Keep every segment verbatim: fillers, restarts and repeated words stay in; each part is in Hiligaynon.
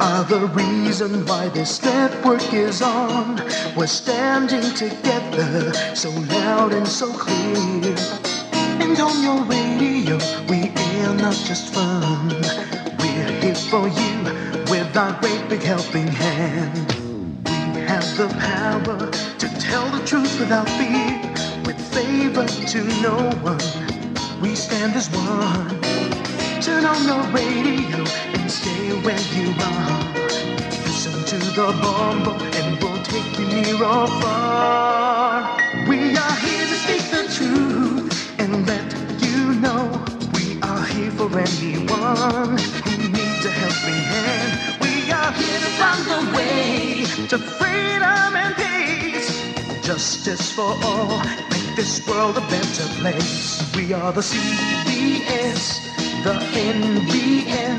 Are the reason why this network is on. We're standing together, so loud and so clear. And on your radio, we air not just fun. We're here for you with our great big helping hand. We have the power to tell the truth without fear, with favor to no one. We stand as one. Turn on your radio and stay where you are. Listen to the Bombo and we'll take you near or far. We are here to speak the truth and let you know we are here for anyone who needs a helping hand. We are here to find the way to freedom and peace. Justice for all, make this world a better place. We are the C B S, the N B N,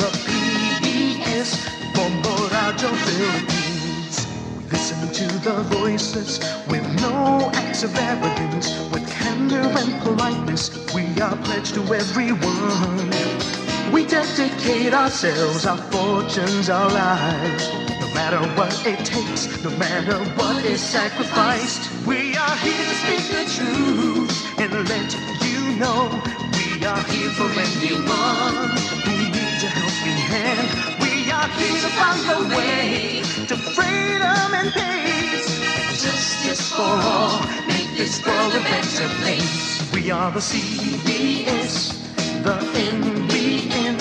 the P B S, Bombo Radio Philippines. We listen to the voices with no acts of arrogance, with candor and politeness. We are pledged to everyone. We dedicate ourselves, our fortunes, our lives. No matter what it takes, no matter what is sacrificed, we are here to speak the truth and let you know we are here for anyone who needs a helping hand. We are here to find a way to freedom and peace and justice for all. Make this world a better place. We are the C B S, the N B N,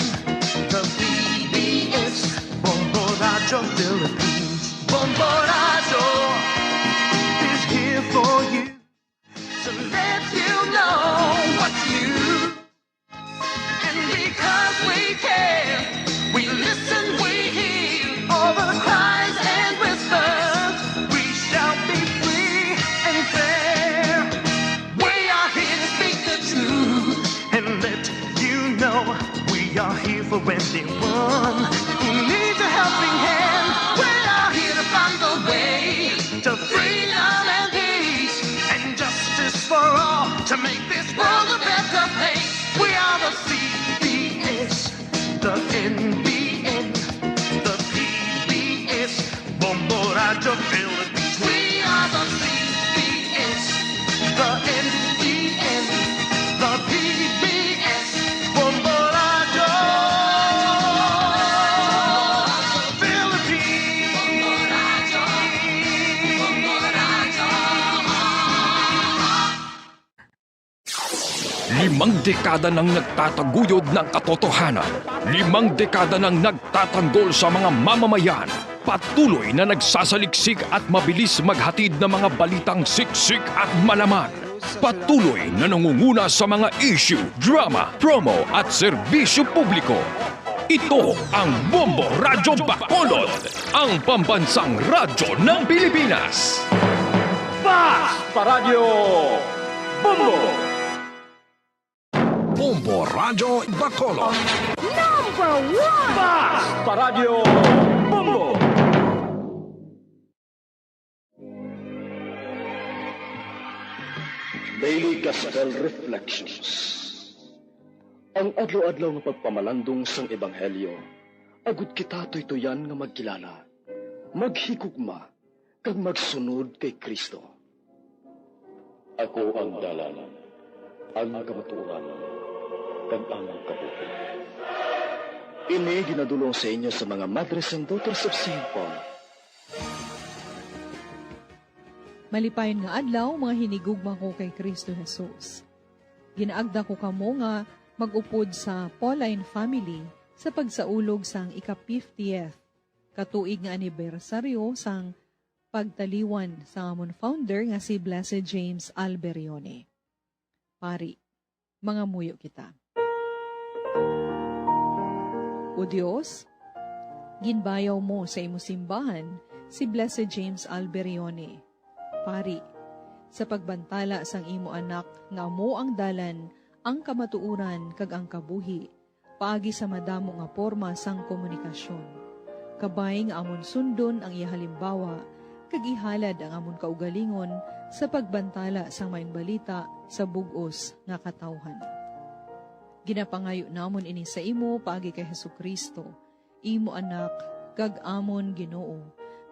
the P B S, Bombo Radio Philippines. Bombo Radio is here for you to let you know what you and because we care, we listen, we hear all the cries and whispers. We shall be free and fair. We are here to speak the truth and let you know we are here for anyone who needs a helping hand. We are here to find the way to freedom and peace and justice for all to make this world a better place. We are the C B S, the N B N, the P B S, Bombo Radio Philippines. We are the C B S, the N B N, the P B S, Bombo Radio Philippines. Limang dekada nang nagtataguyod ng katotohanan. Limang dekada nang nagtatanggol sa mga mamamayan. Patuloy na nagsasaliksik at mabilis maghatid ng mga balitang siksik at malaman. Patuloy na nangunguna sa mga issue, drama, promo at serbisyo publiko. Ito ang Bombo Radyo Bacolod, ang pambansang radyo ng Pilipinas. Fast pa Radyo Bombo! Bombo Radyo Bacolod. Number one! Fast pa Radyo Bombo! Daily Gospel Reflections. Ang adlaw-adlaw nga pagpamalandong sang Ebanghelyo, agud kita tuytuyan nga magkilala, maghigugma, kag magsunod kay Cristo. Ako ang dalan, ang kamatuoran, kag ang kabuhi. Ini ginadulong sa inyo sa mga Madres and Daughters of Saint Paul. Malipayon nga adlaw, mga hinigugma ko kay Cristo Jesus. Ginaagda ko kamo nga mag-upod sa Pauline family sa pagsaulog sang ika-fiftieth katuig nga anibersaryo sang pagtaliwan sang amon founder nga si Blessed James Alberione. Pari, mangamuyo kita. O Dios, ginbayaw mo sa imo simbahan si Blessed James Alberione, Pari, sa pagbantala sang imo Anak nga amo ang dalan, ang kamatuoran, kag ang kabuhi, paagi sa madamo nga porma sang komunikasyon. Kabay nga amon sundon ang iya halimbawa kag ihalad ang amon kaugalingon sa pagbantala sang Maayong Balita sa bug-os nga katawhan. Ginapangayo namon ini sa imo paagi kay Jesu-Cristo, imo Anak, kag amon Ginoo,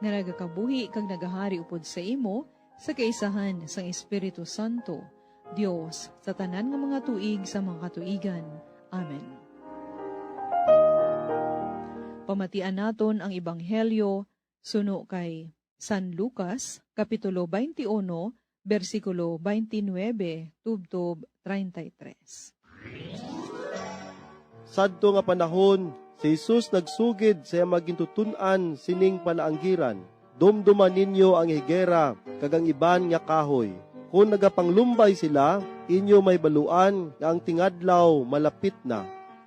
nga nagakabuhi kag nagahari upod sa imo, sa kaisahan sang Espiritu Santo, Dios, sa tanan nga mga tuig sa mga katuigan. Amen. Pamatian naton ang Ebanghelyo suno kay San Lucas, Kapitulo twenty-one, bersikulo twenty-nine tubtob treinta y tres. Sadto nga panahon, si Jesus nagsugid sa iyang mga gintuton-an sining palaanggiran, "Dumduma ninyo ang higera kag ang iban nga kahoy. Kon nagapanglumbay sila, inyo mahibaluan nga ang tingadlaw malapit na.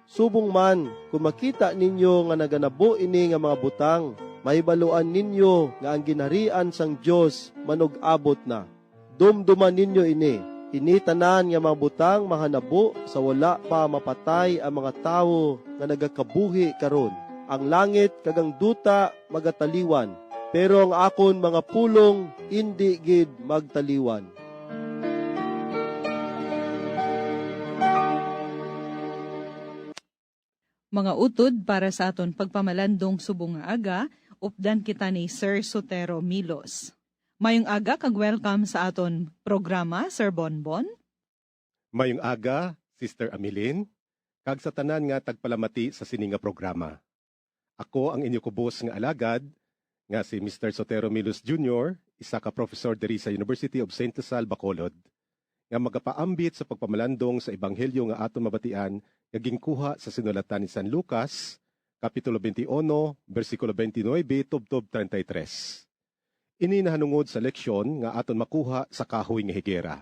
Subong man, kon makita ninyo nga naganabo ini nga mga butang, mahibaluan ninyo nga ang Ginharian sang Dios manug-abot na. Dumduma ninyo ini, ini tanan nga mga butang mahanabo sa wala pa mapatay ang mga tawo nga nagakabuhi karon. Ang langit kag ang duta magataliwan, pero ang akon mga pulong indi gid magtaliwan." Mga utod para sa aton pagpamalandong subong nga aga, updan kita ni Sir Sotero Milos. Mayong aga kag welcome sa aton programa, Sir Bonbon. Mayong aga, Sister Amelin, kag sa tanan nga tagpalamati sa sini nga programa. Ako ang inyo kubos nga alagad, nga si Mister Sotero Milos Junior, isa ka professor diri sa University of Saint Lasal, Bacolod, nga magapaambit sa pagpamalandong sa ebanghelyo nga aton mabatian nga ginkuha sa sinulatan ni San Lucas, Kapitulo twenty-one, bersikulo twenty-nine tubtob treinta y tres. Ini nahanungod sa leksyon nga aton makuha sa kahoy nga higera.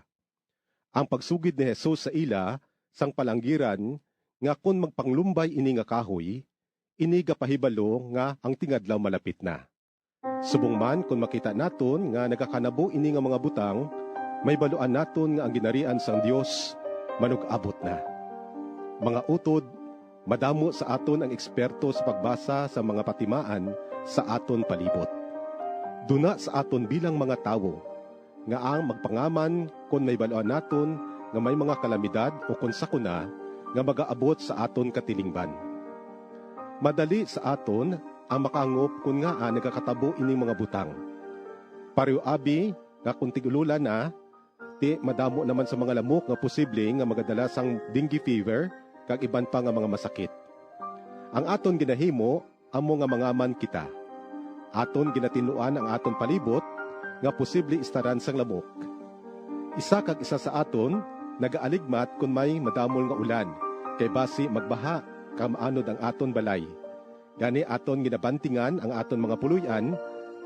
Ang pagsugid ni Jesus sa ila sang palanggiran nga kon magpanglumbay ini nga kahoy, ini gapahibalo nga ang tingadlaw malapit na. Subong man, kon makita naton nga nagakanabo ini nga mga butang, mahibaluan naton nga ang Ginharian sang Dios manug-abot na. Mga utod, madamo sa aton ang eksperto sa pagbasa sa mga patimaan sa aton palibot. Duna sa aton bilang mga tawo nga ang magpangaman kon mahibaluan naton nga may mga kalamidad o kon sakuna nga magaabot sa aton katilingban. Madali sa aton ang makahangop kon ngaa nagakatabo ining mga butang. Pareho abi nga kon tig-ulolan na, ti madamo naman sa mga lamok nga posible nga magadala sang dengue fever kag iban pa nga mga masakit. Ang aton ginahimo amo nga mangaman kita. Aton ginatinluan ang aton palibot nga posible istaran sang lamok. Isa kag isa sa aton nagaaligmat kon may madamol nga ulan, kay basi magbaha kag maanod ang aton balay. Gani aton ginabantingan ang aton mga puloy-an,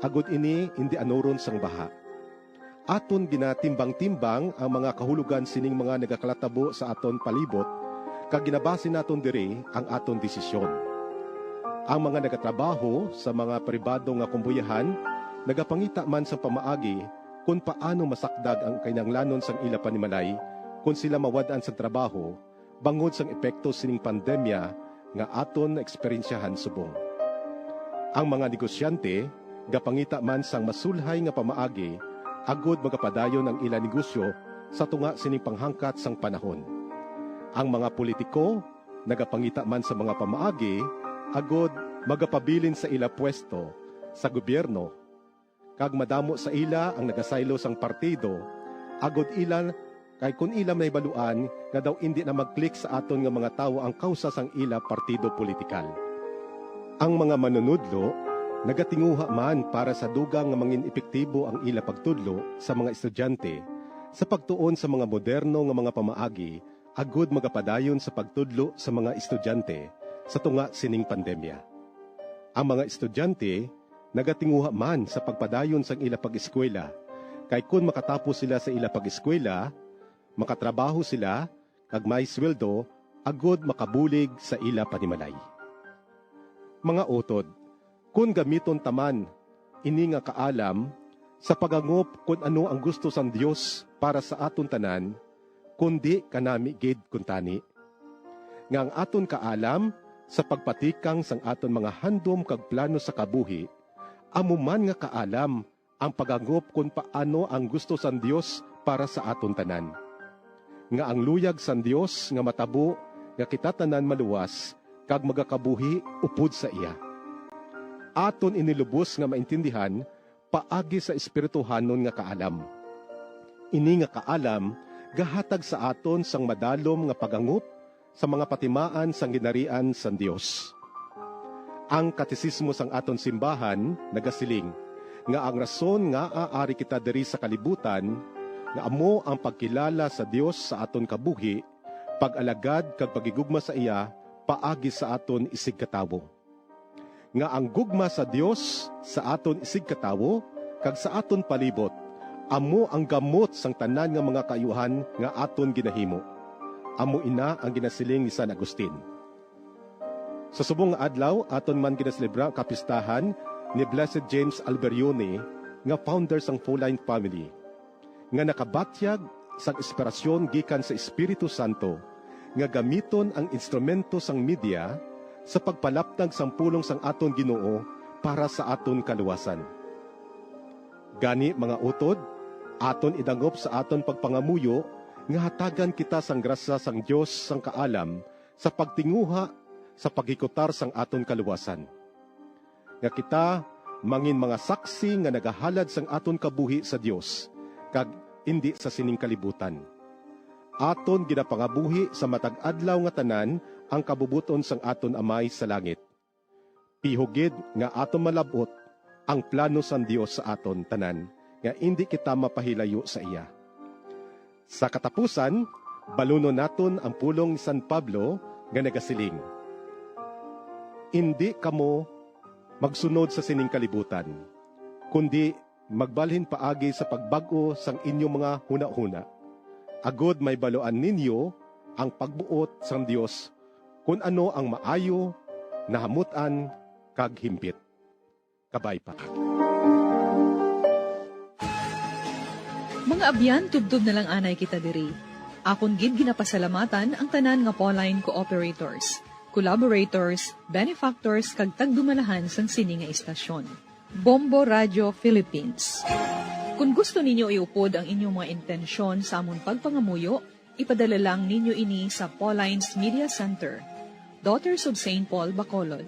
agod ini indi anuron sang baha. Aton ginatimbang-timbang ang mga kahulogan sining mga nagakalatabo sa aton palibot, kag ginabase naton diri ang aton desisyon. Ang mga nagatrabaho sa mga pribado nga kumbuyahan nagapangita man sang pamaagi kon paano masakdag ang kinahanglanon sang ila panimalay kon sila mawad-an sang trabaho bangod sang epekto sining pandemya nga aton naeksperyensyahan subong. Ang mga negosyante gapangita man sang masulhay nga pamaagi agod magapadayon ang ila negosyo sa tunga sining panghangkat sang panahon. Ang mga politiko nagapangita man sa mga pamaagi agod magapabilin sa ila pwesto sa gobyerno, kag madamo sa ila ang nagasaylo sang partido, agod ila, kay kon ila mahibaluan nga daw indi na mag-click sa aton nga mga tawo ang kawsa sang ila partido politikal. Ang mga manunudlo nagatinguha man para sa dugang nga mangin-epektibo ang ila pagtudlo sa mga estudyante sa pagtuon sa mga moderno nga mga pamaagi agud magapadayon sa pagtudlo sa mga estudyante sa tunga sining pandemya. Ang mga estudyante nagatinguha man sa pagpadayon sang ila pag-eskwela, kay kon makatapos sila sa ila pag-eskwela, makatrabaho sila kag may sweldo agud makabulig sa ila panimalay. Mga utod, kon gamiton ta man ini nga kaalam sa paghangop kon ano ang gusto sang Dios para sa aton tanan, kundi kanami gid kuntani, nga ang aton kaalam sa pagpatikang sang aton mga handom kag plano sa kabuhi amo man nga kaalam ang paghangop kon paano ang gusto sang Dios para sa aton tanan, nga ang luyag sang Dios nga matabo nga kita tanan maluwas kag magakabuhi upod sa iya. Aton ini lubos nga maintindihan paagi sa espirituhanon nga kaalam. Ini nga kaalam gahatag sa aton sang madalom nga pagangop sa mga patimaan sang Ginharian sang Dios. Ang Katesismo sang aton simbahan nagasiling nga ang rason ngaa ari kita diri sa kalibutan nga amo ang pagkilala sa Dios sa aton kabuhi, pag-alagad kag paghigugma sa iya paagi sa aton isigkatawo. Nga ang gugma sa Dios sa aton isigkatawo kag sa aton palibot amo ang gamot sang tanan nga mga kaayuhan nga aton ginahimo. Amo ina ang ginasiling ni San Agustin. Sa subong nga adlaw, aton man ginaselebra ang kapistahan ni Blessed James Alberione, nga founder sang Pauline family, nga nakabatyag sang inspirasyon gikan sa Espiritu Santo nga gamiton ang instrumento sang media sa pagpalapnag sang pulong sang aton Ginoo para sa aton kaluwasan. Gani, mga utod, aton idangop sa aton pagpangamuyo nga hatagan kita sang grasya sang Dios sang kaalam sa pagtinguha sa paghikutar sang aton kaluwasan, nga kita mangin mga saksi nga nagahalad sang aton kabuhi sa Dios kag indi sa sining kalibutan. Aton ginapangabuhi sa matag adlaw nga tanan ang kabubot-on sang aton Amay sa langit. Pihog gid nga aton malab-ot ang plano sang Dios sa aton tanan, nga indi kita mapahilayo sa iya. Sa katapusan, balunon naton ang pulong ni San Pablo nga nagasiling, "Indi kamo magsunod sa sining kalibutan, kundi magbalhin paagi sa pagbag-o sang inyo mga hunahuna, agod mahibaluan ninyo ang pagbuot sang Dios, kon ano ang maayo, nahamut-an, kag himpit." Kabay pa. Mga abyan, tubtob na lang anay kita diri. Akon gid ginapasalamatan ang tanan nga Pauline cooperators, collaborators, benefactors, kag tagdumalahan sang sini nga istasyon. Bombo Radio Philippines. Kon gusto ninyo iupod ang inyong mga intensyon sa amon pagpangamuyo, ipadala lang ninyo ini sa Pauline's Media Center, Daughters of Saint Paul, Bacolod,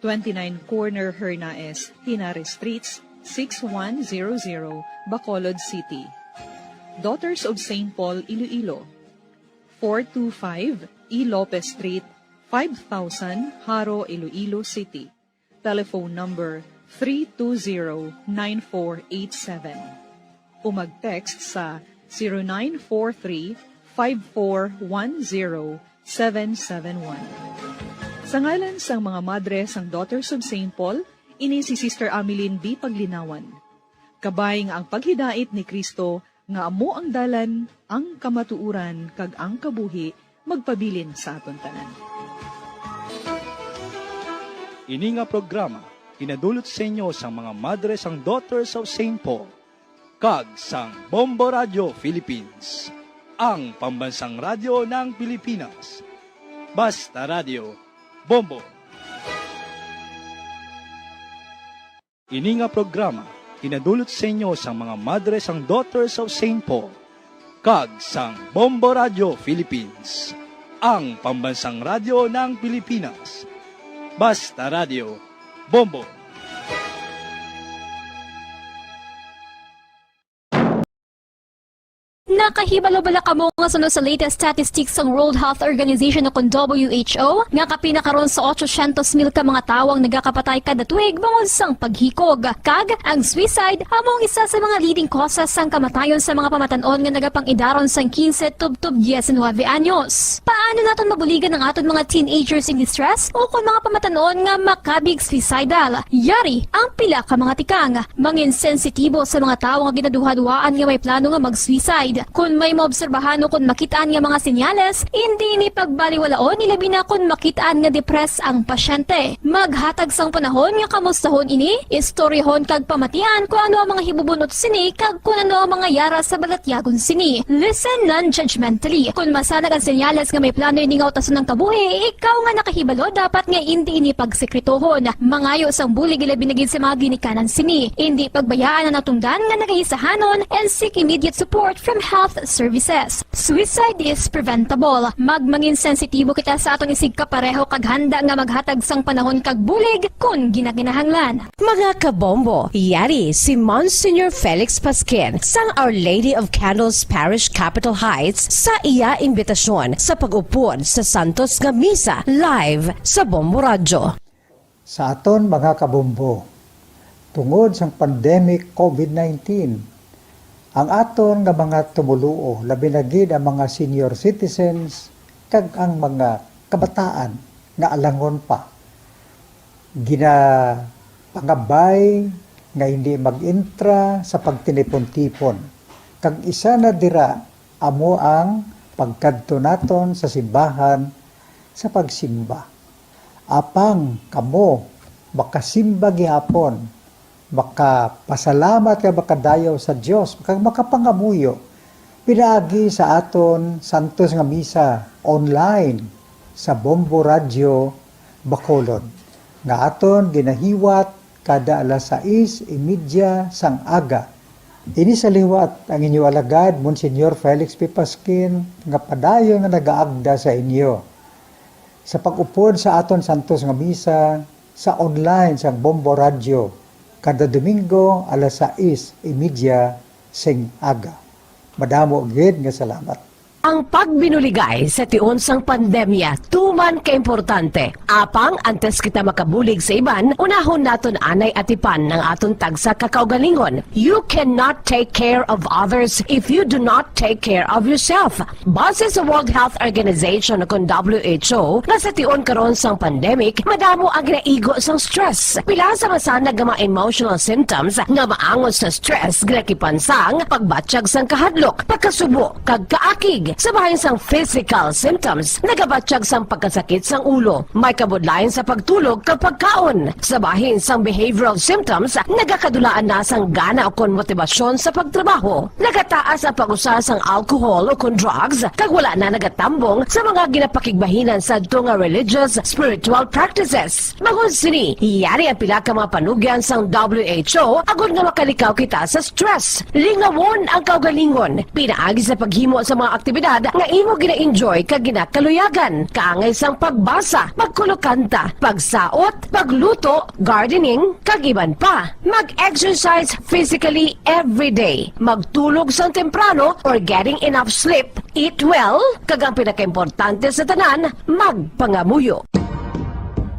twenty-nine Corner Hernaez, Henares Streets, six one zero zero, Bacolod City. Daughters of Saint Paul, Iloilo, four two five E Lopez Street, five thousand, Jaro, Iloilo City. Telephone number three two zero nine four eight seven. O mag-text sa zero nine four three five four one zero seven seven one. Sa ngalan sang mga madre sang Daughters of Saint Paul, ini si Sister Ameline B. Paglinawan. Kabay nga ang paghidait ni Cristo nga amo ang dalan, ang kamatuoran, kag ang kabuhi, magpabilin sa aton tanan. Ini nga programa ginadulot sa inyo sang mga madre sang Daughters of Saint Paul kag sang Bombo Radio Philippines, ang pambansang radyo ng Pilipinas. Basta Radyo, Bombo. Ini nga programa ginadulot sa inyo sang mga madre sang Daughters of Saint Paul kag sang Bombo Radio Philippines, ang pambansang radyo ng Pilipinas. Basta Radyo, Bombo. Nakahibalo bala kamo nga suno sa latest statistics sang World Health Organization o kon W H O nga kapin na karon sa ochocientos mil ka mga tawo ang nagakapatay kada tuig bangod sang paghikog? Kag ang suicide amo ang isa sa mga leading causes sang kamatayon sa mga pamatan-on nga nagapang-idaron sang quince tubtob diecinuebe anyos. Paano naton mabuligan ang aton mga teenagers in distress o kon mga pamatan-on nga makabig suicidal? Yari ang pila ka mga tikang. Mangin sensitibo sa mga tawo nga ginaduhaduhaan nga may plano nga mag-suicide. Kon may maobserbahan o kon makit-an nga mga senyales, indi ini pagbaliwalaon, ilabi na kon makit-an nga depressed ang pasyente. Maghatag sang panahon nga kamustahon ini, istoryahon kag pamatian kon ano ang mga hibubun-ot sini kag kon ano ang mga yara sa balatyagon sini. Listen non-judgmentally. Kon masanag ang senyales nga may plano ini nga utason ang kabuhi, ikaw nga nakahibalo dapat nga indi ini pagsekretohon. Mangayo sang bulig, ilabi na gid sa mga ginikanan sini. Indi pagbayaan ang natungdan nga nagaisahanon and seek immediate support from Health Services. Suicide is preventable. Magmangin sensitibo kita sa aton isigkapareho kag handa nga maghatag sang panahon kag bulig kon ginakinahanglan. Mga kabombo, yari si Monsignor Felix Pasquin sang Our Lady of Candles Parish, Capitol Heights, sa iya imbitasyon sa pag-upod sa santos nga misa live sa Bombo Radyo. Sa aton mga kabombo, tungod sang pandemic COVID nineteen, ang aton nga mga tumoluo, labi na gid ang mga senior citizens kag ang mga kabataan nga alangon pa, ginapangabay nga hindi mag-entra sa pagtinipon-tipon. Kag isa na dira amo ang pagkadto naton sa simbahan sa pagsimba. Apang kamo makasimba gihapon, makapasalamat kag makadayaw sa Dios, kag makapangamuyo pinaagi sa aton santos nga misa online sa Bombo Radyo Bacolod, nga aton ginahiwat kada alas sais y media sang aga. Ini sa liwat ang inyo alagad, Monsignor Felix P. Pasquin, nga padayon nga nagaagda sa inyo sa pag-upod sa aton santos nga misa sa online sang Bombo Radyo kada Domingo alas sais y media sing aga. Madamo gid nga salamat. Ang pagbinuligay sa tion sang pandemya tuman ka importante. Apang antes kita makabulig sa iban, unahon naton anay atipan ang aton tagsa ka kaugalingon. You cannot take care of others if you do not take care of yourself. Base sa World Health Organization, kon W H O, nga sa tion karon sang pandemic, madamo ang ginaigo sang stress. Pila sa masanag nga mga emotional symptoms nga maangot sa stress ginakipan sang pagbatyag sang kahadlok, pagkasubo, kag kaakig. Sa bahin sang physical symptoms, nagabatyag sang pagkasakit sang ulo, may kabudlayan sa pagtulog kag pagkaon. Sa bahin sang behavioral symptoms, nagakadulaan na sang gana ukon motibasyon sa pagtrabaho. Nagataas ang pag-usa sang alcohol ukon drugs, kag wala na nagatambong sa mga ginapakigbahinan sadto nga religious, spiritual practices. Bangod sini, yari ang pila ka mga panugyan sang W H O agod nga makalikaw kita sa stress. Lingawon ang kaugalingon. Pinaagi sa paghimo sa mga aktibidad nga imo gina-enjoy kag ginakaluyagan, kaangay sang pagbasa, pagkulokanta, pagsaot, pagluto, gardening, kag iban pa. Mag-exercise physically every day. Magtulog sang temprano or getting enough sleep. Eat well, kag ang pinakaimportante sa tanan, magpangamuyo.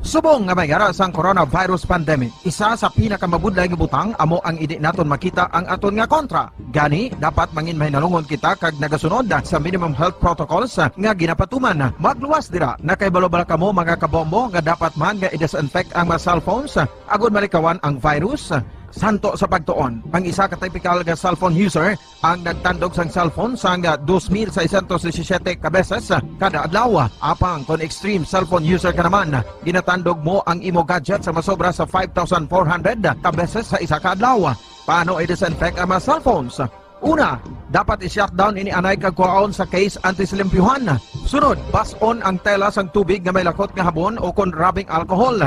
Subong nga may ara sang coronavirus pandemic, isa sa pinakamabudlay nga butang amo ang indi naton makita ang aton nga kontra. Gani, dapat mangin mahinalungon kita kag nagasunod sa minimum health protocols nga ginapatuman. Magluwas dira, nakahibalo bala kamo, mga kabombo, nga dapat man nga i-disinfect ang mga cellphones agod malikawan ang virus? Santo sa pagtuon, ang isa ka typical nga cellphone user ang nagtandog sang cellphone sang dos mil seiscientos disisiete ka beses kada adlaw. Apang kon extreme cellphone user ka naman, ginatandog mo ang imo gadget sa masobra sa five thousand four hundred ka beses sa isa ka adlaw. Paano i-disinfect ang mga cellphones? Una, dapat i-shutdown ini anay kag kuhaon sa case antes limpyuhan. Sunod, bas-on ang tela sang tubig nga may lakot nga habon o kon rubbing alcohol.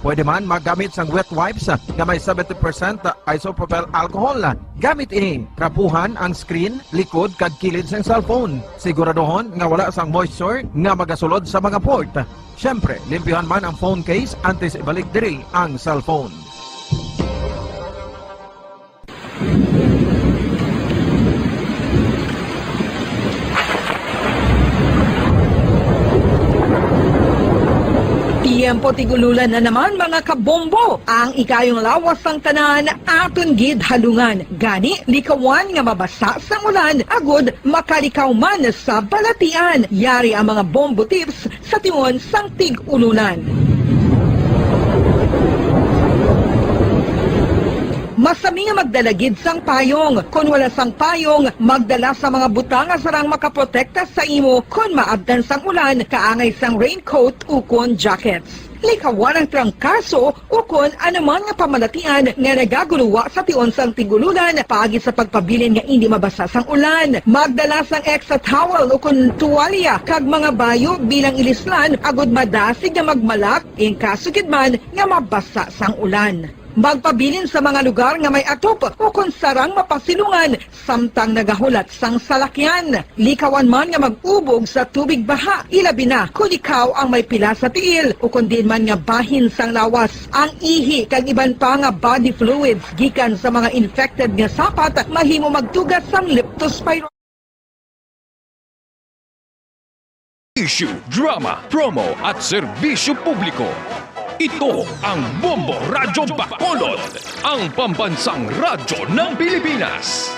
Pwede man maggamit sang wet wipes nga may seventy percent isopropyl alcohol. Gamit ini, trapuhan ang screen, likod, kag kilid sang cellphone. Siguraduhon nga wala sang moisture nga magasulod sa mga port. Siyempre, limpyuhan man ang phone case antes ibalik diri ang cellphone. Tiyempo tig-ululan na naman, mga kabombo. Ang ikayong lawas sang tanan aton gid halungan. Gani, likawan nga mabasa sang ulan agud makalikaw man sa balatian. Yari ang mga bombo tips sa tion sang tig-ulunan. Masami nga magdala gid sang payong. Kon wala sang payong, magdala sa mga butang nga sarang makaprotekta sa imo kon maabtan sang ulan, kaangay sang raincoat ukon jackets. Likawan ang trangkaso ukon anuman nga pamalatian nga nagaguluwa sa tion sang tig-ulunan paagi sa pagpabilin nga indi mabasa sang ulan. Magdala sang extra towel ukon tuwalya kag mga bayo bilang ilislan agud madasig nga magmalak in kaso gid man nga mabasa sang ulan. Magpabilin sa mga lugar nga may atop ukon sarang mapasilungan samtang nagahulat sang salakyan. Likawan man nga mag-ubog sa tubig baha, ilabi na kon ikaw ang may pila sa tiil ukon diin man nga bahin sang lawas. Ang ihi kag iban pa nga body fluids gikan sa mga infected nga sapat mahimo magtuga sang leptospirosis. Issue, drama, promo at serbisyo publiko. Ito ang Bombo Radyo Bacolod, ang pambansang radyo ng Pilipinas.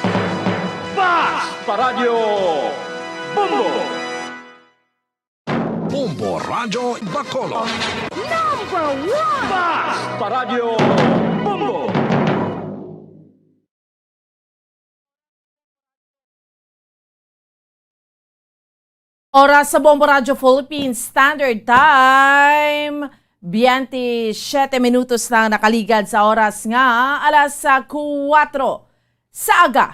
Fast Paradyo Bombo! Bombo Radyo Bacolod. Number one! Fast Paradyo Bombo! Oras sa Bombo Radyo Philippines Standard Time, twenty-seven minutos na nakaligad sa oras nga alas kuwatro sa aga.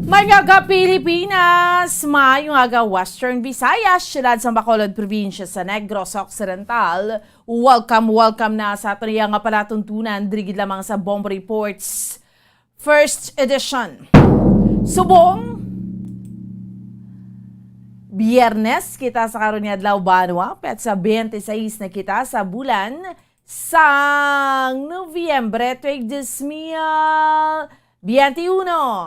Maayong aga, Pilipinas! Maayong aga, Western Visayas, siyudad sa Bacolod, probinsya sa Negros Occidental. Welcome, welcome na sa aton iya nga palatuntunan diri gid lamang sa Bombo Reports First Edition. Subong Biyernes kita sa karon nga adlaw, banwa, petsa twenty-six na kita sa bulan sang Nobyembre, tuig dos mil biyente uno.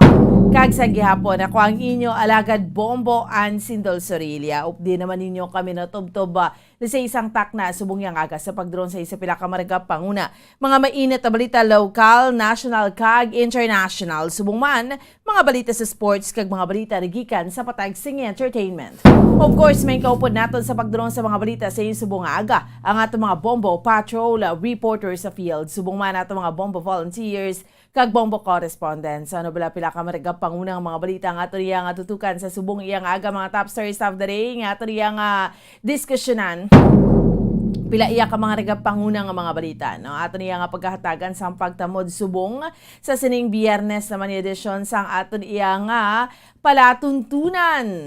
Kag sa gihapon, ako ang inyo alagad Bombo Ann Sindol Sorilla. Updi naman ninyo kami natubtob, ah, sa isang takna subong yang aga sa pagdron sa isa pila ka maragap panguna. Mga mainit na balita lokal, national, kag international. Subong man, mga balita sa sports, kag mga balita nagikan sa patag sing entertainment. Of course, may kaupod naton sa pagdron sa mga balita sa inyong subong nga aga, ang ato mga Bombo Patrol, ah, reporters sa field. Subong man ato mga Bombo volunteers, kag Bombo correspondents. Ano bala pila ka maragap pangunang mga balita nga ato niya nga tutukan sa subong iya nga aga, mga top stories of the day nga ato niya nga diskusyonan? Pila iya ka mga nagapanguna nga mga balita, no? Ato niya nga paghahatagan sang pagtamod subong sa sining Biyernes naman nga edisyon sang aton iya nga palatuntunan.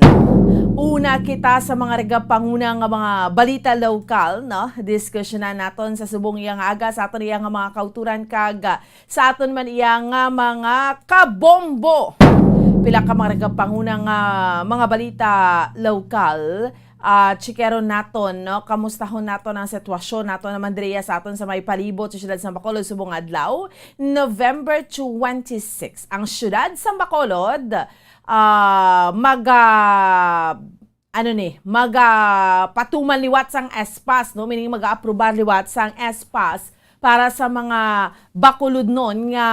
Una kita sa mga nagapanguna nga mga balita lokal, no? Diskusyonan naton sa subong iya nga aga sa aton iya nga mga kauturan kag, ah, sa aton man iya nga mga kabombo. Pila ka mga nagapanguna nga mga balita lokal. Ah, tsikeron naton, no? Kamustahon naton ang sitwasyon naton naman diriya sa aton sa may palibot sa siyudad sa Bacolod subong adlaw, November twenty-six. Ang siyudad sa Bacolod, ah, maga-, ano ni, magapatuman liwat sang S-PASS, no? Meaning, mag-aaprobar liwat sang S-PASS para sa mga Bacolodnon nga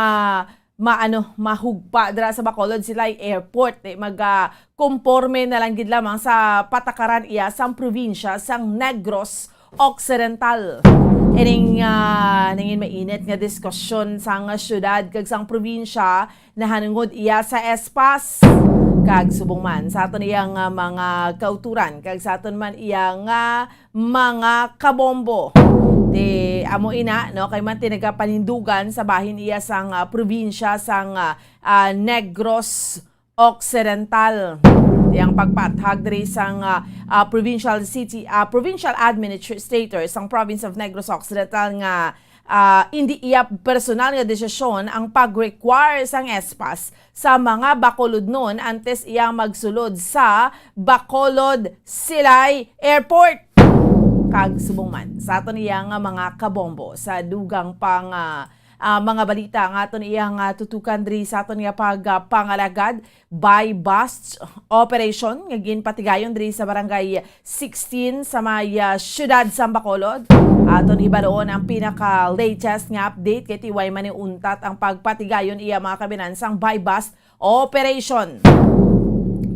ma-, ano, mahugpa dira sa Bacolod Silay Airport. Eh, maga-, komporme na lang gid lamang sa patakaran iya sang probinsya sang Negros Occidental. Ining, ah, nangin mainit nga diskusyon sang siyudad kag sang probinsya nahanungod iya sa S-PASS. Kag subong man sa aton iya nga mga kauturan, kag sa aton man iya nga mga kabombo. Ti amo ina, no, kay man ti nagapanindugan sa bahin iya sang, ah, probinsya sang, ah, ah, Negros Occidental. Ti ang pagpaathag diri sang, ah, ah, provincial city, ah, provincial administrator sang province of Negros Occidental nga, ah, indi iya personal nga desisyon ang pag-require sang S-PASS sa mga Bacolodnon antes iya magsulod sa Bacolod Silay Airport. Kag subong man sa aton iya nga mga kabombo, sa dugang pang, ah, ah, mga balita nga aton iya nga tutukan diri sa aton nga pag, ah, pangalagad, buy-bust operation nga ginpatigayon diri sa Barangay sixteen sa may, ah, siyudad sang Bacolod. Aton hibaluon ang pinaka-latest nga update kay ti way maniuntat ang pagpatigayon iya mga kabinansang buy-bust operation.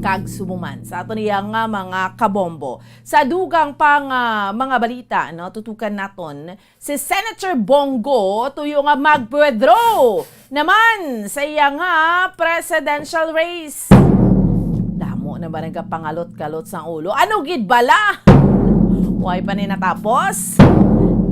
Kag subong man sa aton iya nga mga kabombo, sa dugang pang, ah, mga balita, no, tutukan naton si Senator Bong Go Tuyo nga magpa-withdraw naman sa iya nga presidential race. Damo na ba nagapangalot-kalot sang ulo? Ano gid bala? Way pa ni natapos?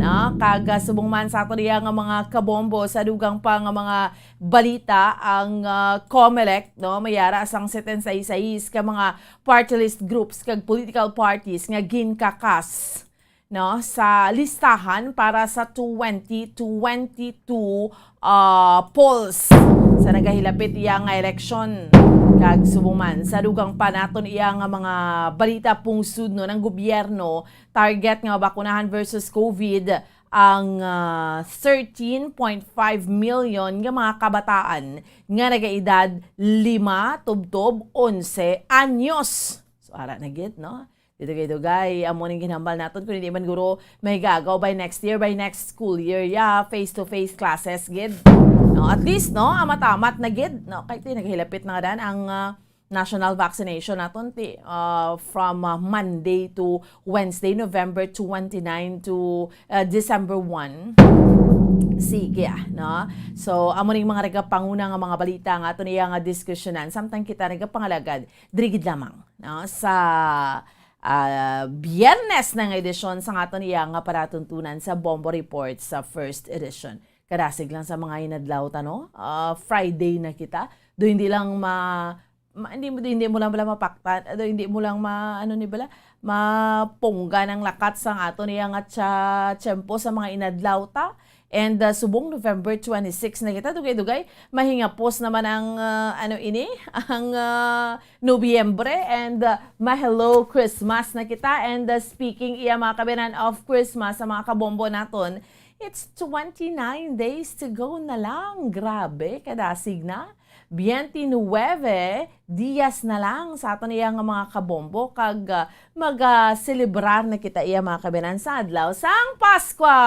no? Kag, ah, subong man sa aton iya nga mga kabombo, sa dugang pa nga mga balita, ang, ah, Comelec, no, may ara sang setenta y seis ka mga party list groups kag political parties nga ginkakas, no, sa listahan para sa twenty twenty-two, ah, polls sa nagahilapit iya nga eleksyon. Kag subong man, sa dugang pa naton iya nga mga balita, pungsod, no, ng gobyerno target nga mabakunahan versus COVID ang, ah, thirteen point five million nga mga kabataan nga nagaedad lima tubtob onse anyos. So, ara na gid, no? Dugay-dugay, amo ning ginhambal naton, kung hindi man guro mahigagaw by next year, by next school year, ya, face-to-face classes gid. No, at least, no, amat-amat na gid, no, kay ti naghilapit na nga dan ang, ah, national vaccination naton ti, ah, from, ah, Monday to Wednesday, November twenty-nine to, ah, December one. Sige, ah, no? So, amo ning mga nagapanguna nga mga balita nga aton iya nga diskusyonan, samtang kita nagapangalagad diri gid lamang, no, sa, ah, Biyernes na nga edisyon sa aton iya nga palatuntunan sa Bombo Report sa first edition. Kadasig lang sa mga inadlaw ta, no? Ah, Friday na kita. Do hindi lang ma, ma-, hindi mo, hindi mo lang bala mapaktan, do hindi mo lang ma, ano ni bala, mapungga ng lakat sang aton iya nga tsa-, tiyempo sa mga inadlaw ta. And, uh, subong November twenty-six na kita, dugay-dugay, mahingapos naman ang, uh, ano ini, ang, uh, Nobyembre. And, uh, ma-hello Christmas na kita. And, uh, speaking iya, mga kabinan, of Christmas sa mga kabombo naton, it's twenty-nine days to go na lang. Grabe, kadasig na. Biyente nuwebe dias na lang sa aton iya nga mga kabombo, kag, ah, mag, ah, selebrar na kita iya, mga kabinan, sa adlaw sang Paskwa.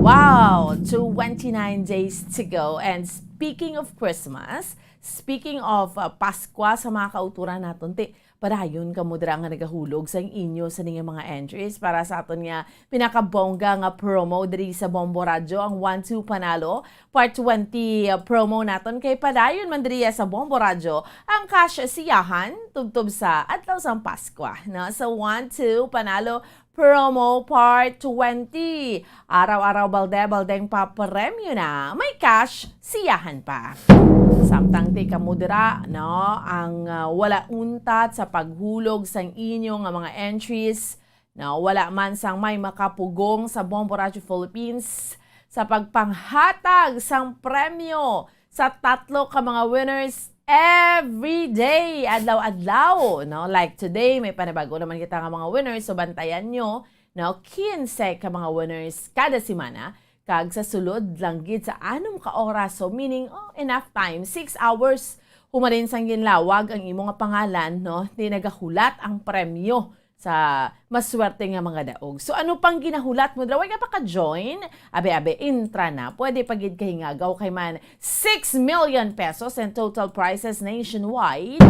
Wow! Twenty-nine days to go. And speaking of Christmas, speaking of, ah, Paskwa, sa mga kauturan naton, ti, padayon kamo dira nga nagahulog sang inyo sa ninyo mga entries para sa aton nga pinakabongga nga promo diri sa Bombo Radyo, ang One Two Panalo Part twenty, uh, promo naton. Kay padayon man diri sa Bombo Radyo ang cash siyahan tubtob sa adlaw sang Paskwa, no? Sa One Two Panalo Promo Part twenty. Araw-araw balde-baldeng papremyo na, may cash siyahan pa. Samtang ti kamo dira, no, ang, ah, wala untat sa paghulog sang inyo nga mga entries, no, wala man sang may makapugong sa Bombo Radyo Philippines sa pagpanghatag sang premyo sa tatlo ka mga winners every day, adlaw-adlaw, no? Like today, may panibago naman kita nga mga winners, so bantayan nyo, no? Kinse ka mga winners kada semana, kag sa sulod lang gid sa anom ka oras, so meaning, oh, enough time, six hours, humalin sang ginlawag ang imo nga pangalan, no? Di nagahulat ang premyo sa maswerte nga mga daog. So, ano pang ginahulat mo dira? Way ka pa ka-join? Abe, abe, intra na. Pwede pa gid kahingagaw kay man six million pesos and total prizes nationwide.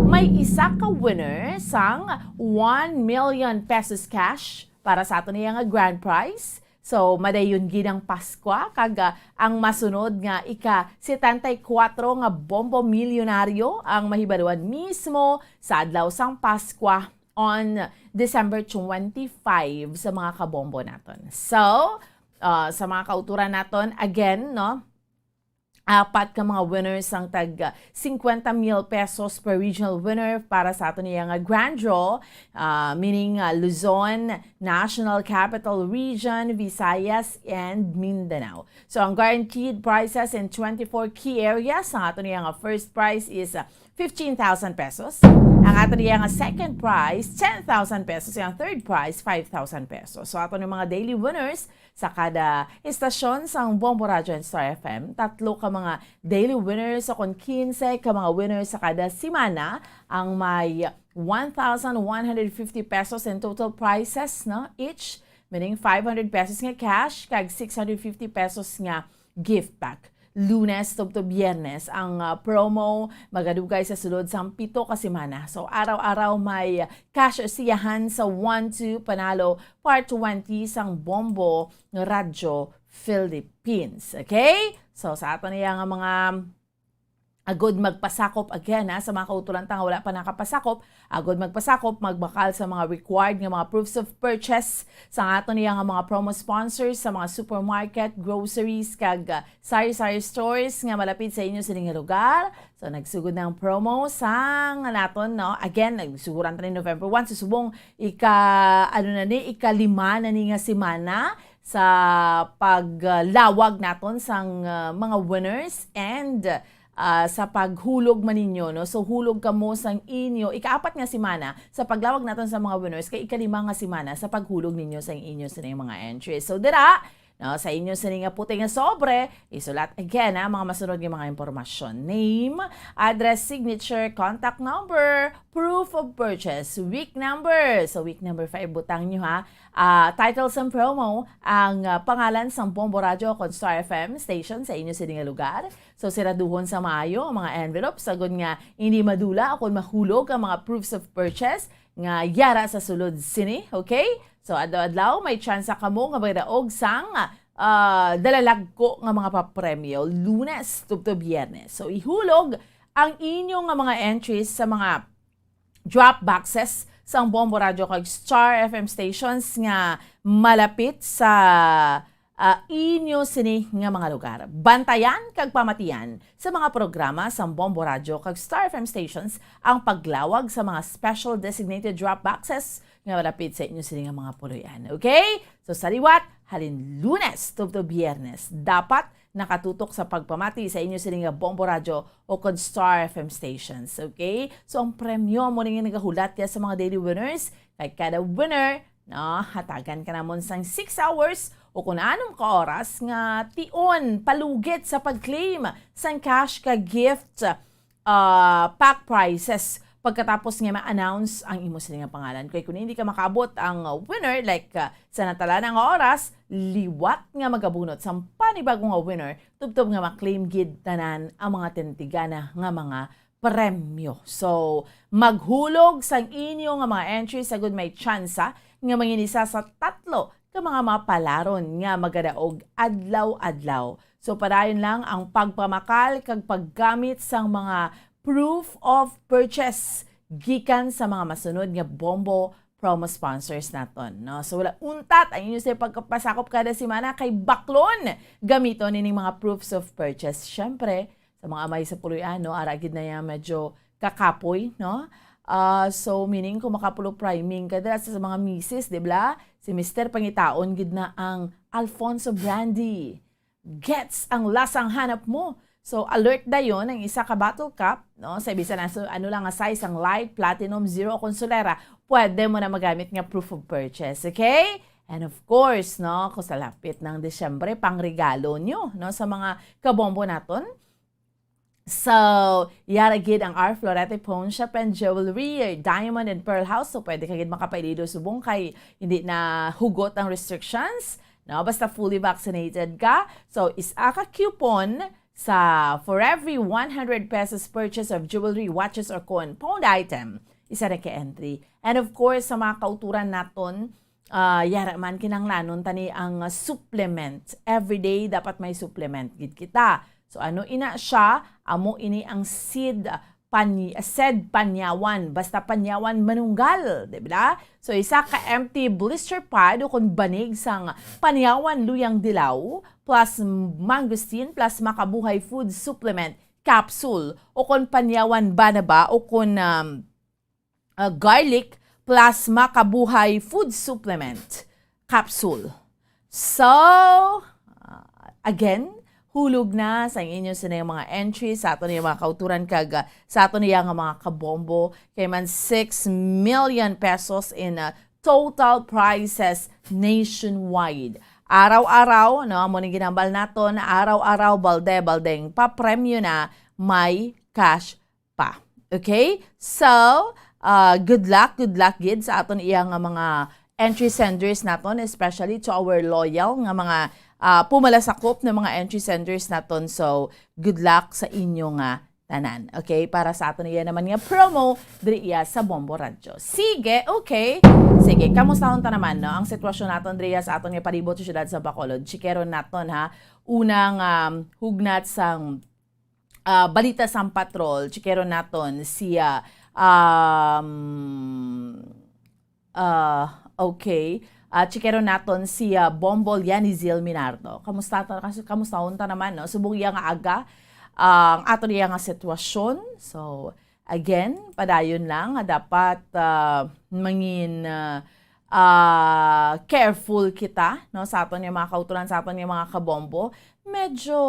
May isa ka winner sang one million pesos cash para sa aton iya nga grand prize. So, madayon gid ang Paskwa, kag, ah, ang masunod nga ika setenta y kuwatro nga Bombo Milyonaryo ang mahibaluan mismo sa adlaw sang Paskwa on December twenty-five sa mga kabombo naton. So, ah, sa mga kauturan naton, again, no, apat ka mga winners ang tag, ah, cincuenta mil pesos per regional winner para sa aton iya nga grand draw, ah, meaning, ah, Luzon, National Capital Region, Visayas, and Mindanao. So, ang guaranteed prizes in twenty-four key areas, ang aton iya nga first prize is, ah, fifteen thousand pesos. Ang aton iya nga second prize, ten thousand pesos. Ang third prize, five thousand pesos. So, aton nga mga daily winners sa kada estasyon sang Bombo Radyo and Star F M, tatlo ka mga daily winners, o kon kinse ka mga winners sa kada semana, ang may one thousand one hundred fifty pesos in total prizes, no, each, meaning five hundred pesos nga cash kag six hundred fifty pesos nga gift pack. Lunes tubtob Biyernes ang, ah, promo, magadugay sa sulod sang pito ka semana. So, araw-araw may cash siyahan sa One Two Panalo Part twenty sang Bombo Radyo Philippines. Okay? So, sa aton iya nga mga Agod magpasakop again, ha, sa mga kauturan ta nga wala pa nakapasakop, agod magpasakop, magbakal sa mga required nga mga proofs of purchase sa aton niya nga mga promo sponsors sa mga supermarket, groceries, kag, ah, sari-sari stores nga malapit sa inyo sini nga lugar. So, nagsugod na ang promo sang naton, no? Again, nagsuguran ta ni November one, so subong ika, ano na ni, ikalima na ni nga semana sa paglawag naton sang, ah, mga winners and, ah, sa paghulog man ninyo, no? So, hulog kamo sang inyo, ikaapat nga semana sa paglawag naton sa mga winners, kay ikalima nga semana sa paghulog ninyo sang inyo sa mga entries. So, dira, no, sa inyo sini nga puti nga sobre, isulat again, ha, mga masunod nga mga impormasyon. Name, address, signature, contact number, proof of purchase, week number. So, week number five, butang nyo, ha. Ah, title sang promo, ang, ah, pangalan sang Bombo Radio kon Star F M station sa inyo sini nga lugar. So, siraduhon sa maayo ang mga envelope, sagod nga hindi madula o kon mahulog ang mga proofs of purchase nga yara sa sulod sini, okay? So, adlaw-adlaw, may tsansa kamo nga magdaog sang, ah, dalalagko nga mga papremyo, Lunes tubtob Biyernes. So, ihulog ang inyo nga mga entries sa mga drop boxes sang Bombo Radio kag Star F M stations nga malapit sa, ah, inyo sini nga mga lugar. Bantayan kag pamatian sa mga programa sang Bombo Radio kag Star F M stations ang paglawag sa mga special designated drop boxes nga malapit sa inyo sini nga mga puloy-an. Okay? So, sa liwat, halin Lunes tubtob Biyernes, dapat nakatutok sa pagpamati sa inyo sini nga Bombo Radio o kon Star F M stations. Okay? So, ang premyo mo ning nagahulat ya sa mga daily winners. Kay kada winner, no, hatagan ka namon sang six hours o kung anong ka oras nga tion palugit sa pag-claim sang cash ka gift, ah, pack prizes pagkatapos nga ma-announce ang imo sini nga pangalan. Kay kung hindi ka makaabot ang, uh, winner, like, uh, sa natala na nga oras, liwat nga magabunot sang panibago nga winner, tubtob nga ma-claim gid tanan ang mga tintigana nga mga premyo. So, maghulog sang inyo nga mga entry sagud may tsansa nga mangin isa sa tatlo ka mga mapalaron nga magadaog adlaw-adlaw. So, padayon lang ang pagpamakal kag paggamit sang mga proof of purchase gikan sa mga masunod nga Bombo promo sponsors naton, no? So, wala untat ang inyo sa pagkapasakop kada semana kay baklon gamiton ining mga proofs of purchase. Syempre, sa mga amay sa puloy-an, no, ara gid na yan medyo kakapoy, no? Ah, so, meaning kung makapulo priming ka dira sa, sa mga misis, di ba? Si Mister pangitaon gid na ang Alfonso Brandy. Gets ang lasang hanap mo. So, alert dayon ang isa ka bottle cap, no? Sa bisan na, so, ano lang nga size, ang light, platinum, zero, o kung solera, pwede mo na magamit nga proof of purchase, okay? And of course, no, kung sa lapit ng Disyembre, pangregalo nyo, no, sa mga kabombo naton. So, yara gid ang R Florete Pawn Shop and Jewelry, Diamond and Pearl House. So, pwede ka gid makapailido subong kay hindi na hugot ang restrictions. No? Basta fully vaccinated ka. So, isa ka coupon sa for every one hundred pesos purchase of jewelry, watches, or coin pawned item, isa na ka entry. And of course, sa mga kauturan naton, ah, yara man kinahanglanon tani ang, ah, supplement. Everyday dapat may supplement gid kita. So, ano ina siya? Amo ini ang seed, ah, pani-, seed panyawan. Basta panyawan manunggal, di ba? So, isa ka empty blister pad o kung banig sang panyawan luyang dilaw plus mangosteen plus makabuhay food supplement capsule o kung panyawan banaba o kung, um, uh, garlic plus makabuhay food supplement capsule. So, uh, again, hulog na sa inyo sini nga mga entry sa aton nga mga kauturan kag, uh, sa aton nga mga kabombo kay man six million pesos in, uh, total prizes nationwide. Araw-araw, no, amo ning ginambal naton, araw-araw, balde-baldeng papremyo na may cash pa. Okay? So, uh, good luck, good luck gid sa aton iya nga mga entry senders naton, especially to our loyal nga mga, uh, pumalasakop na mga entry senders naton. So, good luck sa inyo nga tanan. Okay? Para sa aton iya naman nga promo, diri iya sa Bombo Radyo. Sige, okay. Sige, kamustahon ta naman, no? Ang sitwasyon naton diri iya sa aton nga palibot sa siyudad sa Bacolod. Chikeron naton, ha. Unang, um, hugnat sang ah, balita sang patrol, chikero naton siya, um, ah, okay. Ah, chikero naton siya Bombo Yanizil Minardo. Kamusta ta, kas-, kamusta ta naman, no? Subong iya nga aga, ang aton iya nga sitwasyon. So, again, padayon lang nga dapat, ah, mangin, ah, ah, careful kita, no, sa aton nga mga kautoran, sa aton nga mga kabombo. Medyo,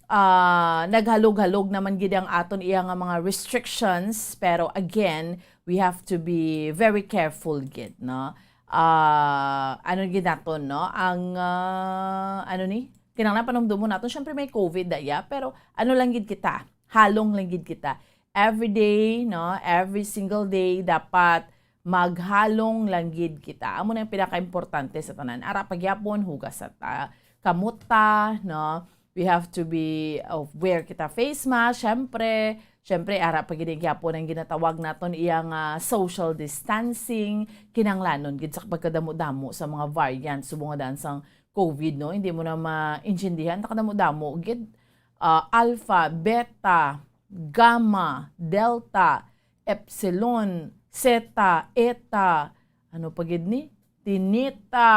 ah, naghalog-halog naman gid ang aton iya nga mga restrictions, pero again, we have to be very careful gid, no? Ah, ano gid naton, no? Ang, ah, ano ni? Kinahanglan panumdumon naton, syempre may covid da iya, pero ano lang gid kita, halong lang gid kita. Every day, no? Every single day, dapat maghalong lang gid kita. Amo na ang pinakaimportante sa tanan. Ara pa gyapon, hugas sa ta-, kamot ta, no? We have to be, uh, wear kita face mask, syempre. Syempre, ara pa gid gyapon ang ginatawag naton iya nga social distancing. Kinahanglanon gid sa pagkadamo-damo sa mga variant, subong nga daan sang covid, no? Hindi mo na maintindihan, nakadamo-damo gid. Ah, alpha, beta, gamma, delta, epsilon, zeta, eta, ano pa gid ni? Tinita,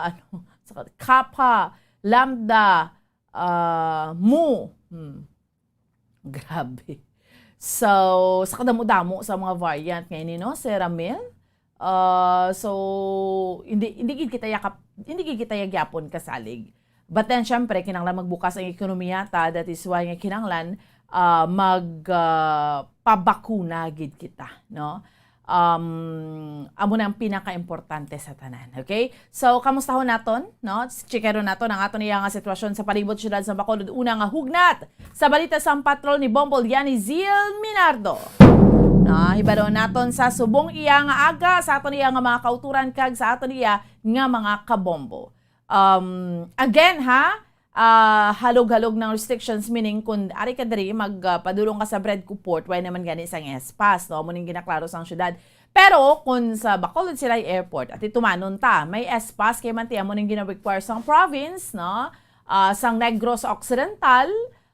ano, sa-, kappa, lambda, ah, mu. Hmm. Grabe. So, sa kadamo-damo sa mga variant nga ini, no, Sir Ramil? Ah, so, hindi, hindi gid kita yakap-, hindi gid kita yagyapon kasalig. But then, syempre, kinahanglan magbukas ang ekonomiya ta. That is why nga kinahanglan, ah, mag, ah, pabakuna gid kita, no? Um, amo na ang pinakaimportante sa tanan, okay? So, kamustahon naton, no? Chikero naton ang aton iya nga sitwasyon sa palibot siyudad sa Bacolod. Una nga hugnat sa balita sang patrol ni Bombo Liani Zil Minardo. Na, hibalo naton sa subong iya nga aga sa aton iya nga mga kauturan kag sa aton iya nga mga kabombo. Um, again, ha, ah, halog-halog ng restrictions, meaning kung ari ka diri, mag, ah, padulong ka sa Bredco Port, way naman gani sang S-Pass, no? Amo ning ginaklaro sang syudad. Pero kung sa Bacolod Silay Airport, ati tumanon ta, may S-Pass kay man ti amo ning gina-require sang province, no? Ah, sang Negros Occidental,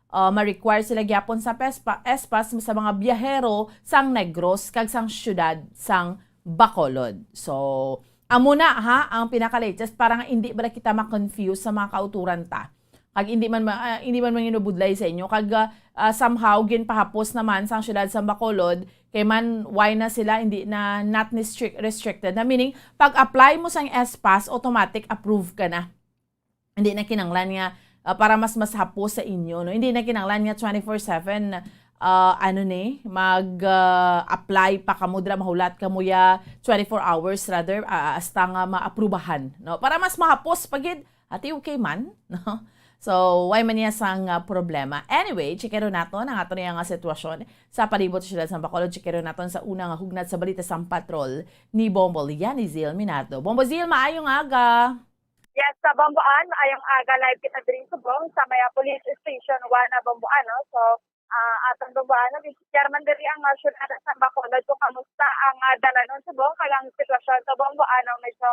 ah, ma-require sila gyapon sa pespa-, S-Pass sa mga biyahero sang Negros kag sang syudad sang Bacolod. So, amo na, ha, ang pinaka-latest para nga hindi bala kita ma-confuse sa mga kauturan ta. Kag hindi man ma-, ah, hindi man manginubudlay sa inyo. Kag, ah, ah, somehow, ginpahapos naman sang syudad sang Bacolod, kay man, why na sila hindi na not restrict-, restricted? Na meaning, pag-apply mo sang S-Pass, automatic approve ka na. Hindi na kinanglan nga, ah, para mas, mas hapos sa inyo, no? Hindi na kinanglan nga twenty-four seven, ah, ano ni, mag, ah, apply pa kamo dira, mahulat kamo ya twenty-four hours rather, ah, hasta nga maaprubahan, no? Para mas mahapos pa gid, ati okay man, no? So, why man niya sang, ah, problema? Anyway, chikero naton ang aton nga sitwasyon sa palibot sa siyudad sa Bacolod. Chikero naton sa una nga hugnat sa balita sang patrol ni Bombo Liani Zil Minardo. Bombo Zil, maayong aga. Yes, sa Bambuan, ayong aga, live kita diri subong sa may, ah, police station one na Bambuan, no? So, ah, atong Bambuan, no, si Chairman diri ang, ah, syudad sa Bacolod kung kamusta ang, ah, dalanon subong kag ang sitwasyon sa Bambuan, no? Medyo,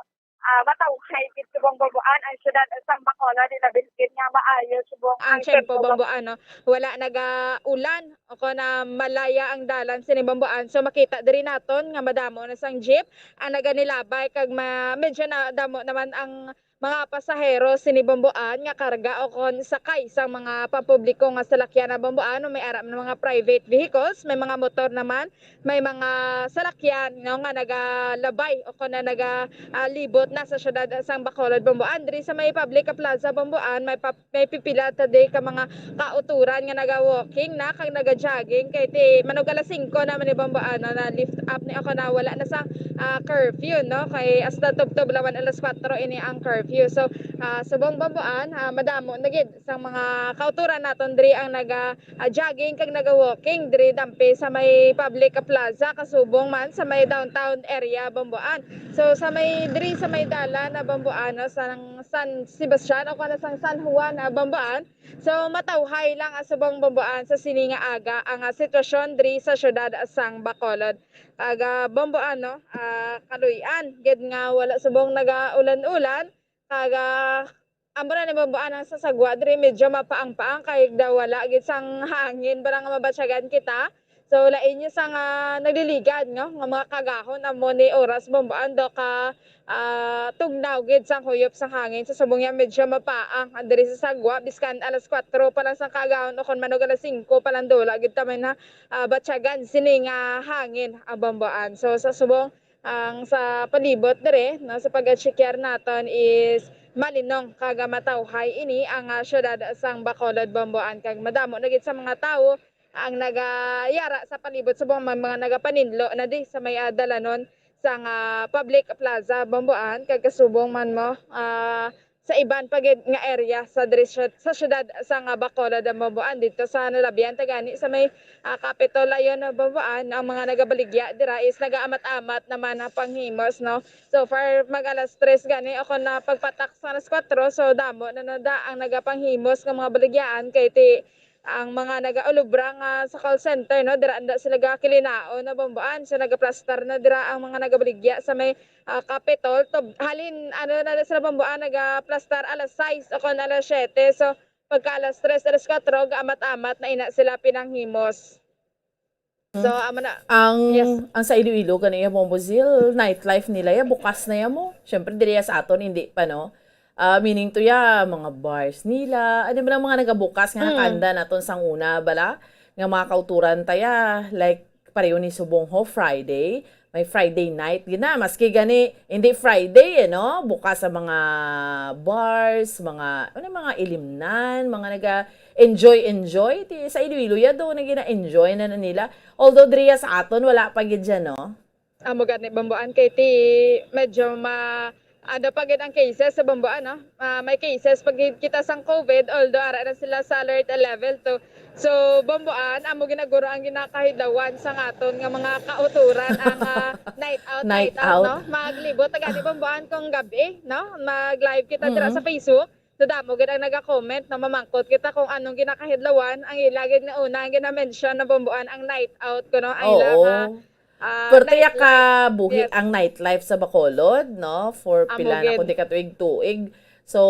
ah, matawhay gid subong Bambuan ang syudad sa Bacolod, ilabi gid nga maayo subong Ang ang tiyempo, tiyempo Bambuan, no? Wala naga-ulan o kon, ah, malaya ang dalan sini Bambuan. So, makita diri naton nga madamo na sang jeep ang naganilabay kag ma-, medyo na damo naman ang mga pasahero sini Bambuan nga karga o kon sakay sang mga pampubliko nga salakyan na Bambuan, o may ara man mga private vehicles, may mga motor naman, may mga salakyan, no, nga nagalabay o kon na naga, ah, libot na sa siyudad sang Bacolod, Bambuan. Diri sa may public plaza, Bambuan, may pap-, may pipila ta di ka mga kauturan nga naga-walking na kag naga-jogging kay ti manug alas singko naman ni Bambuan na lift up ni ako na wala na sa, ah, curfew, no? Kay hasta tubtob lawan alas kwatro ini ang curfew. So, ah, subong Bambuan, ah, madamo na gid sang mga kauturan naton diri ang naga, ah, jogging kag naga-walking diri dampi sa may public plaza kasubong man sa may downtown area Bambuan. So, sa may diri sa may dalan na Bambuan, no, sa San Sebastian o kana sang San Juan, ah, Bambuan, so, matawhay lang, ah, subong Bambuan sa sini nga aga ang, ah, sitwasyon diri sa siyudad sang Bacolod. Kag, ah, Bambuan, no, ah, kaluy-an gid nga wala subong nagaulan-ulan. Kag, ah, Amo na ni Bambuan, ang sa sagwa diri medyo mapaang-paang kay daw wala gid sang hangin ba nga mabatyagan kita. So, lain niya sa nga nagliligad, no, nga mga kagahon, amo ni oras Bambuan daw ka, ah, tugnaw gid sang huyop sang hangin. Sa subong niya medyo mapaang diri sa sagwa, biskan alas kuwatro pa lang sang kaagahon o kon manog alas singko pa lang daw wala gid ta man na, ah, batyagan sini nga hangin, ah, Bambuan. So, sa subong ang sa palibot diri, no, sa pag-checkar naton is malinong kag matawhay ini ang, ah, siyudad sang Bacolod, Bambuan, kag madamo na gid sa mga tawo ang nagayara sa palibot subong may mga nagapaninlo na di sa may, ah, dalanon sang, ah, public plaza, Bambuan, kag kasubong man mo, ah, sa iban pa gid nga area sa diri syu-, sa siyudad sang, ah, Bacolod, Bambuan, didto sa nalabihan ta gani sa may, ah, Capitol, Leon, Bambuan, ang mga nagabaligya dira is nagaamat-amat naman ang panghimos, no? So far, mag alas tres gani o kon na pagpatak sa alas kuwatro, so damo na na da ang nagapanghimos nga mga baligyaan kay ti ang mga nagaulobra nga sa call center, no, dira anda sila gakilinaon na Bambuan. So, nagaplastar na dira ang mga nagabaligya sa may, ah, Capitol. Tub-, halin, ano na sila Bambuan, nagaplastar alas sais o kon alas siyete. So, pagka alas tres, alas kuwatro, gaamat-amat na ina sila pinanghimos. So, amo na. Ang, Yes. ang sa Iloilo, gani ya, Bombo Zil, nightlife nila ya, bukas na ya mo. Siyempre, diri ya sa aton, hindi pa, no? Ah, meaning to ya, mga bars nila, ano ba lang mga nagabukas nga Mm. nakanda naton sang una, bala? Nga mga kauturan ta ya, like, pareho ni subong ho, Friday, may Friday night, gina. Maski gani, hindi Friday, eh, no? Bukas sa mga bars, mga, ano, mga ilimnan, mga naga-enjoy-enjoy. Ti, sa Iloilo, ya, do, na gina-enjoy na, na nila. Although, diri ya sa aton, wala pa gid siya, no? Amo gani, Bambuan, kay ti medyo ma-, ano pa gid ang cases sa Bambuan, no? Ah, may cases pa gid kita sang covid, although ara na sila sa alert level two. So, Bambuan, amo ginaguro ang ginakahidlawan sa aton nga mga kauturan ang, ah, night out, Night night out, out. no? Maglibot na gani, Bambuan, kung gabi, no? Mag-live kita dira Mm. sa Facebook. So, damo gid ang naga-comment, no? Mamangkot kita kung anong ginakahidlawan. Ang ila gid nga una ang gina-mention na, Bambuan, ang night out ko, no? Ang ila Oo. nga, ah, Pero tiyak nightlife. kabuhi Yes. ang nightlife sa Bacolod, no? For Amo pila na gid. kundi ka tuig-tuig. So,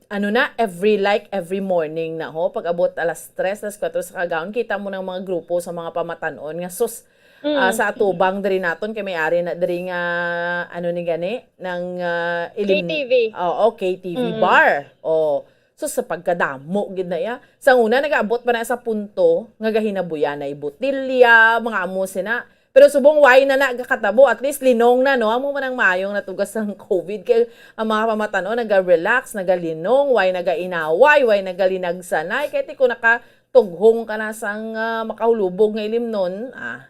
ano na, every, like, every morning na ho, pag abot alas tres, alas kuwatro sa kagahon, kita mo ng mga grupo sa mga pamatanon nga, sus, ah, Mm. sa atubang diri naton, kay may ari na diri nga, ano ni gani, ng, ah, ilim-, K T V. Oo, K T V Mm. bar. Oh. So, sa pagkadamo gid na iya. Sa una, nag-aabot pa na sa punto nga gahinabuyan na botilya, mga amo sina. Pero subong why na nagakatabo, at least linong na, no? Amo man ang maayong natugas sang covid. Kay ang mga pamatanon, naga-relax, nagalinong, why nagainaway, why nagalinagsanay. Kay ti kung nakatughong ka na sang, ah, makahulubog nga ilimnon, ah,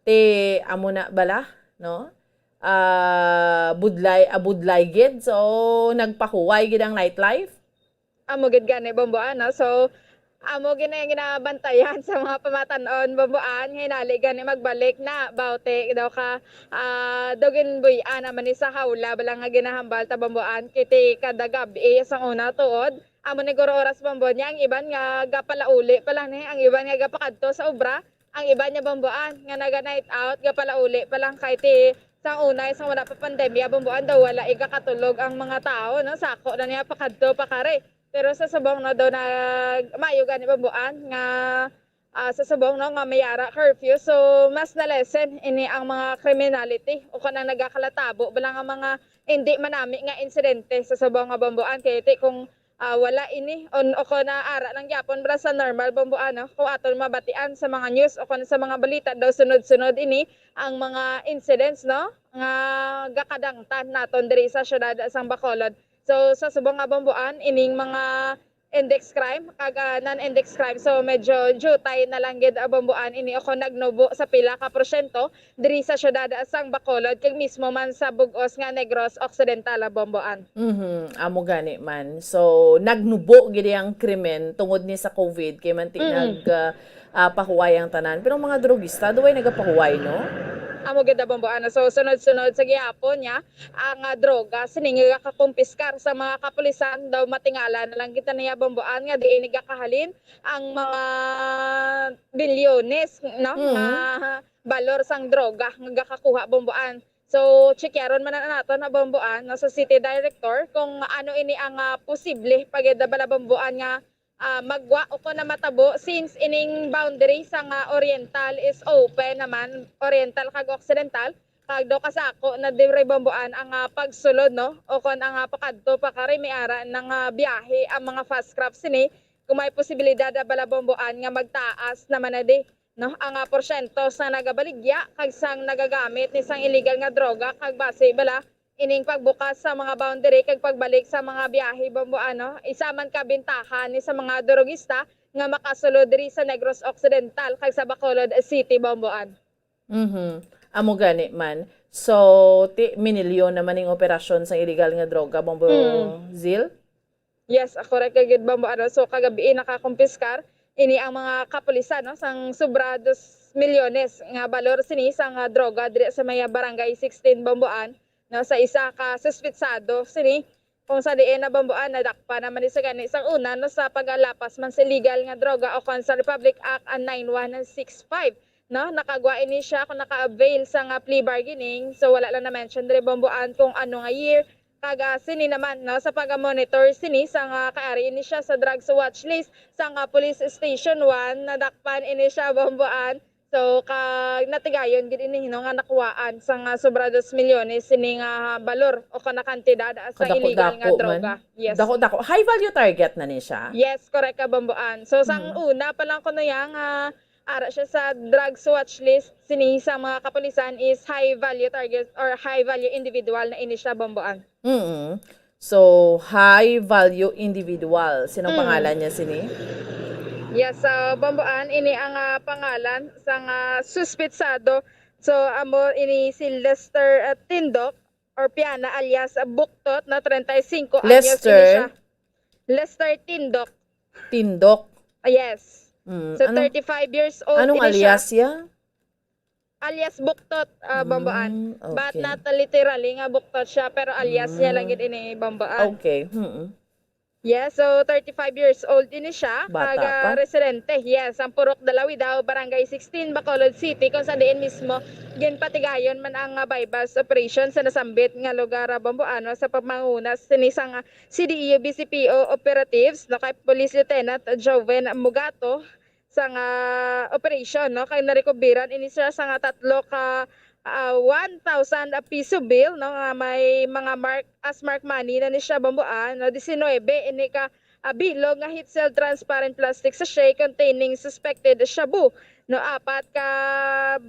ti amo na bala, no? Ah, budlay, ah, budlay gid. So, nagpahuway gid ang nightlife. Amo gid gani, Bombo, ano? So, amo gid na yung ginabantayan sa mga pamatanon, Bomboan, nga hinali gani magbalik na, bauti daw ka, ah, daw ginbuy-an naman ni sa hawla, bala nga ginahambal ta, Bomboan, kiti kada gab-i sa una tuod. Amo ni guro oras, Bombo, niya ang iban nga gapalauli pa lang ni, ang iban nga gapakadto sa obra, ang iban niya, Bomboan, nga naga-night out, gapalauli pa lang kay ti sang una, sang wala pa pandemya, Bomboan, daw wala igakatulog ang mga tao, no? Sako na niya pakadto pa kari. Pero sa subong, no, daw nag-, maayo gani, Bomboan, nga, ah, sa subong, no, nga may ara curfew. So, mas na-lessen ini ang mga criminality o kanang nagakalatabo bala nga mga hindi manami nga insidente sa subong nga, Bomboan. Kay ti kung, ah, wala ini, on, o kon ara lang gyapon bala sa normal, Bomboan, no? Kung aton mabatian sa mga news o kon sa mga balita, daw sunod-sunod ini ang mga incidents, no, nga gakadangtan naton diri sa siyudad sang Bacolod. So, sa subong nga, Bomboan, ining mga index crime kag, ah, non-index crime. So, medyo jutay na lang gid, ah, Bomboan, ini o kon nagnubo sa pila ka porsyento diri sa siyudad sang Bacolod kag mismo man sa bug-os nga Negros Occidental, ah, Bomboan. Mhm, amo gani man. So, nagnubo gid ang krimen tungod ni sa covid kay man ti Mm. nag, ah, ah, pahuway ang tanan. Pero ang mga drogista, daw way nagapahuway, no? Amo gid, Bomboan. So, sunod-sunod sa gihapon niya, ang, ah, droga sini nga gakakumpiskar sa mga kapulisan daw matingala na lang kita niya, Bomboan, nga diin nagakahalin ang mga bilyones, no, Mm. nga balor sang droga nga gakakuha, Bomboan. So, checkaron man na naton, ah, Bomboan, no, sa city director kung ano ini ang, ah, posible pa gid, ah, bala, Bomboan, nga, ah, magwa o kon na matabo, since ining boundary sang, ah, oriental is open naman, oriental kag occidental, kag daw kasako na diri, Bomboan, ang, ah, pagsulod, no, o kon ang, ah, pakadto pa kari may ara nang, ah, biyahe ang mga fast craft sini, kung may posibilidad, ah, bala, Bomboan, nga magtaas naman na di, no, ang, ah, porsyento sa nagabaligya kag sang nagagamit ni sang illegal nga droga, kag base bala ining pagbukas sa mga boundary kag pagbalik sa mga biyahe, Bomboan, no, isa man ka bintahan ni sa mga durogista nga makasulod diri sa Negros Occidental kag sa Bacolod City, Bomboan. Mhm. Amo gani man. So, ti-, minilyon naman ning operasyon sa illegal nga droga, Bombo Mm. Zil? Yes, ah, correct ka gid, Bombo, ano. So, kagabi, nakakumpiskar ini ang mga kapulisan, no, sang sobra dos milyones nga balor sini sang, ah, droga diri sa may Barangay sixteen, Bomboan, no, sa isa ka suspitsado sini, kung sa diin na, Bomboan, nadakpan naman ni sa gani sang una, no, sa paglapas man sa illegal nga droga o kon sa Republic Act, ah, nine one six five, no. Nakagwa ini siya kung naka-avail sa nga plea bargaining. So, wala lang na-mention diri, Bomboan, kung ano nga year. Kag, ah, sini naman, no, sa pag-monitor sini sa nga kaari ini siya sa drugs watch list sa nga Police Station one, nadakpan ini siya, Bomboan. So, kag natigayon gid ini, no, nga nakuhaan sa nga sobra dos milyones sini nga balor o kana kantidad sa illegal nga Kadako-dako man. droga. Yes. Dako-dako. High value target na ni siya? Yes, correct ka, Bomboan. So, sang Mm. una pa lang kuno yang, ah, ara siya sa drugs watch list sini sa mga kapulisan is high value target or high value individual na ini siya, Bomboan. Mm. So, high value individual. Sinong Mm. pangalan niya sini? Yes, sa Bomboan, ini ang, ah, pangalan sang, ah, suspitsado. So, amo ini si Lester, ah, Tindok or Piana alias Buktot na treinta y cinco anyos ini Lester? siya. Lester Tindok. Tindok? Ah, yes. Mm, So, anong, thirty-five years old anong ini siya. alias siya? Alias Buktot, ah, Bomboan. Mm, But okay. not literally nga Buktot siya, pero alias niya lang Mm. gid ini, Bomboan. Okay. Mm. Yes, so thirty-five years old ini siya, Bata kag, ah, pa. residente, yes, ang Purok Dalawidaw, Barangay sixteen, Bacolod City, kung sa diin mismo ginpatigayon man ang, ah, buy-bust operation sa nasambit nga lugar, ah, Bomboan, sa pamanguna sini sang, ah, C D E U B C P O operatives, no, kay Police Lieutenant Joven Mugato, sang, ah, operation, no, kay narekuberan ini siya sang tatlo ka, ah, one thousand piso bill, no, nga may mga mark, as mark money na ni siya, Bomboan, no, diecinuebe ini ka, ah, bilog nga heat-sealed transparent plastic sachet containing suspected shabu, no, apat ka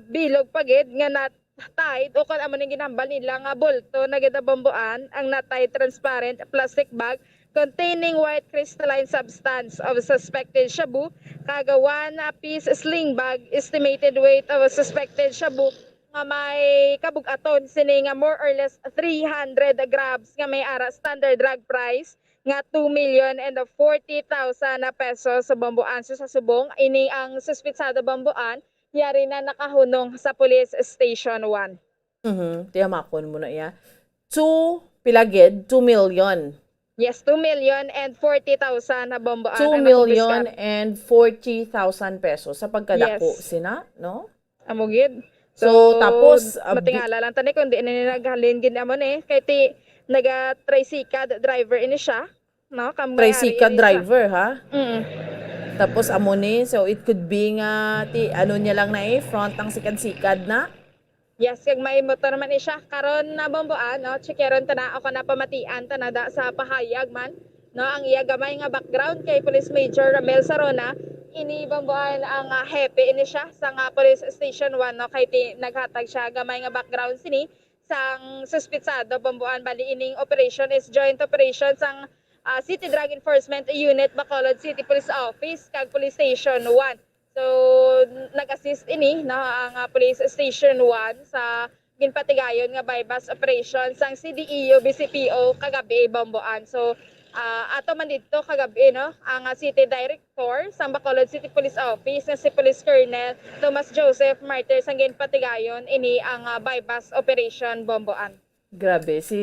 bilog pa gid nga nat-, tied o kon amo ning ginhambal nila nga bulto na gid, Bomboan, ang natied transparent plastic bag containing white crystalline substance of suspected shabu, kag one piece sling bag estimated weight of suspected shabu nga may kabug-aton sini nga more or less three hundred grams nga may ara standard drug price nga two million and forty thousand pesos sa Bomboan. So, sa subong, ini ang suspitsado, Bomboan, yari na nakahunong sa Police Station one. Mhm. Tiyamakon mo na iya. Two, pila gid? Two million. Yes, two million and forty thousand na, Bomboan, ang nakumpiskar. Two million and forty thousand pesos sa pagkadako Yes. sina, no? Amo gid. So, So, tapos, ah, bi- matingala lang tani kung di na ni naghalin gid amo ni. Kay ti, naga-tricycad driver ini siya, no? Kang may-ari Tricycad ini siya. driver, ha? Mm. Tapos amo ni, so it could be nga ti, ano niya lang na eh, front ang sikad-sikad na. Yes, kag may motor man ni siya. Karon na, Bomboan, no? Checkeron ta na, o kana pamatian ta na da sa pahayag man, no? Ang iya gamay nga background kay Police Major Ramel Sarona, ini, Bomboan, ang, ah, hepe ini siya sa nga Police Station one, no? Kay ti, naghatag siya gamay nga background sini sang suspitsado, Bomboan. Bali, ining operation is joint operation sang, ah, City Drug Enforcement Unit, Bacolod City Police Office, kag Police Station one. So, nag-assist ini, no, ang, ah, Police Station one sa ginpatigayon nga buy-bust operation sang C D E U B C P O kagabi, Bomboan. So, ah, ato man didto kagabi, no, ang, ah, City Director sang Bacolod City Police Office nga si Police Colonel Thomas Joseph Martir sang ginpatigayon ini ang, ah, buy-bust operation, Bomboan. Grabe, si,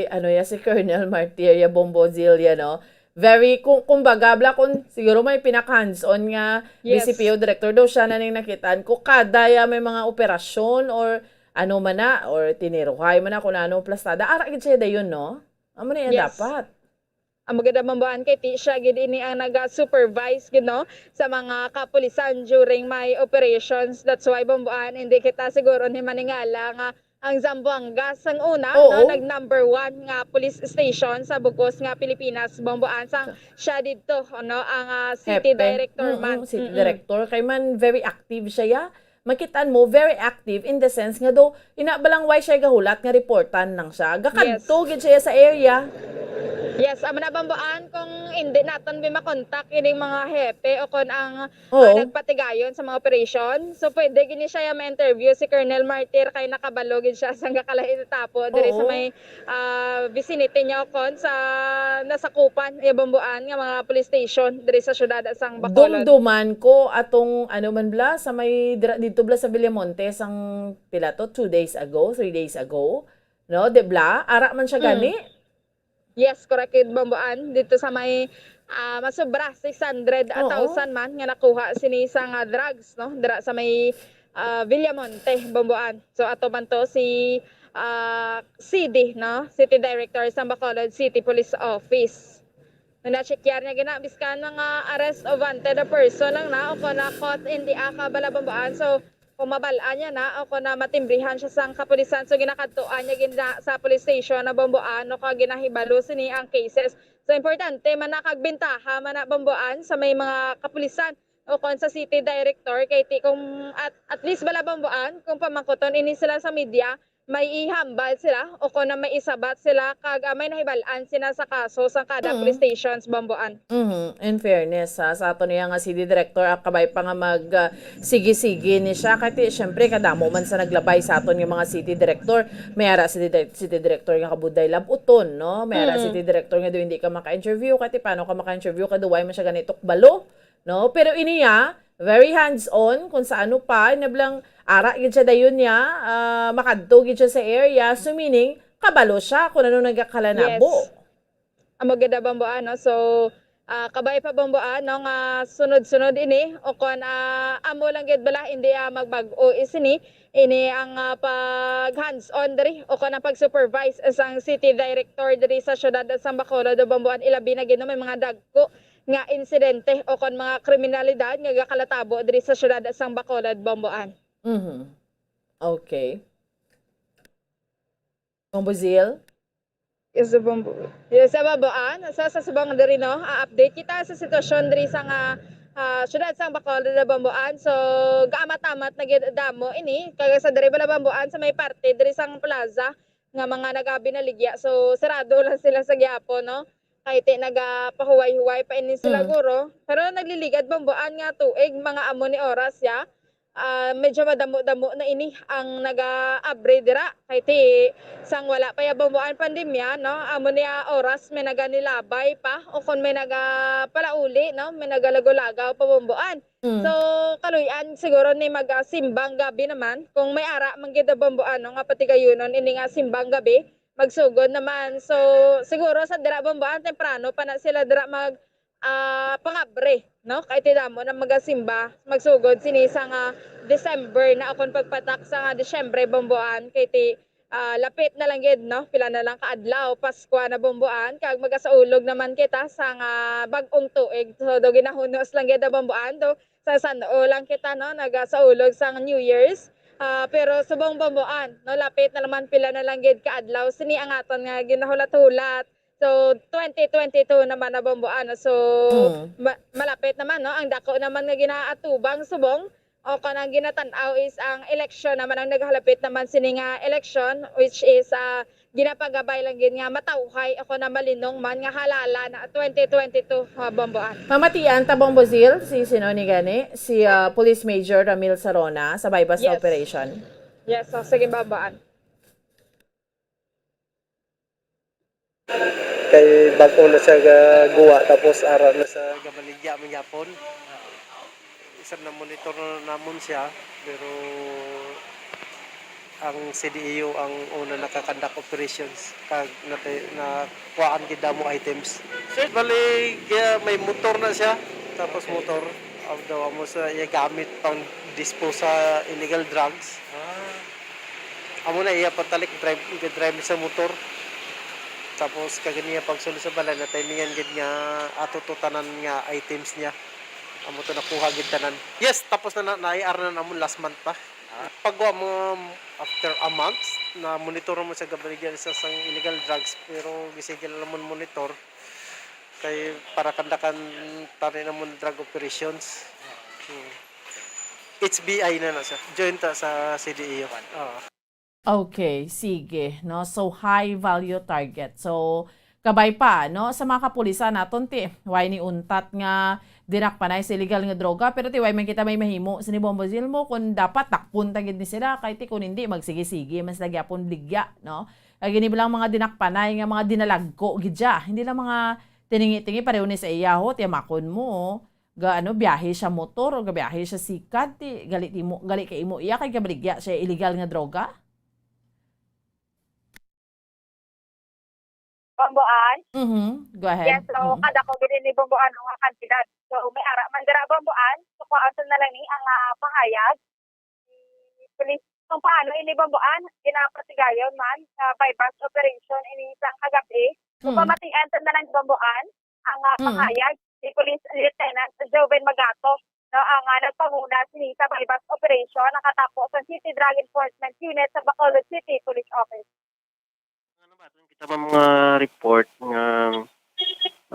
ano ya, si Colonel Martiria Bombo Zilla, no? Very, kung, kumbaga, bla, kung siguro may pinaka-hands-on nga Yes. B C P O director daw, siya na ning nakitaan ko. Kada ya may mga operasyon or ano man na, or tiniruhay man na, kung ano plastada, ara gid siya dayon, no? Amo na iya. Yes. Dapat. Ang maganda, Bamboan, kay ti siya gid ini ang naga-supervise gid, no, sa mga kapulisan during may operations. That's why, Bamboan, hindi kita siguro ni maningala nga ang Zamboanga sang una, oo, no, nag number one nga police station sa bugos nga Pilipinas, Bamboan, sang siya didto, no, ang, ah, city, hepe, director, mm, man, city, mm-mm, director. Kay man, very active siya, ya. Makitaan mo, very active in the sense nga do, ina ba lang, why siya gahulat nga reportan lang siya? Yes. Gakadto gid siya sa area. Yes, amo na, Bamboan, kung hindi naton bi makontak ining mga hepe o kon ang, oo, ah, nagpatigayon sa mga operasyon. So, pwede gini siya ya ma-interview si Colonel Martir kay nakabalo gid siya sang gakalain tapo diri sa, oo, may, ah, vicinity niya o kon sa nasakupan iya, Bamboan, nga mga police station diri sa siyudad sang Bacolod. Dumduman ko atong, ano man bala, sa may dira, dito bala sa Villamonte, sang pila to, two days ago, three days ago, no? Di bala? Ara man siya, mm, gani? Yes, correct gid, Bamboan. Dito sa may, ah, masobra six hundred, oo, thousand man nga nakuha sini sang, ah, drugs, no? Dira sa may, ah, Villamonte, Bamboan. So, ato man to si, ah, C D, no? City Director sa Bacolod City Police Office. Nung na-checkyan niya gina, biskan nga arrest of wanted person lang na o kon na caught in the act bala, Bamboan. So, kung mabal-an niya na o kon na matimbrihan siya sang kapulisan, so ginakadtuan niya gina sa police station na, Bamboan, no, kag ginahibalo sini ang cases. So, importante man na kag bintaha man na, Bamboan, sa may mga kapulisan o kon sa city director, kay ti kung at, at least bala, Bamboan, kung pamangkuton ini sila sa media, may ihambal sila o kon na may isabat sila kag, ah, may nahibal-an sila sa kaso sang kada, mm, police stations, Bamboan. Mhm. In fairness, ha, sa aton niya nga city director, ah, kabay pa nga mag, ah, sige-sige ni siya. Kay ti, syempre, kadamo man sa naglabay sa aton nga mga city director. May ara city, di-, city director nga kabuday labuton, no? May ara, mm, city director nga do hindi ka maka-interview. Kay ti, paano ka maka-interview? Kay do way man siya ganito kabalo, no? Pero ini ya, very hands-on kung sa ano pa, inablang ara gid siya dayon niya, ah, makadto gid siya sa area. So, meaning, kabalo siya kung ano nagakalanabo. Yes. Amo gid, Bamboan, no? So, ah, kabay pa, Bamboan, no, nga sunod-sunod ini, o kon, ah, amo lang gid bala, hindi, ah, magbag-o is ini, ini ang, ah, pag hands-on diri, o kon ang pag-supervise sang city director diri sa siyudad sang Bacolod, Bamboan, ilabi na gid, no, may mga dagko nga insidente o kon mga kriminalidad nga gakalatabo diri sa siyudad sang Bacolod, Bamboan. Mhm. Okay. Bambuzil? Yes, Bambo-, yes, sa Bamboan. Sa, sa subong diri, no, ah, update kita sa sitwasyon diri sa nga, ah, siyudad sang Bacolod, Bamboan. So, gaamat-amat na gid damo ini. Kag sa diri bala, Bamboan, sa may parte diri sang plaza nga mga nagabinaligya. So, sarado lang sila sa gihapon, no? Kay ti nagapahuway-huway pa ini sila, mm, guro. Pero nagliligad, Bamboan, nga tuig, mga amo ni oras ya. Ah, medyo madamo-damo na ini ang nagaabre dira. Kay ti sang wala pa ya, Bamboan, pandemya, no? Amo niya oras may naganilabay pa o kon may nagapalauli, no? May nagalagaw-lagaw pa, Bamboan. Mm. So, kaluy-an siguro ni magasimbang gabi naman. Kung may ara man gid, Bamboan, no, nga patigayunon ini nga simbang gabi, magsugod naman. So, siguro sa dira, Bamboan, temprano pa na sila dira mag, ah, pangabre, no? Kay ti damo na magasimba, magsugod sini sa nga December na, akon pagpatak sa nga Disyembre, Bamboan, kay ti, ah, lapit na lang gid, no? Pila na lang ka adlaw, Paskwa na, Bamboan, kag magasaulog naman kita sa nga bag-ong tuig. So, do ginahunos lang gid, Bamboan, do sa san-o lang kita, no, nagasaulog sang New Year's. Ah, pero subong, Bamboan, no, lapit na naman, pila na lang gid ka adlaw sini ang aton nga ginahulat-hulat. So, twenty twenty-two naman na, Bamboan, no? So, mm, ma-, malapit naman, no? Ang dako naman nga ginaatubang subong o kanang ginatan-aw is ang eleksyon naman ang naghalapit naman sini nga eleksyon, which is, ah, ginapagabay lang gid nga matawhay ako na malinong man nga halala na twenty twenty-two, ah, Bamboan. Mamatian ta, Bambuzil, si sino ni gani? Si, ah, Police Major Ramil Sarona sa buy-bust, yes, operation. Yes, so, sige, Bamboan. Kay bag-o na siya ga-, guwa, tapos ara na sa gabaligya man gyapon. Isang na-monitor na namon siya, pero ang C D E U ang una naka-conduct operations, kag nati-, nakuhaan gid damo items. Sir, bali, ah, may motor na siya, tapos, okay, motor, although amo sa iya gamit pang dispose sa illegal drugs. Ah. Amo na iya pagtalik, drive, drive sa motor. Tapos kag niya pagsulod sa balay, na timingan gid nga ato to tanan nga items niya. Amo to nakuha gid tanan. Yes, tapos na na, na-I R na namon last month pa. Pagwa mo after a month, na monitor mo sa gabaligya sa sang illegal drugs, pero gisige lang mo monitor kay para kandakan tani namon drug operations. Hmm. H B I na na siya. Joint ta sa C D E O. Oo. Okay, sige, no? So, high value target. So, kabay pa, no? Sa mga kapulisan naton, ti, way ni untat nga dinakpanay sa illegal nga droga, pero ti, way man kita may mahimo sini, Bombo Zil, mo, kung dapat dakpon ta gid ni sila, kay ti, kung hindi, magsige-sige man sila gyapon baligya, no? Kay gini lang mga dinakpanay nga mga dinalagko gid siya. Hindi lang mga tiningi-tingi, pareho ni sa iya, ho, tiyamakon mo, ga, ano, biyahe siya motor o gabiyahe siya sikad, ti, gali ti mo, gali kay imo iya, kay gabaligya siya illegal nga droga. Bambuan. Mhm. Go ahead. Yes, so, Mm. kada ko gid ni Bambuan ang mga kandidato. So, may ara man dira Bambuan. So, kuhaan na lang ni ang, ah, pahayag. Police, kung paano ini Bambuan, ginapatigayon man sa buy-bust operation ini sang kagabi. So, Mm. pamatian ta na lang Bambuan ang, ah, Mm. pahayag ni Police Lieutenant Joven Magato, no, ang, ah, nagpanguna sini sa buy-bust operation nakatapo sa City Drug Enforcement Unit sa Bacolod City Police Office. Ano ba, doon kita, ma'am, mga report nga,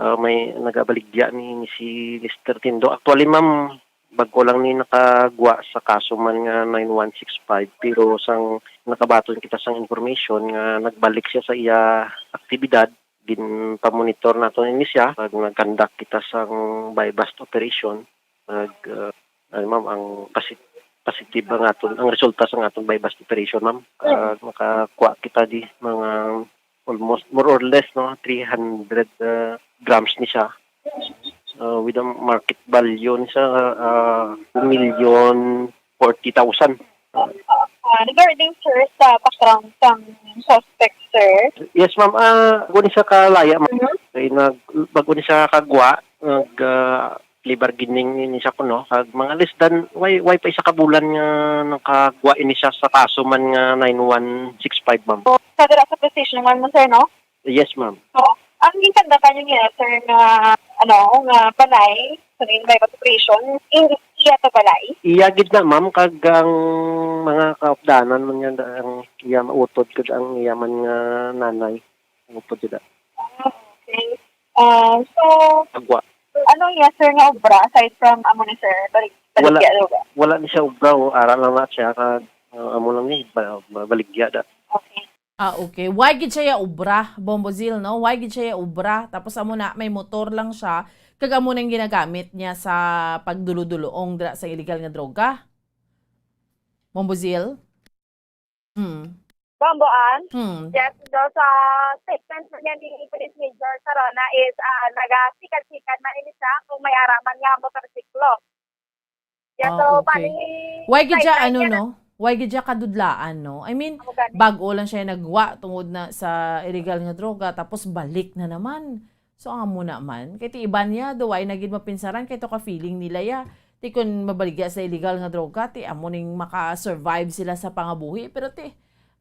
ah, may nagabaligya ni, ni si Mister Tindo. Actually, ma'am, bago lang ni nakagwa sa kaso man nga nine one six five, pero sang nakabaton kita sang information nga nagbalik siya sa iya aktibidad, ginpamonitor nato ni siya pag nag-conduct kita sang buy-bust operation. Nag, ah, ano, ma'am, ang posit-, positive ang aton, ang resulta sa aton buy-bust operation, ma'am. Ah, nakakuha kita di mga almost, more or less, no, three hundred, ah, grams ni siya. Ah, with a market value ni siya, ah, two million forty thousand. Ah, regarding, sir, sa background sang suspect, sir? Yes, ma'am. Ah, kung sa kalaya, ma'am, Mhm. Kay nag-, bago ni siya kagwa, nag, ah, plea bargaining ni siya kuno, kag mga less than, way, way pa isa ka bulan nga nakagwa ini siya sa kaso man nga nine one six five, ma'am. So, sa dira sa police station man mo, sir, no? Yes, ma'am. So, ang ginkandakan niyo niya, sir, nga, ano, nga balay, sa main by operation, in, iya to balay? Iya gid na, ma'am, kag ang mga kaupdanan man nga ang iya mautod, kag ang iya man nga nanay, mautod gid na. Ah, okay. Ah, so, Agwa. Ano niya, sir, nga obra aside from amo ni sir? Balig-, Wala. Baligya, ano ba? Wala ni siya obra, o, ara lang na siya, kag, ah, amo lang ni, ba-, ba-, baligya da. Okay. Ah, okay. Why gid siya ya obra, Bombo Zil, no? Why gid siya ya obra? Tapos amo na, may motor lang siya, kag amo nang ginagamit niya sa pagdulo-duloong dira sa illegal nga droga? Bombo Zil? Hmm. Bamboan? Hmm. Yes, do sa statement man niya ni Police Major Sarona is, ah, nagasikad-sikad man ini siya kung may ara man nga motorsiklo. Yes, Ah, so, okay. bali, Why gid siya, sideline ano, niya na. no? Why gid siya kadudlaan, no? I mean, Amo gani. bag-o lang siya nagwa tungod na sa illegal nga droga, tapos balik na naman. So, amo na man. Kay ti iban niya, do, ay na gid mapinsaran, kay to ka feeling nila ya. Ti kun mabaligya sa illegal nga droga, ti amo ning maka-survive sila sa pangabuhi. Pero ti,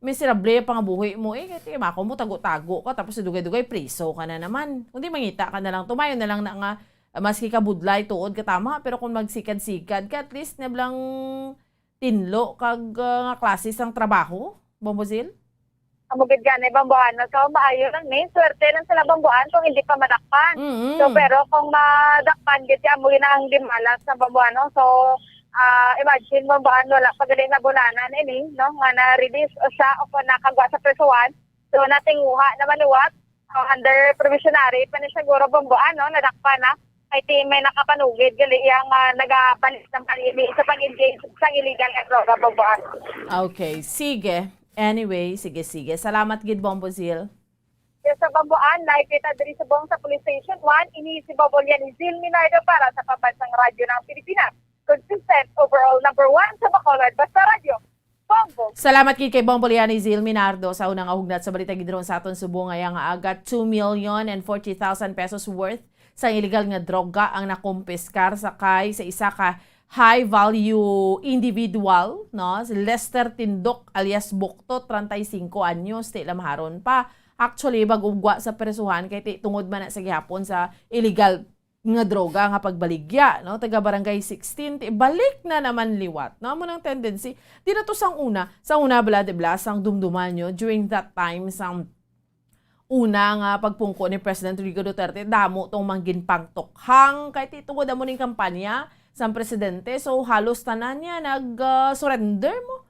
miserable ang pangabuhi mo eh. Kay ti, mako mo, tago-tago ka, tapos dugay-dugay, priso ka na naman. Kundi mangita ka na lang, tumayo na lang na nga, ah, maski ka budlay, tuod ka tama, pero kung magsikad-sikad ka, at least nablang tinlo kag, ah, nga klase sang trabaho, Bombo Zil? Amo gid gani, Bamboano. So, maayo lang ni. Swerte lang sila, Bamboan, kung hindi pa madakpan. Mm-mm. So, pero kung madakpan gid, amo gid na ang dimalas sa Bamboano. So, ah, imagine, Bamboan, wala pa gali na bulanan ini, no? Nga na-release o siya o kung nakagwa sa prisuhan. So, natinguha naman liwat. Oh, under probationary pa ni siguro, Bamboan, no? Nadakpan na. Kay ti may nakapanugid gali iya nga nagabalik naman ini sa pag-engage sa illegal nga droga, Bamboan. Okay, sige. Anyway, sige, sige. Salamat gid, Bombo Zil. Yes, sa Bamboan, live kita diri subong sa Police Station one. Ini si Bombo Lian Zil Minardo para sa Pambansang Radyo ng Pilipinas. Consistent, overall number one sa Bacolod, basta radyo. Bombo. Salamat gid kay Bombo Lian Zil Minardo sa unang hugnat sa balita gid ron sa aton subong nga iya nga aga. Two million and forty thousand pesos worth sa illegal nga droga ang nakumpiskar sa kay sa isa ka high value individual, no? Si Lester Tindok alias Bukto, treinta y cinco anyos, ti lamaharon pa. Actually, bag-o gwa sa presuhan kay ti tungod man na sa gihapon sa illegal nga droga nga pagbaligya, no? Taga Barangay sixteen, ti balik na naman liwat, no? Amo nang tendency. Di na to sang una, sang una bala, di bala, sang dumduman nyo, during that time, sang una nga pagpungko ni President Rodrigo Duterte, damo tong mangginpangtukhang kay ti tungod amo ning kampanya sang presidente. So, halos tanan niya nag, ah, surrender mo,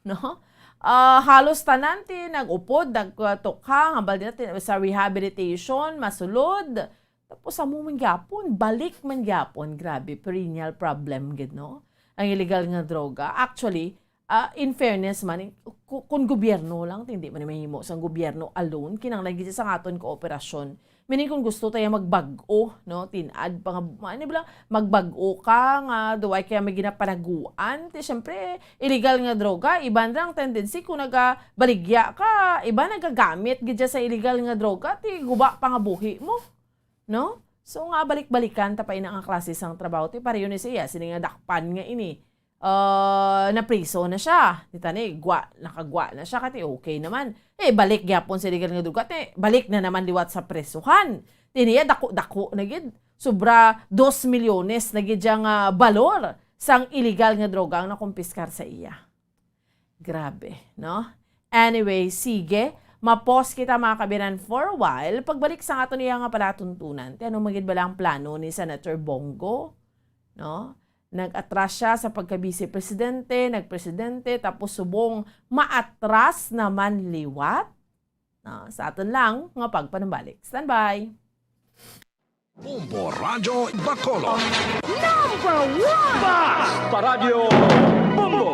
no? Ah, halos tanan ti nag-upod, nagtukhang, hambal din natin sa rehabilitation, masulod. Tapos amo man gyapon, balik man gyapon. Grabe, perennial problem gid, no? Ang illegal nga droga. Actually, ah, in fairness man, ku-, kun gobyerno lang, hindi man mahimo sang gobyerno alone, kinahanglan gid sang aton kooperasyon. Meaning, kung gusto tayo magbag-o, no, tinad pa nga, ano ba lang, magbag-o ka nga, duway kaya may ginapanaguan, ti, syempre, illegal nga droga, iban lang tendency kung nagabaligya ka, iban nagagamit gid siya sa illegal nga droga, ti, guba pa nga buhi mo, no? So, nga balik-balikan ta pa ina nga klase sang trabaho, ti, pareho ni siya, sini nga dakpan nga ini, ah, napriso na siya. Kita ni, gwa, nakagwa na siya, kati okay naman. Eh, balik gyapon sa illegal nga droga, ti, balik na naman liwat sa presuhan. Ti niya, dako-dako na gid. Sobra dos milyones na gid siya nga balor sang illegal nga droga ang nakumpiskar sa iya. Grabe, no? Anyway, sige. Mapos kita, mga kabinan, for a while. Pagbalik sa aton iya nga palatuntunan, ti ano man gid bala ang plano ni Senator Bong Go? No? Nag-atras siya sa pagka-vice presidente, nagpresidente, tapos subong maatras naman liwat. No? Sa aton lang nga pagpanumbalik. Standby! Bombo Radyo Bacolod. Number one! Basta Radyo Bombo!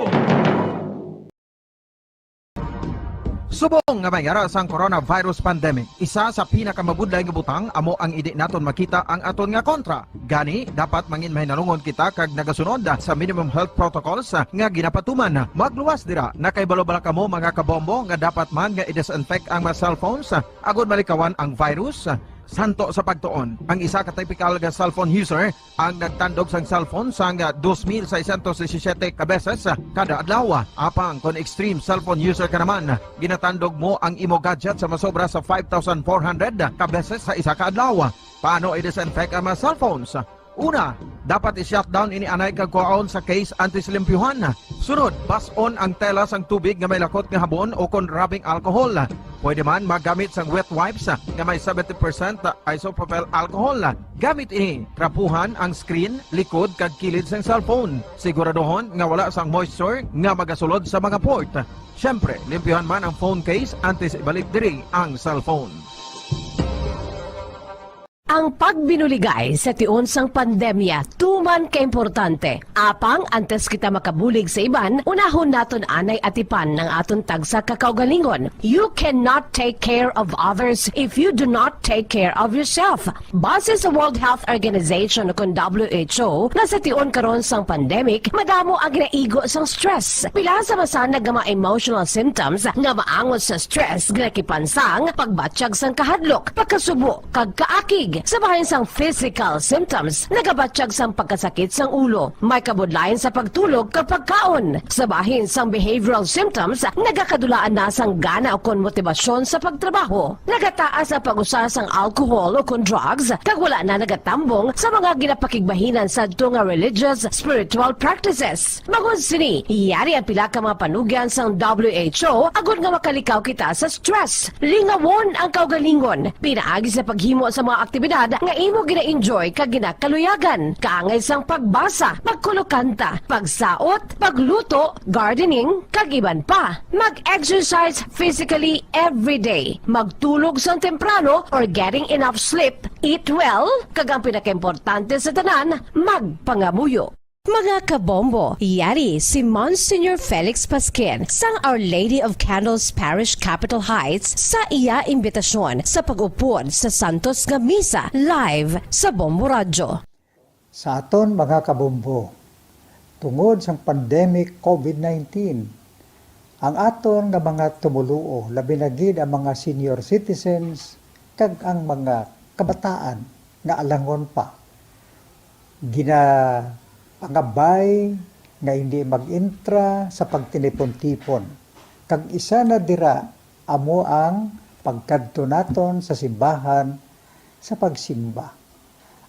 Subong nga may ara sang coronavirus pandemic, isa sa pinakamabudlay nga butang amo ang indi naton makita ang aton nga kontra. Gani, dapat mangin mahinalungon kita kag nagasunod sa minimum health protocols nga ginapatuman. Magluwas dira, nakahibalo bala kamo, mga kabombo, nga dapat man nga i-disinfect ang mga cellphones agud malikawan ang virus? Santo sa pagtuon, ang isa ka typical nga cellphone user ang nagtandog sang cellphone sang dos mil seiscientos disisiete ka beses kada adlaw. Apang kon extreme cellphone user ka naman, ginatandog mo ang imo gadget sa masobra sa five thousand four hundred ka beses sa isa ka adlaw. Paano i-disinfect ang mga cellphones? Una, dapat i-shutdown ini anay kag kuhaon sa case antes limpyuhan. Sunod, bas-on ang tela sang tubig nga may lakot nga habon o kon rubbing alcohol. Pwede man magamit sang wet wipes nga may seventy percent isopropyl alcohol. Gamit ini, trapuhan ang screen, likod, kag kilid sang cellphone. Siguraduhon nga wala sang moisture nga magasulod sa mga port. Siyempre, limpyuhan man ang phone case antes ibalik diri ang cellphone. Ang pagbinuligay sa tion sang pandemya tuman ka importante. Apang antes kita makabulig sa iban, unahon naton anay atipan ang aton tagsa ka kaugalingon. You cannot take care of others if you do not take care of yourself. Base sa World Health Organization o kon W H O, nga sa tion karon sang pandemic, madamo ang ginaigo sang stress. Pila sa masanag nga mga emotional symptoms nga maangot sa stress, ginakipan sang pagbatyag sang kahadlok, pagkasubo, kag kaakig. Sa bahin sang physical symptoms, nagabatyag sang pagkasakit sang ulo, may kabudlayan sa pagtulog kag pagkaon. Sa bahin sang behavioral symptoms, nagakadulaan na sang gana ukon motibasyon sa pagtrabaho. Nagataas ang pag-usa sang alcohol ukon drugs, kag wala na nagatambong sa mga ginapakigbahinan sadto nga religious, spiritual practices. Bangod sini, yari ang pila ka mga panugyan sang W H O agod nga makalikaw kita sa stress. Lingawon ang kaugalingon pinaagi sa paghimo sa mga aktibidad nga imo gina-enjoy kag ginakaluyagan, kaangay sang pagbasa, pagkulokanta, pagsaot, pagluto, gardening, kag iban pa. Mag-exercise physically every day. Magtulog sang temprano or getting enough sleep. Eat well, kag ang pinakaimportante sa tanan, magpangamuyo. Mga kabombo, yari si Monsignor Felix Pasquin sang Our Lady of Candles Parish, Capitol Heights, sa iya imbitasyon sa pag-upod sa santos nga misa live sa Bombo Radyo. Sa aton mga kabombo, tungod sang pandemic covid nineteen, ang aton nga mga tumoluo, labi na gid ang mga senior citizens kag ang mga kabataan nga alangon pa, gina-, pangabay nga hindi mag-entra sa pagtinipon-tipon, kag isa na dira amo ang pagkadto naton sa simbahan sa pagsimba.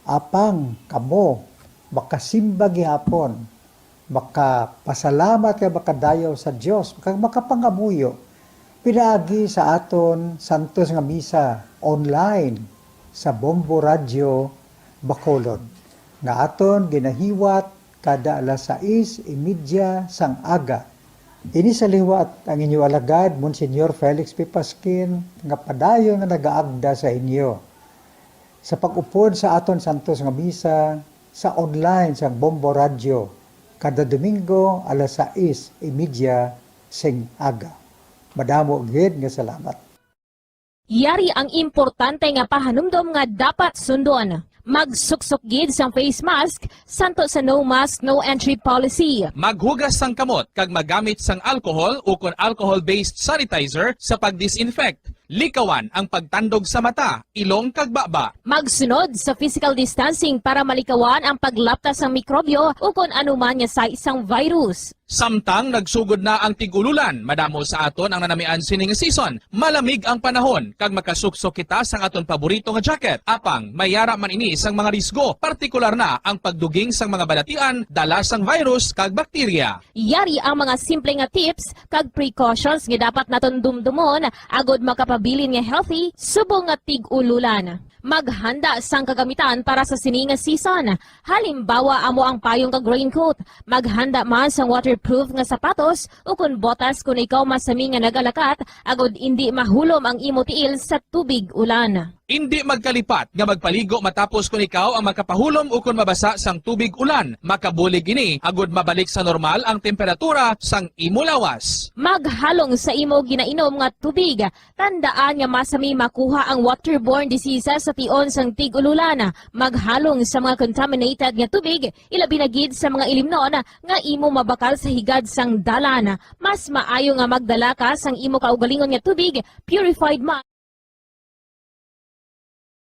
Apang kamo makasimba gihapon, makapasalamat kag makadayaw sa Dios, kag makapangamuyo pinaagi sa aton santos nga misa online sa Bombo Radyo Bacolod, nga aton ginahiwat kada alas sais y media sang aga. Ini sa liwat ang inyo alagad, Monsignor Felix P. Pasquin, nga padayon nga nagaagda sa inyo sa pag-upod sa aton santos nga misa sa online sang Bombo Radyo kada Domingo alas sais y media sing aga. Madamo gid nga salamat. Yari ang importante nga pahanumdom nga dapat sundon. Magsuksok gid sang face mask, santo sa no mask, no entry policy. Maghugas sang kamot kag magamit sang alcohol ukon alcohol-based sanitizer sa pag-disinfect. Likawan ang pagtandog sa mata, ilong kag baba. Magsunod sa physical distancing para malikawan ang paglapta sang mikrobyo ukon anuman nga sai sang virus. Samtang nagsugod na ang tig-ululan, madamo sa aton ang nanamian sini nga season. Malamig ang panahon kag makasuksok kita sang aton paborito nga jacket. Apang may yara man ini sang mga risgo, partikular na ang pagduging sang mga balatian dala sang virus kag bakterya. Yari ang mga simple nga tips kag precautions nga dapat naton dumdumon agod makapabilin nga healthy subong nga tig-ululan. Maghanda sang kagamitan para sa sini nga season. Halimbawa amo ang payong kag raincoat. Maghanda man sang waterproof nga sapatos ukon botas kon ikaw masami nga nagalakat agod indi mahulom ang imo tiil sa tubig ulan. Indi magkalipat nga magpaligo matapos kon ikaw ang makapahulom ukon mabasa sang tubig ulan. Makabulig ini agod mabalik sa normal ang temperatura sang imo lawas. Maghalong sa imo ginainom nga tubig. Tandaan nga masami makuha ang waterborne diseases sa tion sang tig-ululan. Maghalong sa mga contaminated nga tubig, ilabi na gid sa mga ilimnon nga imo mabakal sa higad sang dalan. Mas maayo nga magdala ka sang imo kaugalingon nga tubig, purified man.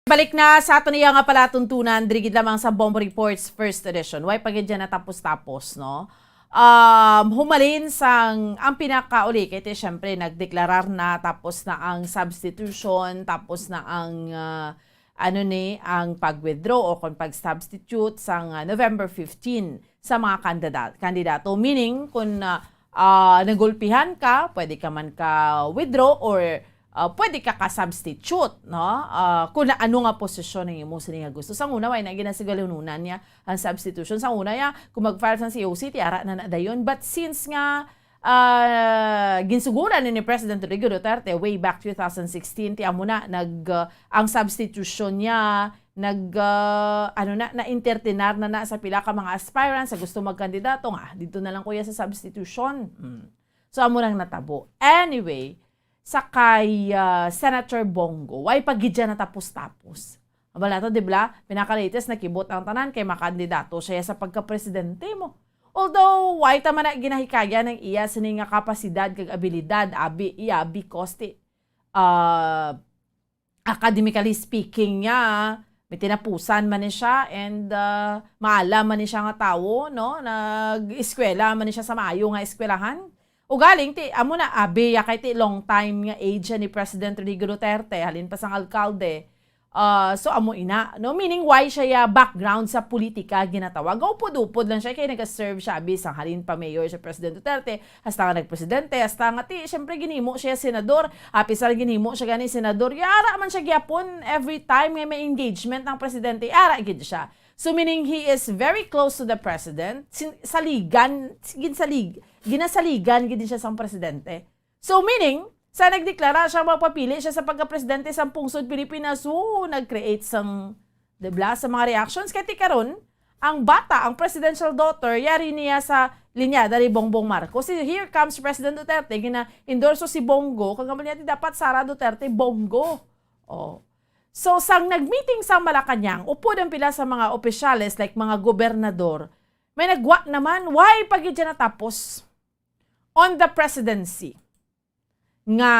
Balik na sa aton iya nga palatuntunan, diri gid lamang sa Bombo Reports First Edition. Way pa gid dyan natapos-tapos, no? Um, humalin sang, ang pinakauli, kay ti, syempre, nagdeklarar na, tapos na ang substitution, tapos na ang, ah, ano ni, ang pag-withdraw o kung pag-substitute sang, ah, November fifteen sa mga kandida-, kandidato. Meaning, kung, ah, ah, nagulpihan ka, pwede ka man ka withdraw or, ah, pwede ka ka-substitute, no? Ah, kung na, ano nga posisyon ang imo sini nga gusto. Sang una, way na ginasigalununan niya ang substitution. Sang una, ya, kung mag-file sang C O C, ti ara na na dayon. But since nga, ah, ginsuguran ni President Rodrigo Duterte way back two thousand sixteen, ti amo na, nag, ah, ang substitution niya, nag, ah, ano na, na-entertainar na na sa pila ka mga aspirants sa gusto magkandidato nga, "Ah, dito na lang kuya sa substitution." Mm. So, amo nang natabo. Anyway, sa kay, ah, Senator Bong Go, way pa gid siya natapos-tapos. Abal nato, di ba? Pinaka-latest, nakibot ang tanan kay makandidato siya sa pagka-presidente mo. Although, way ta man na ginahikayan ang iya sini nga kapasidad kag abilidad, abi, iya, because ti, ah, academically speaking niya, may tinapusan man ni siya and, ah, maalam man ni siya nga tawo, no? Nag-eskwela man ni siya sa maayo nga eskwelahan. Ugaling, ti, amo na, abi, ya kay ti long time nga age siya ni President Rodrigo Duterte, halin pa sang alkalde. Ah, so, amo ina, no? Meaning, way siya ya background sa politika ginatawag. Upod-upod lang siya kay nag-serve siya, abi, sang halin pa mayor si President Duterte, hasta nga nagpresidente, hasta nga ti, siyempre, ginhimo siya senador. Apisar ginhimo siya gani senador, yara man siya gyapon every time nga may engagement ang presidente, ara gid siya. So, meaning, he is very close to the president. Sin-, saligan, ginsalig-, ginasaligan gid siya sang presidente. So, meaning, sa nagdeklara siya, mapapili siya sa pagka-presidente sang pungsod Pilipinas, so, nag-create sang, di ba, sa mga reactions. Kay ti karon, ang bata, ang presidential daughter, yari niya sa linyada ni Bongbong Marcos. Si, here comes President Duterte, gina-endorso si Bongo, kag ang niya, dapat Sara Duterte Bongo. Oh. So, sang nag-meeting sa Malacañang, upod ang pila sa mga opisyales, like mga gobernador, may nagwa naman, way pa gid siya natapos on the presidency nga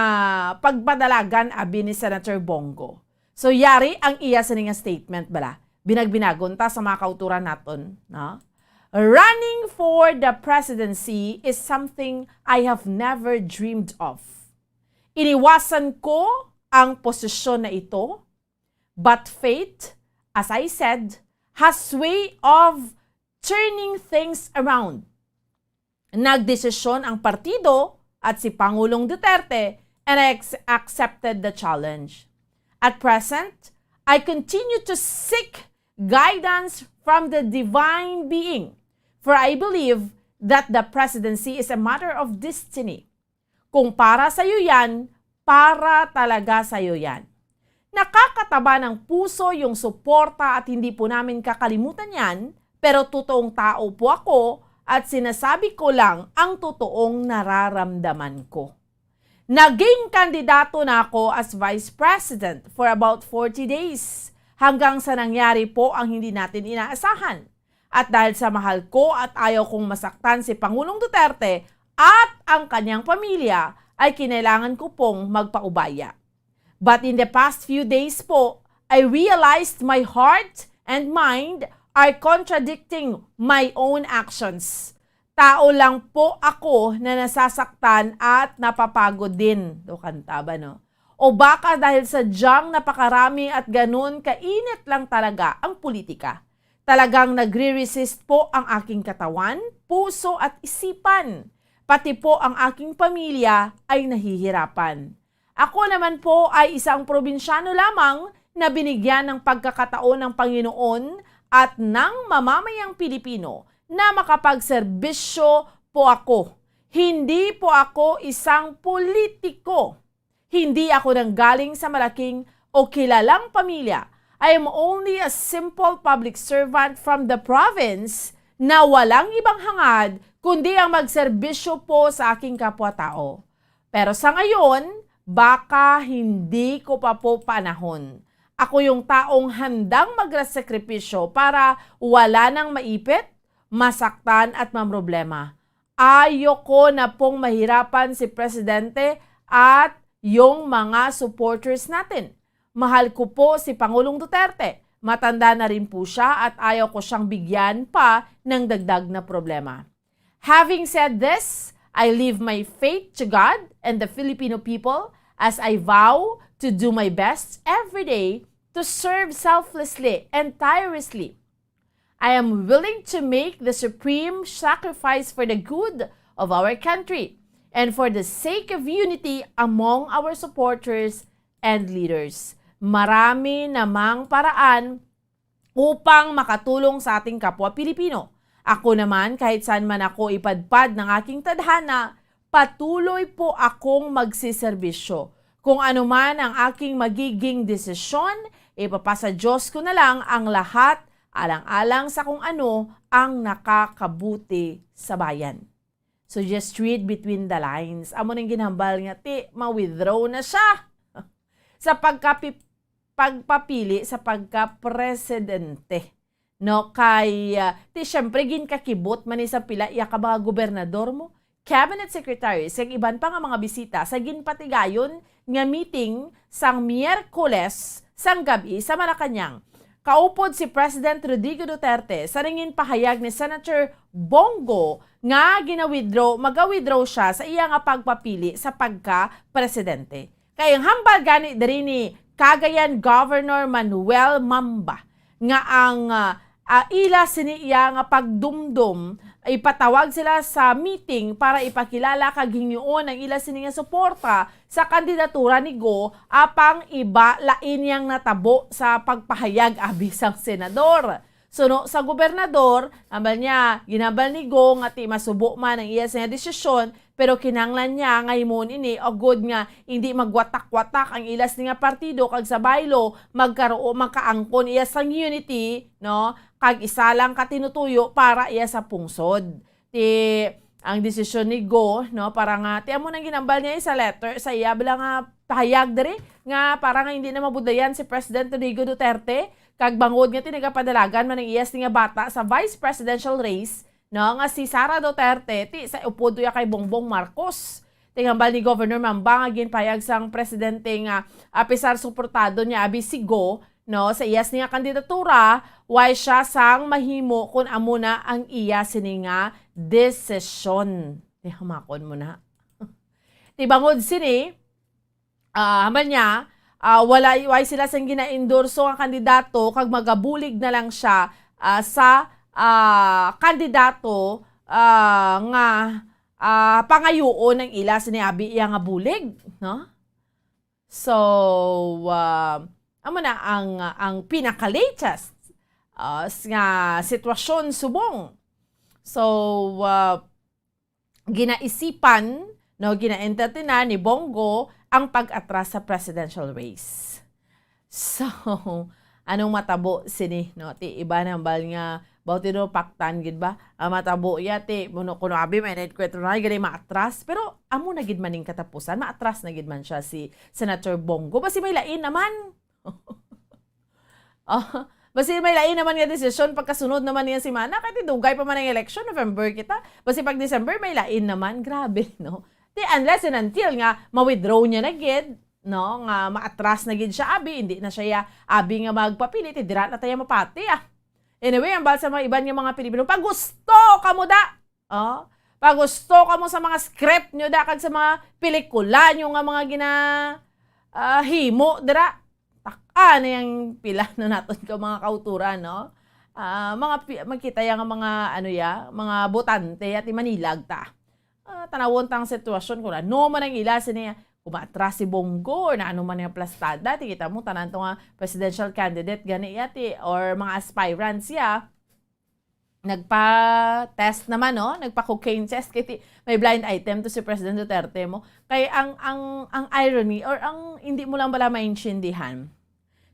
pagpadalagan abi ni Senator Bongo. So, yari ang iya sini nga statement bala. Binagbinagon ta sa mga kauturan naton, no? Running for the presidency is something I have never dreamed of. Iniwasan ko ang posisyon na ito, but fate, as I said, has way of turning things around. Nagdesisyon ang partido at si Pangulong Duterte, and I ex- accepted the challenge. At present, I continue to seek guidance from the divine being, for I believe that the presidency is a matter of destiny. Kung para sa iyo yan, para talaga sa iyo yan. Nakakataba ng puso yung suporta at hindi po namin kakalimutan yan, pero totoong tao po ako at sinasabi ko lang ang totoong nararamdaman ko. Naging kandidato na ako as vice president for about forty days, hanggang sa nangyari po ang hindi natin inaasahan. At dahil sa mahal ko at ayaw kong masaktan si Pangulong Duterte at ang kanyang pamilya, ay kinailangan ko pong magpaubaya. But in the past few days po, I realized my heart and mind are contradicting my own actions. Tao lang po ako na nasasaktan at napapagod din. Do kanta ba, no? O baka dahil sadyang napakarami at ganun kainit lang talaga ang politika. Talagang nagre-resist po ang aking katawan, puso at isipan. Pati po ang aking pamilya ay nahihirapan. Ako naman po ay isang probinsyano lamang na binigyan ng pagkakataon ng Panginoon at ng mamamayang Pilipino na makapagserbisyo po ako. Hindi po ako isang politiko. Hindi ako nanggaling sa malaking o kilalang pamilya. I am only a simple public servant from the province na walang ibang hangad kundi ang magserbisyo po sa aking kapwa-tao. Pero sa ngayon, baka hindi ko pa po panahon. Ako yung taong handang magsakripisyo para wala nang maipit, masaktan at mamroblema. Ayoko na pong mahirapan si Presidente at yung mga supporters natin. Mahal ko po si Pangulong Duterte. Matanda na rin po siya at ayaw ko siyang bigyan pa ng dagdag na problema. Having said this, I leave my faith to God and the Filipino people as I vow to do my best every day to serve selflessly and tirelessly. I am willing to make the supreme sacrifice for the good of our country and for the sake of unity among our supporters and leaders. Marami namang paraan upang makatulong sa ating kapwa Pilipino. Ako naman, kahit saan man ako ipadpad ng aking tadhana, patuloy po akong magsiserbisyo. Kung ano man ang aking magiging desisyon, ipapasa Diyos ko na lang ang lahat alang-alang sa kung ano ang nakakabuti sa bayan. So just read between the lines. Amo nang ginhambal nga ti ma-withdraw na siya sa pagkapi-, pagpapili sa pagka-presidente. No, kay, ah, ti siyempre ginkakibot man ni sa pila iya ka mga gobernador mo, cabinet secretaries, kag iban pa nga mga bisita sa ginpatigayon nga meeting sang Miyerkules sang gab-i sa Malacañang. Kaupod si President Rodrigo Duterte sa nangin pahayag ni Senator Bong Go nga gina-withdraw, maga-withdraw siya sa iya nga pagpapili sa pagka-presidente. Kay ang hambal gani diri ni Cagayan Governor Manuel Mamba nga ang, ah, ah, ila sini iya nga pagdumdom, ipatawag sila sa meeting para ipakilala kag hingyoon ang ila sini nga suporta sa kandidatura ni Go, apang iba lain yang natabo sa pagpahayag abi sang senador. Suno sa gobernador, hambal niya, ginhambal ni Go nga ti masubo man ang iya sini nga desisyon, pero kinahanglan niya nga himuon ini agud nga hindi magwatak-watak ang ila sini nga partido kag sa bylaw magkaruo, makaangkon iya sang unity, no? Kag isa lang ka tinutuyo para iya sa pungsod. Ti ang desisyon ni Go, no, para nga, ti amo nang ginhambal niya sa letter, sa iya bala nga pahayag diri, nga para nga hindi na mabudayan si President Rodrigo Duterte, kag bangod nga ti nagapadalagan man ang iya sini nga bata sa vice presidential race, no, nga si Sara Duterte, ti sa upod iya kay Bongbong Marcos. Ti hambal ni Governor Mamba nga ginpahayag sang presidente nga, apisar suportado niya abi si Go, no, sa iya sini nga kandidatura, way siya sang mahimo kun amo na ang iya sini nga desisyon. Ti hamakon mo na. Ti bangod sini, ah, hambal niya, ah, wala, way sila sang gina-endorso nga kandidato kag magabulig na lang siya, ah, sa, ah, kandidato, ah, nga, ah, pangayuon ang ila sini abi iya nga bulig, no? So, ah, amo na ang, ang pinaka-latest, ah, s-, nga sitwasyon subong. So, ah, ginaisipan, no, gina-entertainan ni Bongo ang pag-atras sa presidential race. So, anong matabo sini, no? Ti iba nambal nga, baw ti do paktan gid ba? Ang matabo ya, ti, muno, kuno abi, may nine kwentro na, gani maatras. Pero, amo na gid man ning katapusan, maatras na gid man siya si Senator Bongo. Basi may lain naman. Oh, basi may lain naman nga desisyon pagkasunod naman niya semana, kay ti dugay pa man ang eleksyon, November kita. Basi pag December, may lain naman. Grabe, no? Ti unless and until nga ma-withdraw niya na gid, no? Nga maatras na gid siya, abi, hindi na siya ya-, abi nga magpapili, ti dira na tayo mapati, ah. Anyway, ang bal sa mga iban nga mga Pilipino, pag gusto kamo da, oh, pag gusto kamo sa mga script nyo da, kag sa mga pelikula nyo nga mga gina, ah, himo dira, taka na yang pila na naton ka mga kauturan, no? Ah, mga pi-, magkita ya nga mga, ano ya, mga botante ya, ti manilag ta. Ah, tanawon ta ang sitwasyon kung ano man ang ila sini, kung maatras si Bongo or na ano man nga plastada, ti kita mo, tanan to nga presidential candidate gani ya, ti, or mga aspirants ya, nagpa-test naman, no? Nagpa-cocaine test. Kay ti-, may blind item to si President Duterte mo. Kay ang, ang, ang irony or ang hindi mo lang bala maintindihan,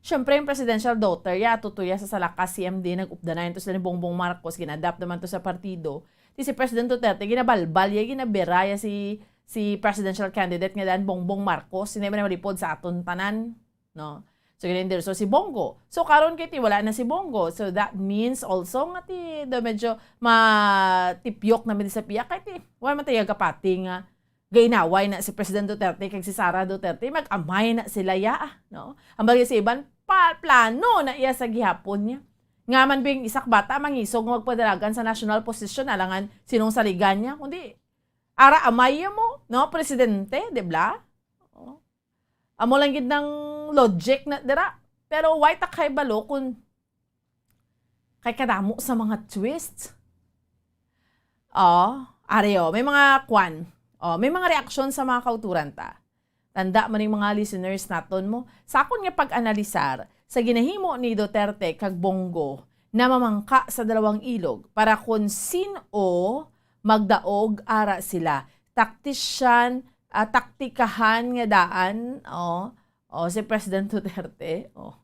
syempre, yung presidential daughter ya, tutuya sa Salakas C M D, nag-upda na yun to sila ni Bongbong Marcos, gina-adapt naman to sa partido. Di si President Duterte, ginabalbal ya, ginabira ya si, si presidential candidate nga daan Bongbong Marcos, hindi man malipod sa aton tanan, no? So, gina-endorso si Bongo. So, karon kay ti wala na si Bongo. So, that means also nga ti, do medyo matipyok na mi sa piya. Kay ti, wala man tayo gapati nga gainaway na si President Duterte kag si Sara Duterte, mag-amay na sila ya, no? Ang bagay sa iban, pa, plano na iya sa gihapon niya. Nga man bing isak bata, mangisog magpadalagan sa national position, alangan sinong saligan niya, kundi ara amay mo, no? Presidente, di ba? Oh. Amo lang gid nang logic na dira. Pero why ta kay balo kung kay kadamo sa mga twist. Oh, ari, oh, may mga kwan. Oh, may mga reaksyon sa mga kauturan ta. Tanda man ning mga listeners naton mo. Sa akon nga pag-analisar, sa ginahimo ni Duterte kag Bongo, namamangka sa dalawang ilog para kon sin-o magdaog ara sila. Taktisyan, ah, taktikahan nga daan, oh, oh, si President Duterte, oh.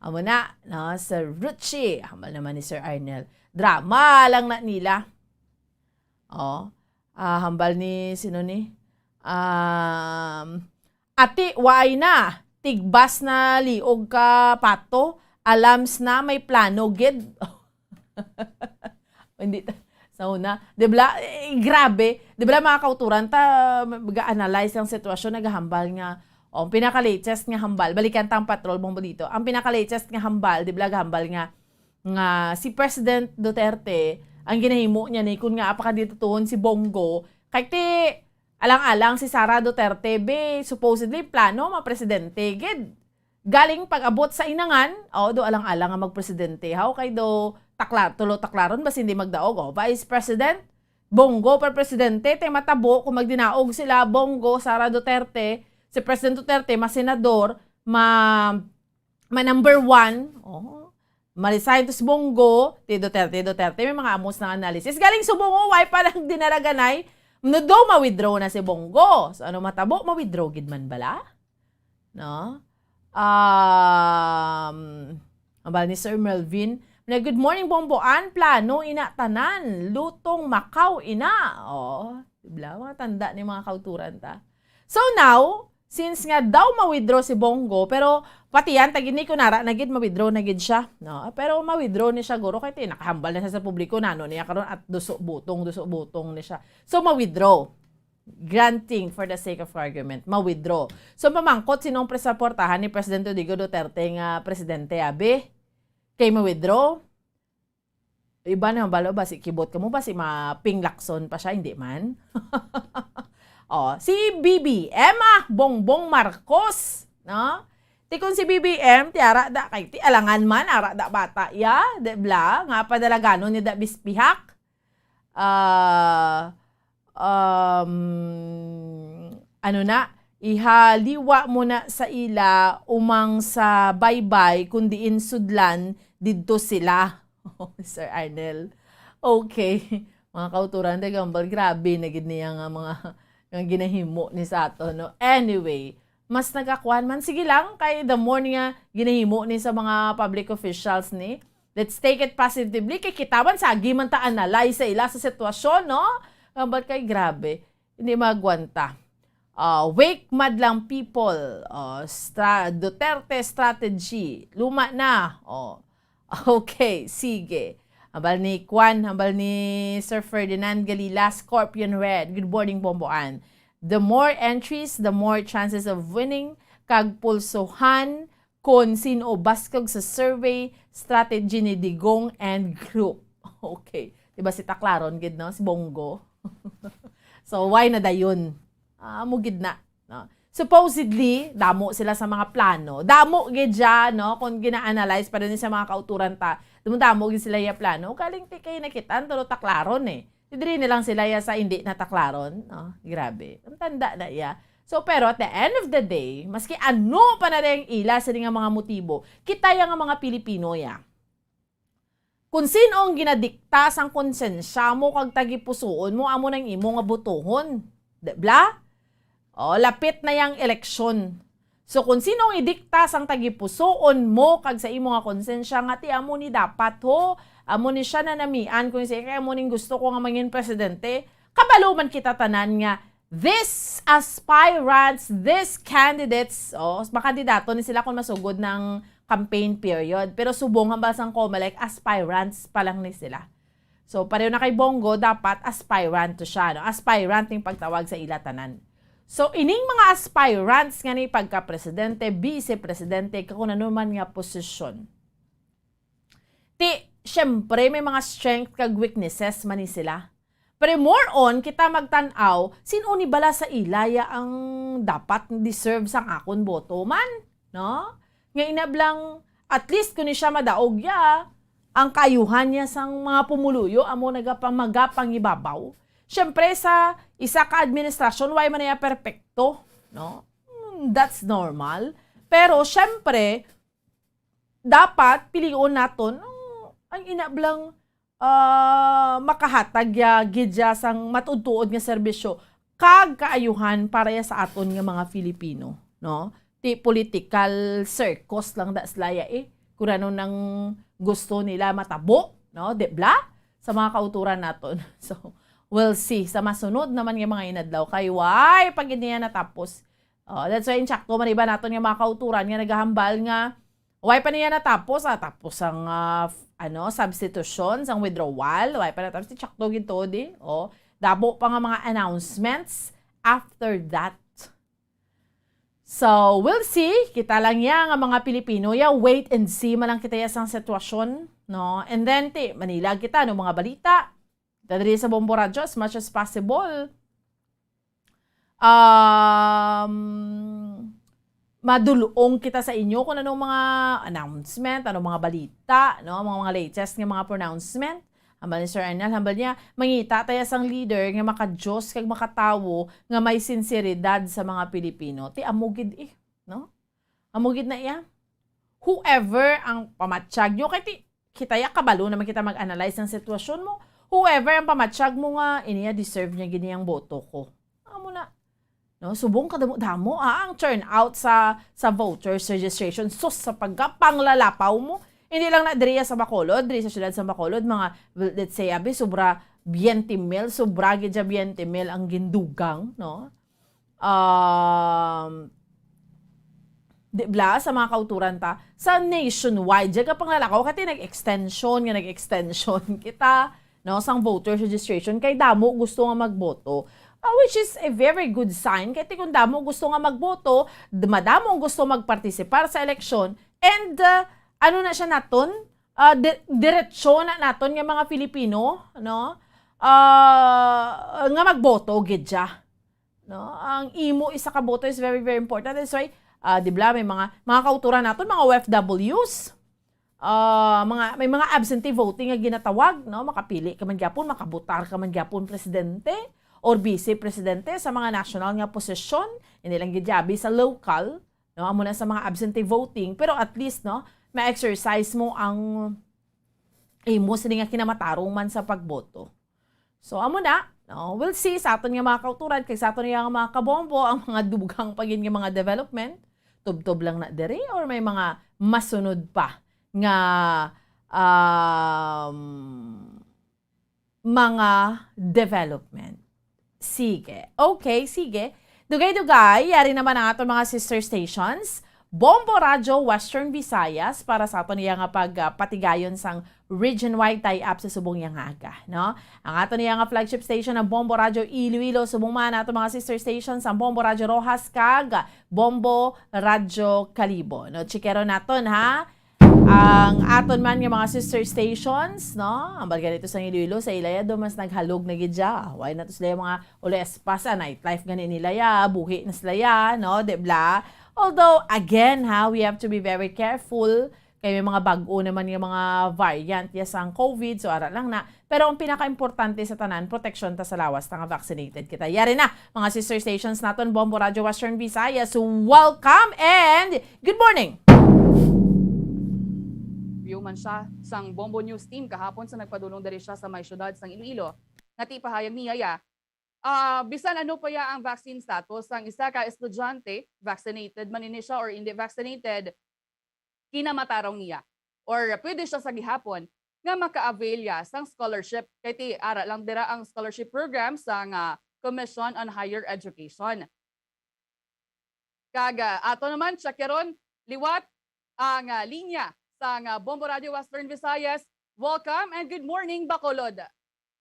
Amo na, no, Sir Ruchi, hambal naman ni Sir Arnel. Drama lang na nila. Oh, ah, hambal ni, sino ni? Um, ati, waay na. Tigbas na liog ka, Pato. Alams na, may plano gid. Hindi ta-, sa una, di ba? Eh, grabe. Di ba, mga kauturan, ta, mag-analyze ang sitwasyon, naghahambal nga, oh, ang pinaka-latest nga hambal, balikan ta ang patrol, Bong Bolito. Ang pinaka-latest nga hambal, di ba, hambal nga, nga si President Duterte, ang ginahimo niya ni, kun nga, pakaditutuhon si Bongo, kay ti, alang-alang si Sara Duterte, be, supposedly, plano, mapresidente, gid. Galing pag-abot sa inangan, o, do alang-alang nga magpresidente, haw, kay do takla-, tulo taklaron, basi hindi magdaog, o, Vice President, Bongo pa presidente, tay matabo kung magdinaog sila, Bongo, Sara Duterte, si President Duterte, ma-senador, ma-, ma-number one, o, ma-resign to si Bongo, ti Duterte, Duterte, may mga amos ng analysis. Galing subong, o, why pa lang dinaraganay, no, do ma-withdraw na si Bongo. So, ano matabo? Ma-withdraw gid man bala? No? Um, ang bala ni Sir Melvin, na, "Good morning, Bomboan. Plano ina tanan. Lutong Macau ina." Oh, di ba? Mga tanda ni mga kauturan ta. So now, since nga daw ma-withdraw si Bongo, pero pati yan, tagid ni kunara na gid, ma-withdraw na gid siya. No? Pero ma-withdraw ni siya, guro, kay ti-, nakahambal na siya sa publiko, nano niya karon at duso butong, duso butong ni siya. So, ma-withdraw. Granting for the sake of argument, ma-withdraw. So, mamangkot, sino ang presuportahan ni Presidente Rodrigo Duterte nga presidente, abi? Kay ma-withdraw? Iba na, balo ba si kibot kamo ba si Maping Lacson pa siya? Hindi man. Oh, si B B M, ah, Bongbong Marcos, no? Ti kon si B B M, ti ara da kay ti alangan man, ara da bata ya, di bla? Nga padalaganon ni da bispihak. Ah, um, ano na, ihaliwa mo na sa ila umang sa baybay, kun diin sudlan, didto sila. Sir Arnel. Okay. Mga kauturan, day, gambal, grabe na gid niya nga mga, nga ginahimo ni sa ato, no? Anyway, mas nagakuan man. Sige lang, kay the more nga ginahimo ni sa mga public officials ni, let's take it positively. Kay kita man, sagi man ta analyze sa ila sa sitwasyon, no? Gambal kay grabe. Hindi magwanta. Ah, wake madlang people. Oh, stra-, Duterte strategy. Luma na. Oh. Okay, sige. Hambal ni Kwan, hambal ni Sir Ferdinand Galila, Scorpion Red. Good morning, Bomboan. The more entries, the more chances of winning. Kag pulsohan kon sin-o baskog sa survey strategy ni Digong and group. Okay. Di ba si Taclaron gid, no? Si Bongo. So, why na dayon? Ah, amo gid na, no? Supposedly, damo sila sa mga plano. Damo gid siya, no? Kung gina-analyze pa rin sa mga kauturan ta, damo-damo gid sila yung plano. Galing ti kay nakitaan, tulo Taclaron eh. Di diri na lang sila ya sa hindi na Taclaron, no? Grabe. Ang tanda na iya. So, pero at the end of the day, maski ano pa na rin ila sini nga mga motibo, kita ya nga mga Pilipino ya. Kung sino ang ginadikta sang konsensya mo kag tagipusoon mo, amo nang imo nga botohon. Di bla? O, lapit na yang eleksyon. So, kung sino ang idikta sang tagipusoon mo kag sa imo nga konsensya nga ti amo ni dapat, ho, amo ni siya na namian, kung siya kay amo ning gusto ko nga mangin presidente, kabalo man kita tanan nga these aspirants, these candidates, o, makandidato ni sila kung masugod ng campaign period. Pero subong hambal sang Comelec, aspirants pa lang ni sila. So, pareho na kay Bongo, dapat aspirant to siya, no? Aspirant yung pagtawag sa ila tanan. So, ining mga aspirants nga ni pagka-presidente, vice-presidente, kung ano man nga posisyon. Ti, syempre, may mga strength kag weaknesses man ni sila. Pero more on, kita magtan-aw, sin-o ni bala sa ilaya ang dapat deserve sang akon boto man, no? Nga inablang, at least kung ni siya madaog ya, ang kaayuhan niya sang mga pumuluyo amo nagapamagapangibabaw. Siyempre, sa isa ka administrasyon, way man niya perpekto, no? Hmm, that's normal. Pero, siyempre, dapat pilion naton ang, ang inablang, ah, makahatag ya gid ya sang matuod-tuod nga serbisyo kag kaayuhan para ya sa aton nga mga Filipino, no? Ti political circus lang da sila ya, eh. Kung ano nang gusto nila matabo, no? Di bla? Sa mga kauturan naton. So, we'll see. Sa masunod naman nga mga inadlaw, kay way pa gid niya natapos. Oh, that's why, insakto man iba naton nga mga kauturan nga nagahambal nga way pa niya natapos, ah, tapos ang, ah, f-, ano, substitution, sang withdrawal, way pa natapos, insakto gid to, di? Oh, damo pa nga mga announcements after that. So, we'll see. Kita lang ya nga mga Pilipino ya, wait and see man lang kita ya sang sitwasyon, no? And then, ti, Manila kita, no, mga balita. Kita diri sa Bombo Radyo as much as possible. Um, madulong kita sa inyo kung anong mga announcement, anong mga balita, no? Mga, mga latest nga mga pronouncement. Hambal ni Sir Arnel, hambal niya, mangita tayo sang leader nga makadiyos kag makatawo nga may sinseridad sa mga Pilipino. Ti amo gid eh, no? Amo gid na iya. Whoever ang pamatyag nyo, kay ti, kita ya kabalo naman kita mag-analyze ng sitwasyon mo. Whoever ang pamatyag mo nga, iniya deserve niya gid niyang boto ko. Amo na. No, subong kadamo-damo, ah, ang turnout sa, sa voters registration. Sus, sa pagkapanglalapaw mo. Hindi lang na diri sa Bacolod, diri sa siyudad sa Bacolod, mga, let's say, abi, sobra twenty mil, sobra gid siya twenty mil ang gindugang, no? Um, di bla, sa mga kauturan ta, sa nationwide, diya ka panglalakaw, kati nag-extension, nga nag-extension kita, no, sang voters registration, kay damo gusto nga magboto. which is a very good sign. Kay ti kung damo gusto nga magboto, d-, madamo ang gusto magpartisipar sa eleksyon, and, uh, ano na siya naton? Uh, di-, diretso na naton nga mga Filipino, no? Uh, nga magboto gid siya. No? Ang imo isa ka boto is very, very important. That's why, uh, di ba, may mga, mga kauturan naton, mga O F Ws, ah, mga, may mga absentee voting nga ginatawag, no? Makapili ka man gyapon, makabotar ka man gyapon presidente or vice presidente sa mga national nga posisyon, hindi lang gid abi sa local, no? Amo na sa mga absentee voting, pero at least, no, ma-exercise mo ang imo sini nga kinamatarong man sa pagboto. So, amo na, no? We'll see sa aton nga mga kauturan kag sa aton nga mga kabombo ang mga dugang pa gid nga mga development. Tubtob lang na diri or may mga masunod pa nga, um, mga development. Sige. Okay, sige. Dugay-dugay, yari naman ang aton mga sister stations. Bombo Radyo Western Visayas para sa aton iya nga pag, ah, patigayon sang region-wide tie-up sa subong iya nga aga, no? Ang aton iya nga flagship station ang Bombo Radyo Iloilo, subong man aton mga sister stations ang Bombo Radyo Roxas kag Bombo Radyo Kalibo, no? Chikero naton, ha? Ang aton man nga mga sister stations, no? Ang balga nito sa Iloilo, sa Ilayado, mas naghalog na gid siya. Why na to sila yung mga ulo espas, ah, nightlife gani nila ya, buhi na sila ya, no? Di bla? Although, again, ha, we have to be very careful. Kay may mga bag-o naman nga mga variant ya sang COVID, so ara lang na. Pero ang pinaka-importante sa tanan, proteksyon ta sa lawas ta nga vaccinated kita. Yari na, mga sister stations naton, Bombo Radyo Western Visayas, welcome and good morning! View man siya sang Bombo News Team kahapon sa nagpadulong diri siya sa may syudad sang Iloilo. Nga ti pahayag niya, ya, ah, bisan ano pa ya ang vaccine status sang isa ka estudyante, vaccinated man ini siya or hindi vaccinated, kinamatarong niya or pwede siya sa gihapon nga maka-avail ya sang scholarship. Kay ti ara lang dira ang scholarship program sang, ah, Commission on Higher Education. Kag, ah, ato naman, check karon liwat ang, ah, linya sang, ah, Bombo Radio Western Visayas. Welcome and good morning, Bacolod.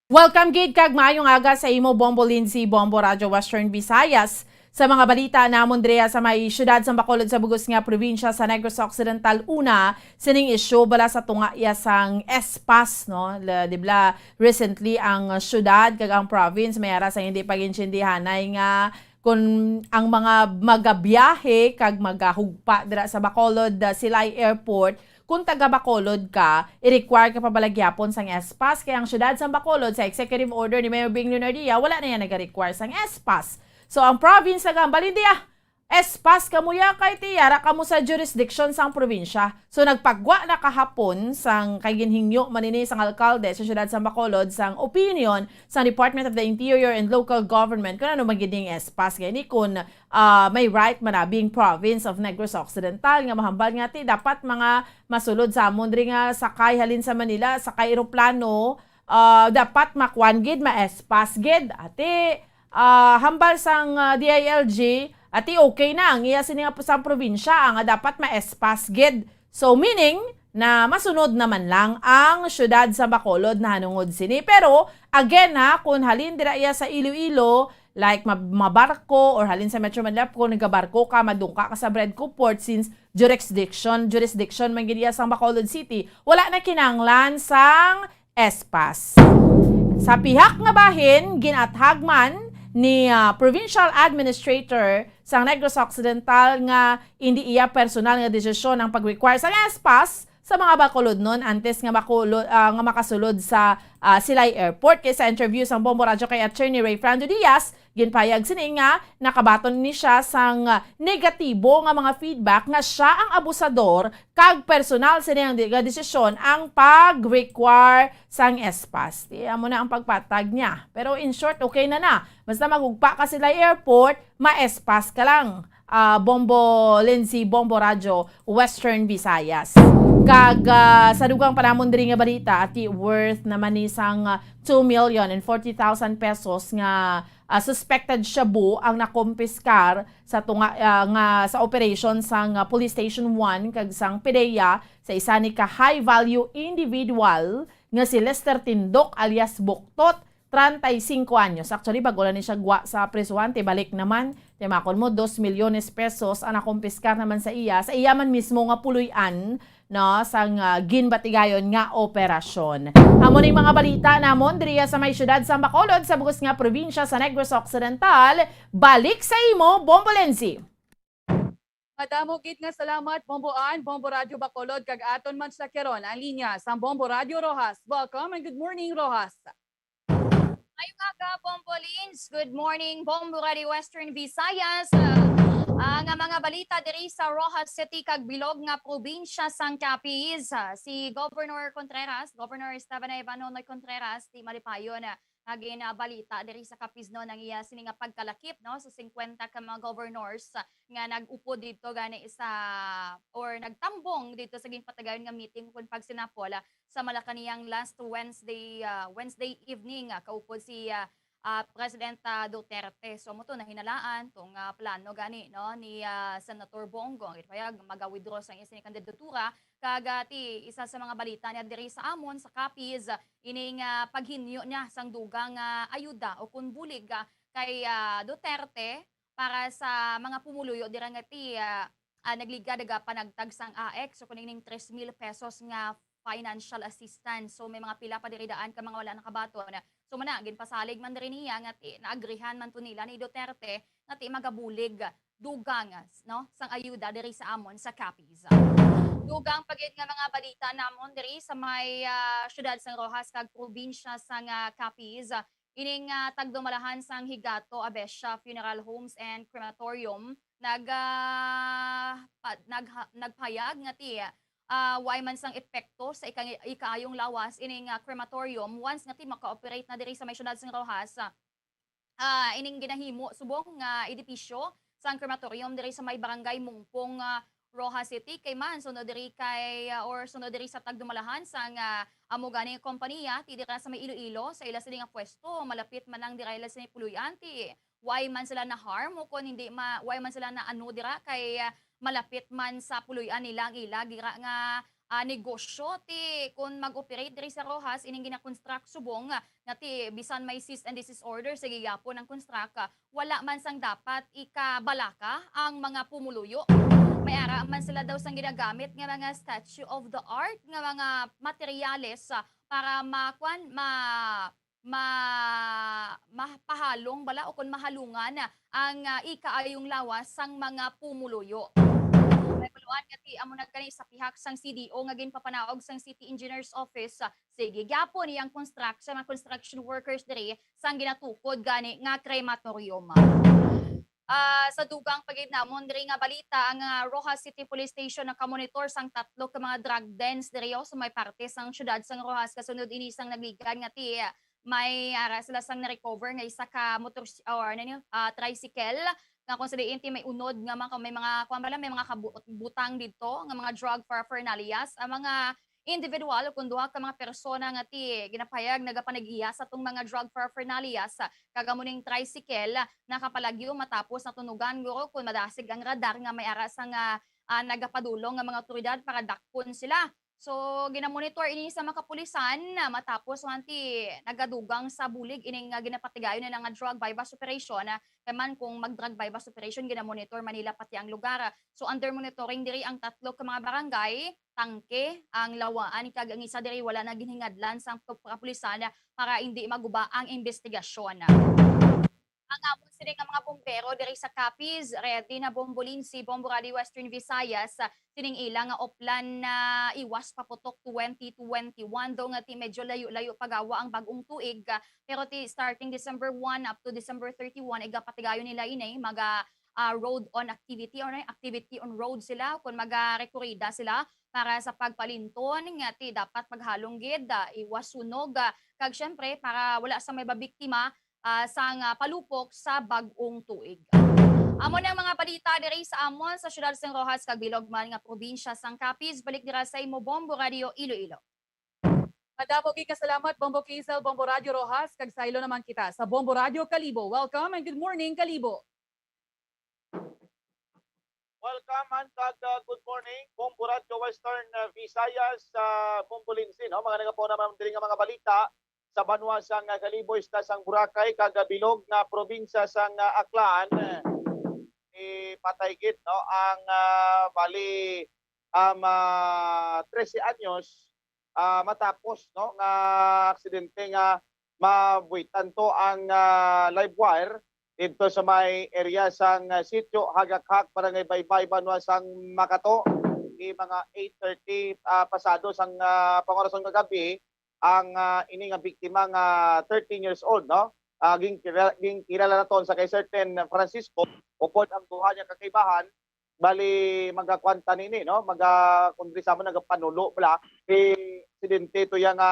Welcome gid kag maayong aga sa imo, Bombo Lindsay, Bombo Radio Western Visayas. Sa mga balita namon diri sa may siyudad sa Bacolod sa bugos nga probinsya sa Negros Occidental, una, sining isyu bala sa tunga ya sang espas, no? La-, di bala, recently ang siyudad kag ang province may ara sa hindi pag-intindihanay nga kung ang mga magabiyahe kag magahugpa dira sa Bacolod, ah, Silay Airport, kung taga Bacolod ka, i-require ka pa bala gyapon sang espas, kay ang siyudad sang Bacolod, sa executive order ni Mayor Bing Leonardia, wala na yan nag-require sang espas. So, ang province nagahambal, hindi, ah, espas kamo ya, kay ti ara kamo sa jurisdiction sang probinsya. So, nagpagwa na kahapon sang, kay ginhingyo man ini sang alkalde sa siyudad sang Bacolod sang opinion sang Department of the Interior and Local Government kung ano man gid ning espas. Kay ni kung, ah, may right man na being province of Negros Occidental nga mahambal nga ti dapat mga masulod sa amon diri nga sakay halin sa Manila, sakay eroplano, ah, dapat makuan gid, ma-espas gid. Ati, ah, hambal sang, ah, D I L G, ati okay na ang iya sini nga sang probinsya, ah, nga dapat ma-espas gid. So, meaning na masunod naman lang ang siyudad sa Bacolod nahanungod sini. Pero, again ha, kung halin dira iya sa Iloilo, like ma-, mabarko or halin sa Metro Manila, kung nagabarko ka, madungka ka sa Bredco Port, since jurisdiction, jurisdiction man gid iya sang Bacolod City, wala na kinahanglan sang espas. Sa pihak nga bahin, ginathag man ni, ah, Provincial Administrator sang Negros Occidental nga indi iya personal nga desisyon ang pag-require sang espas sa mga Bacolodnon antes nga makulo-, ah, nga makasulod sa, ah, Silay Airport. Kay sa interview sang Bombo Radyo kay Attorney Ray Fernando Diaz, ginpahayag sini nga nakabaton ni siya sang negatibo nga mga feedback nga siya ang abusador kag personal sini ang di-, nga desisyon ang pag-require sang espas. Ti, amo na ang pagpatag niya. Pero in short, okay na na. Basta magugpa ka sila airport, ma-espas ka lang. Ah, Bombo Lindsay, Bombo Radyo, Western Visayas. Kag, ah, sa dugang pa namon diri nga balita, ati worth naman ni sang, ah, two million and forty thousand pesos nga, ah, suspected shabu ang nakumpiskar sa tunga, ah, nga sa operation sang, ah, Police Station one kag sang PDEA sa isa ni ka high value individual nga si Lester Tindok alias Buktot, treinta y cinco anyos. Actually, bago lang ni siya gwa sa prisuhan, tibalik naman, timakon mo, dos milyones pesos ang nakumpiskar naman sa iya, sa iya man mismo nga puloy-an, no, sang, ah, ginbatigayon nga operasyon. Amo ning mga balita namon diriya sa may siyudad sa Bacolod, sa bug-os nga probinsya sa Negros Occidental. Balik sa imo, Bombo Lenzi. Madamo gid nga salamat, Bombo Ann, Bombo Radyo Bacolod, kag aton man sa karon ang linya sang Bombo Radyo Roxas. Welcome and good morning, Roxas. Maayong aga, Bombo Lins. Good morning, Bombo Radio Western Visayas. Ah, nga mga balita diri sa Roxas City kag bilog nga probinsya sang Capiz. Ah, si Governor Contreras, Governor Esteban Ivan Nonoy Contreras, di malipayon, ah, nga ginabalita diri sa Capiz, no, ang iya sini nga pagkalakip, no, sa singkwenta ka mga governors, ah, nga nag-upod dito gani sa, or nagtambong dito sa ginpatigayon nga meeting kun pagsinapol, ah, sa Malacañang last Wednesday, ah, Wednesday evening, ah, kaupod si, ah, ah, President, ah, Duterte. So, mo to nahinalaan tong, ah, plano gani, no, ni, ah, Senator Bong, nga gipahayag maga-withdraw sang iya sini kandidatura, kag, ah, ti isa sa mga balita niya diri sa amon sa Capiz, ining, ah, paghinyo niya sang dugang, ah, ayuda o kun bulig, ah, kay, ah, Duterte para sa mga pumuluyo dira nga ti, ah, ah, nagligad, nagapanagtag sang A X o kuning ning tres mil pesos nga financial assistance. So, may mga pila pa diri daan ka mga wala nakabaton. So, mana, ginpasalig man diri niya nga ti, naagrihan man to nila ni Duterte nga ti magabulig dugang, no, sang ayuda diri sa amon sa Capiz. Dugang pa gid nga mga balita namon diri sa may, ah, siyudad sang Roxas kag probinsya sang, ah, Capiz. Ining, ah, tagdumalahan sang Higato Abesha Funeral Homes and Crematorium nag, ah, pa-, nagha-, nagpahayag nga ti, ah, way man sang epekto sa ika-, ikaayong lawas ining, ah, crematorium once nga ti maka-operate na diri sa may siyudad sang Roxas. Ah, ining ginahimo subong nga edipisyo sang crematorium diri sa may barangay Mungpong, ah, Roxas City, kay man sunod diri kay, ah, or sunod diri sa tagdumalahan sang, ah, amo gani nga kompanya ti dira sa may Iloilo, sa ila sini nga pwesto, malapit man lang dira ila sini puloy-an ti way man sila na-harm o kon hindi ma-, way man sila na ano dira kay, ah, malapit man sa puloy-an nila ang ila gira nga, ah, negosyo. Ti kon mag-operate diri sa Roxas ining gina-construct subong, ah, nga ti bisan may cease and desist order, sige gyapon ang construct, ah, wala man sang dapat ikabalaka ang mga pumuluyo. May ara man sila daw sang ginagamit nga mga statue of the art nga mga materyales, ah, para makuan, ma-, ma-, mapahalong bala o kon mahalungan ang, ah, ikaayong lawas sang mga pumuluyo. May baluan nga ti amo na gani sa pihak sang C D O nga ginpapanaog sang City Engineers Office, ah, sige gyapon iyang construct-, sa mga construction workers diri sang ginatukod gani nga crematorium. Ah, sa dugang pa gid namon diri nga balita, ang, ah, Roxas City Police Station nakamonitor sang tatlo ka mga drug dens diri, oh, sa may parte sang siyudad sang Roxas, kasunod ini sang nagligad nga ti may ara sila sang na-recover nga isa ka motor, or ano ni, ah, tricycle nga kung sa diin ti may unod nga mga, may mga kuan bala, may mga kabu-, butang didto nga mga drug paraphernalia ang mga individual o kon duha ka mga persona nga ti ginapahayag nagapanag-iya sa tong mga drug paraphernalia, kag amo ning tricycle nakapalagyo matapos natunugan guro kon madasig ang radar nga may ara sang, ah, nagapadulong nga mga awtoridad para dakpon sila. So, ginamonitor ini sa mga kapulisan, ah, matapos man ti nagadugang sa bulig ining, ah, ginapatigayon nila nga drug buy-bust operation, ah, kay man kung mag-drug buy-bust operation, ginamonitor man nila pati ang lugar. So, under monitoring diri ang tatlo ka mga barangay, Tangke, ang Lawaan, kag ang isa diri wala na ginhingadlan sang pag-, kapulisan para indi maguba ang imbestigasyon. Ang amon sini nga mga bombero diri sa Capiz, ready na, Bombo Lindsay, Bombo Radio Western Visayas, sining ila nga uplan na iwas paputok twenty twenty-one, daw nga ti medyo layo-layo pagawa ang bag-ong tuig, pero ti starting December one up to December thirty-one, igapatigayon nila ini, maga, ah, road on activity or activity on road sila, kun maga rekorida sila para sa pagpalinton nga ti dapat maghalong gid, ah, iwas sunog, ah, kag syempre para wala sa may mabiktima, ah, sang, ah, palupok sa bag-ong tuig. Amo na ang mga balita diri sa amon sa siyudad sang Roxas kag bilog man nga probinsya sang Capiz. Balik dira sa imo, Bombo Radio Iloilo. Madamo gid nga salamat, Bombo Kizel, Bombo Radio Roxas, kag saylo naman kita sa Bombo Radio Kalibo. Welcome and good morning, Kalibo. Welcome and kag, uh, good morning, Bombo Radio Western, uh, Visayas, uh, Bombo Lindsay, no? Mga nagapauna man diri nga mga balita sa banwa sang, ah, Kalibo, isla sang Boracay, kag, ah, bilog nga probinsya sang, ah, Aklan, eh, ipatay gid, no, ang, ah, bali, um, ah, trese anyos, ah, matapos, no, nga aksidente nga mabuhitan to ang, ah, live wire didto sa may area sang, ah, Sitio Hagakhak, Barangay Baybay, banwa sang Makato. Di mga eight thirty, ah, pasado sang, ah, pangorasong kagabi, ang, ah, ini nga biktima nga thirteen years old, no? Ah, ginkilala, ginkilala naton sa kay Sir Ten Francisco, upod ang duha niya ka kaibahan, bali, magakwanta nini, no? Maga, kung diri sa amon, nagapanulo bala. Si aksidente to iya nga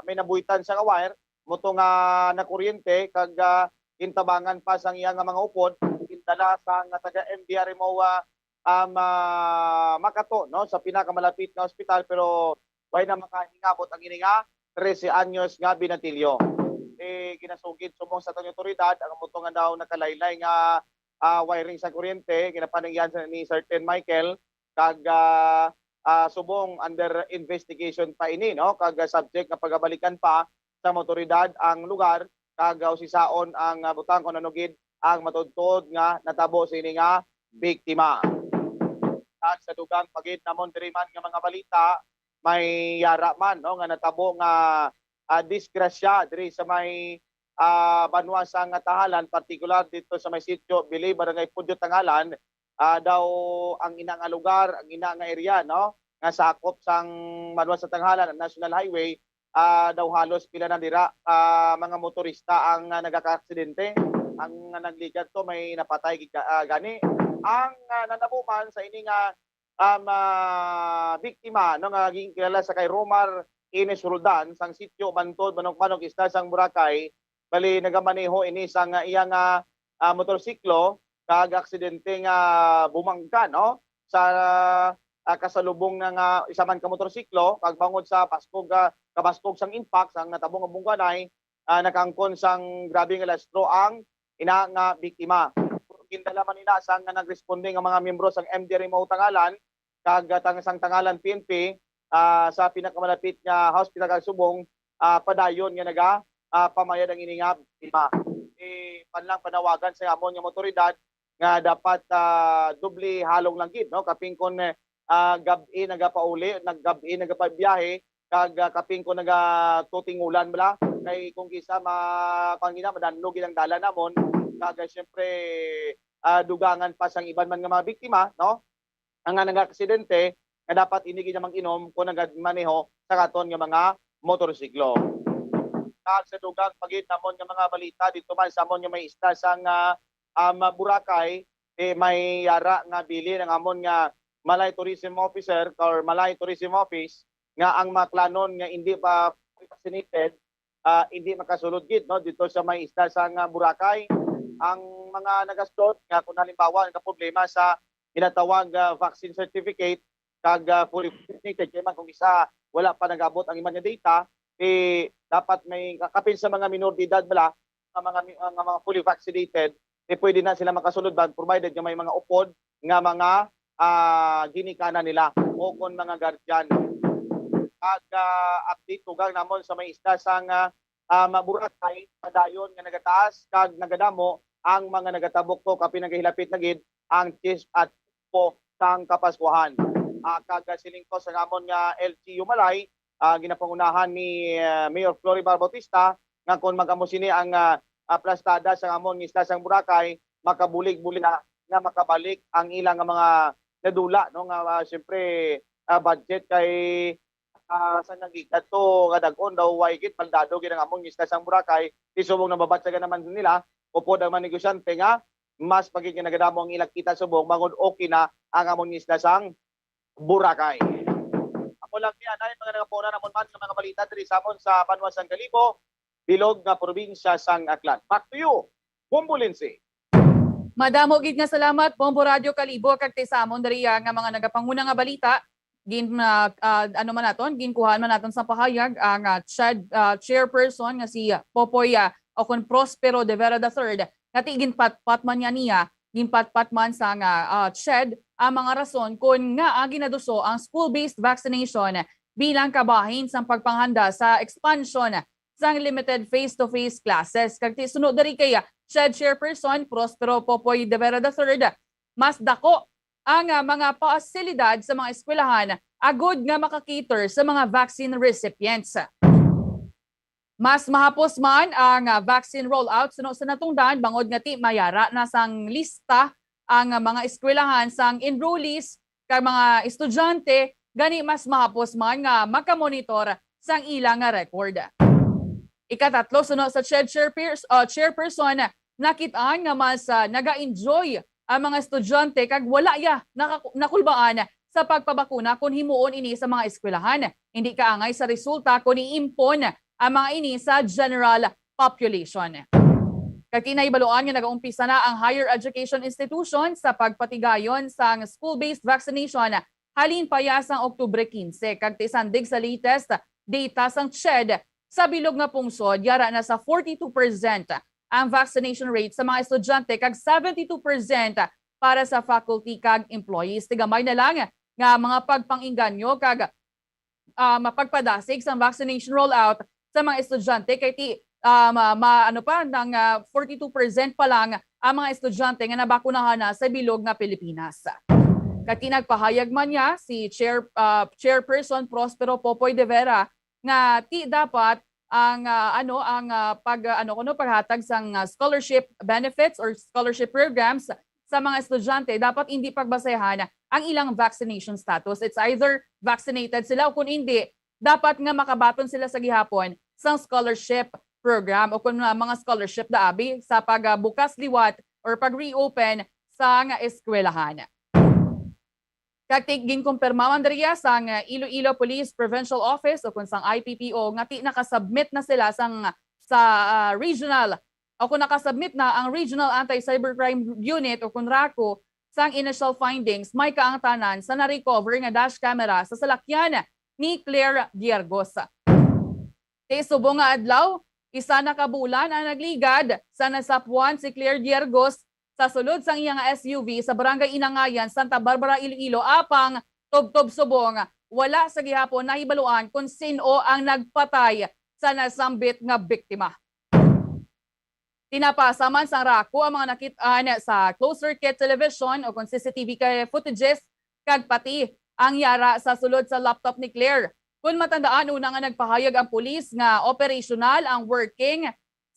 may nabuhitan siya nga wire, mo to nga nakuryente, kag, ah, gintabangan pa sang iya nga mga upod, gindala sa nga taga M D R M O, ah, um, ah, Makato, no, sa pinakamalapit nga ospital, pero way na makahingabot ang ini nga trese anyos nga binatilyo. Eh, ginasugid subong sa aton otoridad ang amo to nga daw nakalaylay nga, ah, wiring sa kuryente, ginapaningyan sa ni Sir Ten Michael, kag, ah, ah, subong under investigation pa ini, no, kag, ah, subject nga pagabalikan pa sa mga otoridad ang lugar, kag, ah, usisaon ang, ah, butang kung ano gid ang matuod-tuod nga natabo sa ini nga biktima. Kag sa dugang pa gid namon diri man nga mga balita, may yara man, no, nga natabo nga, ah, disgrasya diri sa may, ah, banwa sang Tahalan, partikular dito sa may Sitio Bili, Barangay Pudyo, Tangalan. Ah, daw ang ina nga lugar, ang ina nga area, no, nga sakop sang banwa sa Tangalan, ang National Highway, ah, daw halos pila na dira, ah, mga motorista ang, ah, nagakaaksidente. Ang, ah, nagligad to, may napatay gid ka-, ah, gani. Ang, ah, nanabo man sa ini nga, um, ah, biktima, no, nga ginkilala sa kay Romar Ines Roldan, sang Sitio Bantod, Manok-Manok, isla sang Boracay, bali nagamaneho ini sang, ah, iya nga, ah, motorsiklo, kag aksidente nga bumangga, no, sa, ah, kasalubong na nga isa man ka motorsiklo, kag bangod sa baskog, ah, kabaskog sang impact sang natabo nga bungganay, ah, nakaangkon sang grabe nga lastro ang ina nga biktima. Gindala man ina sang nagresponde nga mga miyembro sang M D R M O Tangalan, kag, ah, tang-, sang Tangalan P N P, ah, sa pinakamalapit nga hospital kag subong, ah, padayon nga naga, ah, pamayad ang ini nga biktima. Eh, panlang panawagan sa amon nga mga otoridad nga dapat, ah, doble halong lang gid, no? Kapin kon, eh, ah, gab-i nagapauli, nag-, gab-i nagapabiyahe, kag, ah, kapin kon nagatutingulan bala. Kay kung kisa ma-, kuwan gina, madanlog gid ang dalan namon. Kag, ah, siyempre, ah, dugangan pa sang iban man nga mga biktima, no? Ang nga nag-aksidente nga dapat hindi gid mag-inom kung nagamaneho sa katon nga mga motorsiklo. Kag sa dugang pa gid namon nga mga balita dito man sa amon nga may isla sang, ah, um, Boracay, eh, may yara nga bilin ang amon nga Malay Tourism Officer or Malay Tourism Office nga ang mga klanon nga hindi pa vaccinated, ah, hindi makasulod gid, no, dito sa may isla sang, ah, Boracay. Ang mga nagasulod nga kung halimbawa nagkaproblema sa ginatawag, ah, vaccine certificate kag, ah, fully vaccinated, kay man kung isa wala pa nag-abot ang iman nga data, eh, dapat may kapin sa mga minor de edad bala, nga mga mi-, nga mga fully vaccinated, eh, pwede na sila makasulod bag provided nga may mga upod nga mga, ah, ginikanan nila o kon mga guardian. Kag, ah, update tugang namon sa may isla sang, ah, ah, Boracay, padayon nga nagataas kag nagadamo ang mga nagatabuktok, kapin nagahilapit na gid ang Chis-, at po sang Kapaskuhan. Ah, kag, ah, siling ko sa namon nga L G U Malay, ah, ginapangunahan ni, ah, Mayor Floribar Bautista nga kon mag-amo sini ang, ah, ah, plastada sa amon nga isla sang Boracay, makabulig-bulig na nga makabalik ang ilang nga mga nadula, no, nga, ah, siyempre, ah, budget kay, ah, sa nagigad to nga dag-on daw, way gid, baldado gid ang amon nga isla sang Boracay, di subong nababatyagan naman nila, upod ang mga negosyante nga mas pa gid nga nagadamo ang ilang kita subong bangod okay na ang amon nga isla sang Boracay. Amo lang ni anay mga nagapauna namon man nga mga balita diri sa amon sa banwa sang Kalibo, bilog nga probinsya sang Aklan. Back to you, Bombo Lindsay. Madamo gid nga salamat, Bombo Radio Kalibo, kag ti sa amon diri, ah, nga mga nagapanguna nga balita. Gin, ah, ah, ano man naton, ginkuhaan man naton sa pahayag ang, ah, CHED, ah, chairperson nga si Popoy, ah, o kon Prospero de Vera the third, nga ti ginpatpat man niya niya, ginpatpat man sa nga, ah, CHED ang mga rason kon ngaa ginaduso ang school-based vaccination bilang kabahin sang pagpanghanda sa expansion sang limited face-to-face classes. Kag ti suno diri kay, ah, CHED Chairperson Prospero Popoy de Vera the third, mas dako ang, ah, mga pasilidad sa mga eskwelahan agud nga maka-cater sa mga vaccine recipients. Mas mahapos man ang, ah, vaccine rollout suno sa natungdan bangod nga ti mayara na sang lista ang, ah, mga eskwelahan sang enrollees kag mga estudyante, gani mas mahapos man nga makamonitor sang ila nga record. Ikatatlo, suno sa CHED chairpers-, uh, chairperson, nakit-an nga mas, uh, naga-enjoy ang mga estudyante kag wala ya naka-, nakulbaan sa pagpabakuna kon himuon ini sa mga eskwelahan. Hindi kaangay sa resulta kon iimpon ang mga ini sa general population. Kag ti nahibaluan nga nagaumpisa na ang higher education institution sa pagpatigayon sang school-based vaccination halin pa ya sang Oktubre quince, kag ti sandig sa latest data sang CHED, sa bilog nga pungsod yara na sa forty-two percent ang vaccination rate sa mga estudyante kag seventy-two percent para sa faculty kag employees. Ti gamay na lang nga mga pagpang-inganyo kag, ah, mapagpadasig sang vaccination rollout sa mga estudyante kay ti, ah, ma-, ma-, ano pa, nang, ah, forty-two percent pa lang ang mga estudyante nga nabakunahan na sa bilog nga Pilipinas. Kag ti nagpahayag man niya si Chair-, ah, Chairperson Prospero Popoy de Vera nga ti dapat ang, ah, ano, ang, ah, pag, ah, ano kuno, paghatag sang, ah, scholarship benefits or scholarship programs sa mga estudyante dapat hindi pagbasehan ang ilang vaccination status. It's either vaccinated sila o kung hindi, dapat nga makabaton sila sa gihapon sang scholarship program o kung, ah, mga scholarship da abi sa pagbukas liwat or pag-reopen sang eskwelahan. Kag ti ginkumpirma man diriya sang Iloilo Police Provincial Office o kun sang I P P O nga ti nakasubmit na sila sang, sa, ah, regional o kun nakasubmit na ang Regional Anti-Cybercrime Unit o kun RACU sang initial findings, may kaangtanan sa na-recover nga dash camera sa salakyan ni Claire Diergos. Ti subong nga adlaw, isa na ka bulan ang nagligad sa nasapwan si Claire Diergos sa sulod sang iya nga S U V sa Barangay Inangayan, Santa Barbara, Iloilo, apang tubtob subong, wala sa gihapon nahibaluan kon sin-o ang nagpatay sa nasambit nga biktima. Tinapasa man sang RACU ang mga nakit-an sa closed circuit television o kon C C T V ka-, footages, kag pati ang yara sa sulod sa laptop ni Claire. Kon matandaan, una nga nagpahayag ang pulis nga operational ang working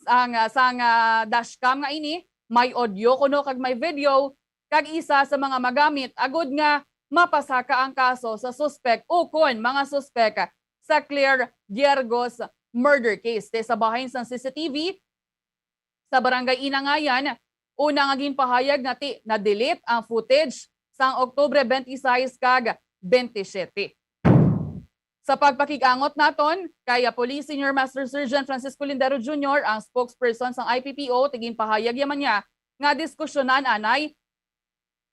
sang, sang, ah, dashcam nga ini, may audio kuno kag may video, kag isa sa mga magamit agud nga mapasaka ang kaso sa suspek ukon mga suspek sa Claire Diergos murder case. Ti sa bahin sang C C T V sa Barangay Inangayan, una nga ginpahayag nga ti na-delete ang footage sang Oktubre twenty-six kag twenty-seven. Sa pagpakig-angot naton kay, ah, Police Senior Master Sergeant Francisco Lindero Junior, ang spokesperson sang I P P O, ti ginpahayag ya man niya nga diskusyonan anay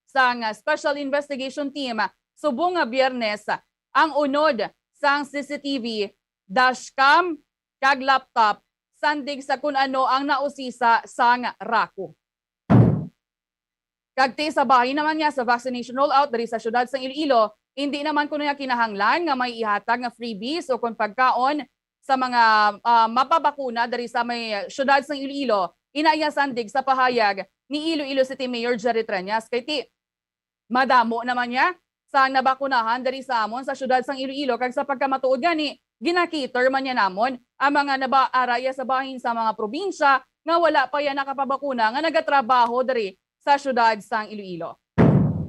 sang, ah, Special Investigation Team subong nga Biyernes ang unod sang C C T V, dashcam, kag laptop, sandig sa kun ano ang nausisa sang RACU. Kag ti sa bahin naman niya sa vaccination rollout diri sa siyudad sang Iloilo, indi naman kuno niya kinahanglan nga may ihatag nga freebies o kon pagkaon sa mga, ah, mapabakuna diri sa may siyudad sang Iloilo, ina iya sandig sa pahayag ni Iloilo City Mayor Jerry Treñas. Kay ti madamo naman niya sang nabakunahan diri sa amon sa siyudad sang Iloilo, kag sa pagkamatuod gani, gina-cater man niya namon ang mga naba-, araya sa bahin sa mga probinsya nga wala pa ya nakapabakuna nga nagatrabaho diri sa siyudad sang Iloilo.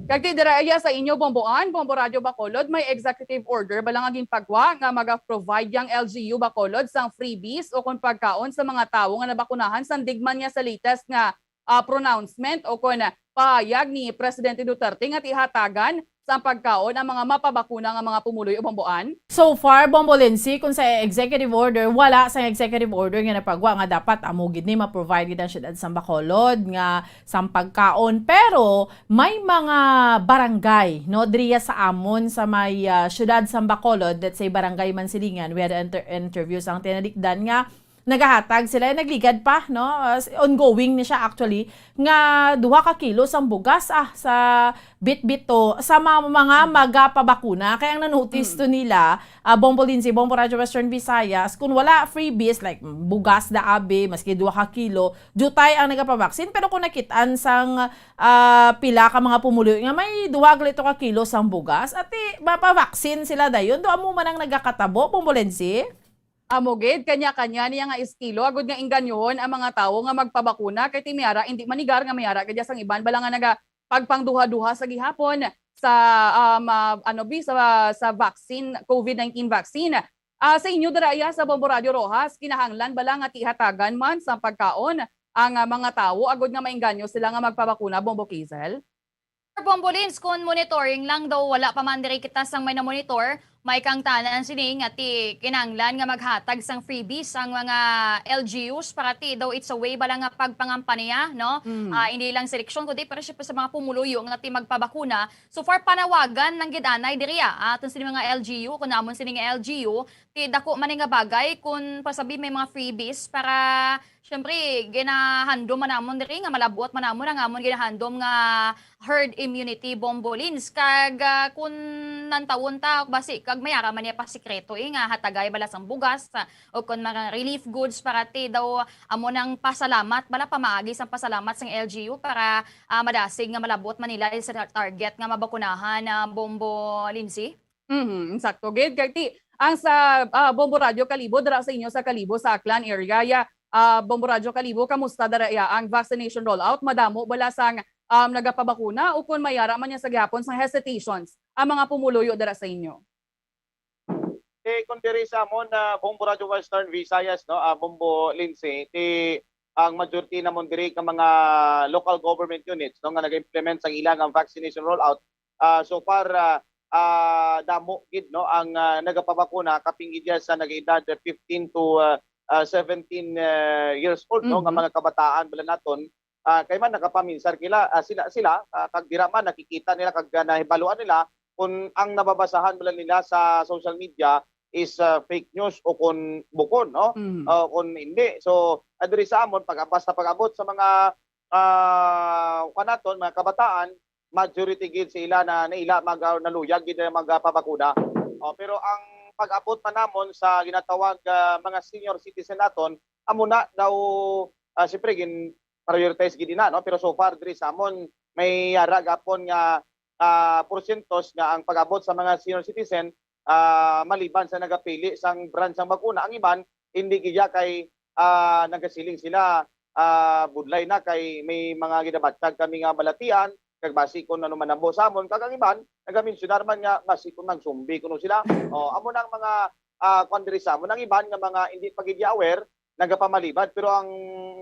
Kag ti dira iya sa inyo, Bomboan, Bombo Radio Bacolod, may executive order bala nga ginpagwa nga maga-provide yang L G U Bacolod sang freebies o kon pagkaon sa mga tawo nga nabakunahan, sandig man niya sa latest nga, ah, pronouncement o kon pahayag ni Presidente Duterte nga ti hatagan sang pagkaon ang mga mapabakuna nga mga pumuluyo, Bomboan. So far, Bombo Lindsay, kung sa executive order, wala sa executive order nga napagwa nga dapat amo gid ni ma-provide gid ang siyudad sang Bacolod nga sang pagkaon. Pero may mga barangay, no, diriya sa amon sa may, ah, siyudad sang Bacolod, let's say Barangay Mansilingan, we had an inter-, interview sang tinalikdan nga nagahatag sila, nagligad pa, no? Uh, s-, ongoing ni siya actually, nga duha ka kilo sang bugas, ah, sa bitbit to sa ma-, mga magapabakuna. Kay ang na-notice Mm. to nila, ah, Bombo Lindsay, Bombo Radyo Western Visayas, kung wala freebies, like, bugas da abi, maski duha ka kilo, diutay ang nagapabaksin. Pero kung nakitaan sang, ah, pila ka mga pumuluyo nga may duha gali to ka kilo sang bugas, ati mapabaksin sila dayon. Do amo man ang nagakatabo, Bombo Lindsay? Amo gid, kanya-kanya niya nga estilo, agud nga engganyohon ang mga tawo nga magpabakuna, kay ti may ara, indi manigar nga may ara gid sang iban bala nga naga-, pagpangduha-duha sa gihapon sa, um, ah, ano, bi, sa, sa vaccine, COVID nineteen vaccine. Ah, sa inyo dira iya sa Bombo Radio Roxas, kinahanglan bala nga ti hatagan man sa pagkaon ang, ah, mga tawo agud nga maengganyo sila nga magpabakuna, Bombo Kizel? Bombo Lins, kun monitoring lang daw, wala pa man diri kita sang may na-monitor, may kangtanan sini nga ti kinahanglan nga maghatag sang freebies ang mga L G Us para ti daw it's a way bala nga pagpangampanya, no? Mm. Ah, hindi lang sa eleksyon, kundi pero syempre sa mga pumuluyo nga ti magpabakuna. So far, panawagan lang gid anay diri, ah, aton sini mga L G U, kun namon sini nga L G U, ti dako man ni nga bagay kun pasabi may mga freebies para, syempre, ginahandom man namon diri nga malab-ot man namon ang amon ginahandom nga herd immunity, Bombo Lins. Kag, ah, kun nantawon ta, basi, kag may ara man niya pa sikreto, eh, nga hatagay bala sang bugas, ah, o kun mga relief goods para ti daw amo nang pasalamat, bala pamaagi sang pasalamat sang L G U para, ah, madasig nga malab-ot man nila sa tar-, target nga mabakunahan, ah, Bombo Lindsay? Mhm, insakto gid. Kay ti, ang sa, ah, Bombo Radyo Kalibo, dira sa inyo sa Kalibo, sa Aklan area, ya, ah, Bombo Radyo Kalibo, kamusta dira ya ang vaccination rollout? Madamo bala sang, um, nagapabakuna o kun may ara man niya sa gihapon sang hesitations ang mga pumuluyo dira sa inyo? Eh, kung diri sa amon, ah, Bombo Radyo Western Visayas, no, ah, Bombo Lindsay, ti ang majority namon diri ka mga local government units, no, nga nag-implement sang ilang vaccination rollout, ah, so far, ah, ah, damo gid, no, ang, ah, nagapabakuna, kapin gid ya sa nag-edad fifteen to, ah, ah, seventeen, ah, years old, no, nga Mhm. mga kabataan bala naton, ah, kay man nakapaminsar kila, ah, sila, sila, ah, kag dira man nakikita nila kag, ah, nahibaluan nila kung ang nababasahan bala nila sa social media is, ah, fake news o kung bukon, no? Mhm. O kung hindi. So, ah, diri sa amon, pag, basta pag-abot sa mga, ah, kuwan naton, mga kabataan, majority gid sa ila na, na ila mag, ah, naluyag gid na magpabakuna. Oh, pero ang pag-abot pa namon sa ginatawag, ah, mga senior citizen naton, amo na daw, ah, siyempre, gin-prioritize gid ina, no? Pero so far, diri sa amon, may yara gapon nga, ah, porsyento nga ang pag-abot sa mga senior citizen, ah, maliban sa nagapili sang brand sang bakuna, ang iban, hindi gid ya kay, ah, nagasiling sila, ah, budlay na kay may mga ginabatyag kami nga balatian, kag basi kung ano manabo sa amon, kag ang iban, nagaminsyunar man nga basi kung magsumbi kuno sila. O, amo na ang mga, ah, kwan diri sa amon. Ang iban nga mga hindi pa gid aware, nagapamaliban, pero ang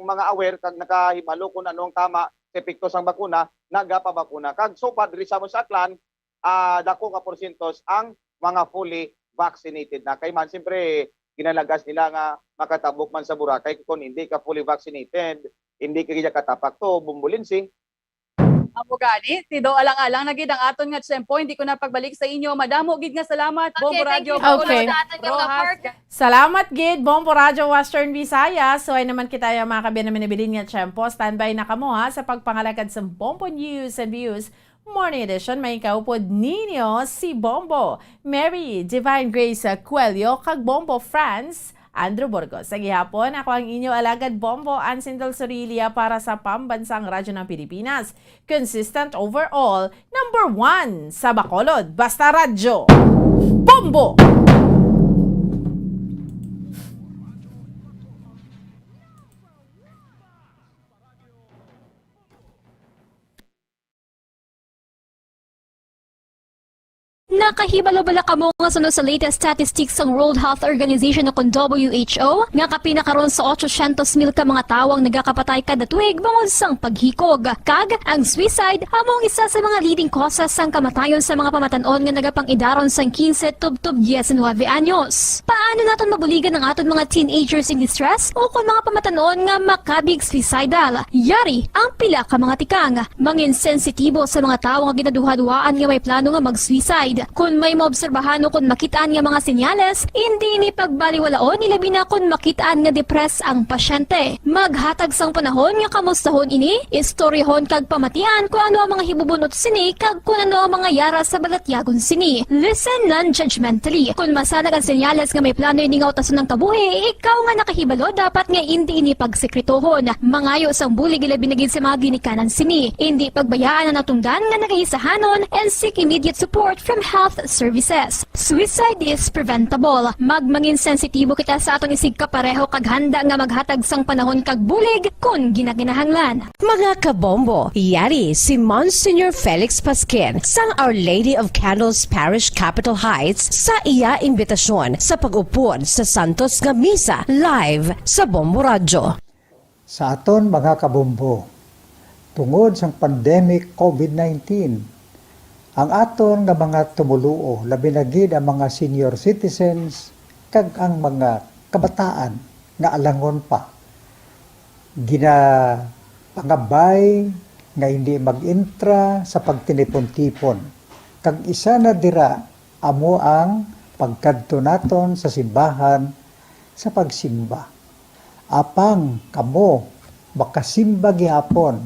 mga aware kag nakahibalo kung ano ang tama sa epekto sang bakuna, nagapabakuna. Kag so far diri sa amon sa Aklan, ah, dako nga porsyento ang mga fully vaccinated na. Kay man, siyempre, ginalagas nila nga makatabok man sa Boracay kung hindi ka fully vaccinated, hindi ka gid katapak to, Bombo Lindsay. Amo gani, ti daw alang-alang na gid ang aton nga tiyempo, hindi ko na pagbalik sa inyo. Madamo gid nga salamat, Okay, Bombo thank Radyo you, Bombo Okay. Roxas. Sa aton nga mga Roxas. Salamat gid, Bombo Radyo Western Visayas. So, ay naman kita yung mga kabiyan namin nabilin nga tiyempo. Standby na kamo, ha, sa pagpangalagad sa Bombo News and Views Morning Edition. May kaupod ninyo si Bombo Mary Divine Grace Coelho kag Bombo Franz Andrew Burgos. Sa gihapon, ako ang inyo alagad Bombo Ansin Del Sorilia para sa Pambansang Radyo ng Pilipinas. Consistent overall, number one sa Bacolod. Basta Radyo, Bombo! Nakahibalo bala kamo nga suno sa latest statistics sang World Health Organization o kon W H O, nga kapin na karon sa otsosyentos mil ka mga tawo ang nagakapatay kada tuig bangod sang paghikog? Kag ang suicide amo ang isa sa mga leading causes sang kamatayon sa mga pamatan-on nga nagapangidaron sang quince tubtob diecinuebe anyos. Paano naton mabuligan ang aton mga teenagers in distress o kon mga pamatan-on nga makabig suicidal? Yari ang pila ka mga tikang. Mangin sensitibo sa mga tawo nga ginaduhaduhaan nga may plano nga mag-suicide. Kon may maobserbahan o kon makit-an nga mga senyales, indi ini pagbaliwalaon, ilabi na kon makit-an nga depressed ang pasyente. Maghatag sang panahon nga kamustahon ini, istoryahon kag pamatian kon ano ang mga hibubun-ot sini kag kon ano ang mga yara sa balatyagon sini. Listen non-judgmentally. Kon masanag ang senyales nga may plano ini nga utason ang kabuhi, ikaw nga nakahibalo dapat nga indi ini pagsekretohon. Mangayo sang bulig, ilabi na gid sa mga ginikanan sini. Indi pagbayaan ang natungdan nga nagaisahanon and seek immediate support from health services. Suicide is preventable. Magmangin sensitibo kita sa aton isigkapareho kag handa nga maghatag sang panahon kag bulig kon ginakinahanglan. Mga kabombo, yari si Monsignor Felix Pasquin sang Our Lady of Candles Parish, Capitol Heights, sa iya imbitasyon sa pag-upod sa santos nga misa live sa Bombo Radyo. Sa aton mga kabombo, tungod sang pandemic COVID nineteen, ang aton nga mga tumoluo, labi na gid ang mga senior citizens kag ang mga kabataan nga alangon pa, ginapangabay nga hindi mag-intra sa pagtinipon-tipon, kag isa na dira amo ang pagkadto naton sa simbahan sa pagsimba. Apang kamo makasimba gihapon,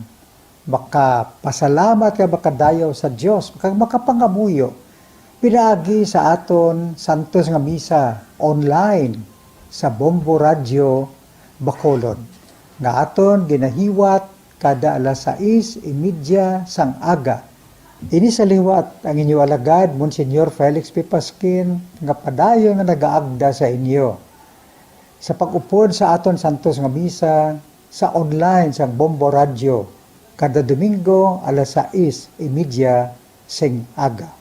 makapasalamat kag makadayaw sa Dios, kag makapangamuyo pinaagi sa aton santos nga misa online sa Bombo Radyo Bacolod, nga aton ginahiwat kada alas sais y media sang aga. Ini sa liwat ang inyo alagad, Monsignor Felix P. Pasquin, nga padayon nga nagaagda sa inyo sa pag-upod sa aton santos nga misa sa online sang Bombo Radyo kada Domingo alas sais y media sing aga.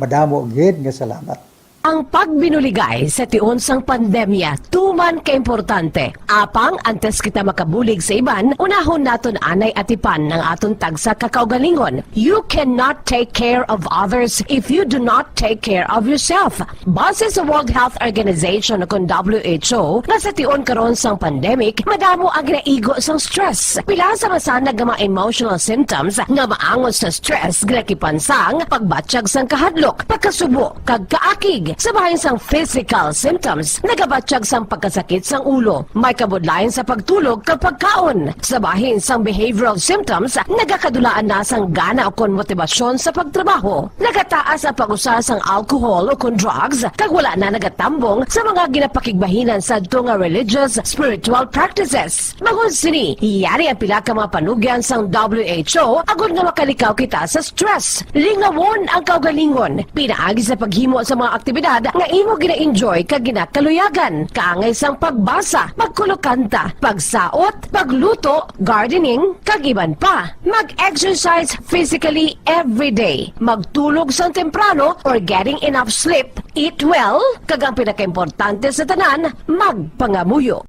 Madamo gid nga salamat. Ang pagbinuligay sa tion sang pandemya tuman kaimportante. Apang antes kita makabulig sa iban, unahon naton anay atipan ang aton tagsa ka kaugalingon. You cannot take care of others if you do not take care of yourself. Base sa World Health Organization o kon W H O, nga sa tion karon sang pandemic, madamo ang ginaigo sang stress. Pila sa masanag nga mga emotional symptoms nga maangot sa stress ginakipan sang pagbatyag sang kahadlok, pagkasubo, kag kaakig. Sa bahin sang physical symptoms, nagabatyag sang pagkasakit sang ulo, may kabudlayan sa pagtulog kag pagkaon. Sa bahin sang behavioral symptoms, nagakadulaan na sang gana ukon motibasyon sa pagtrabaho. Nagataas ang pag-usa sang alcohol ukon drugs, kag wala na nagatambong sa mga ginapakigbahinan sadto nga religious, spiritual practices. Bangod sini, yari ang pila ka mga panugyan sang W H O agod nga makalikaw kita sa stress. Lingawon ang kaugalingon. Pinaagi sa paghimo sa mga aktibidad nga imo gina-enjoy kag ginakaluyagan, kaangay sang pagbasa, pagkulokanta, pagsaot, pagluto, gardening, kag iban pa. Mag-exercise physically every day. Magtulog sang temprano or getting enough sleep. Eat well, kag ang pinakaimportante sa tanan, magpangamuyo.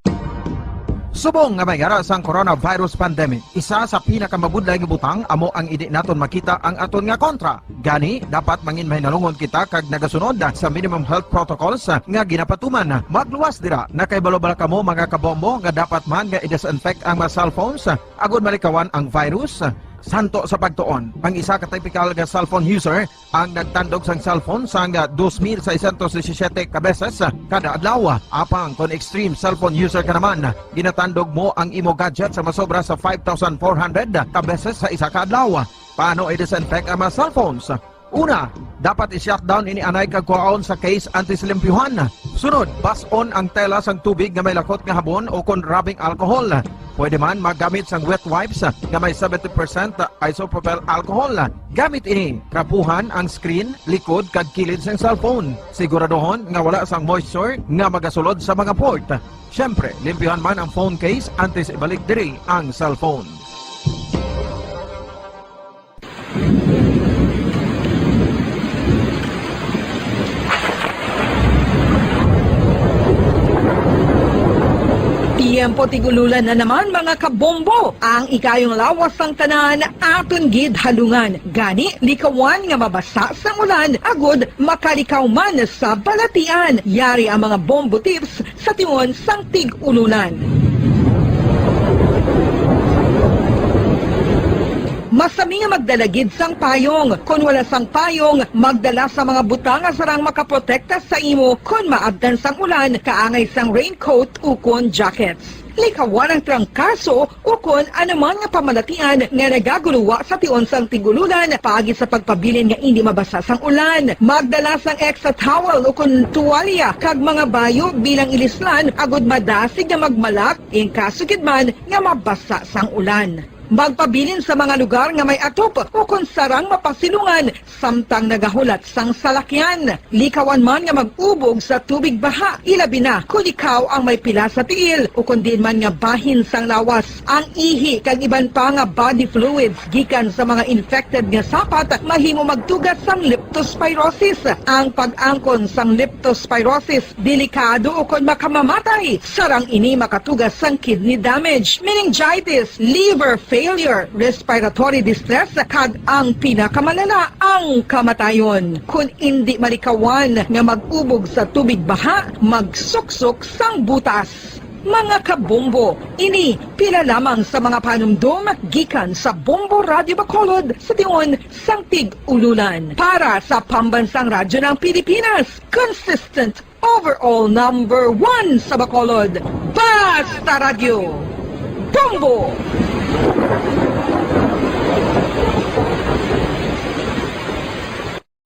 Subong nga may yara sang coronavirus pandemic, isa sa pinakamabudlay nga butang amo ang indi naton makita ang aton nga kontra. Gani, dapat mangin mahinalungon kita kag nagasunod sa minimum health protocols nga ginapatuman. Magluwas dira. Nakahibalo bala kamo, mga kabombo, nga dapat man nga i-disinfect ang mga cellphones agud malikawan ang virus? Santo sa pagtuon, ang isa ka typical nga cellphone user ang nagtandog sang cellphone sang dos mil seiscientos disisiete ka beses kada adlaw. Apang kon extreme cellphone user ka naman, ginatandog mo ang imo gadget sa masobra sa five thousand four hundred ka beses sa isa ka adlaw. Paano i-disinfect ang mga cellphones? Una, dapat i-shutdown ini anay kag kuhaon sa case antes limpyuhan. Sunod, bas-on ang tela sang tubig nga may lakot nga habon o kon rubbing alcohol. Pwede man maggamit sang wet wipes nga may seventy percent isopropyl alcohol. Gamit ini, trapuhan ang screen, likod, kag kilid sang cellphone. Siguraduhon nga wala sang moisture nga magasulod sa mga port. Siyempre, limpyuhan man ang phone case antes ibalik diri ang cellphone. Tiyempo tig-ululan na naman, mga kabombo. Ang ikayong lawas sang tanan aton gid halungan. Gani, likawan nga mabasa sang ulan agud makalikaw man sa balatian. Yari ang mga bombo tips sa tion sang tig-ululan. Masami nga magdala gid sang payong. Kon wala sang payong, magdala sa mga butang nga sarang makaprotekta sa imo kon maabtan sang ulan, kaangay sang raincoat ukon jackets. Likawan ang trangkaso ukon anuman nga pamalatian nga nagaguluwa sa tion sang tig-ululan paagi sa pagpabilin nga indi mabasa sang ulan. Magdala sang extra towel ukon tuwalya kag mga bayo bilang ilislan agud madasig nga magmalak in kaso gid man nga mabasa sang ulan. Magpabilin sa mga lugar nga may atop ukon sarang mapasilungan samtang nagahulat sang salakyan. Likawan man nga mag-ubog sa tubig baha, ilabi na kon ikaw ang may pila sa tiil ukon diin man nga bahin sang lawas. Ang ihi kag iban pa nga body fluids gikan sa mga infected nga sapat mahimo magtuga sang leptospirosis. Ang pag-angkon sang leptospirosis delikado ukon makamamatay. Sarang ini makatuga sang kidney damage, meningitis, liver failure, respiratory distress, kag ang pinakamalala, ang kamatayon. Kon indi malikawan nga mag-ubog sa tubig baha, magsuksok sang butas. Mga kabombo, ini pila lamang sa mga panumdom gikan sa Bombo Radyo Bacolod sa tion sang tig-ululan. Para sa Pambansang Radyo ng Pilipinas, consistent overall number one sa Bacolod. Basta Radyo, Bombo!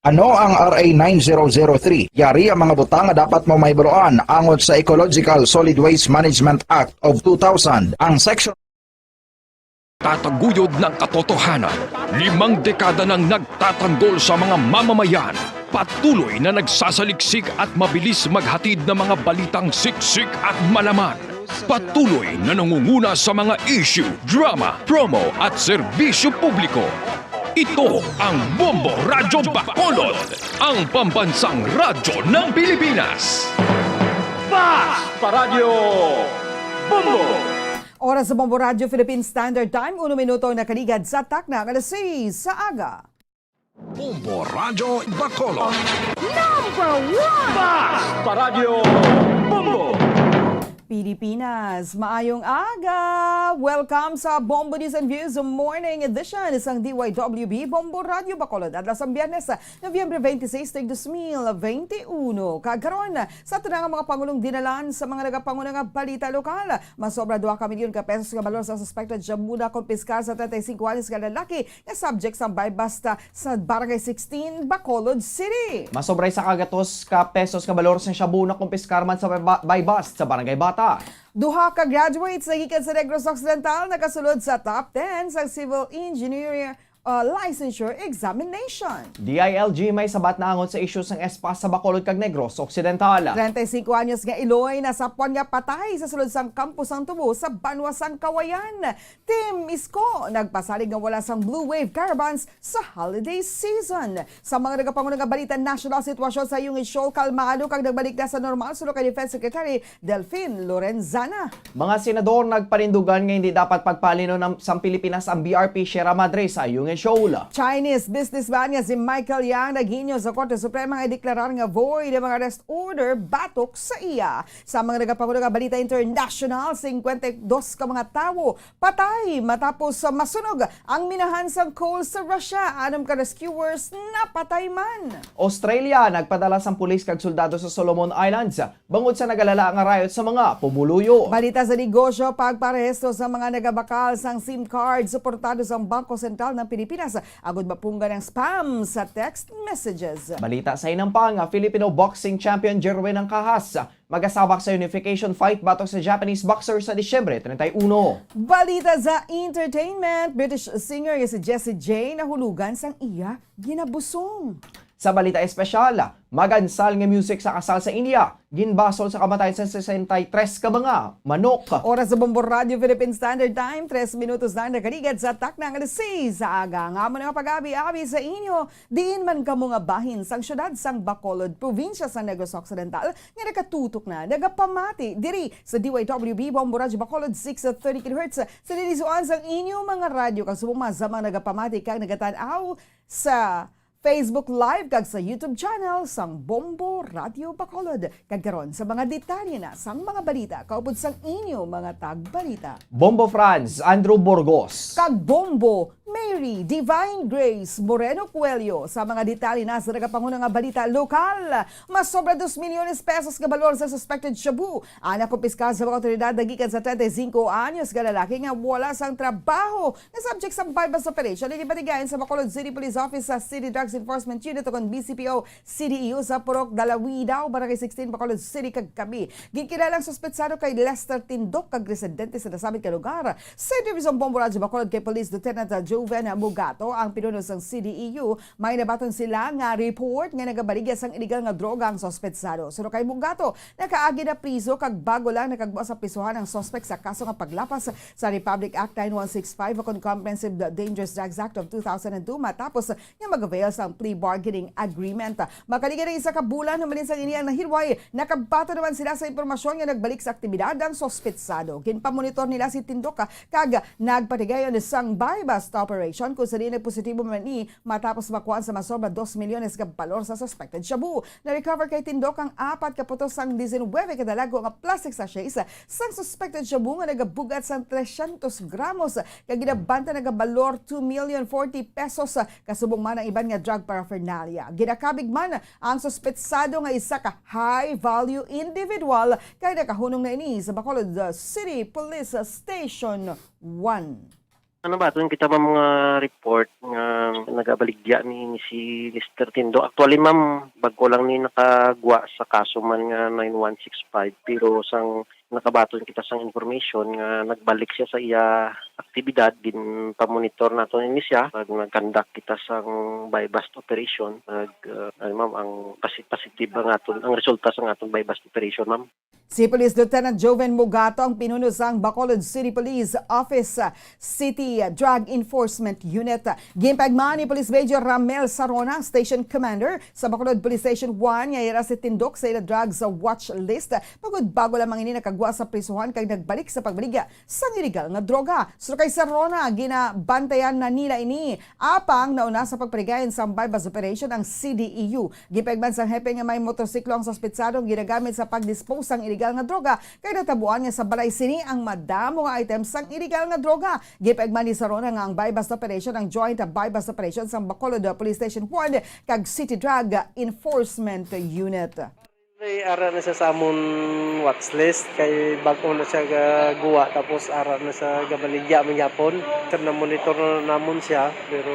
Ano ang R A nine zero zero three? Yari ang mga butang nga dapat mo mahibaluan angot sa Ecological Solid Waste Management Act of two thousand. Ang section Tataguyod ng katotohanan. Limang dekada nang nagtatanggol sa mga mamamayan. Patuloy na nagsasaliksik at mabilis maghatid ng mga balitang siksik at malaman. Patuloy na nangunguna sa mga issue, drama, promo at serbisyo publiko. Ito ang Bombo Radyo Bacolod, ang pambansang radyo ng Pilipinas. Basta Radyo Bombo! Oras sa Bombo Radyo Philippine Standard Time, uno minuto ang nakaligad sa takna nga alas seis sa aga. Bombo Radyo Bacolod. Number one! Basta Radyo Bombo! Pilipinas, maayong aga! Welcome sa Bombo News and Views Morning Edition sang D Y W B Bombo Radyo Bacolod. Adlaw sang Biyernes, Nobyembre twenty-six, tig dos mil veintiuno. Kag karon, sa aton nga mga pangulong dinalan sa mga nagapanguna nga balita lokal, masobra duha ka milyon ka pesos nga balor sa suspected shabu na kumpiskar sa treinta y cinco anyos nga lalaki nga subject sang buy-bust sa Barangay sixteen, Bacolod City. Masobra sa kagatos ka pesos nga balor sang shabu na kumpiskar man sa ba-, buy-bust sa Barangay Bata. Duha ka graduates na gikan sa Negros Occidental nakasulod sa top ten sa Civil Engineer, uh, Licensure Examination. D I L G may sabat na angot sa isyu sang espas sa Bacolod kag Negros Occidental. Treinta y cinco anyos nga iloy nasapwan nga patay sa sulod sang Kampo sang Tubo sa Banwa sang Kawayan. Team Isko nagpasalig nga wala sang Blue Wave Caravans sa holiday season. Sa mga nagapanguna nga balita, national sitwasyon sa Ayungin Shoal kalmado kag nagbalik na sa normal, suno kay Defense Secretary Delfin Lorenzana. Mga senador nagpanindugan nga hindi dapat pagpalinon ng, sang Pilipinas ang B R P Sierra Madre sa Ayungin Shoal. Chinese businessman nga si Michael Yang naghinyo sa Korte Suprema nga deklarar nga void ang mga arrest order batok sa iya. Sa mga nagapanguna nga balita international, singkwenta y dos ka mga tawo patay matapos sa masunog ang minahan sang coal sa Russia. Anom ka rescuers napatay man. Australia nagpadala sang pulis kag soldado sa Solomon Islands bangod sa nagalala nga riot sa mga pumuluyo. Balita sa negosyo, pagparehistro sa mga nagabakal sang SIM card suportado sang Bangko Sentral ng Pilipinas agud mapunggan ang spam sa text messages. Balita sa hinampang, Filipino boxing champion Jerwin Angcajas magasabak sa unification fight batok sa Japanese boxer sa Disyembre treinta y uno. Balita sa entertainment, British singer nga si Jessie J nahulugan sang iya ginabusong. Sa balita espesyal, magansal nga music sa kasal sa India, ginbasol sa kamatayon sa sesenta y tres ka mga manok. Oras sa Bombo Radyo Philippine Standard Time, tres minutos na ang nakaligad sa takna nga alas seis sa aga. Nga amo na nga pag-abi-abi sa inyo, diin man kamo nga bahin sang siyudad sang Bacolod, probinsya sang Negros Occidental, nga nakatutok na, nagapamati diri sa D Y W B Bombo Radyo Bacolod, six thirty kilohertz, sa lilisuan sang inyo mga radyo, kag subong man sa mga nagapamati kag nagatan-aw sa Facebook Live kag sa YouTube channel sang Bombo Radyo Bacolod. Kag karon sa mga detalye na sang mga balita kaupod sang inyo mga tagbalita. Bombo Franz, Andrew Burgos. Kag Bombo Mary Divine Grace Moreno Coelho sa mga detalye na sa nagapanguna nga balita lokal. Mas sobra dos milyones pesos nga balor sa suspected shabu ang nakumpiskar sa mga otoridad nagikan sa treinta y cinco anyos nga lalaki nga wala sang trabaho nga subject sa buy-bust operation. Ini batigayon sa Bacolod City Police Office sa City Drugs Enforcement Unit o kon B C P O C D E U sa Purok Dalawidaw, Barangay sixteen, Bacolod City, kagkami. Ginkilalang suspetsado kay Lester Tindok kag residente sa nasabit nga lugar. Sa interview sa Bombo Radyo Bacolod kay Police Lieutenant Joven Mugato, ang pinuno sang C D E U, may nabaton sila nga report nga nagabaligya sang iligal nga droga ang suspetsado. Suno kay Mugato, nakaagi na priso kag bago lang nakagwa sa prisuhan ang suspek sa kaso nga paglapas sa Republic Act nine one six five o kon Comprehensive Dangerous Drugs Act of two thousand and two matapos nga mag-avail sang plea bargaining agreement. Makaliga na isa ka bulan humalin sang ini ang nahilway, nakabaton naman sila sa impormasyon nga nagbalik sa aktibidad ang suspetsado. Ginpamonitor nila si Tindok kag nagpatigayon sang buy-bust operation kung sa diin nagpositibo man ini matapos makuha sa masobra dos milyones ka balor sa suspected shabu. Na-recover kay Tindok ang apat ka putos sang diecinuebe ka dalagko nga plastic sachets sang suspected shabu nga nagabugat sang trescientos gramos kag ginabanta nagabalor two million forty pesos, kasubong man ang iban nga drug paraphernalia. Ginakabig man ang suspetsado nga isa ka high-value individual kay nakahunong na ini sa Bacolod City Police Station one. Ano ba, aton kita, ma'am, mga report nga nagabaligya ni, ni si Mister Tindo. Actually, ma'am, bag-o lang ni nakagwa sa kaso man nga nine one six five, pero sang nakabaton kita sang information nga nagbalik siya sa iya aktibidad, ginpamonitor nato ni siya pag nag-conduct kita sang buy-bust operation. Nag, uh, ano, ma'am, ang pasi- positive ang aton, ang resulta sa aton buy-bust operation, ma'am. Si Police Lieutenant Joven Mugato ang pinuno sang Bacolod City Police Office City Drug Enforcement Unit. Ginpaigma ni Police Major Ramel Sarona, Station Commander sa Bacolod Police Station one, nga ira si Tindok sa ila drugs watch list, bangod bago lamang ini nakagwa sa prisuhan kag nagbalik sa pagbaligya sang iligal nga droga. Suno kay Sarona, ginabantayan na nila ini apang nauna sa pagpatigayon sang buy-bust operation ang C D E U. Gipaigman sang hepe nga may motorsiklo ang suspetsado nga ginagamit sa pag-dispose sang iligal nga droga, kay natabuan nga sa balay sini ang madamo nga items sang iligal nga droga. Gipaigman ni Sarona nga ang buy-bust operation ang joint buy-bust operation sang Bacolod Police Station one kag City Drug Enforcement Unit. Ay, ara na siya sa amon watch list kay bag-o na siya gaguwa, tapos ara na siya gabaligya man gyapon. Sir, na-monitor na namon siya, pero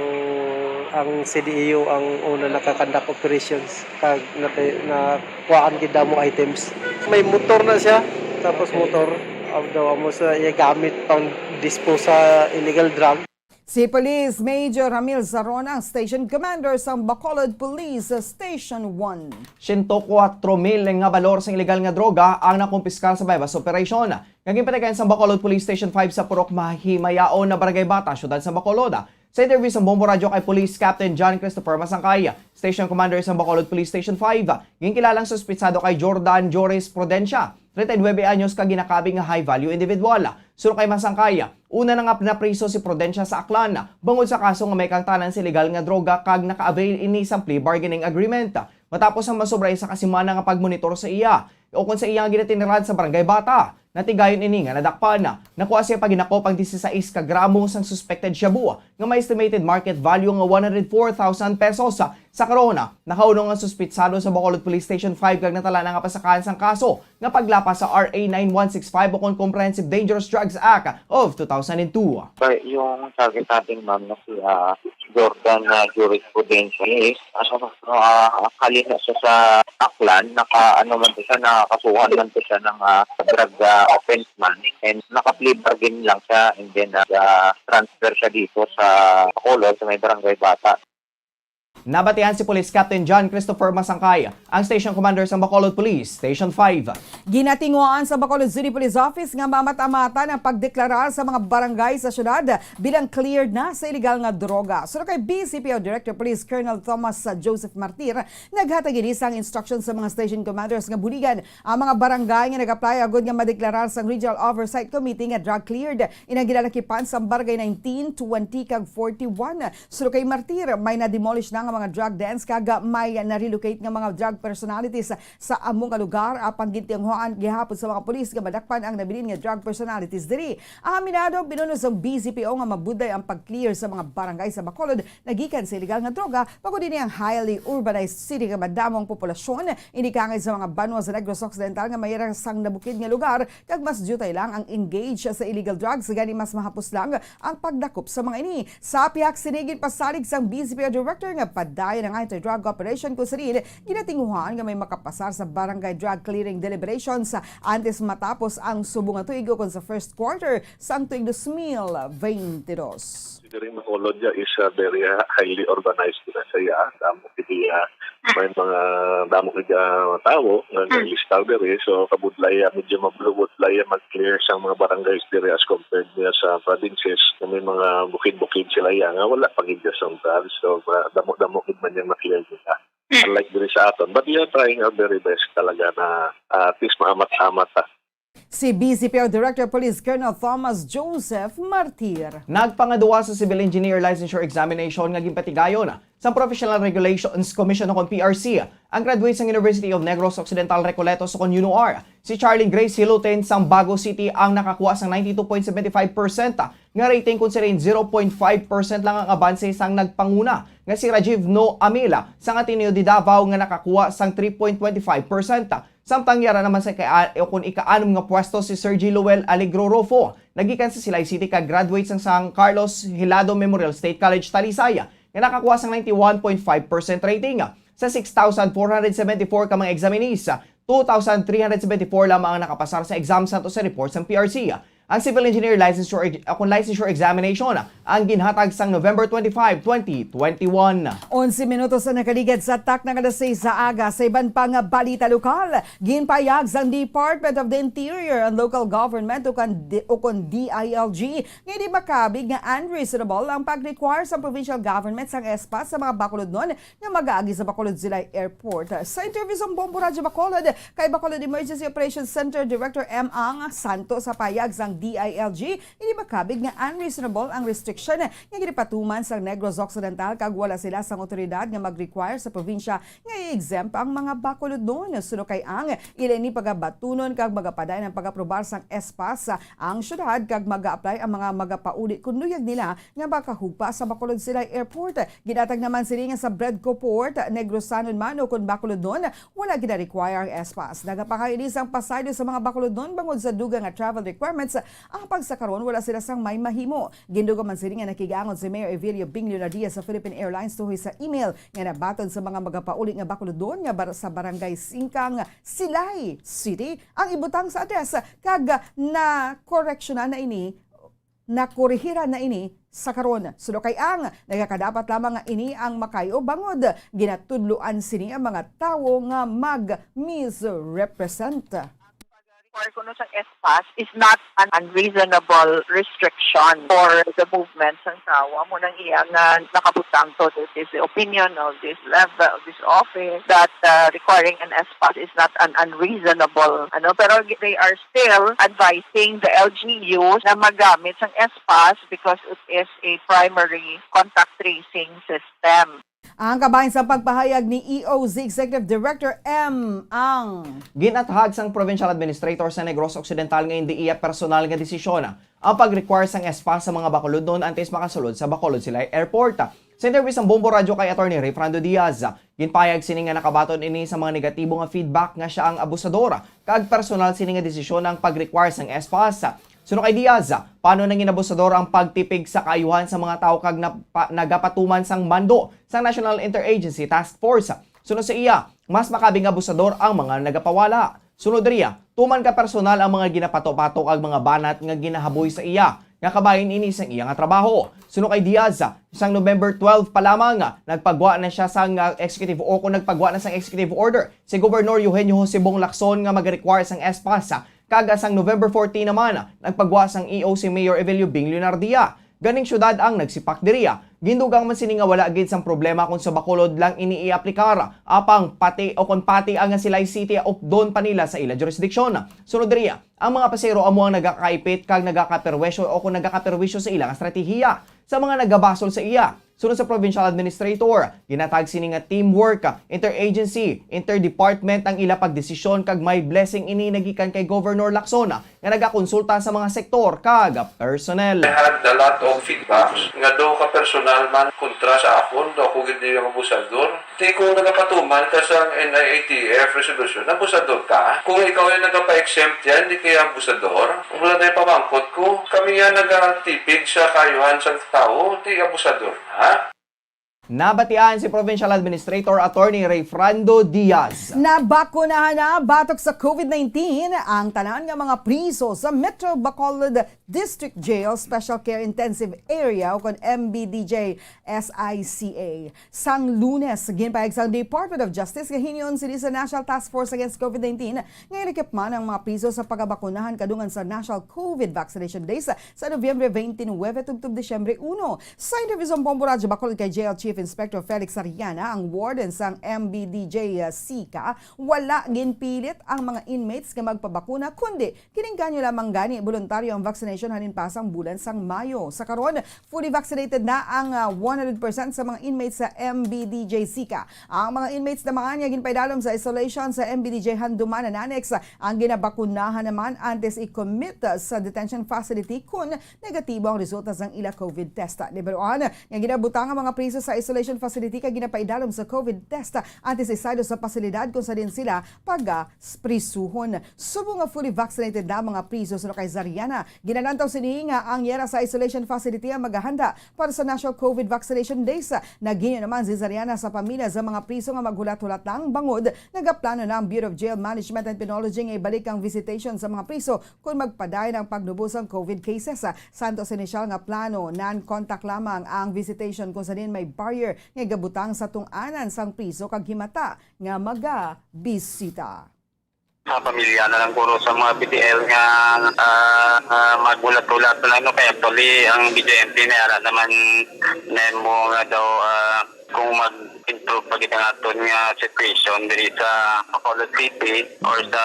ang C D E U ang una naka-conduct operations kag nati- nakuhaan gid damo items. May motor na siya, tapos motor, ah, daw amo sa iya gamit pang dispose sa illegal drug. Si Police Major Ramil Zarona, ang Station Commander sang Bacolod Police Station one. Siyento kuwatro mil nga balor sang iligal nga droga ang nakumpiskar sa buy-bust operation nga ginpatigayon sang Bacolod Police Station five sa Purok Mahimayaon na Barangay Bata, Siyudad sang Bacolod. Sa interview sang Bombo Radyo kay Police Captain John Christopher Masangkay, Station Commander sang Bacolod Police Station five, ginkilalang suspitsado kay Jordan Joris Prudencia, treinta y nuebe anyos, ka ginakabig nga high-value individual. Suno kay Masangkay, una na nga napriso si Prudencia sa Aklan bangod sa kaso nga may kaangtanan sa iligal nga droga kag naka-avail ini sang plea bargaining agreement. Matapos ang masobra isa ka semana nga pagmonitor sa iya, ukon sa iya nga ginatiniran sa Barangay Bata, natigayon ini nga nadakpan. Nakuha siya paginakop ang disisais ka gramo sang suspected shabu nga may estimated market value nga one hundred four thousand pesos. Sa karon, nakaunong ang suspitsado sa Bacolod Police Station five kag natala na nga pasakahan sang kaso nga paglapas sa R A nine one six five o kon Comprehensive Dangerous Drugs Act of two thousand and two. Yung target natin, ma'am, na si ah, Jordan na Jurisprudencia is, ano, ah, halin na siya sa Aklan, naka, ano man siya, nakakasuhan man siya ng ah, drug ah, offense man, and naka-plea bargain lang siya, and then ah, transfer siya dito sa Bacolod, sa may Barangay Bata. Nabatian si Police Captain John Christopher Masangkay, ang Station Commander sang Bacolod Police Station five. Ginatinguhaan sa Bacolod City Police Office nga mamata-mata ang pagdeklarar sa mga barangay sa syudad bilang cleared na sa iligal nga droga. Suno kay B C P O Director Police Colonel Thomas Joseph Martir, naghatag ini sang instruction sa mga station commanders nga buligan ang mga barangay nga nag-apply agud nga madeklarar sang Regional Oversight Committee nga drug cleared. Inang ginalakipan sang Barangay nineteen, twenty kag forty-one. Suno kay Martir, may na-demolish na nga mga drug dens kag may na-relocate nga mga drug personalities sa amo nga lugar, apang gintinguhaan gihapon sa mga pulis nga madakpan ang nabilin nga drug personalities diri. Aminado ang pinuno sang B C P O nga mabudlay ang pag-clear sa mga barangay sa Bacolod nagikan sa illegal nga droga, bangod ini ang highly urbanized city nga madamo ang populasyon, inikangay sa mga banwa sa Negros Occidental nga may sang nabukid nga lugar, kag mas diutay lang ang engage sa illegal drugs, gani mas mahapos lang ang pagdakop sa mga ini. Sa pihak sini, ginpasalig sang B C P O director nga padayon ang anti-drug operation, kung sa diin ginatinguhaan nga may makapasar sa barangay drug clearing deliberations antes matapos ang subong nga tuig, ukon sa first quarter sang tuig dos mil twenty-dos. Diri Bacolod ya is, ah, very, ah, highly urbanized na siya. Damo kiti, ah, may mga damo kiti, ah, tawo nga nagalistaw diri. So, kabudlay, ah, medyo mabudlay, ah, mag-clear sang mga barangays diri as compared niya sa provinces na may mga bukid-bukid sila ya nga wala pa gid sang drugs. So, ah, damo-damo gid man yang ma-clear nila. Unlike diri sa aton. But we are trying our very best talaga na, ah, at least maamat-amat, ah, Si B C P O Director Police Colonel Thomas Joseph Martir. Nagpangaduwa sa Civil Engineer Licensure Examination nga ginpatigayon sang Professional Regulations Commission o kon P R C ang graduate sang University of Negros Occidental Recoletos o kon UNOR, si Charlene Grace Hilutin sang Bago City ang nakakuha sang ninety-two point seven five percent nga rating, kun siring zero point five percent lang ang abanse sang nagpanguna nga si Rajiv No Amila sang Ateneo de Davao nga nakakuha sang three point twenty-five percent. Samtang yara naman sa ika-, o kon ika-anom nga pwesto si Sergi Lowell Alegro Rufo, nagikan sa Silay City kag graduate sang San Carlos Hilado Memorial State College, Talisay, nga nakakuha sang ninety-one point five percent rating. Sa six thousand four hundred seventy-four ka mga examinees, two thousand three hundred seventy-four lamang ang nakapasar sa exam, santo sa report sang P R C. Ang Civil Engineer Licensure Ex-, o kon Licensure Examination ang ginhatag sang November twenty-five, twenty twenty-one. Onse minutos ang nakaligad sa takna nga alas seis sa aga. Sa iban pa nga balita lokal, ginpahayag sang Department of the Interior and Local Government o kon D-, o kon D I L G nga hindi makabig nga unreasonable ang pag-require sa provincial government sang S pass sa mga Bacolodnon nga mag-aagi sa Bacolod Silay Airport. Sa interview sa Bombo Radyo Bacolod kay Bacolod Emergency Operations Center Director M Ang Santo, sa pahayag sang D I L G, hindi makabig nga unreasonable ang restriction nga ginapatuman sang Negros Occidental kag wala sila sang otoridad nga mag-require sa probinsya nga i-exempt ang mga Bacolodnon. Suno kay Ang, ila ini pagabatunon kag magapadayon ang pag-aprobar sang S pass ang syudad kag mag-a-apply ang mga magapauli kon luyag nila nga makahugpa sa Bacolod Silay Airport. Ginatag naman sini nga sa Bredco Port, Negrosanon man o kon Bacolodnon, wala gina-require ang S pass. Nagapangayo ini sang pasaylo sa mga Bacolodnon bangod sa dugang nga travel requirements, apang sa karon wala sila sang may mahimo. Gindugang man sini nga nakigangon si Mayor Evelio Bing Leonardia sa Philippine Airlines tuhoy sa email nga nabaton sa mga magapauli nga Bacolodnon nga bar-, sa Barangay Singkang, Silay City ang ibutang sa address, kag na-correctiona na ini nakorehira na ini sa karon. Suno kay Ang, nagakadapat lamang nga ini ang makayo bangod ginatudloan sini ang mga tawo nga mag-misrepresent. Require kuno sang S pass is not an unreasonable restriction for the movement sang tawo. Amo nang iya nga nakabutang. So, this is the opinion of this level, of this office, that, uh, requiring an S pass is not an unreasonable, ano, pero they are still advising the L G Us na magamit sang S pass because it is a primary contact tracing system. Ang kabahin sa pagpahayag ni E O Z Executive Director M Ang. Ginathag sang Provincial Administrator sa Negros Occidental nga hindi iya personal nga desisyon ang pag-require sang S pass sa mga Bacolodnon antes makasulod sa Bacolod Silay Airport. Sa interview sang Bombo Radyo kay Attorney Ray Fernando Diaz, ginpahayag sini nga nakabaton ini sa mga negatibo nga feedback nga sia ang abusador kag personal sini nga desisyon ang pag-require sang S pass. Suno kay Diaz, paano nangin abusador ang pagtipig sa kaayuhan sa mga tawo kag napa-, nagapatuman sang mando sang National Interagency Task Force? Suno sa iya, mas makabig nga abusador ang mga nagapawala. Sunod riya, tuman ka personal ang mga ginapato-pato kag mga banat nga ginahaboy sa iya, nga kabahin ini sang iya nga trabaho. Suno kay Diaz, sang November twelve pa lamang, nagpagwa na siya sang, ah, executive o kung nagpagwa na sang executive order si Governor Eugenio Jose Bong Lacson nga mag-require sang S pass, kag sang November fourteen naman, nagpagwa sang E O si Mayor Evelio Bing Leonardia. Ganing syudad ang nagsipak diriya. Gindugang man sini nga wala gid sang problema kon sa Bacolod lang ini i-aplikar, apang pati o kon pati ang Silay City updon pa nila sa ila jurisdiction. Sunod diriya, ang mga pasahero amo ang nagakaipit kag nagakaperwisyo o kon nagakaperwisyo sa ila nga estratehiya sa mga nagabasol sa iya. Sunod sa provincial administrator, ginatag sini nga teamwork, interagency, interdepartment ang ila pagdesisyon kag may blessing ini nagikan kay Governor Lacson nga nagakonsulta sa mga sektor kag personnel. I had a lot of feedbacks nga daw ka personal man kontra sa akon, daw ako gid ang abusador. Ti kung nagapatuman ka sa N I A T F resolution, abusador ka. Kung ikaw yung nagapa-exempt yan, di kaya abusador. Kung wala na yung pamangkot ko, kami yan nagatipid sa kayuhan sa tao, ti abusador na. Nabatian si Provincial Administrator Attorney Rayfrando Diaz. Nabakunahan na batok sa COVID nineteen ang tanan nga mga priso sa Metro Bacolod District Jail Special Care Intensive Area o kon M B D J S I C A. Sang Lunes, ginpahayag sang Department of Justice nga hinyon sini sa National Task Force Against COVID nineteen nga ilakip man ang mga priso sa pagabakunahan kadungan sa National COVID Vaccination Days sa Nobyembre twenty-nine tubtob Disyembre uno. Sa interview sa Bombo Radyo Bacolod kay Jail Chief Inspector Felix Sariana, ang warden sang M B D J C ka, wala ginpilit ang mga inmates nga magpabakuna, kundi kining ganyo lamang gani boluntaryo ang vaccination halin pa sang bulan sang Mayo. Sa karon, fully vaccinated na ang, ah, one hundred percent sa mga inmates sa M B D J C ka. Ang mga inmates naman nga ginpaidalom sa isolation sa M B D J Handumanan Annex ang ginabakunahan naman antes i-commit sa detention facility kun negatibo ang resulta sang ila COVID test. Libero-an nga ginabutang ang mga priso sa isolation facility kag ginapaidalom sa COVID test antes isaylo sa pasilidad kung sa diin sila pagaprisuhon. Subong nga fully vaccinated na ang mga priso, suno kay Sariana, ginalantaw sini nga ang yara sa isolation facility ang maghahanda para sa National COVID Vaccination Days. Naghinyo naman si Sariana sa pamilya sa mga priso nga maghulat-hulat lang bangod nagaplano na ang Bureau of Jail Management and Penology nga ibalik ang visitation sa mga priso kung magpadayon ang pagnubo sang COVID cases. Santos initial nga plano, non-contact lamang ang visitation kung sa diin may barrier nga gabutang sa tungtungnan sang priso kag himata nga magabisita. Sa pamilya na lang guro sa mga P D L nga, ah, ah, maghulat-hulat na lang, no? Kay actually, ang B J M P may ara naman nemo nga daw, ah, kung mag-improve pa gid ang aton nga situation diri sa Bacolod City or sa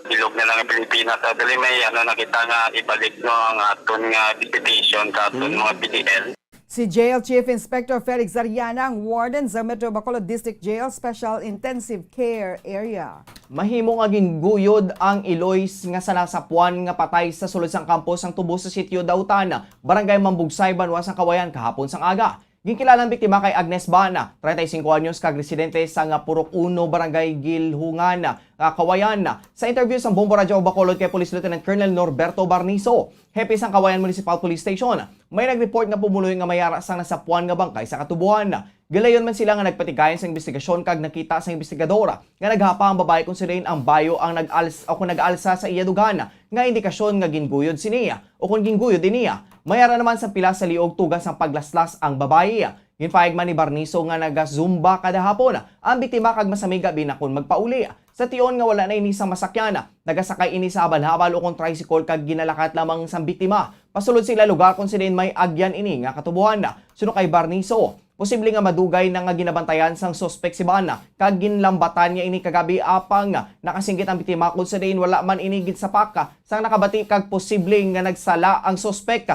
bilog na lang nga Pilipinas, actually, may ano na kita nga ibalik, no, ang aton nga visitation sa aton Hmm. mga P D L. Si Jail Chief Inspector Felix Ariana ang warden sa Metro Bacolod District Jail Special Intensive Care Area. Mahimo nga ginguyod ang iloy nga sala sa puwan nga patay sa sulod sang kampo sang tubo sa Sitio Dautan, Barangay Mambugsay, Banwa sang Kawayan, kahapon sang aga. Ginkilala ang biktima kay Agnes Bana, treinta y cinco anyos, kag residente sa nga Purok Uno, Barangay Gilhungan, ah, Kawayan. Sa interview sang Bombo Radyo Bacolod kay Police Lieutenant Colonel Norberto Barniso, hepe sang Kawayan Municipal Police Station, may nag-report nga pumuluyo nga may ara sang nasapuan nga bangkay sa katuboan. Gilayon man sila nga nagpatigayon sa imbestigasyon kag nakita sa investigador nga naghapa ang babayi kung sa diin ang bayo ang nag-als-, o kung nag-alsa sa iya dugan nga indikasyon nga ginguyod sini o kung ginguyod ini. May ara naman sa pila sa liog tuga sang paglaslas ang babayi. Ginpahayag man ni Barniso nga naga-zumba kada hapon ang biktima kag mas amiga bina kon magpauli. Sa tion nga wala na ini sa masakyan, nagasakay ini sa habal-habal o kon tricycle kag ginalakat lamang sang biktima pasulod sa ila lugar kung sa diin may agyan ini nga katuboan. Suno kay Barniso, posible nga madugay na nga ginabantayan sang suspek si Bana kag ginlambatan niya ini kagabi, apang nakasinggit ang biktima kung sa diin wala man ini ginsapak sang nakabati kag posible nga nagsala ang suspek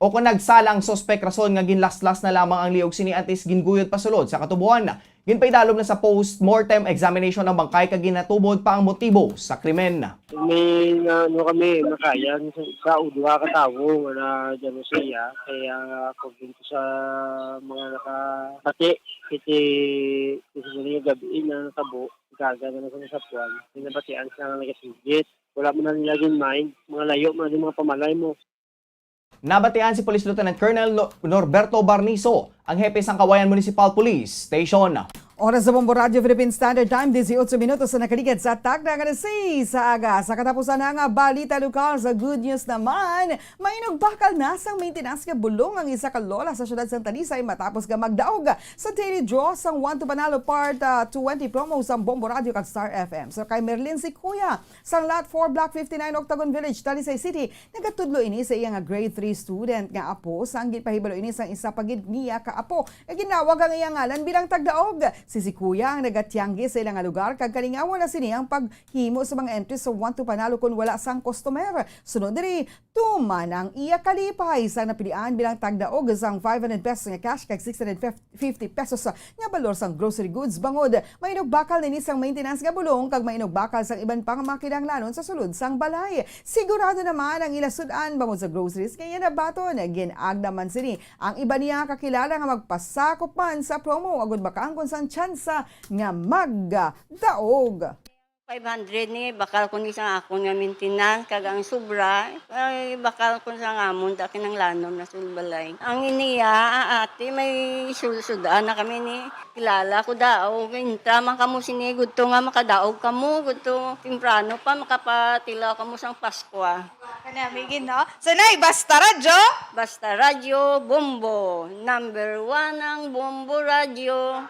o kung nagsala ang suspek rason nga ginlaslas na lamang ang liog sini antes ginguyod pasulod sa katuboan. Ginpaidalom na sa post-mortem examination ang bangkay kag ginatubod pa ang motibo sa krimen. May na, ano kami, nakayan sa isa o duha ka tawo nga na dyan sa iya. Kaya according to sa mga nakapati, kasi kasi sa mga gabi na natabo, gaga na sa sapuan, may nabatian sa nga nagasigit. Wala man na nila din mind, mga layo man din mga pamalay mo. Nabatian si Police Lieutenant Colonel No-, Norberto Barniso, ang hepe sang Kawayan Municipal Police Station. Oras sa Bombo Radyo Philippine Standard Time, dieciocho minutos na nakaligad sa takna nga alas sais sa aga. Sa katapusan na nga balita lokal, sa good news naman, mainugbakal na sang maintenance nga bulong ang isa ka lola sa siyudad sang Talisay matapos nga magdaog sa daily draw sang One to Panalo Part, ah, twenty promo sang Bombo Radyo kag Star F M. So kay Merlin Sikuya, sang Lot four, Block fifty-nine, Octagon Village, Talisay City, nagatudlo ini sa iya nga grade three student nga apo, sang ginpahibalo ini sang isa pa gid niya ka apo nga ginawag ang iya ngalan bilang tagdaog. Si Sikuya ang nagatianggi sa ila nga lugar kag kalingawon na sini ang paghimo sa mga entries sa One to Panalo kon wala sang customer. Sunod diri, tuman ang iya kalipay sang napilian bilang tagdaog sang five hundred pesos nga cash kag six hundred fifty pesos nga balor sang grocery goods bangod mainugbakal nini sang maintenance nga bulong kag mainugbakal sang iban pa nga mga kinahanglanon sa sulod sang balay. Sigurado naman ang ila sud-an bangod sa groceries nga iya nabaton. Gin-agda man sini ang iban niya kakilala nga magpasakop man sa promo agud makaangkon sang tsansa nga magdaog. Five hundred ni, bakal ko ni sa akon nga maintenance, kag ang sobra, ay bakal ko sa amon, da kinanglanon na sulbalay. Ang iniya, ate, may sul-, sud-an na kami ni, kilala ko daw, intra man kamo sini, gudto nga makadaog kamo, gudto, temprano pa, makapatilaw kamo sang Paskwa. Kanami gid, no? So, Nay, basta radyo. Basta Radyo Bombo, number one ang Bombo Radyo.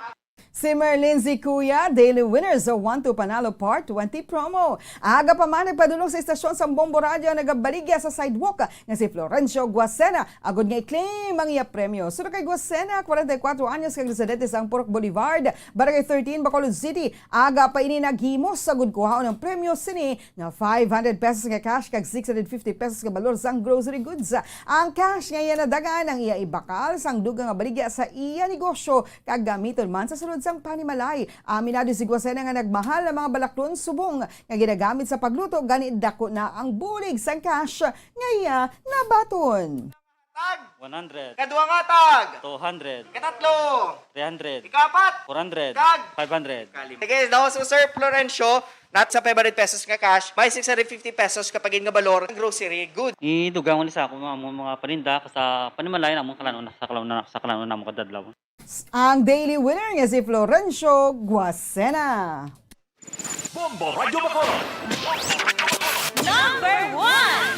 Si Merlin Zikuya, daily winner sa One to Panalo Part twenty promo. Aga pa man nagpadulong sa istasyon sang Bombo Radyo ang nagabaligya sa sidewalk nga si Florencio Guasena agud nga i-claim ang iya premyo. Suno kay Guasena, forty-four anyos kag residente sang Purok Boulevard, Barangay thirteen, Bacolod City. Aga pa ini naghimo sagud kuhaon ang premyo sini nga five hundred pesos nga cash kag six hundred fifty pesos nga balor sang grocery goods. Ang cash nga iya nadagan ang iya ibakal sang dugang nga baligya sa iya negosyo kag gamiton man sa sulod sang panimalay. Aminado si Guasena nga nagmahal ang mga balaklon subong nga ginagamit sa pagluto, gani dako na ang bulig sang cash nga iya nabaton. Tag! One hundred. Kadua nga tag! Two hundred. Katatlo! Three hundred. Ikapat! Four hundred. Kag? Five hundred. Sige, daw sa Sir Florencio, not sa five hundred pesos nga cash, may six hundred fifty pesos kapag nga balor ang grocery good. Idugang ulit sa ako mga, mga paninda sa panimalay namon kalan-on sa kalan-on sa kalan-on namon kadadlaw. Ang daily winner nga si Florencio Guasena. Bombo Radyo Bacolod. Number one.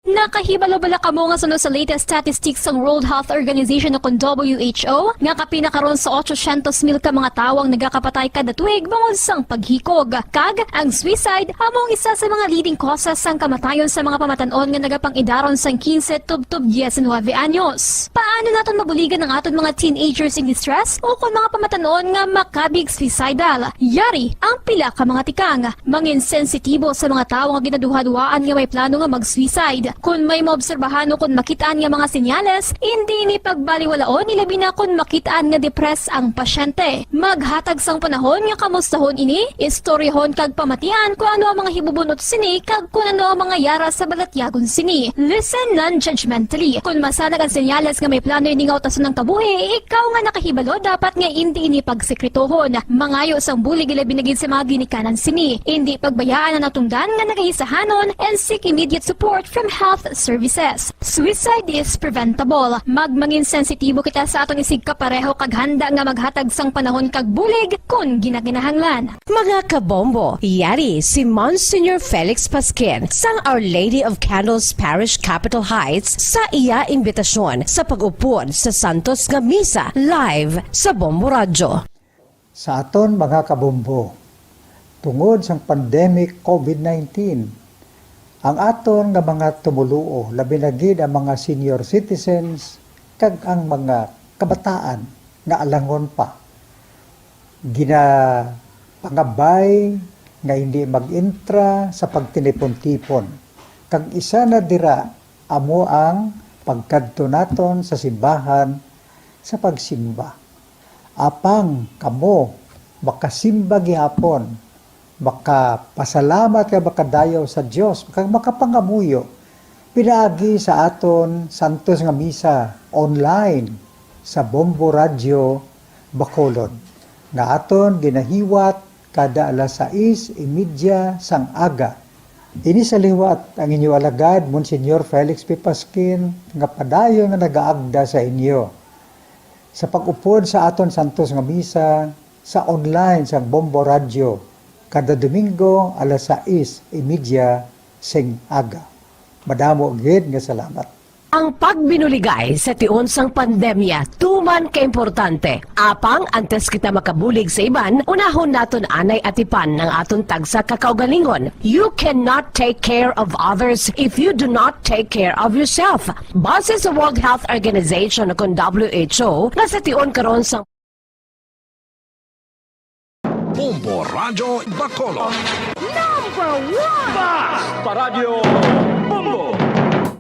Nakahibalo bala kamo nga suno sa latest statistics sang World Health Organization o kon W H O nga kapin na karon sa otsosyentos mil ka mga tawo ang nagakapatay kada tuig bangod sang paghikog, kag ang suicide amo ang isa sa mga leading causes sang kamatayon sa mga pamatan-on nga nagapang-idaron sang quince tubtob diecinuebe anyos. Paano naton mabuligan ang aton mga teenagers in distress o kon mga pamatan-on nga makabig suicidal? Yari ang pila ka mga tikang. Mangin sensitibo sa mga tawo nga ginaduhaduhaan nga may plano nga mag-suicide. Kon may maobserbahan o kon makit-an nga mga senyales, indi ini pagbaliwalaon, ilabi na kon makit-an nga depressed ang pasyente. Maghatag sang panahon nga kamustahon ini, istoryahon kag pamatian kon ano ang mga hibubun-ot sini kag kon ano ang mga yara sa balatyagon sini. Listen non-judgmentally. Kon masanag ang senyales nga may plano ini nga utason ang kabuhi, ikaw nga nakahibalo dapat nga indi ini pagsekretohon. Mangayo sang bulig ilabi na gid sa mga ginikanan sini. Indi pagbayaan ang natungdan nga nagahisahanon and seek immediate support from health services. Suicide is preventable. Magmangin sensitibo kita sa aton isigkapareho kag handa nga maghatag sang panahon kag bulig kon ginakinahanglan. Mga kabombo, yari si Monsignor Felix Pasquin sang Our Lady of Candles Parish, Capitol Heights, sa iya imbitasyon sa pag-upod sa Santos nga Misa live sa Bombo Radyo. Sa aton mga kabombo, tungod sang pandemic COVID nineteen, ang aton nga mga tumoluo, labi na gid ang mga senior citizens kag ang mga kabataan nga alangon pa, ginapangabay nga hindi mag-intra sa pagtinipon-tipon, kag isa na dira amo ang pagkadto naton sa simbahan sa pagsimba. Apang kamo makasimba gihapon, makapasalamat kag makadayaw sa Dios, kag makapangamuyo pinaagi sa aton santos nga misa online sa Bombo Radyo Bacolod, nga aton ginahiwat kada alas sais y media sang aga. Ini sa liwat ang inyo alagad, Monsignor Felix P. Pasquin, nga padayon nga nagaagda sa inyo sa pag-upod sa aton santos nga misa sa online sang Bombo Radyo kada Domingo alas sais y media sing aga. Madamo gid nga salamat. Ang pagbinuligay sa tion sang pandemya tuman ka importante. Apang antes kita makabulig sa iban, unahon naton anay atipan ang aton tagsa ka kaugalingon. You cannot take care of others if you do not take care of yourself. Base sa World Health Organization o kon W H O, nga sa tion karon sang Bombo Radyo Bacolod. Number one! Ba! Paradyo Bombo!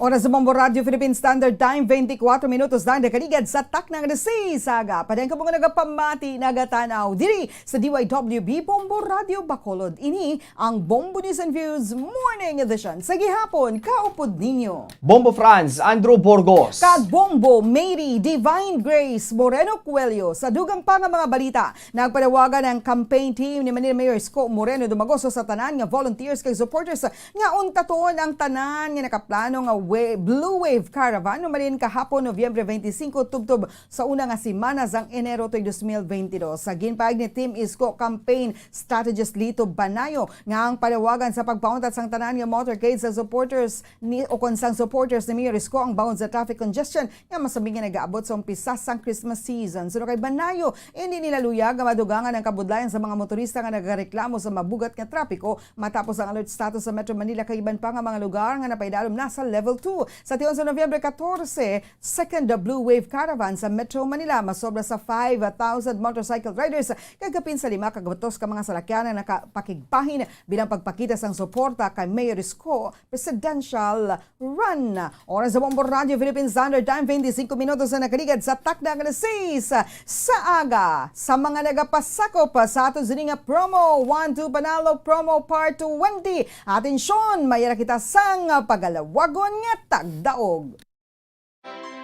Oras sa Bombo Radyo Philippine Standard Time, twenty-four minutos na nakaligad sa takna nga alas sais sa aga. Padayong kamo nga nagapamati, nagatanaw diri sa D Y W B Bombo Radyo Bacolod. Ini ang Bombo News and Views Morning Edition. Sa gihapon, kaupod ninyo. Bombo Franz, Andrew Burgos. Kag Bombo Mary Divine Grace Moreno Cuello. Sa dugang pa nga mga balita, nagpanawagan ang campaign team ni Manila Mayor Isko Moreno Dumagoso sa tanan nga volunteers kag supporters nga untaton ang tanan nga nakaplano nga wa-, Blue Wave Caravan humalin kahapon, Nobyembre twenty-five, tubtob sa una nga semana sang Enero tuig dos mil bente dos. Sa ginpahayag ni Team Isko Campaign Strategist Lito Banayo nga ang panawagan sa pagpauntat sang tanan nga motorcade sa supporters ni, o kon sang supporters ni Mayor Isko ang bangod sa traffic congestion nga masabing nga nagaabot sa umpisa sang Christmas season. Suno kay Banayo, hindi nila luyag nga madugangan ang kabudlayan sa mga motorista nga nagareklamo sa mabugat nga trapiko matapos ang alert status sa Metro Manila kag iban pa nga mga lugar nga napaidalom na sa level two. Sa tion sa Nobyembre katorse, second Blue Wave Caravan sa Metro Manila. Masobra sa five thousand motorcycle riders kag kapin sa lima ka gatos ka mga salakyan ang nakapakigbahin bilang pagpakita sang suporta kay Mayor Isko Presidential Run. Oras sa Bombo Radyo Philippine Standard Time, twenty-five minutos na nakaligad sa takna nga alas sais sa aga. Sa mga nagapasakop sa aton sini nga promo, One Two Panalo Promo Part twenty. Atensyon, mayara kita sang pagalawagon nga tagdaog.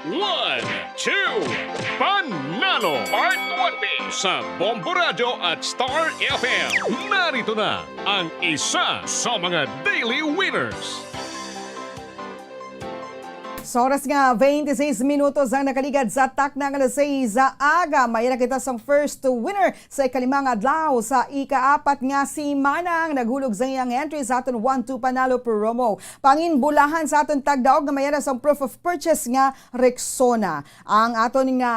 One, two, Panalo Part twenty sa Bombo Radyo at Star F M. Narito na ang isa sa mga daily winners. Sa oras nga twenty-six minutos ang nakaligad sa takna nga alas sais sa aga, may nakita sang first winner sa ikalima nga adlaw sa ikaapat nga semana ang naghulog sa iyang entry sa aton One Two Panalo promo. Panginbulahan sa aton tagdaog nga mayara sang proof of purchase nga Rexona. Ang aton nga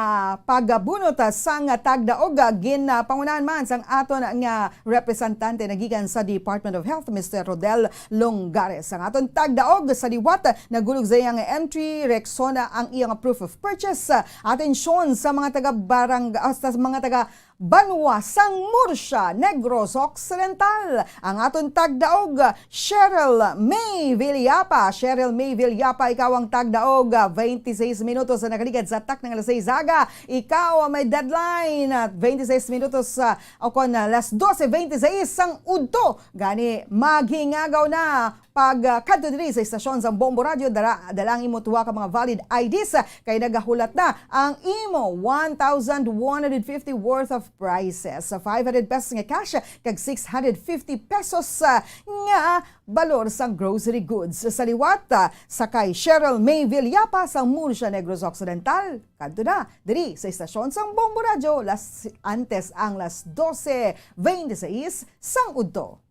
pagbunot, ah, sang tagdaog, ah, gin, ah, pangunahan man sang aton nga representante nagikan sa Department of Health, Mister Rodel Longares. Ang aton tagdaog sa liwat, ah, naghulog sa iyang entry, Rexona ang iyang proof of purchase. Ah, atensyon sa mga taga barang-, ah, sa mga taga banwa sang Murcia, Negros Occidental. Ang aton tagdaog, Cheryl May Villapa. Cheryl May Villapa, ikaw ang tagdaog. Twenty-six minutos na nakaligad sa takna nga alas sais aga. Ikaw ang may deadline. Twenty-six minutos, ah, o kon, ah, alas dose twenty-six sang udto. Gani, maghingagaw na pag, ah, kadto diri sa istasyon sang Bombo Radyo, dala, dala ang imo tuwa ka mga valid I Ds, ah, kay nagahulat na ang imo one thousand one hundred fifty worth of prizes, five hundred pesos nga cash, kag six hundred fifty pesos, ah, nga balor sang grocery goods. Sa liwat, ah, sa kay Cheryl May Villapa sang Murcia, Negros Occidental, kadto na diri sa istasyon sang Bombo Radyo las, antes ang las dose twenty-six sang udto.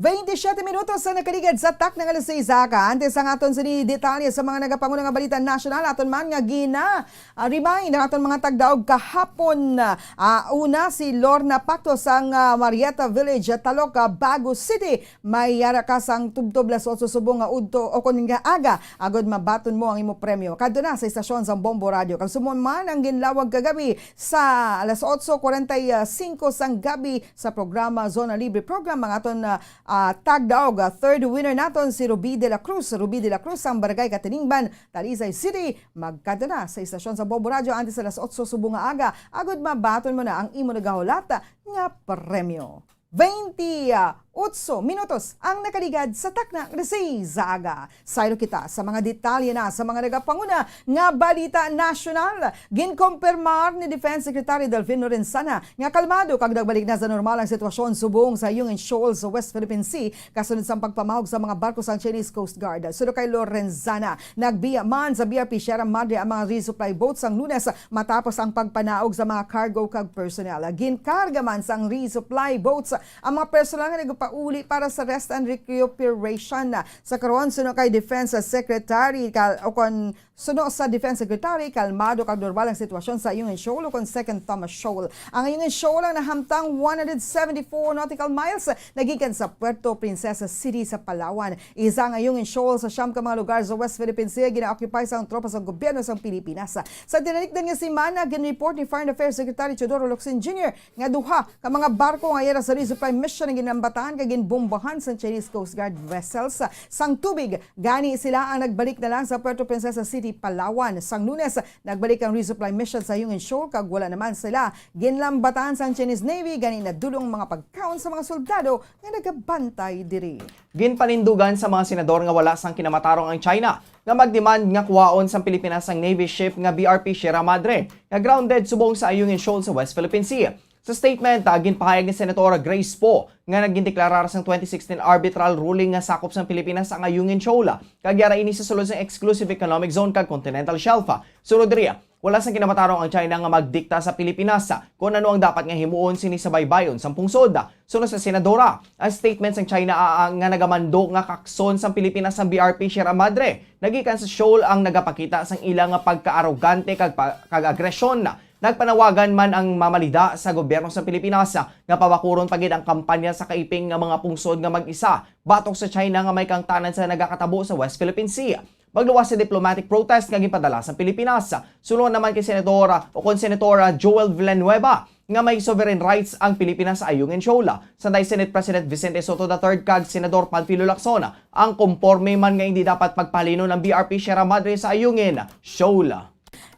Twenty-siyete minutos sa nakaligad sa takna nga alas sais aga. Antes ang aton sini detalye sa mga nagapanguna nga balita nasyonal, aton man nga gina, ah, remind ang aton mga tagdaog kahapon. Ah, una, si Lorna Pacto sang, ah, Marietta Village, Taloca, Bago City. May yara ka sang tubtob las otso subong nga udto o kon nga aga, agod mabaton mo ang imo premyo. Kadto na sa istasyon sang Bombo Radyo. Kag subong man ang ginlawag kagabi sa alas otso cuarenta y cinco sang gabi, sa programa Zona Libre Program ang aton, ah, ah, tagdaog, ah, third winner naton si Ruby de la Cruz. Ruby de la Cruz sang Barangay Katiningban, Talisay City. Magkadto na sa istasyon sa Bombo Radyo antes sa alas otso subong nga aga, agud mabaton mo na ang imo nagahulat nga premyo. Twenty-otso minutos ang nakaligad sa takna nga alas sais sa aga. Saylo kita sa mga detalye na sa mga nagapanguna nga balita nasyonal. Ginkompirmar ni Defense Secretary Delfin Lorenzana nga kalmado kag nagbalik na sa normal ang sitwasyon subong sa Ayungin Shoal sa West Philippine Sea, kasunod sang pagpamahog sa mga barko sang Chinese Coast Guard. Suno kay Lorenzana, nagbiya man sa B R P Sierra Madre ang mga resupply boats sang Lunes matapos ang pagpanaog sa mga cargo kag personnel. Ginkarga man sang resupply boats ang mga personnel nga nag-, pauli para sa rest and recuperation. Sa karon, suno kay Defense Secretary Kal-, o kon suno sa Defense Secretary, kalmado kag normal ang sitwasyon sa Ayungin Shoal o kon Second Thomas Shoal. Ang Ayungin Shoal ang nahamtang one hundred seventy-four nautical miles nagikan sa Puerto Princesa City sa Palawan. Isa ang Ayungin Shoal sa siyam ka mga lugar sa West Philippine Sea gina-occupy sang tropa sang gobyerno sang Pilipinas. Sa tinalikdan nga semana, gin-report ni Foreign Affairs Secretary Teodoro Locsin Junior nga duha ka mga barko nga yara sa resupply mission ang ginambatan kag ginbombahan sang Chinese Coast Guard vessels sang tubig. Gani sila ang nagbalik na lang sa Puerto Princesa City, Palawan. Sang Lunes, nagbalik ang resupply mission sa Ayungin Shoal kag wala naman sila ginlambatan sang Chinese Navy, gani nadulong ang mga pagkaon sa mga soldado nga nagabantay diri. Ginpanindugan sa mga senador nga wala sang kinamatarong ang China nga mag-demand nga kuhaon sang Pilipinas ang Navy ship nga B R P Sierra Madre nga grounded subong sa Ayungin Shoal sa West Philippine Sea. Sa statement, ah, ginpahayag ni Senator Grace Poe nga naggindeklarar sang twenty sixteen arbitral ruling nga sakop sang Pilipinas ang Ayungin Shoal, kag yara ini sa sulod sang Exclusive Economic Zone kag Continental Shelf. Sunod diri, wala sang kinamatarong ang China nga magdikta sa Pilipinas kon ano ang dapat nga himuon sini sa baybayon sang pungsod. Suno sa senadora, ang statement sang China, ah, ah, nga nagamando nga kakson sang Pilipinas ang B R P Sierra Madre nagikan sa Shoal ang nagapakita sang ila nga pagkaarogante kag pa-, kag agresyon. Nagpanawagan man ang mamalida sa gobyerno sa Pilipinas nga pabakuron pa gid ang kampanya sa kaiping nga mga pungsod nga mag-isa batok sa China nga may kaangtanan sa nagakatabo sa West Philippine Sea. Magluwas sa diplomatic protest nga ginpadala sa Pilipinas. Suno naman kay Senador, o kon Senator Joel Villanueva, nga may sovereign rights ang Pilipinas sa Ayungin Shoal. Sanday Senate President Vicente Sotto the third kag Senador Panfilo Lacson ang komporme man nga hindi dapat pagpahalinon ang B R P Sierra Madre sa Ayungin Shoal.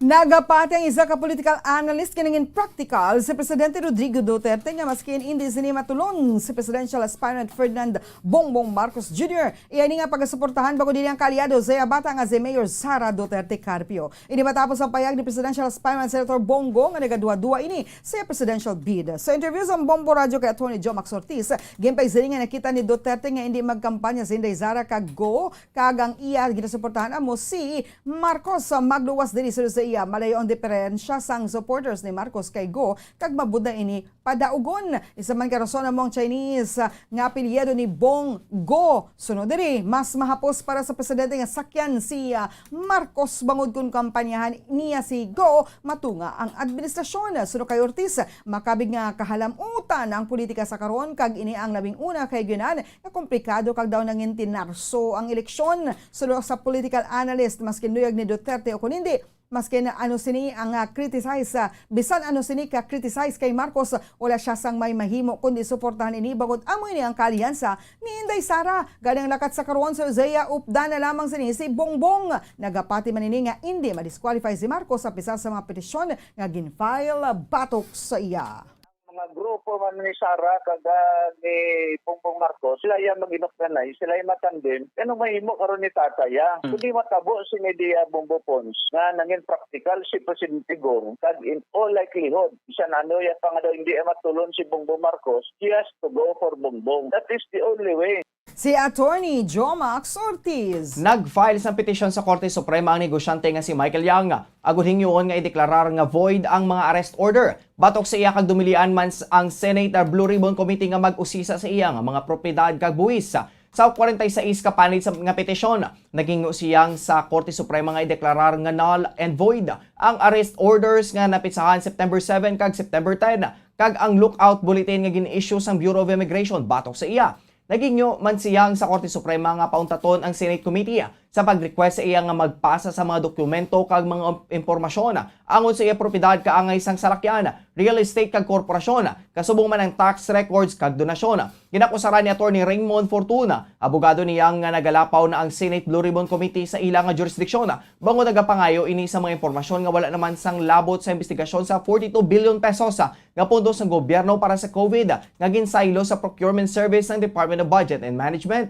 Nagapati ang isa ka political analyst nga nangin practical si Presidente Rodrigo Duterte nga maskin indi sini matulon si presidential aspirant Ferdinand Bongbong Marcos Junior, iya ini nga pagasuportahan bangod ini ang kaalyado sa iya bata nga si Mayor Sara Duterte Carpio. Ini matapos ang pahayag ni Presidential Aspirant Senator Bongo nga nagaduha-duha ini sa iya presidential bid. Sa interview sa Bombo Radyo kay Attorney Jomax Ortiz, ginpaigsili nga nakita ni Duterte nga indi magkampanya si Inday Sara kag Go kag ang iya ginasuportahan amo si Marcos. Magluwas diri sulod sa iya, malayo ang diferensya sang supporters ni Marcos kay Go kag mabud na ini padaugon. Isa man ka rason amo ang Chinese, ah, nga apelyido ni Bong Go. Sunod diri, mas mahapos para sa presidente nga sakyan si, ah, Marcos bangod kon kampanyahan niya si Go matunga ang administrasyon. Suno kay Ortiz, makabig nga kahalamutan ang politika sa karon kag ini ang labing una kay ginan nga komplikado kag daw nangintinarso ang eleksyon. Suno sa political analyst, mas kinuyag ni Duterte o kon hindi, maski na ano sini ang, ah, criticize, ah, bisan ano sini ka criticize kay Marcos, wala siya sang may mahimo kundi suportahan ini bangod amo ini ang kaalyansa ni Inday Sara. Gani ang lakat sa karon sa Uzea, updan na lamang sini si Bongbong. Nagapati man ini nga indi ma-disqualify si Marcos sa pisa sa mga petisyon nga gin-file batok sa iya. Mga grupo man ni Sara kag, ah, ni Bongbong Marcos, sila iya mag-inoknanay, sila iya matandem. Ano mahimo karon ni tatay, ah? Mm. Kundi matabo si media Bombo Pons nga nangin practical si Presidente Gong, kag in all likelihood, bisan ano iya pa nga daw hindi iya matulon si Bongbong Marcos, he has to go for Bongbong. That is the only way. Si Attorney Jomax Ortiz. Nag-file sang petisyon sa Korte Suprema ang negosyante nga si Michael Yang, agud hingyoon nga ideklarar nga void ang mga arrest order. Batok sa iya kag dumilian man s-, ang Senate Blue Ribbon Committee nga mag-usisa sa iya nga mga propiedad kag buwis. Sa kwarenta y seis ka panel sa nga petisyon, naghingyo si Yang sa Korte Suprema nga ideklarar nga null and void ang arrest orders nga napitsahan September seven kag September ten, kag ang lookout bulletin nga gin-issue sang Bureau of Immigration batok sa iya. Naghingyo man si Yang sa Korte Suprema nga pauntaton ang Senate Committee sa pag-request sa iya nga magpasa sa mga dokumento kag mga impormasyon angon sa iya propiedad kaangay sang salakyan, real estate kag korporasyon, kasubong man ang tax records kag donasyon. Ginakusaran ni Attorney Raymond Fortuna, abogado ni Yang, nga nagalapaw na ang Senate Blue Ribbon Committee sa ila nga jurisdiksyon, bangod nagapangayo ini sa mga impormasyon nga wala naman sang labot sa investigasyon sa forty-two billion pesos nga pondo sang gobyerno para sa COVID nga ginsaylo sa procurement service sang Department of Budget and Management.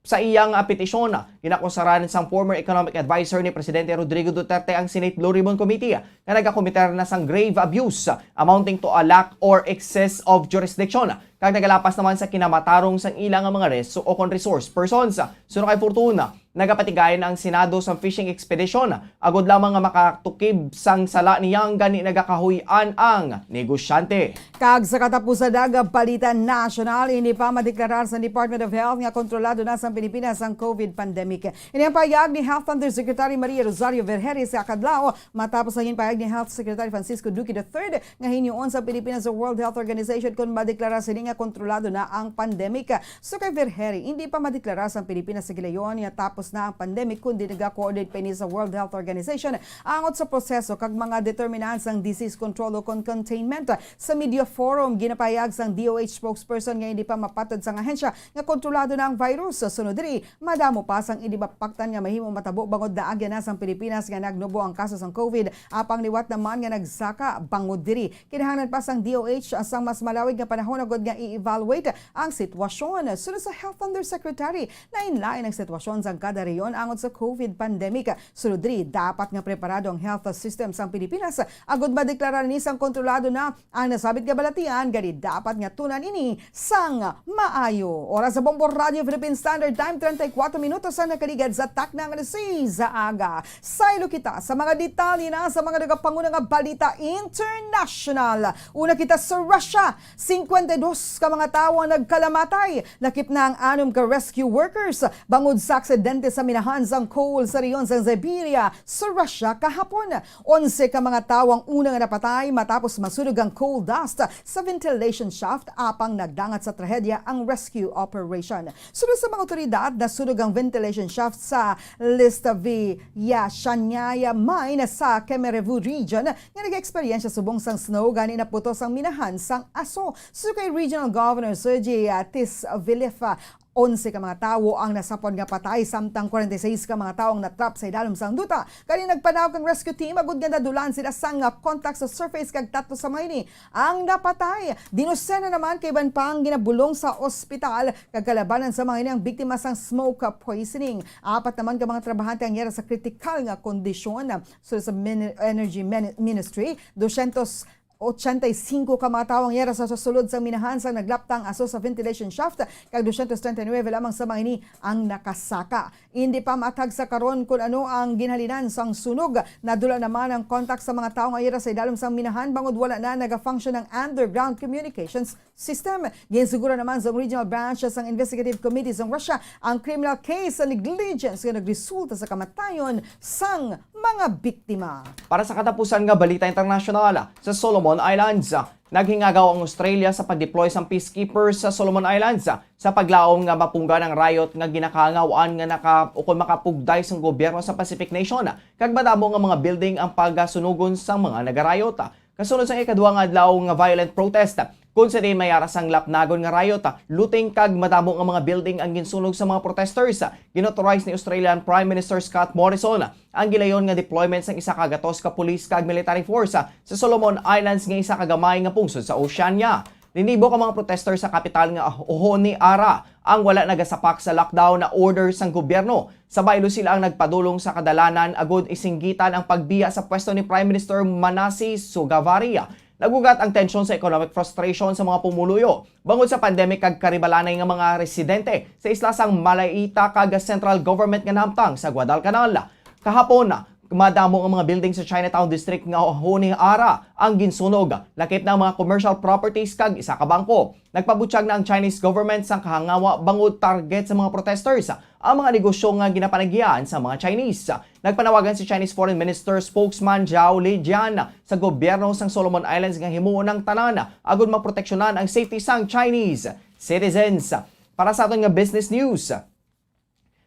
Sa iya nga petisyon, ginakusaran sang former economic advisor ni Presidente Rodrigo Duterte ang Senate Blue Ribbon Committee nga nagakomiter na sang grave abuse amounting to a lack or excess of jurisdiction, kag nagalapas naman sa kinamatarong sang ila nga mga res-, o kon resource persons. Suno kay Fortuna, Nagapatigayon ang Senado sang fishing expedition agod lamang nga makatukib sang sala ni Yang, gani nagakahuy-an ang negosyante. Kag sa katapusan nga balita nasyonal, hindi pa madeklarar sa Department of Health nga kontrolado na sa Pilipinas ang COVID pandemic. Ini ang pahayag ni Health Undersecretary Maria Rosario Vergeire sa kadlaw matapos ang ginpahayag ni Health Secretary Francisco Duque the third nga hinyuon sa Pilipinas sa World Health Organization kon madeklara sini nga kontrolado na ang pandemic. So kay Vergeire, hindi pa madeklara sa Pilipinas sa gilayon nga tapos na ang pandemic, kundi naga-coordinate pa ini sa World Health Organization angot sa proseso kag mga determinants sang disease control o kon containment. Sa media forum, ginapahayag sang D O H spokesperson nga hindi pa mapatod sang ahensya nga kontrolado na ang virus. Sunod diri, madamo pa sang hindi mapaktan nga mahimo matabo bangod naagyan na sang Pilipinas nga nagnubo ang kaso sang COVID, apang liwat naman nga nagsaka bangod diri. Kinahanglan pa sang D O H sang mas malawig nga panahon agud nga i-evaluate ang sitwasyon. Sunod sa Health Undersecretary, lain-lain ang sitwasyon sang kada rehiyon angot sa COVID pandemic. Sunod diri, dapat nga preparado ang health system sang Pilipinas agud madeklara ni sang kontrolado na ang nasabit nga balatian, gani dapat nga tun-an ini sang maayo. Oras sa Bombo Radio Philippine Standard Time, treinta y cuatro minutos ang nakaligad sa takna nga alas seis sa aga. Saylo kita sa mga detalye na sa mga nagapanguna nga balita international. Una kita sa Russia, cincuenta y dos ka mga tawo ang nagkalamatay. Lakip na ang anom ka rescue workers bangod sa aksidente sa minahan sang coal sa rehiyon sang Siberia sa Russia kahapon. Onse ka mga tawo ang una nga napatay matapos masunog ang coal dust sa ventilation shaft, apang nagdangat sa trahedya ang rescue operation. Sunod sa mga otoridad, nasunog ang ventilation shaft sa Listavy Yashanyaya mine sa Kemerovo region nga nag-eksperyensya subong sang snow, gani naputos ang minahan sang aso. Suno kay Regional Governor Sergey, ah, Tisviliv, ah, onse ka mga tawo ang nasapwan nga patay, samtang kwarenta y seis ka mga tawo ang natrap sa idalom sang duta. Gani nagpanaog ang rescue team agud nga nadulaan sila sang, ah, contact sa surface kag tatlo sa mga ini ang napatay. Dinosena naman ka iban pa ang ginabulong sa ospital, kag kalabanan sa mga ini ang biktima sang smoke poisoning. Apat naman ka mga trabahante ang yara sa kritikal nga kondisyon. Sulod sa Min-, Energy Min-, Ministry, dosyentos ochenta y cinco ka mga tawo ang yara sa sulod sang minahan sang naglapta ang aso sa ventilation shaft, kag dosyentos treinta y nuebe lamang sa mga ini ang nakasaka. Hindi pa maathag sa karon kon ano ang ginhalinan sang sunog. Nadula naman ang contact sa mga tawo nga yara sa idalom sang minahan bangod wala na naga-function ang underground communications system. Ginsuguro naman sang Regional Branch sang Investigative Committee sang Russia ang criminal case sa negligence nga nagresulta sa kamatayon sang mga biktima. Para sa katapusan nga balita internasyonal, sa Solomon Islands, naghingagaw ang Australia sa pag-deploy sang peacekeepers sa Solomon Islands sa paglaom nga mapunggan ang riot nga ginakahangaw-an nga naka-, ukon makapugday sang gobyerno sa Pacific nation, kag madamo nga mga building ang pagasunugon sang mga nagarayot. Kasunod sang ikaduha nga adlaw nga violent protest, kon sa diin mayara sang lapnagon nga riot, looting kag madamo nga mga building ang ginsunog sa mga protesters. Gin-authorize ni Australian Prime Minister Scott Morrison ang gilayon nga deployment sang isa ka gatos ka police kag military force sa Solomon Islands nga isa ka gamay nga pungsod sa Oceania. Linibo ka mga protester sa kapital nga Honiara ang wala nagasapak sa lockdown na order sang gobyerno. Sa baylo sila ang nagpadulong sa kadalanan agud isinggitan ang pagbiya sa pwesto ni Prime Minister Manassi Sogavare. Nag-ugat ang tensyon sa economic frustration sa mga pumuluyo bangod sa pandemic kag karibalanay nga mga residente sa isla sang Malaita kag central government nga nahamtang sa Guadalcanal. Kahapon, madamo ang mga building sa Chinatown District nga Honiara ang ginsunog. Lakip na ang mga commercial properties kag isa ka bangko. Nagpabutyag na ang Chinese government sang kahangawa bangod target sa mga protesters ang mga negosyo nga ginapanagyan sa mga Chinese. Nagpanawagan si Chinese Foreign Minister spokesman Zhao Lijian sa gobyerno sang Solomon Islands nga himuon ang tanan agud maproteksyonan ang safety sang Chinese citizens. Para sa aton nga business news,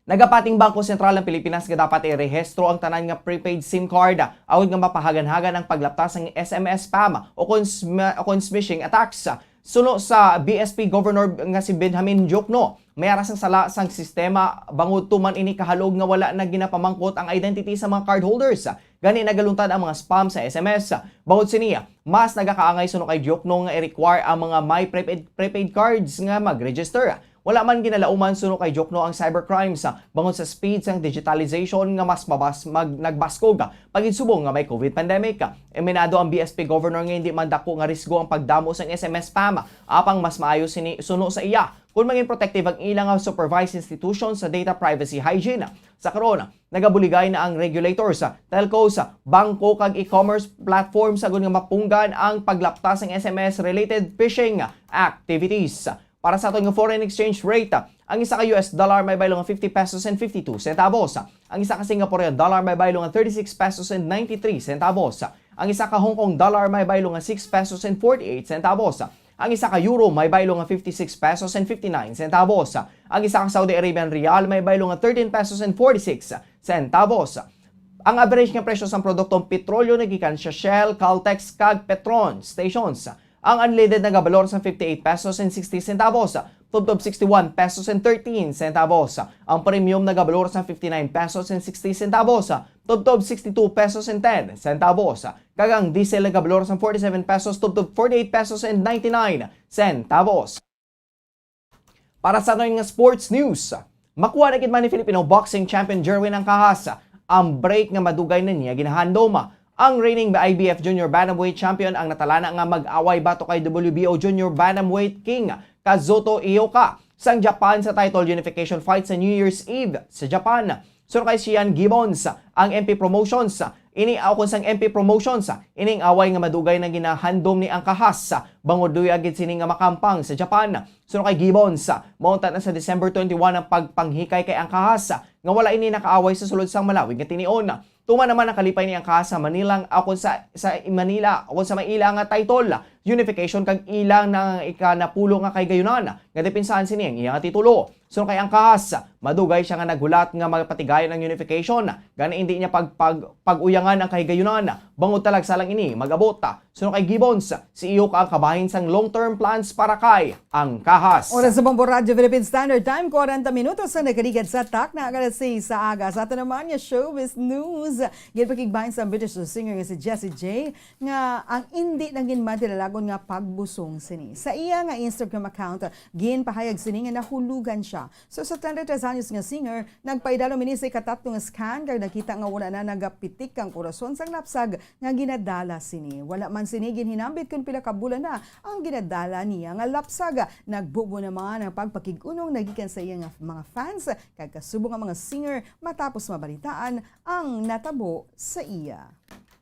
nagapating Bangko Sentral ang Pilipinas nga dapat irehistro ang tanan nga prepaid SIM card agud nga mapahagan-hagan ang paglapta sang S M S spam o kon sm-, o kon smishing attacks. Suno sa B S P Governor nga si Benjamin Diokno, may ara sang sala sang sistema bangod tuman ini kahalog nga wala na ginapamangkot ang identity sa mga cardholders. Gani nagaluntad ang mga spam sa S M S. Bangod sini, mas nagakaangay suno kay Diokno nga i-require ang mga may prepaid, prepaid cards nga mag-register. Wala man ginalauman suno kay Jokno ang cybercrimes, ah, bangod sa speed sang digitalization nga mas mabas mag nagbaskog, ah, paginsubong nga may COVID pandemic. Aminado ang B S P governor nga hindi man dako nga risgo ang pagdamo sang S M S spam, apang mas maayo sini suno sa iya kon maging protective ang ilang nga supervised institution sa data privacy hygiene. Sa karon, nagabuligay na ang regulators, telcos, bangko kag e-commerce platforms agod nga mapunggan ang paglapta sang S M S-related phishing activities. Para sa aton nga foreign exchange rate, ang isa ka U S dollar may baylo nga fifty pesos and fifty-two centavos. Ang isa ka Singaporean dollar may baylo nga thirty-six pesos and ninety-three centavos. Ang isa ka Hong Kong dollar may baylo nga six pesos and forty-eight centavos. Ang isa ka euro may baylo nga fifty-six pesos and fifty-nine centavos. Ang isa ka Saudi Arabian riyal may baylo nga thirteen pesos and forty-six centavos. Ang average nga presyo sang produktong petrolyo nagikan sa Shell, Caltex, kag Petron stations. Ang unleaded nagabalor sa fifty-eight pesos and sixty centavos, tubtob sixty-one pesos and thirteen centavos. Ang premium nagabalor sa fifty-nine pesos and sixty centavos, tubtob sixty-two pesos and ten centavos. Kag ang diesel nagabalor sa forty-seven pesos, tubtob forty-eight pesos and ninety-nine centavos. Para sa aton nga sports news, makuha na gid man ni Filipino boxing champion Jerwin Angkahas ang break nga madugay na niya ginahandom. Ang reigning I B F Junior Bantamweight Champion ang natalana nga mag-away batok kay W B O Junior Bantamweight King Kazuto Ioka sang Japan sa title unification fight sa New Year's Eve sa Japan. Suno kay Sian Gibbons, ang M P Promotions, ini, ah, ukon sang M P Promotions, ini ang away nga madugay na ginahandom ni Angkahas, bangod luya gid sini nga makampang sa Japan. Suno kay Gibbons, maunta na sa December twenty-one ang pagpanghikay kay Angkahas, nga wala ini nakaaway sa sulod sang malawig nga tinion. Tuman naman nakalipay ni Angkahas sa Manila, ukon sa, sa Manila, ukon sa maila nga title unification kag ila na nga ikanapulo nga kahigayunan nga depensahan sini ang iya nga titulo. Suno kay Angkahas, madugay sia nga naghulat nga magpatigayon ang unification, gani indi niya pag, pag, pag-uyangan ang kahigayunan, bangod talagsa lang ini mag-abot. Suno kay Gibbons, si Ioka ang kabahin sang long-term plans para kay Angkahas. Oras sa Bombo Radyo Philippine Standard Time, kwarenta minutos ang nakaligad sa takna nga alas sais sa aga. Sa ato naman nga showbiz news, ginpakigbahin sa British singer nga si Jessie J nga ang indi na ginmadilalagon nga pagbusong sini. Sa iya nga Instagram account, ginpahayag sini nga nahulugan sia. So, sa treinta y tres anyos nga singer, nagpaidalom ini sa ikatatlo nga scan kag nakita nga wala na nagapitik ang korason sang lapsag nga ginadala sini. Wala man sini ginhinambit kon pila ka bulan na ang ginadala niya nga lapsag. Nagbubo naman ang pagpakig-unong nagikan sa iya nga mga fans kag kasubong nga mga singer matapos mabalitaan ang natabo sa iya.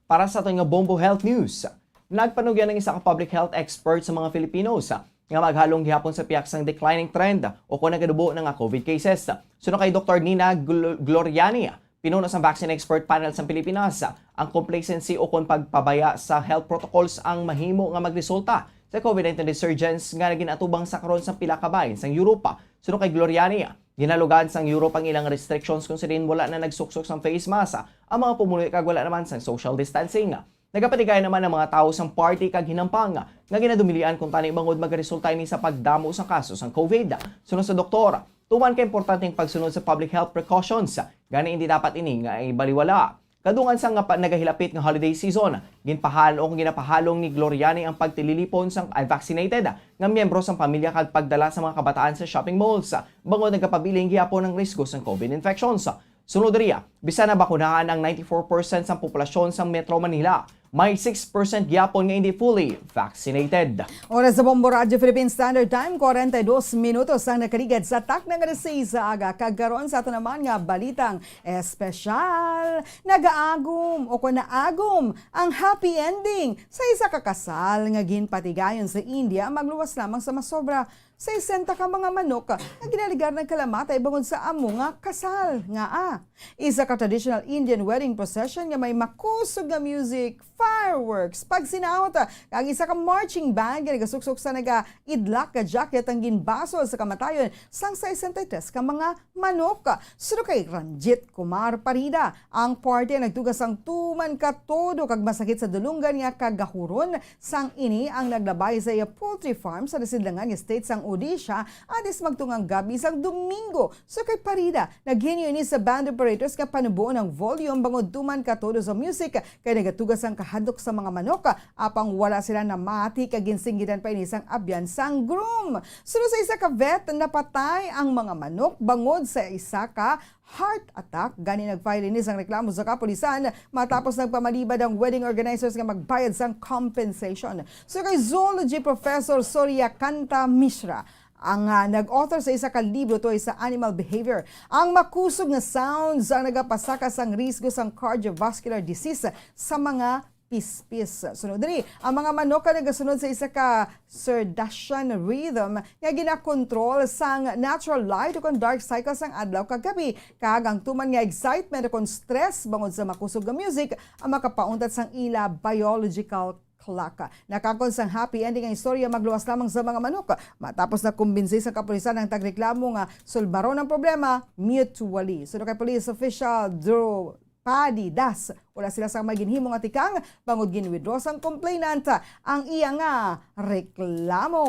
Para sa aton nga Bombo Health News, nagpanugyan ang isa ka public health expert sa mga Filipinos nga maghalong gihapon sa pihak sang declining trend o kon nagadubo na nga COVID cases. Suno kay Doktor Nina Glo- Gloriani, pinuno sang Vaccine Expert Panel sa Pilipinas, ang complacency o kon pagpabaya sa health protocols ang mahimo nga magresulta sa COVID nineteen resurgence nga nagin-atubang sa karon sa pila ka bahin sang Europa. Suno kay Gloriani, ginalugan sang Europe ang ilang restrictions kung sa diin wala na nagsuksok sang face mask ang mga pumuluyo kag wala naman sang social distancing. Nagapatigay naman ang mga tawo sang party kag hinampang nga ginadumilian kung tani bangod magaresulta ini sa pagdamo sang kaso sang COVID. Suno sa doktor, tuman ka importante ang pagsunod sa public health precautions, gani hindi dapat ini nga ibaliwala. Kadungan sa nga pa, nagahilapit nga holiday season, ginpahalong o ginapahalong ni Gloriani ang pagtililipon sang unvaccinated nga miyembro sang pamilya kag pagdala sa mga kabataan sa shopping malls, bangod nagapabiling gihapon ang risgo sang COVID infections. Sunod diri, bisan nabakunahan ang ninety-four percent sang populasyon sang Metro Manila, may six percent gihapon nga hindi fully vaccinated. Oras sa Bombo Radyo Philippine Standard Time, kwarenta y dos minutos ang nakaligad sa takna nga alas sais sa aga. Kag karon sa ato naman nga balitang espesyal, nagaagom o kon naagom ang happy ending sa isa ka kasal nga ginpatigayon sa India, magluwas lamang sa masobra sesenta ka mga manok nga ginaligar nagkalamatay bangod sa amo nga kasal nga, ah, isa ka traditional Indian wedding procession nga may makusog nga music, fireworks, pagsinaot, kag isa ka marching band nga nagasuksok sa nagaidlak nga jacket ang ginbasol sa kamatayon sang sesenta y tres ka mga manok. Suno kay Ranjit Kumar Parida, ang party ang nagtuga sang tuman ka todo kag masakit sa dulonggan nga kagahuron sang ini ang naglabay sa iya poultry farm sa nasidlangan nga state sang Odisha, antes magtungang gab-i sang Domingo. Suno kay Parida, naghinyo ini sa band operators nga panuboon ang volume bangod tuman ka todo sa music kay nagatuga sang kahadlok sa mga manok, apang wala sila namati kag ginsinggitan pa ini sang abyan sang groom. Sunod sa isa ka vet, napatay ang mga manok bangod sa isa ka heart attack. Gani nag-file ini sang reklamo sa kapulisan matapos nagpamalibad ang wedding organizers nga magbayad sang compensation. So kay zoology professor Suryakanta Mishra, ang, ah, nag-author sa isa ka libro tungod sa animal behavior. Ang makusog nga sounds ang nagapasaka sang risgo sang cardiovascular disease sa mga pispis. Sunod diri, ang mga manok nga nagasunod sa isa ka circadian rhythm nga ginakontrol sang natural light o kon dark cycle sang adlaw kag gabi, kag ang tuman nga excitement o kon stress bangod sa makusog nga music ang makapauntat sang ila biological clock. Nakakon sang happy ending ang istorya, magluwas lamang sa mga manok. Matapos na kumbinsi sa kapulisan ang tagreklamo nga sulbaron ang problema mutually. Suno kay police official Drew Paddy Das, wala sila sang may ginhimo nga tikang bangod gin-withdraw sang complainant ang iya nga reklamo.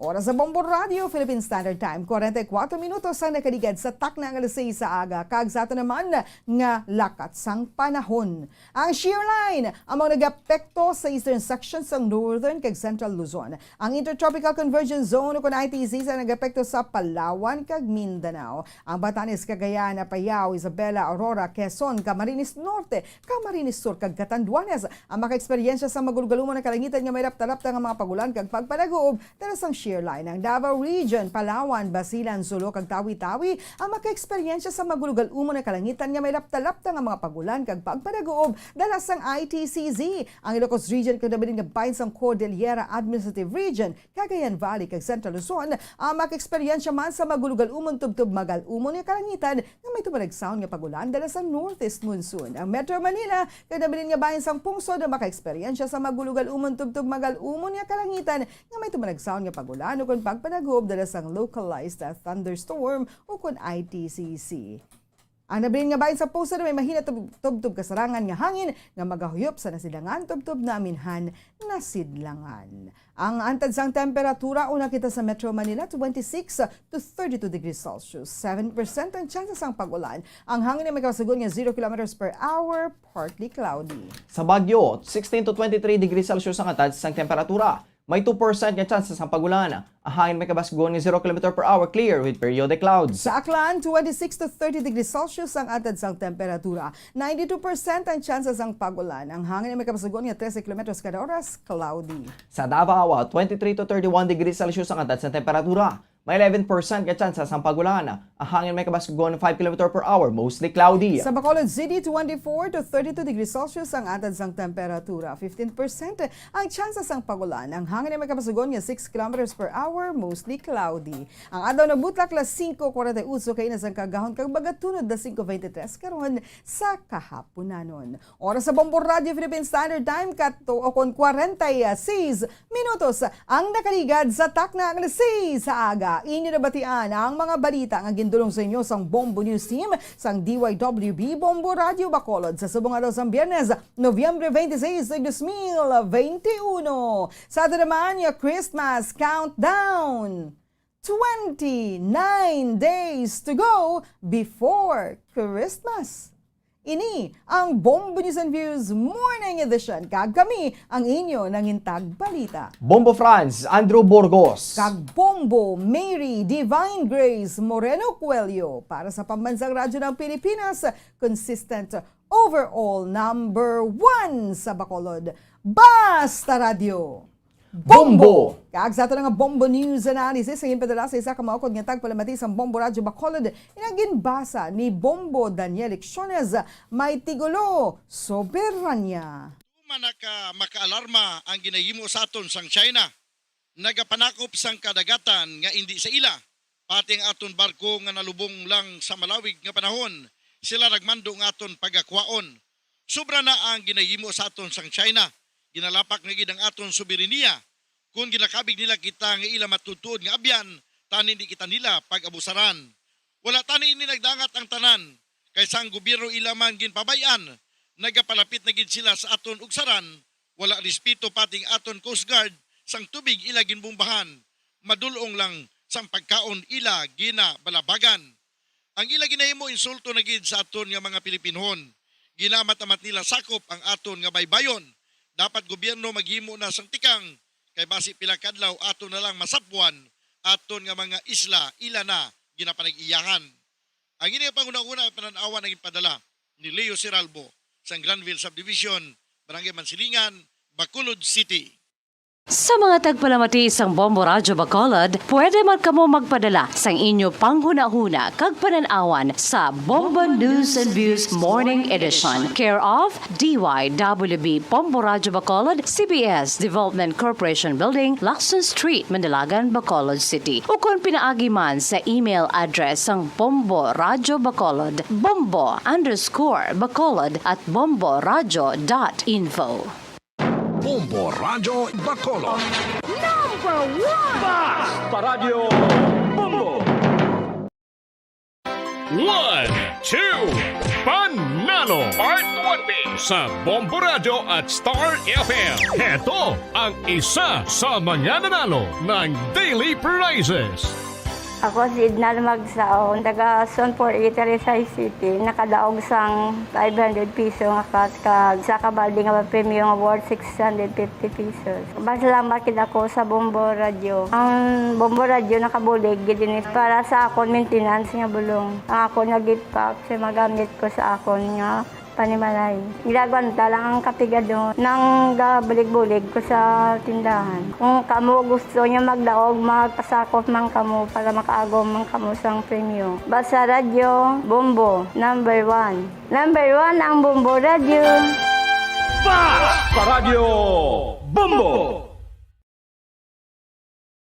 Oras sa Bombo Radio, Philippine Standard Time, kwarenta y kuwatro minutos ang nakaligad sa takna nga alas sais sa aga, kag sa ato naman nga lakat sang panahon. Ang shear line amo ang nagapekto sa eastern section sang northern kag central Luzon. Ang Intertropical Convergence Zone, o kon I T Z, ang nagapekto sa Palawan kag Mindanao. Ang Batanes, Cagayan, Apayao, Isabela, Aurora, Quezon, Camarines Norte, Camarines Sur, kag Catanduanes ang makaeksperyensya sa magulugalumon nga kalangitan nga may lapta-lapta nga mga pagulan kag pagpanaguob dala sang shear line. Ang Davao Region, Palawan, Basilan, Sulu, kag Tawi-Tawi ang makaeksperyensya sa magulugalumon nga kalangitan nga may lapta-lapta nga mga pagulan kag pagpanaguob dala sang I T C Z. Ang Ilocos Region, kag nabilin nga bahin sang Cordillera Administrative Region, Cagayan Valley kag Central Luzon ang makaeksperyensya man sa magulugalumon tubtob magalumon nga kalangitan nga may tumalagsahon nga pagulan dala sa northeast monsoon. Ang Metro Manila kag nabilin nga bahin sang pungsod ang makaeksperyensya sa magulugalumon tubtob magalumon nga kalangitan nga may tumalagsahon nga pagulan ukon pagpanaguob dala sang localized thunderstorm ukon I T C Z. Ang nabilin nga bahin sa pungsod may mahina tub-, tubtob kasarangan nga hangin nga magahuyop sa nasilangan tubtob naminhan nasidlangan. Ang antad sang temperatura, una kita sa Metro Manila, twenty-six to thirty-two degrees Celsius. Seven percent ang tsansa sang pag-ulan. Ang hangin ay may kabaskog nga zero kilometers per hour, partly cloudy. Sa Baguio, sixteen to twenty-three degrees Celsius ang antad sang temperatura. May two percent nga tsansa sang pag-ulan. Ang hangin may kabaskog nga zero kilometer per hour, clear with periodic clouds. Sa Aklan, twenty-six to thirty degrees Celsius ang antad sang temperatura. Ninety-two percent ang tsansa sang pag-ulan. Ang hangin ay may kabaskog nga trese kilometers kada oras, cloudy. Sa Davao, twenty-three to thirty-one degrees Celsius ang antad sang temperatura. May eleven percent nga tsansa sang pag-ulan. Ang hangin may kabaskog five kilometer per hour, mostly cloudy. Sa Bacolod City, twenty-four to thirty-two degrees Celsius ang antad sang temperatura. Fifteen percent ang tsansa sang pag-ulan. Ang hangin ay may kabaskog nga six kilometers per hour, mostly cloudy. Ang adlaw nabutlak las singko kwarenta y ocho kaina sang kaagahon kag magatunod las singko veintitrés karon sa kahapunanon. Oras sa Bombo Radio Philippine Standard Time, kato-, o kon kwarenta y seis minutos ang nakaligad sa takna nga alas sais sa aga. Inyo nabatian ang mga balita nga gindulong sa inyo sang Bombo News Team sang D Y W B Bombo Radio Bacolod sa subong adlaw sang Biyernes, Nobyembre twenty-six, dos mil veintiuno. Sa ato naman nga Christmas Countdown. Twenty-nine days to go before Christmas. Ini ang Bombo News and Views Morning Edition, kag kami ang inyo nangintag balita. Bombo Franz, Andrew Burgos. Kag Bombo Mary Divine Grace Moreno Coelho para sa Pambansang Radyo ng Pilipinas, consistent overall number one sa Bacolod. Basta Radyo. Bombo! Kag sa ato na nga Bombo News Analysis, ang ginpadala sa isa ka maukod nga tagpalamati sang Bombo Radyo Bacolod, nga ginbasa ni Bombo Daniel Lecciones, may tigulo, Soberanya. Di man naka-, makaalarma ang ginahimo sa aton sang China. Nagapanakop sang kadagatan nga indi sa ila. Pati ang aton barko nga nalubong lang sa malawig nga panahon, sila nagmando nga aton pagakwaon. Sobra na ang ginahimo sa aton sang China. Ginalapak na gid ang aton soberania. Kon ginakabig nila kita nga ila matuod-tuod nga abyan, tani di kita nila pag-abusaran. Wala tani ini nagdangat ang tanan, kay sang gobyerno ila man ginpabay-an, nagapalapit na gid sila sa aton ugsaran, wala respeto pati ang aton Coast Guard, sang tubig ila ginbombahan, madul-ong lang sang pagkaon ila ginabalabagan. Ang ila ginahimo insulto na gid sa aton nga mga Pilipinhon. Ginaamat-amat nila sakop ang aton nga baybayon. Dapat gobyerno maghimo na sang tikang, kay basi pila kadlaw aton na lang masapwan aton nga mga isla ila na ginapanag-iyahan. Ang ini nga panghunahuna ay panan-awan ang ipadala ni Leo Siralbo sang Granville Subdivision, Barangay Mansilingan, Bacolod City. Sa mga tagpalamati sang Bombo Radyo Bacolod, pwede man kamo magpadala sang inyo panghunahuna kag panan-awan sa Bombo News and Views Morning Edition, care of D Y W B Bombo Radyo Bacolod, C B S Development Corporation Building, Lacson Street, Manalagan, Bacolod City, ukon pinaagi man sa email address sang Bombo Radyo Bacolod, bombo underscore bacolod at bomboradyo dot info. Bombo Radyo Bacolod. Number one! Bas! Paradyo Bombo! One, two, Panalo! Part one B sa Bombo Radyo at Star F M. Heto ang isa sa mga nanalo ng daily prizes. Ako si Edna Magsaon, taga Zone four A, Talisay City. Nakadaog sang five hundred piso nga cash kag sa kabaldi nga premyo nga worth six hundred fifty pesos. Masalamat gid ako sa Bombo Radyo. Ang Bombo Radyo nakabulig gid ini para sa akon maintenance nga bulong. Ang akon nga gift pack sa magamit ko sa akon nga panimalay. Ginagwanta lang ang kapigadon nang gabulig-bulig ko sa tindahan. Kung kamo gusto niyo magdaog, magpasakop man kamo para makaagom man kamo sang premyo. Basta Radyo Bombo, number one. Number one ang Bombo Radyo. Bas! Paradyo Bombo!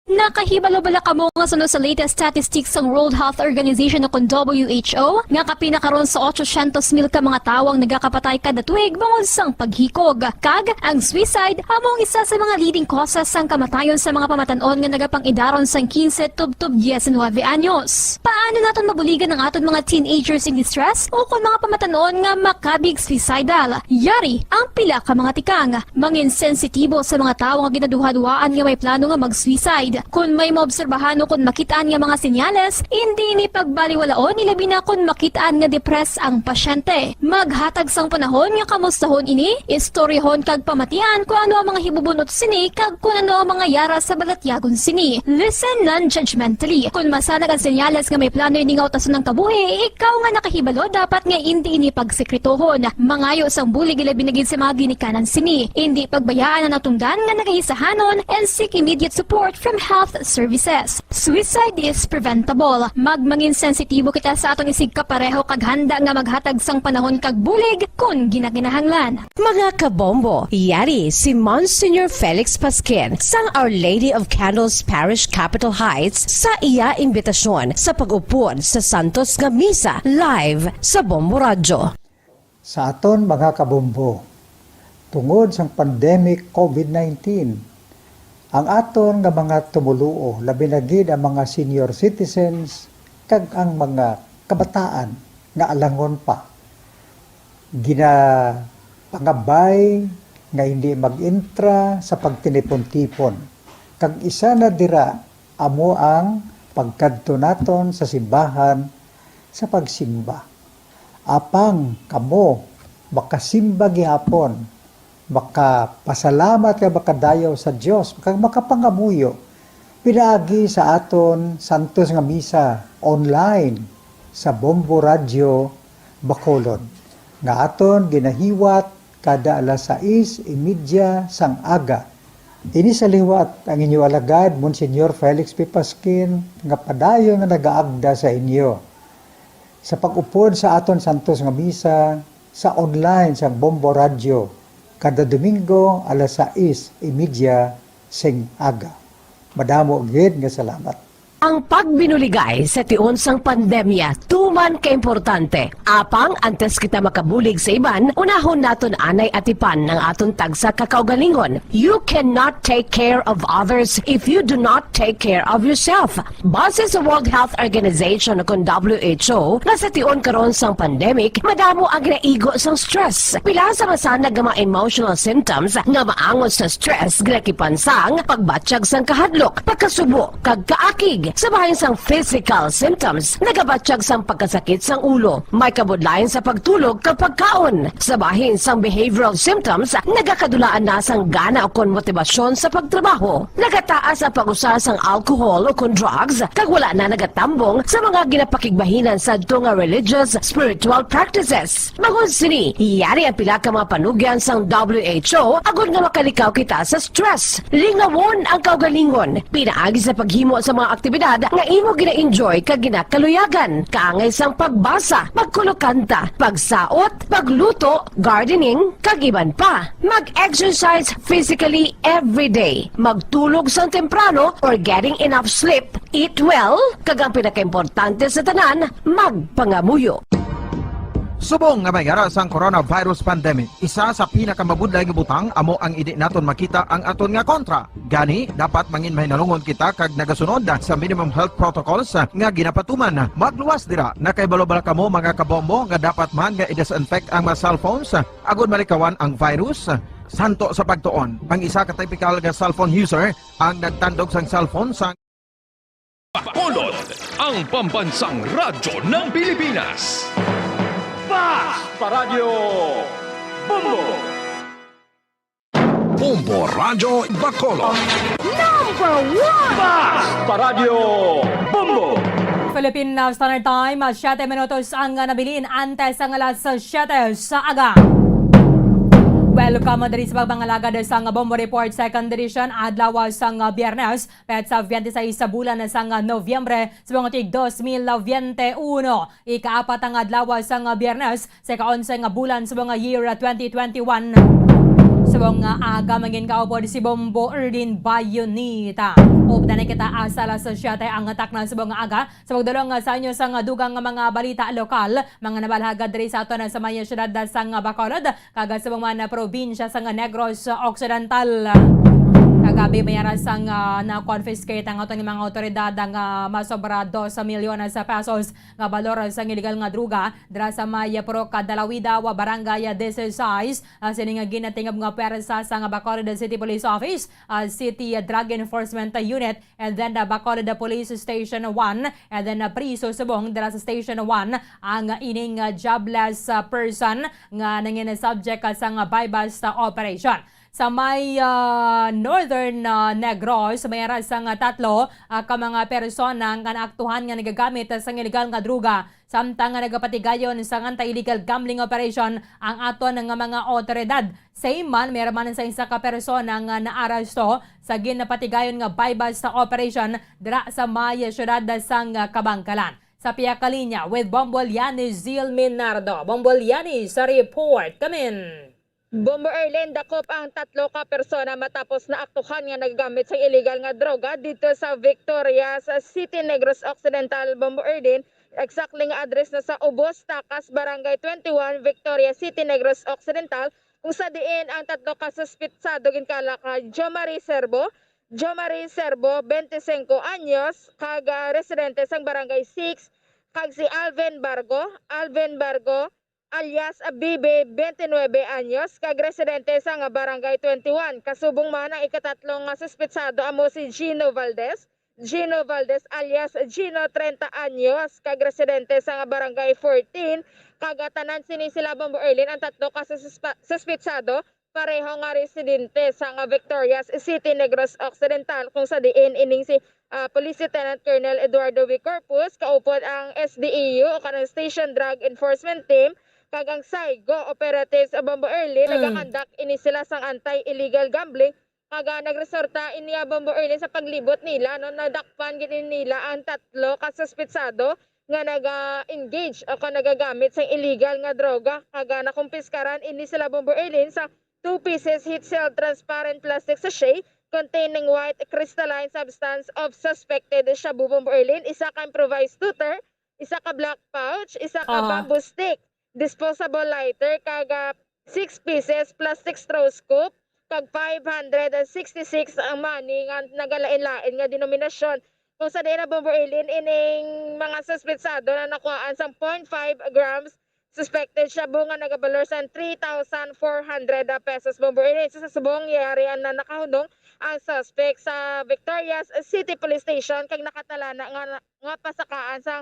Nakahibalo bala kamo nga suno sa latest statistics sang World Health Organization ukon W H O nga kapin na karon sa otsosyentos mil ka mga tawo ang nagakapatay kada tuig bangod sang paghikog? Kag ang suicide amo ang isa sa mga leading causes sang kamatayon sa mga pamatan-on nga nagapang-idaron sang quince tubtob diecinuebe anyos. Paano naton mabuligan ang aton mga teenagers in distress ukon mga pamatan-on nga makabig suicidal? Yari ang pila ka mga tikang. Mangin sensitibo sa mga tawo nga ginaduhaduhaan nga may plano nga mag-suicide. Kon may maobserbahan ukon makit-an nga mga senyales, indi ini pagbaliwalaon, ilabi na kon makit-an nga depressed ang pasyente. Maghatag sang panahon nga kamustahon ini, istoryahon kag pamatian kon ano ang mga hibubunot sini kag kon ano ang mga yara sa balatyagon sini. Listen non-judgmentally. Kon masanag ang senyales nga may plano ini nga utason ang kabuhi, ikaw nga nakahibalo dapat nga indi ini pagsekretohon. Mangayo sang bulig ilabi na gid sa mga ginikanan sini. Indi pagbayaan ang natungdan nga nagaisahanon and seek immediate support from health services. Suicide is preventable. Magmangin sensitibo kita sa aton isigkapareho kag handa nga maghatag sang panahon kag bulig kon ginakinahanglan. Mga kabombo, yari si Monsignor Felix Pasquin sang Our Lady of Candles Parish, Capitol Heights, sa iya imbitasyon sa pag-upod sa Santos nga Misa live sa Bombo Radyo. Sa aton mga kabombo, tungod sang pandemic COVID nineteen, ang aton nga mga tumoluo, labi na gid ang mga senior citizens kag ang mga kabataan nga alangon pa, ginapangabay nga hindi mag-entra sa pagtinipon-tipon, kag isa na dira amo ang pagkadto naton sa simbahan sa pagsimba. Apang kamo makasimba gihapon, makapasalamat kag makadayaw sa Dios, kag makapangamuyo pinaagi sa aton santos nga misa online sa Bombo Radyo Bacolod, nga aton ginahiwat kada alas sais y media sang aga. Ini sa liwat ang inyo alagad, Monsignor Felix P. Pasquin, nga padayon nga nagaagda sa inyo sa pag-upod sa aton santos nga misa sa online sang Bombo Radyo kada Domingo alas sais y media sing aga. Madamo gid nga salamat. Ang pagbinuligay sa tion sang pandemya tuman kaimportante. Apang antes kita makabulig sa iban, unahon naton anay atipan ang aton tagsa ka kaugalingon. You cannot take care of others if you do not take care of yourself. Base sa World Health Organization, kon W H O, nga sa tion karon sang pandemic, madamo ang ginaigo sang stress. Pila sa masanag nga mga emotional symptoms nga maangot sa stress ginakipan sang pagbatyag sang kahadlok, pagkasubo, kag kaakig. Sa bahin sang physical symptoms, nagabatyag sang pagkasakit sang ulo, may kabudlayan sa pagtulog kag pagkaon. Sa bahin sang behavioral symptoms, nagakadulaan na sang gana ukon motibasyon sa pagtrabaho. Nagataas ang pag-usar sang alcohol ukon drugs, kag wala na nagatambong sa mga ginapakigbahinan sadto nga religious, spiritual practices. Bangod sini, yari ang pila ka mga panugyan sang W H O agod nga makalikaw kita sa stress. Lingawon ang kaugalingon pinaagi sa paghimo sa mga aktibidad nga imo gina-enjoy kag ginakaluyagan, kaangay sang pagbasa, pagkulokanta, pagsaot, pagluto, gardening, kag iban pa. Mag-exercise physically every day. Magtulog sang temprano or getting enough sleep. Eat well, kag ang pinakaimportante sa tanan, magpangamuyo. Subong nga may ara sang coronavirus pandemic, isa sa pinakamabudlay nga butang amo ang indi naton makita ang aton nga kontra. Gani, dapat mangin mahinalungon kita kag nagasunod sa minimum health protocols nga ginapatuman. Magluwas dira, nakahibalo bala kamo, mga kabombo, nga dapat man nga i-disinfect ang mga cellphones agod malikawan ang virus? Santo sa pagtuon, ang isa ka typical nga cellphone user ang nagtandog sang cellphone sa Bacolod, ang pambansang radyo ng Pilipinas. Fast Paradyo Bombo! Bombo Radyo Bacolod. Number one! Fast Paradyo Bombo! Philippine Standard Time, siyete minutos ang nabilin antes ang alas siyete sa aga. Welcome diri sa pagpangalagad sang Bombo Report Second Edition, adlaw sang Biyernes, petsa twenty-six sa bulan sang Nobyembre, subong tig dos mil twenty-uno. Ikaapat ang adlaw sang Biyernes, sa ika-onse nga bulan subong nga year twenty twenty-one. Subong nga aga, mangin kaupod si Bombo Erdin Bayonita. Updan na kita, asa alas siyete ang takna subong nga aga. Sa pagdulong sa inyo sang dugang nga mga balita lokal, mga nabalhagad diri sa aton sa may siyudad sang Bacolod, kag sa mga probinsya sang Negros Occidental. Kagabi, may ara sang, ah, na-confiscate ang aton mga awtoridad ang, ah, masobra dos milyones sa pesos nga balor sang iligal nga droga dira sa may Purok Dalawida, wa Barangay dieciséis. Ah, sini nga ginatingab nga pwersa sang Bacolod City Police Office, ah, City Drug Enforcement Unit, and then the Bacolod Police Station one, and then, ah, priso subong dira sa Station one ang ining, ah, jobless, ah, person nga nangin subject, ah, sang buy-bust, ah, operation. Sa may, ah, Northern, ah, Negros, may ara sang tatlo, ah, ka mga persona nga naaktuhan nga nagagamit sang iligal nga droga, samtang nga nagapatigayon sang anti-illegal gambling operation ang aton nga mga awtoridad. Same man, may man sa isa ka persona nga naaresto sa ginapatigayon nga buy-bust sa operation dira sa may siyudad sang Kabankalan. Sa pihak ka linya with Bombo Liani Zil Minardo. Bombo Liani sa report. Kamin. Bombo Erlin, dakop ang tatlo ka persona matapos naaktuhan nga nagagamit sa illegal nga droga dito sa Victorias City, Negros Occidental, Bombo Erlin. Exactly nga address na sa Ubos, Tacas, Barangay twenty-one, Victorias City, Negros Occidental, kung sa diin ang tatlo ka suspitsado ginkala kay Jomari Serbo, Jomari Serbo, twenty-cinco anyos, kag, ah, residente sang Barangay six, kag si Alvin Bargo, Alvin Bargo, alias Bibi, twenty-nuebe anyos, kag residente sang Barangay twenty-one. Kasubong man ang ikatatlo nga suspitsado amo si Gino Valdez, Gino Valdez alias Gino, treinta anyos, kag residente sang Barangay fourteen, kag tanan sini sila, Bombo Erlin, ang tatlo ka suspa-, suspitsado pareho nga residente sang Victorias City, Negros Occidental, kung sa diin ining si, ah, Police Lieutenant Colonel Eduardo V. Corpus, kaupod ang S D E U o kanang Station Drug Enforcement Team, kag ang Saigo operatives, ah, Bombo Erlin, Mm. nagakandak ini sila sang anti-illegal gambling, kag, ah, nagresulta ini, ah, Bombo Erlin, sa paglibot nila, no, nadakpan gid nila ang tatlo ka suspitsado nga naga-engage o kon nagagamit sang illegal nga droga, kag, ah, nakumpiskaran ini sila, Bombo Erlin, sa two pieces heat-sealed transparent plastic sachet containing white crystalline substance of suspected shabu, Bombo Erlin, isa ka improvised tutor, isa ka black pouch, isa ka Ah. bamboo stick, disposable lighter, kag, ah, six pieces plastic straw scoop, kag five hundred and sixty-six ang money nga nagalain-lain nga denominasyon. Kung sa diin na, Bombo Erlin, ining mga suspitsado na nakuhaan sang point five grams suspected shabu nga nagabalor sang three thousand four hundred pesos, Bombo Erlin. So, sa subong yari na nakahunong ang suspect sa Victorias City Police Station kag nakatala na nga, nga pasakaan sa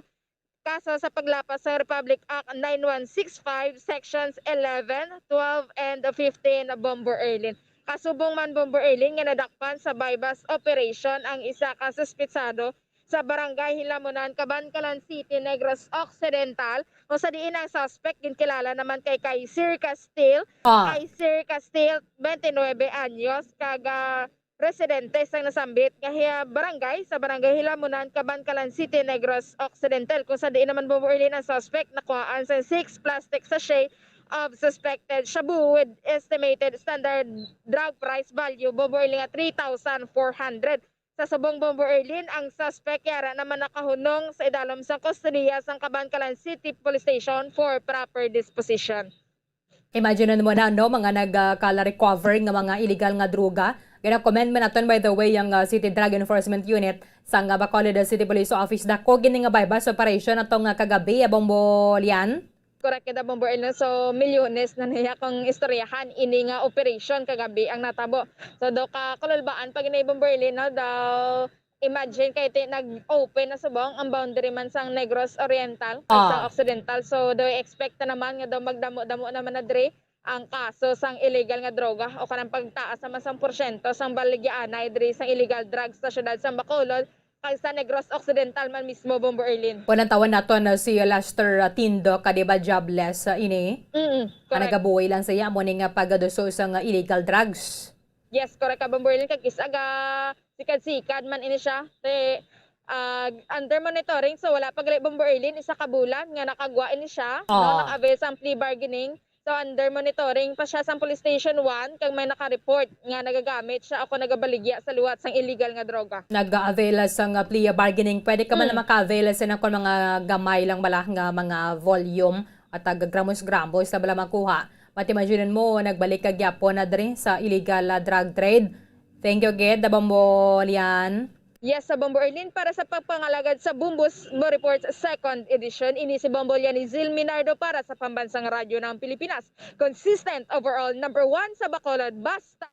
kaso sa paglapas sa Republic Act nine one six five, Sections eleven, twelve, and fifteen, Bombo Erlin. Kasubong man, Bombo Erlin, nga nadakpan sa buy-bust operation ang isa ka suspitsado sa Barangay Hilamunan, Kabankalan City, Negros Occidental, kung sa diin ang suspect ginkilala naman kay Kaiser Castil. Ah. Kaiser Castil, twenty-nine anyos, kag, ah, residente sang nasambit nga hi-, barangay, sa Barangay Hilamunan, Kabankalan City, Negros Occidental, kung sa diin naman, Bombo Erlin, ang suspect nakuhaan sang six plastic sachet of suspected shabu with estimated standard drug price value, Bombo Erlin, nga three thousand four hundred. Sa subong, Bombo Erlin, ang suspect yara naman nakahunong sa idalom sang kustodiya sang Kabankalan City Police Station for proper disposition. Imagine mo na, no, mga nagkala-recover nga mga illegal nga droga. Gina-commend man naton, by the way, ang, ah, City Drug Enforcement Unit sang, ah, Bacolod City Police Office. Dako gini nga buy-bust operation atong, ah, kagabi, ah, Bombo Lian. Correct kita, Bombo Erlin. So, milyones na niya kung istoryahan ini nga operation kagabi ang natabo. So, do ka kululbaan pag ini, Bombo Erlin, no? Daw, imagine kay ti nag-open na subong ang boundary man sang Negros Oriental kag Ah. sang Occidental. So, do expect na naman nga daw magdamo-damo naman na diri ang kaso sang illegal nga droga o kanang pagtaas naman sang porsyento sang baligyaanay diri sang illegal drugs sa siyudad sang Bacolod kag sa Negros Occidental man mismo, Bombo Erlin. Kung ang tawag nato na si Lester, uh, Tindo, ka di ba jobless, uh, ini? Mm, Ang correct. nagabuhi lang sa iya, mo ni nga pagaduso sa nga illegal drugs. Yes, correct ka, Bombo Erlin. Kag isa ga sikad-sikad man ini siya. Te, ah, under monitoring, so wala pa gali, Bombo Erlin, isa ka bulan nga nakagwa ini siya. No? Ah. Naka-avail sa plea bargaining. So, under monitoring pa siya sa Police Station one, kag may naka-report nga nagagamit siya o nagabaligya sa liwat sang illegal nga droga. Nag-avail sang, ah, plea bargaining. Pwede ka man Hmm. na maka-avail sa nakon mga gamay lang bala nga mga volume at tag gramos-gramos na bala makuha. But imagine mo, nagbalik ka gyapon na diri sa illegal, ah, drug trade. Thank you, gid, Bombo Lian. Yes, sa Bombo Erlin, para sa pagpangalagad sa Bombo s-, Bombo Report Second Edition, ini si Bombo Lianizil Minardo para sa Pambansang Radyo ng Pilipinas. Consistent overall, number one sa Bacolod, basta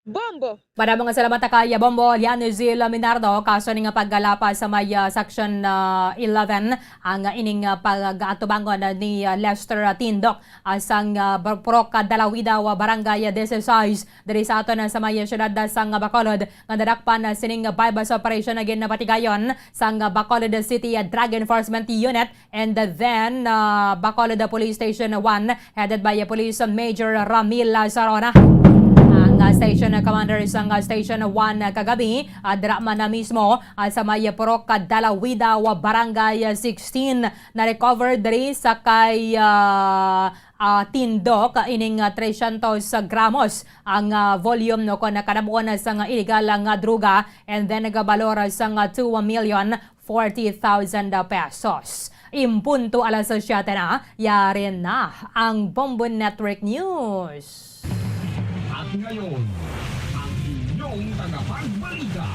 Bombo! Madamo nga salamat kay Bombo Lianizil Minardo, kaso ni nga paggalapa sa may, ah, Section, ah, eleven, ang, ah, ining, ah, pag-atubangon ni, ah, Lester Tindok, ah, sang, ah, Bar-, Purok Dalawida, ah, Barangay Dieciséis, diri sa aton, ah, sa may siyudad, ah, sang Bacolod, nga nadakpan, ah, sining buy-bust operation na ginapatigayon sang, ah, Bacolod City, ah, Drug Enforcement Unit, and then, ah, Bacolod Police Station one, headed by, ah, Police Major Ramil, ah, Sarona. Ang, ah, station, ah, commander sang, ah, Station one, ah, kagabi, ah, dira man na mismo, ah, sa may Purok Dalawida, ah, Barangay, ah, sixteen, na-recover diri sa kay, ah, ah, Tindok, ah, ining, ah, trescientos gramos ang, ah, volume, no, kon nakadam-on na sang illegal nga droga, and then nagabalor sang, ah, two million forty thousand pesos. Impunto alas siyete na, yari na ang Bombo Network News. At ngayon, ang inyong tagapagbalita.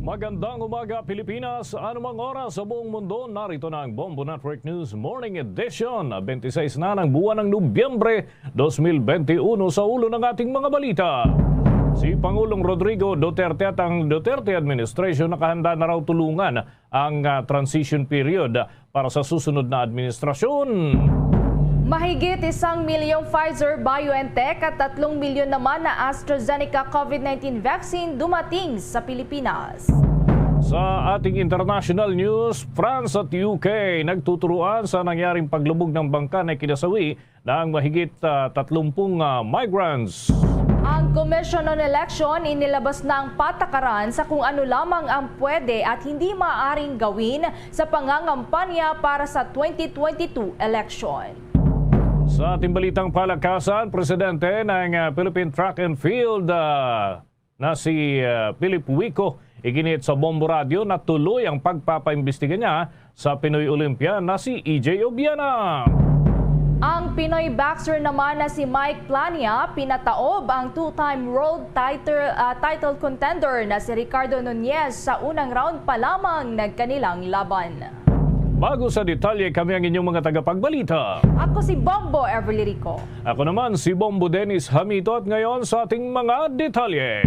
Magandang umaga, Pilipinas. Anumang oras sa buong mundo, narito na ang Bombo Network News Morning Edition. Twenty-six na ng buwan ng Nobyembre, dos mil benti uno. Sa ulo ng ating mga balita, si Pangulong Rodrigo Duterte at ang Duterte administration nakahanda na raw tulungan ang, ah, transition period para sa susunod na administrasyon. Mahigit isang milyong Pfizer-BioNTech at tatlong milyon naman na AstraZeneca COVID nineteen vaccine dumating sa Pilipinas. Sa ating international news, France at U K nagtuturuan sa nangyaring paglubog ng bangka na kinasawi ng mahigit, ah, tatlumpung, ah, migrants. Ang Commission on Election inilabas na ang patakaran sa kung ano lamang ang pwede at hindi maaaring gawin sa pangangampanya para sa twenty twenty-two election. Sa ating balitang palakasan, presidente ng, ah, Philippine Track and Field, ah, na si, ah, Philip Wico, iginhit sa Bombo Radio na tuloy ang pagpapaimbestiga niya sa Pinoy Olympian na si E J Obiana. Ang Pinoy boxer naman na si Mike Plania pinataob ang two-time world title, ah, title contender na si Ricardo Nunez sa unang round pa lamang ng kanilang laban. Bago sa detalye, kami ang inyong mga tagapagbalita. Ako si Bombo Everly Rico. Ako naman si Bombo Dennis Hamito, at ngayon sa ating mga detalye.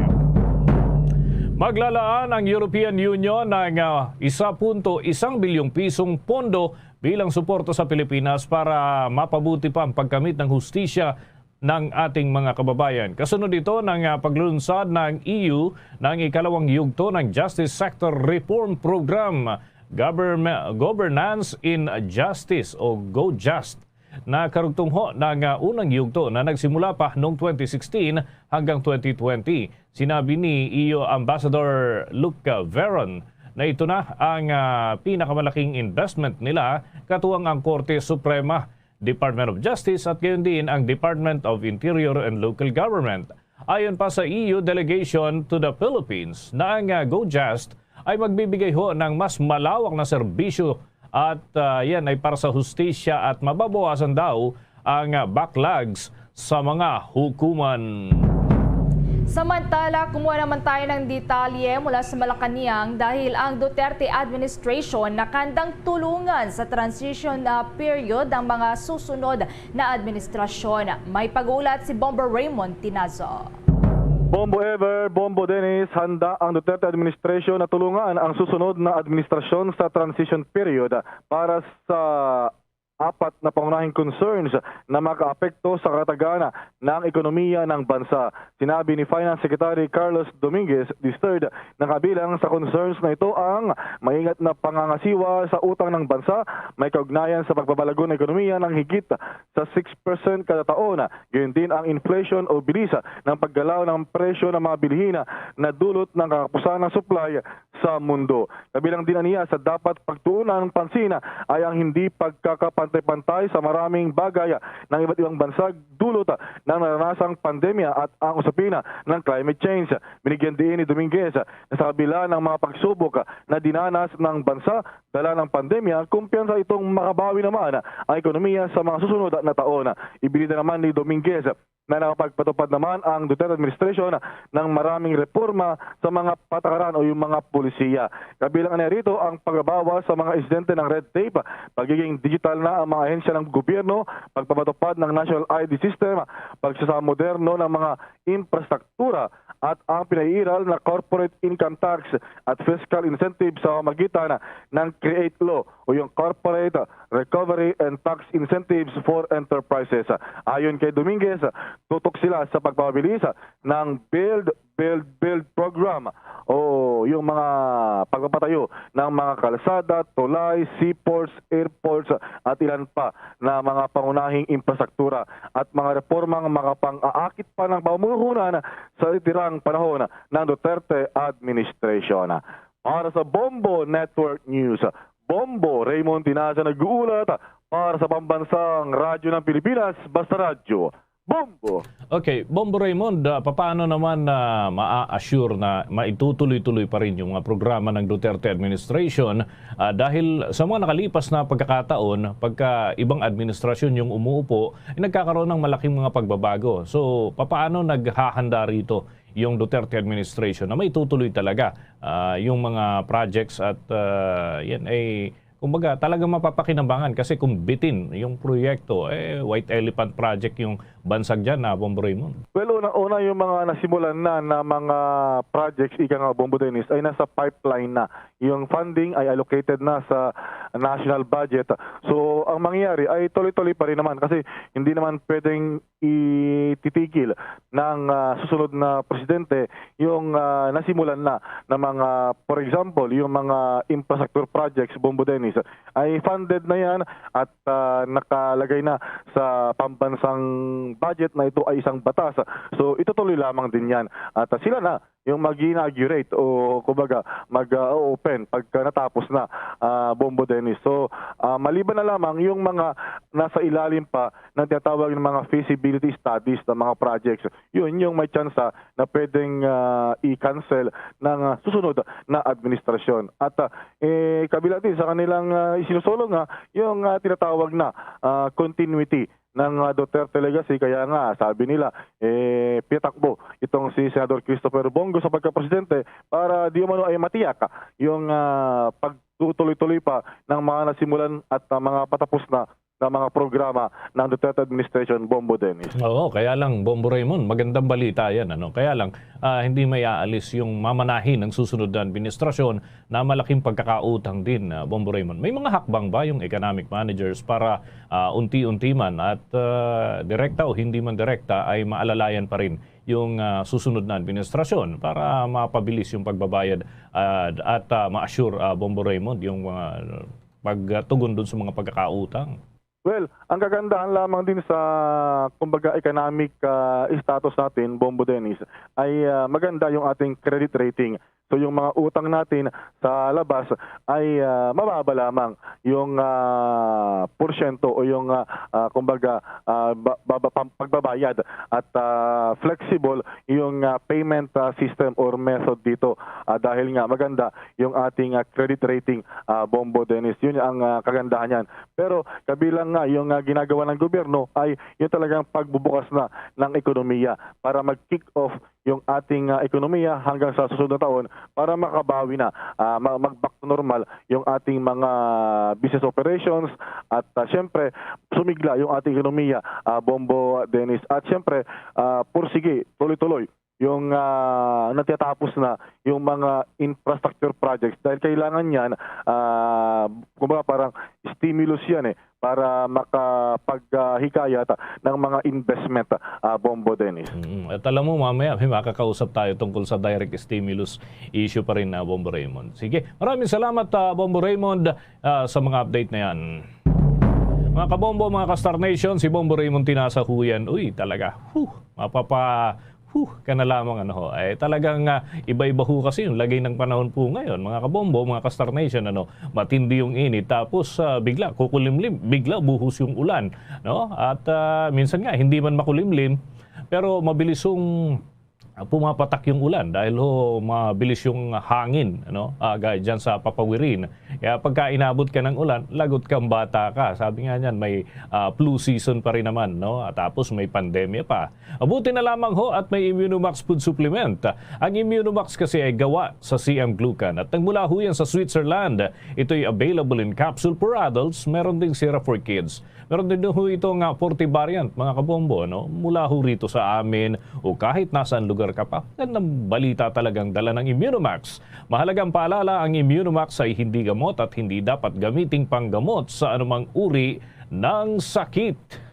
Maglalaan ang European Union ng, ah, isa punto isang bilyong pisong pondo bilang suporta sa Pilipinas para mapabuti pa ang pagkamit ng hustisya ng ating mga kababayan. Kasunod ito ng, ah, paglulunsad ng E U ng ikalawang yugto ng Justice Sector Reform Program, Governme-, Governance in Justice o GoJust, na karugtong ho ng, ah, unang yugto na nagsimula pa noong twenty sixteen hanggang twenty twenty. Sinabi ni E U Ambassador Luc Veron na ito na ang, ah, pinakamalaking investment nila, katuwang ang Korte Suprema, Department of Justice, at gayon din ang Department of Interior and Local Government. Ayon pa sa E U delegation to the Philippines, na ang, ah, GoJust ay magbibigay ho ng mas malawak na serbisyo at, ah, yan ay para sa hustisya at mababawasan daw ang, ah, backlogs sa mga hukuman. Samantala, kumuha naman tayo ng detalye mula sa Malacañang dahil ang Duterte administration nakahandang tulungan sa transition, ah, period ang mga susunod na administrasyon. May pag-uulat si Bombo Raymond Tinazo. Bombo Ever, Bombo Dennis, handa ang Duterte administration na tulungan ang susunod na administrasyon sa transition period para sa apat na pangunahing concerns na makaapekto sa katagana ng ekonomiya ng bansa. Sinabi ni Finance Secretary Carlos Dominguez the third na kabilang sa concerns na ito ang maingat na pangangasiwa sa utang ng bansa, may kaugnayan sa pagbabalago ng ekonomiya ng higit sa six percent kada taon. Gayon din ang inflation o bilis ng paggalaw ng presyo ng mga bilhin na dulot ng kakapusan ng supply sa mundo. Kabilang din aniya sa dapat pagtuunan ng pansin ay ang hindi pagkakapantay-pantay sa maraming bagay ng iba't ibang bansa dulot ng naranasang pandemya at ang usapin ng climate change. Binigyan diin ni Dominguez na sa kabila ng mga pagsubok na dinanas ng bansa dala ng pandemya, kumpiyansa itong makabawi naman ang ekonomiya sa mga susunod na taon. Ibinida naman ni Dominguez na nakapagpatupad naman ang Duterte administration ng maraming reforma sa mga patakaran o yung mga polisiya. Kabilang na rito ang pagbabawas sa mga insidente ng red tape, pagiging digital na ang mga ahensya ng gobyerno, pagpapatupad ng national I D system, pagsasamoderno ng mga infrastruktura, at ang pinaiiral na corporate income tax at fiscal incentive sa pamagitan ng create law o yung Corporate Recovery and Tax Incentives for Enterprises. Ayon kay Dominguez, tutok sila sa pagpapabilis ng Build, Build, Build program o yung mga pagpapatayo ng mga kalsada, tulay, seaports, airports, at ilan pa na mga pangunahing infrastruktura at mga reformang makapang-aakit pa ng pamumuhunan sa itirang panahon ng Duterte administration. Para sa Bombo Network News, Bombo Raymond Tinaza nag-uulat para sa Pambansang Radyo ng Pilipinas, Basta Radyo. Bombo! Okay, Bombo Raymond, ah, papaano naman na maa-assure na maitutuloy-tuloy pa rin yung mga programa ng Duterte administration? Ah, dahil sa mga nakalipas na pagkakataon, pagka ibang administrasyon yung umuupo, eh, nagkakaroon ng malaking mga pagbabago. So, papaano naghahanda rito yung Duterte administration na maitutuloy talaga, ah, yung mga projects at, ah, yan ay, kumbaga, talagang mapapakinabangan kasi kung bitin yung proyekto, eh, white elephant project yung bansag dyan, na, Bombo Raymond? Well, una-una, yung mga nasimulan na, na mga projects, ika nga, Bombo Dennis, ay nasa pipeline na. Yung funding ay allocated na sa national budget. So, ang mangyayari ay tuloy-tuloy pa rin naman kasi hindi naman pwedeng ititigil ng, ah, susunod na presidente yung, ah, nasimulan na, na mga, for example, yung mga infrastructure projects, Bombo Dennis, ay funded na yan at, ah, nakalagay na sa pambansang budget na ito ay isang batas. So, itutuloy lamang din yan. At, ah, sila na yung mag-inaugurate o, kumbaga, mag, ah, open pagka natapos na, ah, Bombo Dennis. So, ah, maliban na lamang yung mga nasa ilalim pa ng tinatawag ng mga feasibility studies ng mga projects, yun yung may tsansa na pwedeng, ah, i-cancel ng, ah, susunod na administrasyon. At, ah, eh, kabila din sa kanilang, ah, isinusulong nga yung, ah, tinatawag na, ah, continuity ng, ah, Duterte legacy. Kaya nga, sabi nila, eh, piyatakbo itong si Senador Christopher Bong Go sa pagkapresidente para di umano ay matiyak yung, ah, pagtutuloy-tuloy pa ng mga nasimulan at, ah, mga patapos na, na mga programa ng Duterte administration, Bombo Dennis. Oo, kaya lang, Bombo Raymond, magandang balita yan, ano? Kaya lang, ah, hindi may aalis yung mamanahin ng susunod na administrasyon na malaking pagkakautang din, ah, Bombo Raymond. May mga hakbang ba yung economic managers para, ah, unti-unti man at, ah, direkta o hindi man direkta ay maalalayan pa rin yung, ah, susunod na administrasyon para mapabilis yung pagbabayad, ah, at, ah, ma-assure, ah, Bombo Raymond, yung, ah, pagtugon dun sa mga pagkakautang? Well, ang kagandahan lamang din sa, kumbaga, economic, ah, status natin, Bombo Dennis, ay, ah, maganda yung ating credit rating. So, yung mga utang natin sa labas ay, ah, mababa lamang yung, ah, porsyento o yung, ah, ah, kumbaga, ah, ba-, baba-, pam-, pagbabayad at, ah, flexible yung, ah, payment, ah, system or method dito. Ah, dahil nga maganda yung ating, ah, credit rating, ah, Bombo Dennis. Yun ang, ah, kagandahan niyan. Pero kabilang nga yung, ah, ginagawa ng gobyerno ay yung talagang pagbubukas na ng ekonomiya para mag-kick off yung ating, ah, ekonomiya hanggang sa susunod na taon para makabawi na, ah, ma-, mag-back to normal yung ating mga business operations at, ah, siyempre, sumigla yung ating ekonomiya, ah, Bombo Dennis. At siyempre, ah, pursige, tuloy-tuloy yung, ah, natatapos na yung mga infrastructure projects dahil kailangan yan, ah, kumbaga parang stimulus yan eh, para makapaghikayat ng mga investment, ah, Bombo Dennis. Mm. At alam mo, mamaya may makakausap tayo tungkol sa direct stimulus issue pa rin, ah, Bombo Raymond. Sige, maraming salamat, ah, Bombo Raymond, ah, sa mga update na yan. Mga kabombo, mga ka-Star Nation, si Bombo Raymond Tinasa ho yan. Uy, talaga, huh, mapapa-, huh, ka na lamang, ano ho. Eh, talagang, ah, iba-iba ho kasi yung lagay ng panahon po ngayon, mga kabombo, mga ka-Star Nation, ano, matindi yung init, tapos, ah, bigla kukulimlim, bigla buhos yung ulan, no? At, ah, minsan nga, hindi man makulimlim, pero mabilis yung, ah, pumapatak yung ulan dahil ho mabilis yung hangin, ano, ah, gaya dyan sa Papawirin. Kaya pagka inabot ka ng ulan, lagot kang bata ka. Sabi nga niyan, may, ah, flu season pa rin naman, no? At tapos may pandemya pa. Mabuti na lamang ho at may Immunomax food supplement. Ang Immunomax kasi ay gawa sa C M glucan at nagmula ho yan sa Switzerland. Ito'y available in capsule for adults, meron ding syrup for kids. Meron din ho ito nga forty variant, mga kabombo, no? Mula ho rito sa amin o kahit nasaan lugar ka pa. Gandang balita talagang dala ng Immunomax. Mahalagang paalala, ang Immunomax ay hindi gamot at hindi dapat gamiting panggamot sa anumang uri ng sakit.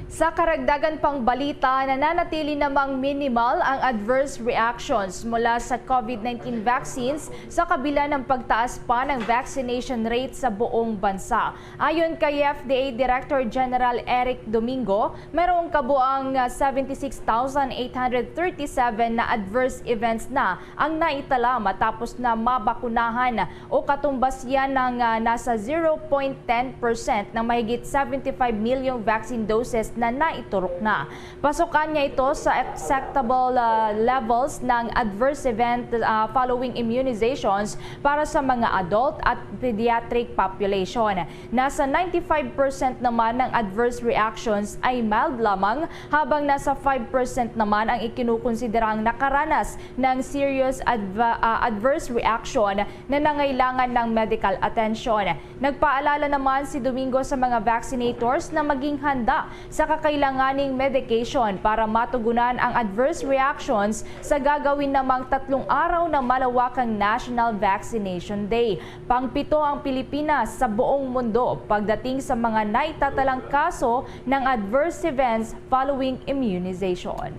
Sa karagdagan pang balita, nananatili namang minimal ang adverse reactions mula sa COVID nineteen vaccines sa kabila ng pagtaas pa ng vaccination rate sa buong bansa. Ayon kay F D A Director General Eric Domingo, mayroong kabuang, ah, seventy-six thousand eight hundred thirty-seven na adverse events na ang naitala matapos na mabakunahan o katumbas yan ng, ah, nasa zero point ten percent ng mahigit seventy-five million vaccine doses na naiturok na. Pasukan niya ito sa acceptable, ah, levels ng adverse event, ah, following immunizations para sa mga adult at pediatric population. Nasa ninety-five percent naman ng adverse reactions ay mild lamang, habang nasa five percent naman ang ikinukonsiderang nakaranas ng serious adva-, ah, adverse reaction na nangailangan ng medical attention. Nagpaalala naman si Domingo sa mga vaccinators na maging handa sa kakailanganing medication para matugunan ang adverse reactions sa gagawin namang tatlong araw na malawakang National Vaccination Day. Pangpito ang Pilipinas sa buong mundo pagdating sa mga naitatalang kaso ng adverse events following immunization.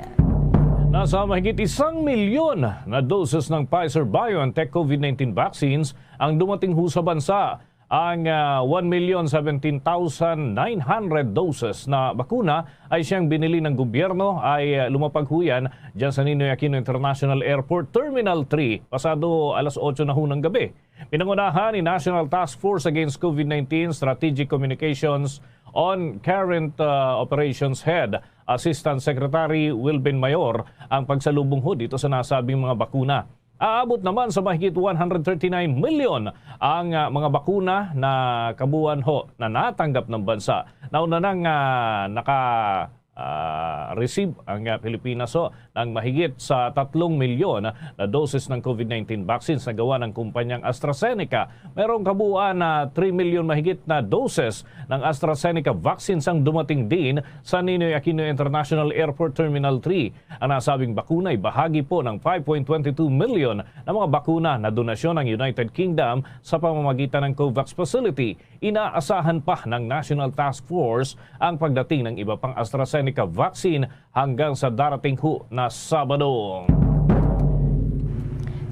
Nasa mahigit isang milyon na doses ng Pfizer-BioNTech COVID nineteen vaccines ang dumating ho sa bansa. Ang, ah, one million seventeen thousand nine hundred doses na bakuna ay siyang binili ng gobyerno ay, ah, lumapag ho yan dyan sa Ninoy Aquino International Airport Terminal three pasado alas otso na ho ng gabi. Pinangunahan ni National Task Force Against COVID nineteen Strategic Communications on Current, ah, Operations Head Assistant Secretary Wilben Mayor ang pagsalubong ho dito sa nasabing mga bakuna. Aabot naman sa mahigit one hundred thirty-nine million ang, ah, mga bakuna na kabuuan ho na natanggap ng bansa. Nauna nang, ah, naka, ah, receive ang, ah, Pilipinas ho ng mahigit sa tatlong milyon na doses ng COVID nineteen vaccines na gawa ng kumpanyang AstraZeneca. Merong kabuuan na three milyon mahigit na doses ng AstraZeneca vaccines ang dumating din sa Ninoy Aquino International Airport Terminal three. Ang nasabing bakuna ay bahagi po ng five point twenty two million na mga bakuna na donasyon ng United Kingdom sa pamamagitan ng COVAX facility. Inaasahan pa ng National Task Force ang pagdating ng iba pang AstraZeneca vaccine hanggang sa darating ho na Sabado.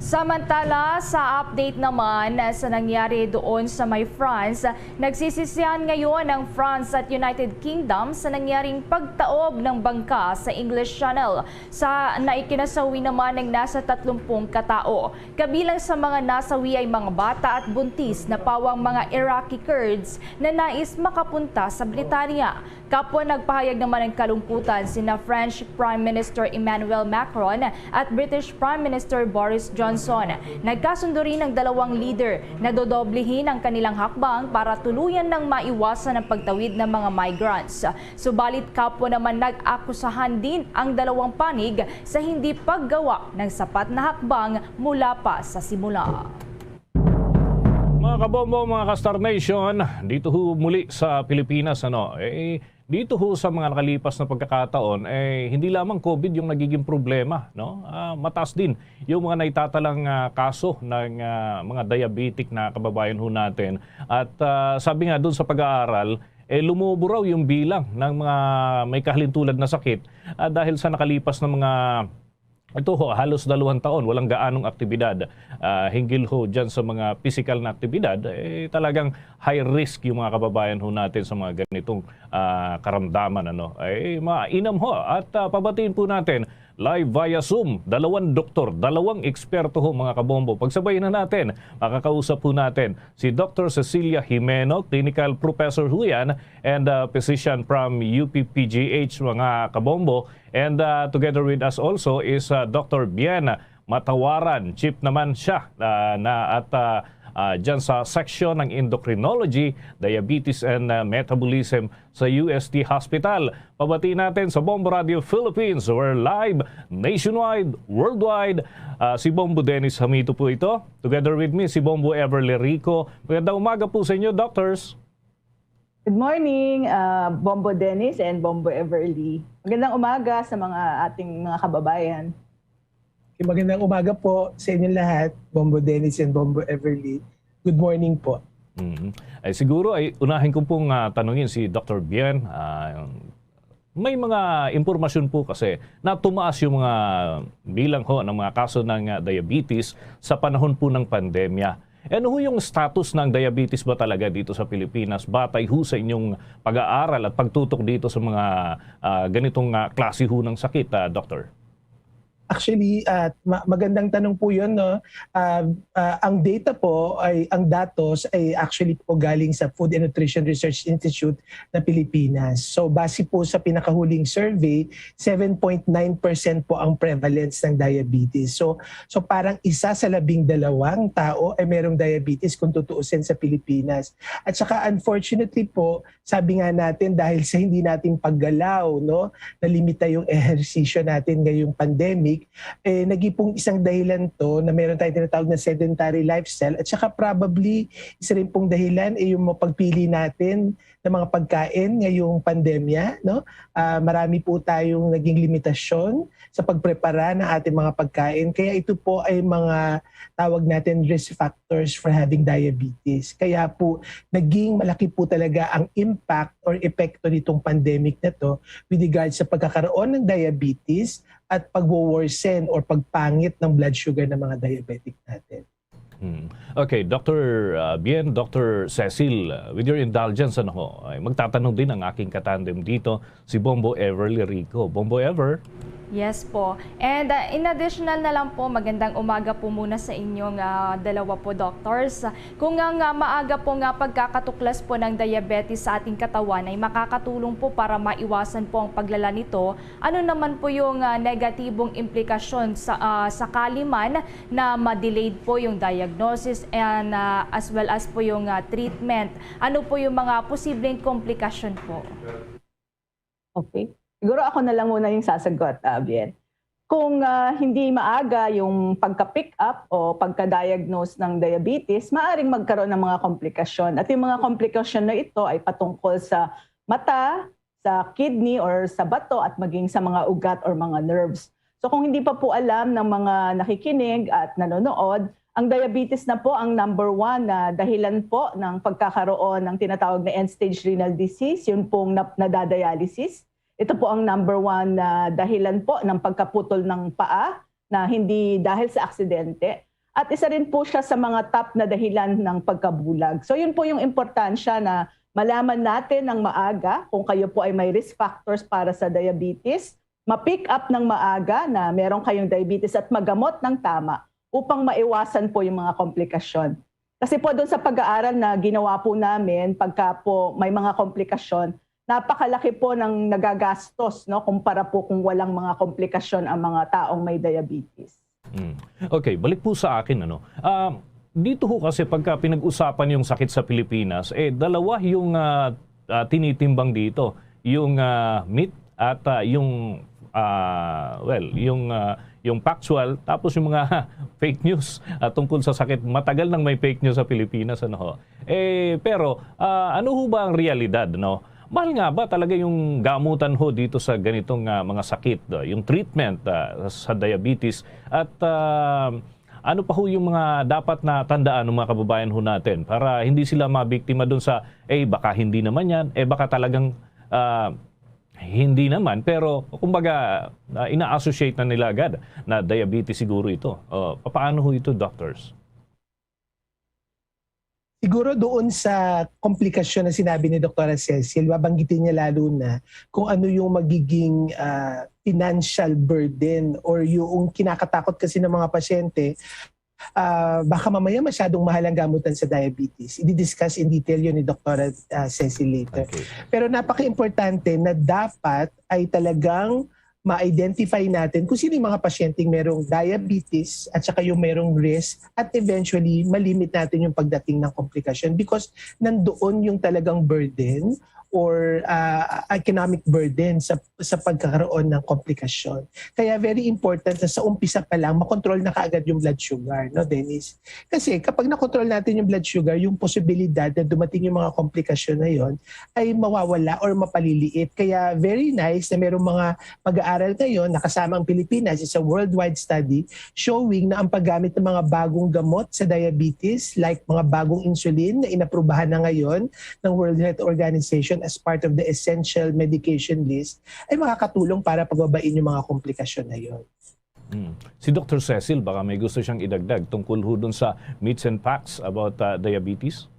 Samantala, sa update naman sa nangyari doon sa may France, nagsisisihan ngayon ang France at United Kingdom sa nangyaring pagtaob ng bangka sa English Channel. Sa naikinasawi naman ng nasa tatlumpung katao. Kabilang sa mga nasawi ay mga bata at buntis na pawang mga Iraqi Kurds na nais makapunta sa Britanya. Kapwa nagpahayag naman ng kalungkutan sina French Prime Minister Emmanuel Macron at British Prime Minister Boris Johnson. Nagkasundo rin ang dalawang leader na dodoblihin ang kanilang hakbang para tuluyan nang maiwasan ang pagtawid ng mga migrants. Subalit kapwa naman nag-akusahan din ang dalawang panig sa hindi paggawa ng sapat na hakbang mula pa sa simula. Mga kabombo, mga ka-Star Nation, dito ho muli sa Pilipinas, ano, eh, dito ho sa mga nakalipas na pagkakataon, eh, hindi lamang COVID yung nagiging problema, no? Ah, mataas din yung mga naitatalang, ah, kaso ng, ah, mga diabetic na kababayan ho natin. At, ah, sabi nga dun sa pag-aaral, eh, lumubo raw yung bilang ng mga may kahalintulad na sakit, ah, dahil sa nakalipas na mga ito ho, halos dalawang taon, walang gaanong aktibidad, ah, hinggil ho dyan sa mga pisikal na aktibidad, eh, talagang high risk yung mga kababayan ho natin sa mga ganitong, ah, karamdaman, ano. Eh, mainam ho. At, ah, pabatiin po natin, live via Zoom, dalawang doktor, dalawang eksperto ho, mga kabombo. Pagsabayin na natin, makakausap po natin si Doctor Cecilia Jimeno, clinical professor ho yan, and, ah, physician from U P P G H, mga kabombo. And, uh, together with us also is, uh, Doctor Bien Matawaran. Chief naman siya, uh, na at, uh, uh, dyan sa section ng endocrinology, diabetes, and, uh, metabolism sa U S T Hospital. Pabati natin sa Bombo Radio Philippines. We're live nationwide, worldwide. Uh, si Bombo Dennis Hamito po ito. Together with me, si Bombo Everly Rico. Magandang umaga po sa inyo, doctors. Good morning, ah, Bombo Dennis and Bombo Everly. Magandang umaga sa mga ating mga kababayan. Okay, magandang umaga po sa inyong lahat, Bombo Dennis and Bombo Everly. Good morning po. Mhm. Ay, siguro ay unahin ko pong, ah, tanungin si Doctor Bien. Ah, may mga impormasyon po kasi na tumaas yung mga bilang ho ng mga kaso ng, ah, diabetes sa panahon po ng pandemya. Ano ho yung status ng diabetes ba talaga dito sa Pilipinas batay ho sa inyong pag-aaral at pagtutok dito sa mga, ah, ganitong, ah, klase ho ng sakit, ah, Doctor? Actually, ah, ma-, magandang tanong po yun, no? Ah, ah, ang data po ay, ang datos ay actually po galing sa Food and Nutrition Research Institute na Pilipinas. So, base po sa pinakahuling survey, seven point nine percent po ang prevalence ng diabetes. So, so parang isa sa labing dalawang tao ay merong diabetes kung tutuusin sa Pilipinas. At saka, unfortunately po, sabi nga natin, dahil sa hindi natin paggalaw, no, nalimita yung ehersisyo natin ngayong pandemic, eh, naging pong isang dahilan to na meron tayong tinatawag na sedentary lifestyle. At saka probably, isa rin pong dahilan ay yung mga pagpili natin ng mga pagkain ngayong pandemya, no? Ah, marami po tayong naging limitasyon sa pagprepara ng ating mga pagkain. Kaya ito po ay mga tawag natin risk factors for having diabetes. Kaya po, naging malaki po talaga ang impact or epekto nitong pandemic na to with regards sa pagkakaroon ng diabetes at pagwo-worsen or pagpangit ng blood sugar ng mga diabetic natin. Hmm. Okay, Doctor, uh, Bien, Doctor Cecil, uh, with your indulgence, ano ho, ay magtatanong din ang aking katandem dito, si Bombo Everly Rico. Bombo Ever? Yes po. And, ah, in additional na lang po, magandang umaga po muna sa inyong, ah, dalawa po, doctors. Kung ang, ah, maaga po nga pagkakatuklas po ng diabetes sa ating katawan ay makakatulong po para maiwasan po ang paglala nito, ano naman po yung, ah, negatibong implikasyon sa, ah, sakali man na ma-delayed po yung diagnosis and, ah, as well as po yung, ah, treatment? Ano po yung mga posibleng komplikasyon po? Okay. Siguro ako na lang muna yung sasagot, ah, Bien. Kung, ah, hindi maaga yung pagka-pick up o pagka-diagnose ng diabetes, maaring magkaroon ng mga komplikasyon. At yung mga komplikasyon na ito ay patungkol sa mata, sa kidney or sa bato at maging sa mga ugat or mga nerves. So kung hindi pa po alam ng mga nakikinig at nanonood, ang diabetes na po ang number one na dahilan po ng pagkakaroon ng tinatawag na end-stage renal disease, yun pong nap- nadadialysis. Ito po ang number one na dahilan po ng pagkaputol ng paa na hindi dahil sa aksidente. At isa rin po siya sa mga top na dahilan ng pagkabulag. So yun po yung importansya na malaman natin ng maaga kung kayo po ay may risk factors para sa diabetes, ma-pick up ng maaga na meron kayong diabetes at magamot ng tama upang maiwasan po yung mga komplikasyon. Kasi po doon sa pag-aaral na ginawa po namin, pagka po may mga komplikasyon, napakalaki po ng nagagastos, no, kumpara po kung walang mga komplikasyon ang mga taong may diabetes. Mm. Okay, balik po sa akin, ano. Ah, dito ho kasi pagka pinag-usapan yung sakit sa Pilipinas, eh dalawa yung ah, ah, tinitimbang dito, yung ah, myth at ah, yung ah, well, yung ah, yung factual, tapos yung mga fake news ah, tungkol sa sakit. Matagal nang may fake news sa Pilipinas, ano ho. Eh pero ah, ano ho ba ang realidad, no? Mahal nga ba talaga yung gamutan ho dito sa ganitong ah, mga sakit, ah, yung treatment ah, sa diabetes at ah, ano pa ho yung mga dapat na tandaan ng mga kababayan ho natin para hindi sila mabiktima doon sa, eh, baka hindi naman yan, eh, baka talagang ah, hindi naman, pero kumbaga ah, ina-associate na nila agad na diabetes siguro ito. Oh, papaano ho ito, doctors? Siguro doon sa komplikasyon na sinabi ni Doktora Cecil, babanggitin niya lalo na kung ano yung magiging ah, financial burden or yung kinakatakot kasi ng mga pasyente, ah, baka mamaya masyadong mahal ang gamutan sa diabetes. I-discuss in detail yun ni Doktora ah, Cecil later. Okay. Pero napaka-importante na dapat ay talagang ma-identify natin kung sino yung mga pasyenteng merong diabetes at saka yung merong risk at eventually malimit natin yung pagdating ng komplikasyon because nandoon yung talagang burden or ah, economic burden sa sa pagkakaroon ng komplikasyon. Kaya very important na sa umpisa pa lang makontrol na kaagad yung blood sugar, no, Dennis? Kasi kapag nakontrol natin yung blood sugar, yung posibilidad na dumating yung mga komplikasyon na yon ay mawawala or mapaliliit. Kaya very nice na merong mga mag-aaral ngayon, nakasama ang Pilipinas sa worldwide study showing na ang paggamit ng mga bagong gamot sa diabetes, like mga bagong insulin na inaprubahan na ngayon ng World Health Organization as part of the essential medication list, ay makakatulong para pagbabain yung mga komplikasyon na yon. Hmm. Si Doctor Cecil, baka may gusto siyang idagdag tungkol ho dun sa myths and facts about ah, diabetes?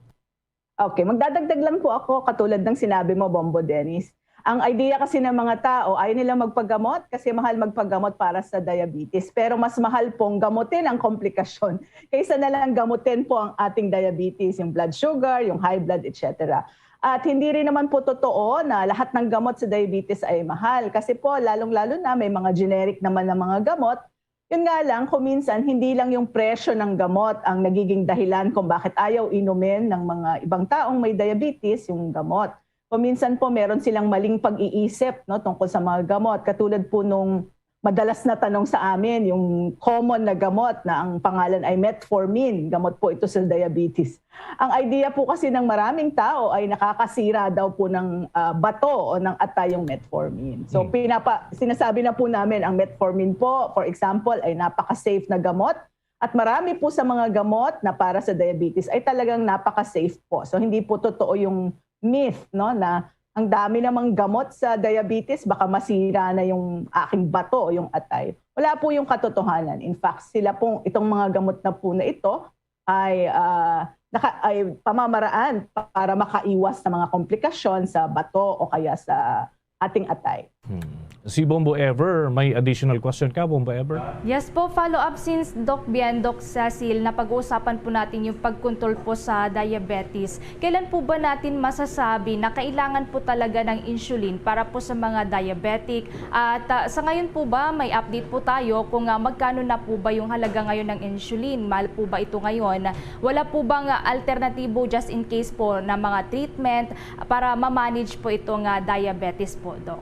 Okay, magdadagdag lang po ako katulad ng sinabi mo, Bombo Dennis. Ang idea kasi ng mga tao, ayaw nila magpagamot kasi mahal magpagamot para sa diabetes. Pero mas mahal pong gamutin ang komplikasyon kaysa na lang gamutin po ang ating diabetes, yung blood sugar, yung high blood, et cetera. At hindi rin naman po totoo na lahat ng gamot sa diabetes ay mahal. Kasi po, lalong-lalo na may mga generic naman ng mga gamot. Yun nga lang, kung minsan, hindi lang yung presyo ng gamot ang nagiging dahilan kung bakit ayaw inumin ng mga ibang taong may diabetes yung gamot. Kung minsan po, meron silang maling pag-iisip, no, tungkol sa mga gamot. Katulad po nung madalas na tanong sa amin, yung common na gamot na ang pangalan ay metformin. Gamot po ito sa diabetes. Ang idea po kasi ng maraming tao ay nakakasira daw po ng ah, bato o ng atay yung metformin. So, Hmm. pinapa, sinasabi na po namin ang metformin po, for example, ay napaka-safe na gamot. At marami po sa mga gamot na para sa diabetes ay talagang napaka-safe po. So, hindi po totoo yung myth, no, na ang dami namang gamot sa diabetes, baka masira na yung aking bato o yung atay. Wala po yung katotohanan. In fact, sila pong, itong mga gamot na po na ito ay, ah, naka, ay pamamaraan para makaiwas sa mga komplikasyon sa bato o kaya sa ating atay. Hmm. Si Bombo Ever, may additional question ka, Bombo Ever? Yes po, follow up since Doc Bien, Doc Cecil, napag-uusapan po natin yung pagkontrol po sa diabetes. Kailan po ba natin masasabi na kailangan po talaga ng insulin para po sa mga diabetic? At ah, sa ngayon po ba may update po tayo kung ah, magkano na po ba yung halaga ngayon ng insulin? Mahal po ba ito ngayon? Wala po bang ah, alternatibo just in case po na mga treatment para ma-manage po itong ah, diabetes po, Doc?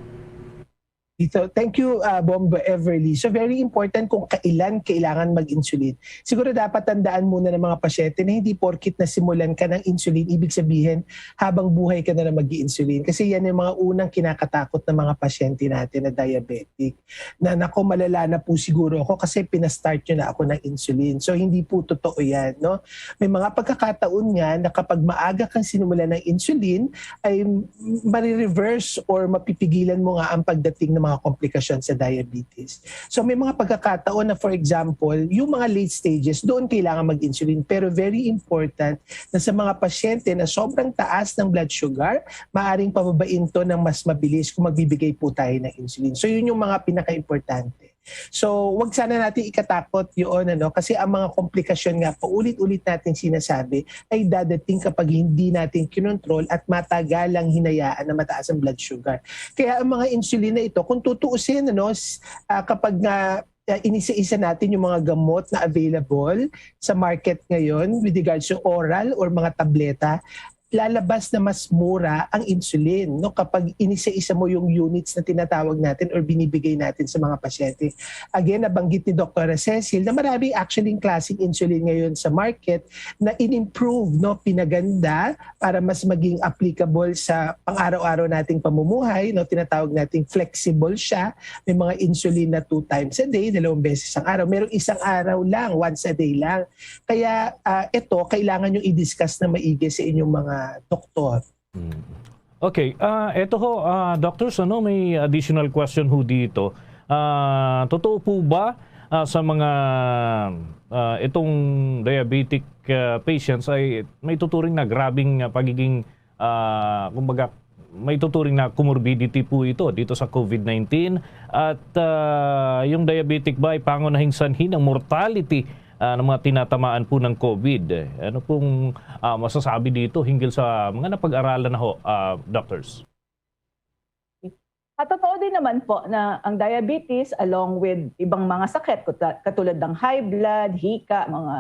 Dito. Thank you, uh, Bomb Everly. So very important kung kailan kailangan mag-insulin. Siguro dapat tandaan muna ng mga pasyente na hindi porkit nasimulan ka ng insulin, ibig sabihin habang buhay ka na lang mag-insulin. Kasi yan yung mga unang kinakatakot ng mga pasyente natin na diabetic. Na nako, malala na po siguro ako kasi pinastart nyo na ako ng insulin. So hindi po totoo yan. No? May mga pagkakataon nga na kapag maaga kang sinimulan ng insulin, ay marireverse or mapipigilan mo nga ang pagdating ng mga komplikasyon sa diabetes. So may mga pagkakataon na, for example, yung mga late stages, doon kailangan mag-insulin. Pero very important na sa mga pasyente na sobrang taas ng blood sugar, maaring pababain to ng mas mabilis kung magbibigay po tayo ng insulin. So yun yung mga pinaka-importante. So, wag sana natin ikatakot yun, ano? Kasi ang mga komplikasyon nga, paulit-ulit natin sinasabi, ay dadating kapag hindi natin kinontrol at matagalang hinayaan na mataas ang blood sugar. Kaya ang mga insulin na ito, kung tutuusin, ano, s- ah, kapag nga ah, inisa-isa natin yung mga gamot na available sa market ngayon with regards to oral or mga tableta, lalabas na mas mura ang insulin, no, kapag inisa-isa mo yung units na tinatawag natin or binibigay natin sa mga pasyente. Again, nabanggit ni Doktora Cecil na maraming actually klaseng insulin ngayon sa market na in-improve, no, pinaganda para mas maging applicable sa pang-araw-araw nating pamumuhay, no, tinatawag nating flexible siya. May mga insulin na two times a day, dalawang beses ang araw. Merong isang araw lang, once a day lang. Kaya ah, ito, kailangan yung i-discuss na maigi sa inyong mga doktor. Okay, ah eto ho, ah, doctors, ano, may additional question ho dito. Ah, totoo po ba ah, sa mga ah, itong diabetic ah, patients ay may tuturing na grabing ah, pagiging ah, kumbaga, may tuturing na comorbidity po ito dito sa COVID nineteen? At ah, yung diabetic ba ay pangunahing sanhi ng mortality ah, ng mga tinatamaan po ng COVID? Ano pong ah, masasabi dito hinggil sa mga napag-aralan na ho, ah, doctors? At totoo din naman po na ang diabetes along with ibang mga sakit kuta- katulad ng high blood, hika, mga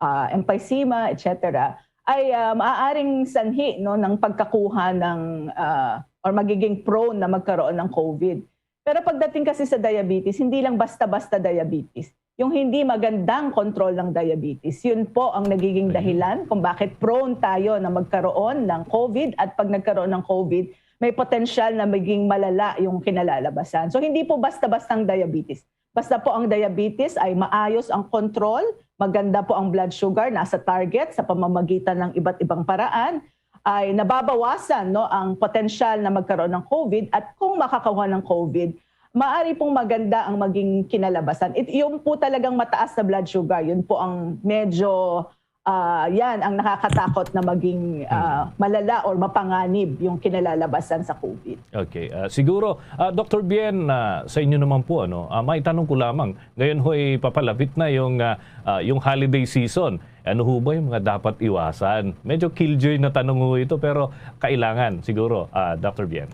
ah, emphysema, et cetera, ay ah, maaaring sanhi, no, ng pagkakuha ng ah, or magiging prone na magkaroon ng COVID. Pero pagdating kasi sa diabetes, hindi lang basta-basta diabetes. Yung hindi magandang control ng diabetes, yun po ang nagiging dahilan kung bakit prone tayo na magkaroon ng COVID, at pag nagkaroon ng COVID, may potensyal na maging malala yung kinalalabasan. So hindi po basta-basta ang diabetes. Basta po ang diabetes ay maayos ang control, maganda po ang blood sugar, nasa target sa pamamagitan ng iba't ibang paraan, ay nababawasan, no, ang potensyal na magkaroon ng COVID, at kung makakakuha ng COVID, maaari pong maganda ang maging kinalabasan. It, yung po talagang mataas na blood sugar, yun po ang medyo ah, yan ang nakakatakot na maging ah, malala or mapanganib yung kinalalabasan sa COVID. Okay. Ah, siguro, ah, Doctor Bien, ah, sa inyo naman po, ano, ah, may tanong ko lamang. Ngayon ho'y papalapit na yung, ah, ah, yung holiday season. Ano ho ba yung mga dapat iwasan? Medyo killjoy na tanong ho ito, pero kailangan siguro, ah, Doctor Bien.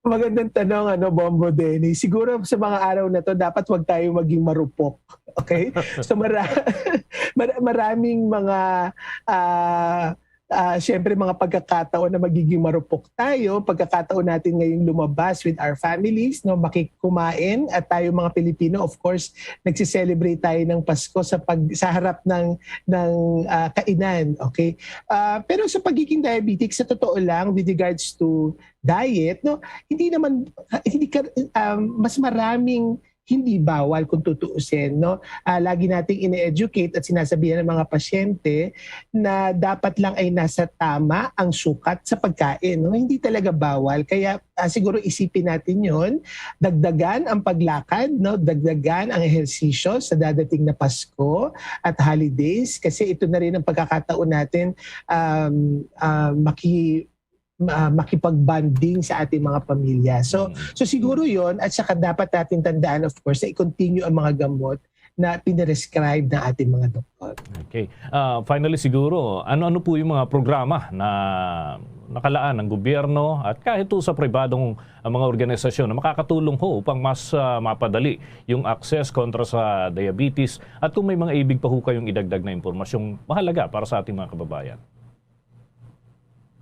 Magandang tanong, ano, Bombo Denny. Siguro sa mga araw na to, dapat wag tayo maging marupok. Okay? So mara- mar- maraming mga ah ah, syempre, mga pagkakataon na magiging marupok tayo, pagkakataon natin ngayong lumabas with our families, no, makikumain, at tayo mga Pilipino, of course, nagse-celebrate tayo ng Pasko sa pag sa harap ng ng ah, kainan, okay? Ah, pero sa pagiging diabetic, sa totoo lang, with regards to diet, no, hindi naman hindi ka, um, mas maraming hindi bawal kung tutuusin, no? Ah, lagi nating ine-educate at sinasabihan ng mga pasyente na dapat lang ay nasa tama ang sukat sa pagkain, no? Hindi talaga bawal. Kaya ah, siguro isipin natin 'yon, dagdagan ang paglakad, no? Dagdagan ang ehersisyo sa dadating na Pasko at holidays kasi ito na rin ang pagkakataon natin um, ah, maki ma-, makipag-bonding sa ating mga pamilya. So, Mm. so siguro yon, at saka dapat natin tandaan, of course, na i-continue ang mga gamot na pinirescribe ng ating mga doktor. Okay. Ah, finally siguro, ano-ano po yung mga programa na nakalaan ng gobyerno at kahit po sa pribadong, ah, mga organisasyon na makakatulong ho upang mas, ah, mapadali yung access kontra sa diabetes? At kung may mga ibig pa ho kayong idagdag na impormasyong mahalaga para sa ating mga kababayan.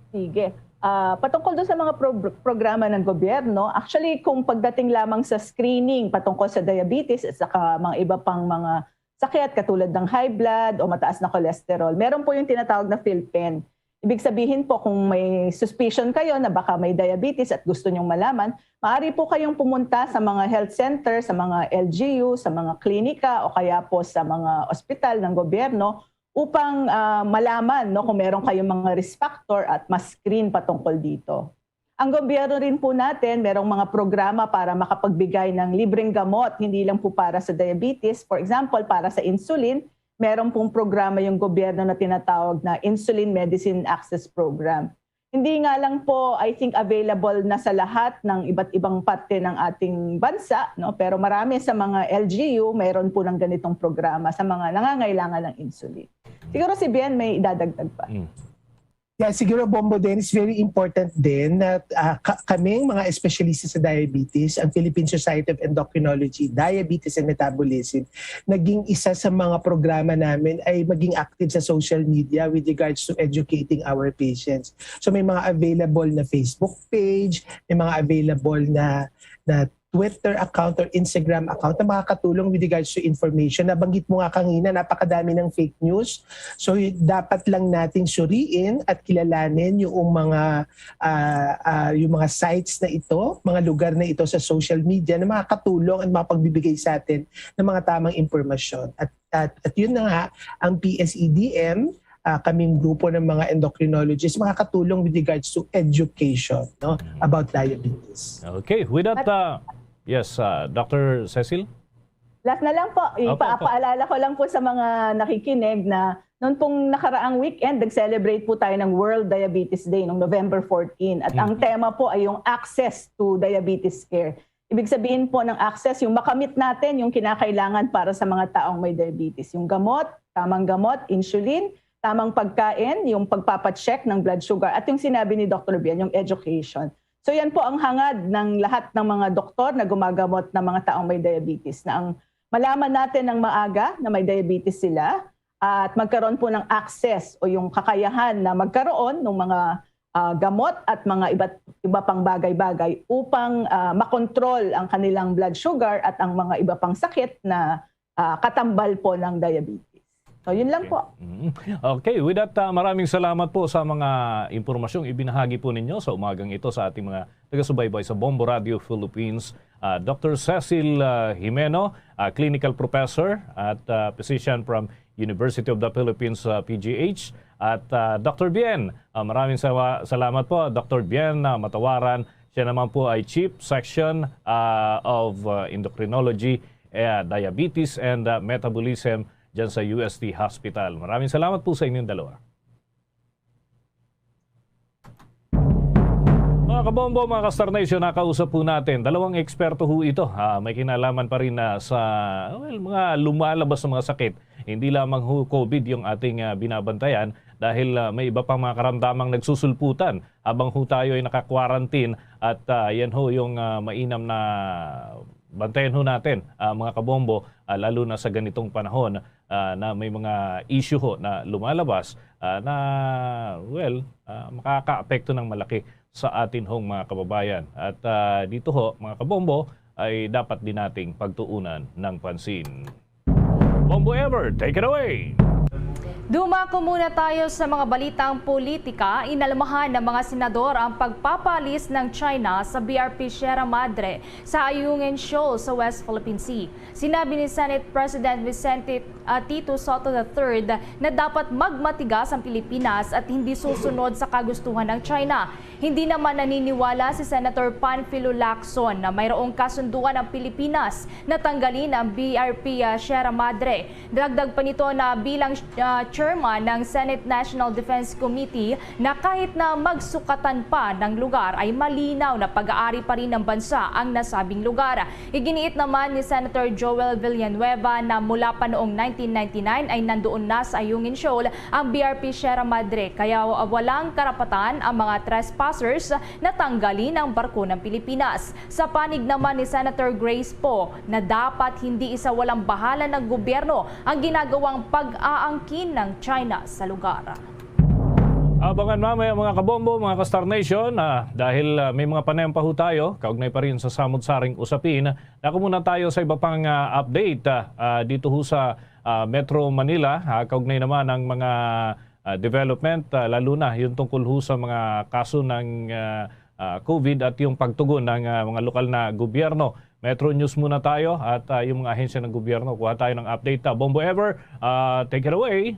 Sige. Ah, patungkol doon sa mga pro-, programa ng gobyerno, actually, kung pagdating lamang sa screening patungkol sa diabetes at saka mga iba pang mga sakit katulad ng high blood o mataas na cholesterol, meron po yung tinatawag na PhilPEN. Ibig sabihin po, kung may suspicion kayo na baka may diabetes at gusto nyong malaman, maaari po kayong pumunta sa mga health center, sa mga L G U, sa mga klinika o kaya po sa mga ospital ng gobyerno upang, ah, malaman, no, kung meron kayong mga risk factor at ma-screen patungkol dito. Ang gobyerno rin po natin, merong mga programa para makapagbigay ng libreng gamot, hindi lang po para sa diabetes. For example, para sa insulin, meron pong programa yung gobyerno na tinatawag na Insulin Medicine Access Program. Hindi nga lang po, I think, available na sa lahat ng iba't ibang parte ng ating bansa, no? Pero marami sa mga L G U, mayroon po ng ganitong programa sa mga nangangailangan ng insulin. Siguro si Bien may idadagdag pa. Mm. Yeah, siguro, Bombo, then it's very important din na, ah, ka-, kaming mga espesyalista sa diabetes, ang Philippine Society of Endocrinology, Diabetes and Metabolism, naging isa sa mga programa namin ay maging active sa social media with regards to educating our patients. So may mga available na Facebook page, may mga available na, na Twitter account or Instagram account na makakatulong with regards to information. Nabanggit mo nga kanina, napakadami ng fake news. So, y-, dapat lang nating suriin at kilalanin yung mga, ah, ah, yung mga sites na ito, mga lugar na ito sa social media na makakatulong at makapagbibigay sa atin ng mga tamang impormasyon. At, at, at yun na nga, ang P S E D M, ah, kaming grupo ng mga endocrinologists, makakatulong with regards to education, no, Mm. about diabetes. Okay, with that, At uh, yes, uh, Doctor Cecil? Last na lang po, Opo, opo. Ipapaalala ko lang po sa mga nakikinig na noon pong nakaraang weekend, nag-celebrate po tayo ng World Diabetes Day noong November fourteen. At ang Mm. tema po ay yung access to diabetes care. Ibig sabihin po ng access, yung makamit natin yung kinakailangan para sa mga taong may diabetes. Yung gamot, tamang gamot, insulin, tamang pagkain, yung pagpapacheck ng blood sugar, at yung sinabi ni Doctor Bien, yung education. So yan po ang hangad ng lahat ng mga doktor na gumagamot ng mga taong may diabetes, na ang malaman natin ng maaga na may diabetes sila at magkaroon po ng access o yung kakayahan na magkaroon ng mga, ah, gamot at mga iba't iba pang bagay-bagay upang, ah, makontrol ang kanilang blood sugar at ang mga iba pang sakit na, ah, katambal po ng diabetes. So, yun lang Okay. po. Mm. Okay, with that, ah, maraming salamat po sa mga impormasyong ibinahagi po ninyo sa umagang ito sa ating mga taga-subaybay sa Bombo Radio Philippines, ah, Doctor Cecil, ah, Jimeno, ah, clinical professor at, ah, physician from University of the Philippines, ah, P G H, at, ah, Doctor Bien. Ah, maraming sawa-, salamat po, Doctor Bien, ah, Matawaran. Siya naman po ay Chief Section, ah, of, ah, Endocrinology, eh, Diabetes and, ah, Metabolism dyan sa U S T Hospital. Maraming salamat po sa inyong dalawa. Mga kabombo, mga ka-Star Nation, nakausap po natin dalawang eksperto ho ito. Ah, may kinalaman pa rin na sa, well, mga lumalabas na mga sakit. Hindi lamang ho COVID yung ating, ah, binabantayan dahil, ah, may iba pang mga karamdamang nagsusulputan habang ho tayo ay naka-quarantine at, ah, yan ho yung, ah, mainam na bantayan ho natin, ah, mga kabombo, ah, lalo na sa ganitong panahon, ah, na may mga issue ho na lumalabas, ah, na, well, ah, makakaapekto ng malaki sa atin hong mga kababayan. At, ah, dito ho, mga kabombo, ay dapat din nating pagtuunan ng pansin. Bombo Ever, take it away! Dumako muna tayo sa mga balitang politika. Inalmahan ng mga senador ang pagpapaalis ng China sa B R P Sierra Madre sa Ayungin Shoal sa West Philippine Sea. Sinabi ni Senate President Vicente, ah, Tito Sotto the third na dapat magmatigas ang Pilipinas at hindi susunod sa kagustuhan ng China. Hindi naman naniniwala si Senator Panfilo Lacson na mayroong kasunduan ang Pilipinas na tanggalin ang B R P, ah, Sierra Madre. Dagdag pa nito na bilang, ah, chairman ng Senate National Defense Committee, na kahit na magsukatan pa ng lugar ay malinaw na pag-aari pa rin ng bansa ang nasabing lugar. Iginiit naman ni Senator Joel Villanueva na mula pa noong nineteen ninety-nine ay nandoon na sa Ayungin Shoal ang B R P Sierra Madre, kaya walang karapatan ang mga trespassers na tanggalin ang barko ng Pilipinas. Sa panig naman ni Senator Grace Poe na dapat hindi isawalang bahala ng gobyerno ang ginagawang pag-aangkin ng China sa lugar. Abangan mamaya, mga kabombo, mga ka-Star Nation, ah, dahil, ah, may mga panayam pa ho tayo, kaugnay pa rin sa samot-saring usapin. Dako muna tayo sa iba pang, ah, update, ah, ah, dito ho sa, ah, Metro Manila, ah, kaugnay naman ang mga, ah, development, ah, lalo na yung tungkol ho sa mga kaso ng, ah, ah, COVID at yung pagtugon ng, ah, mga lokal na gobyerno. Metro News muna tayo at, ah, yung mga ahensya ng gobyerno. Kuha tayo ng update. Ah, Bombo Ever, ah, take it away.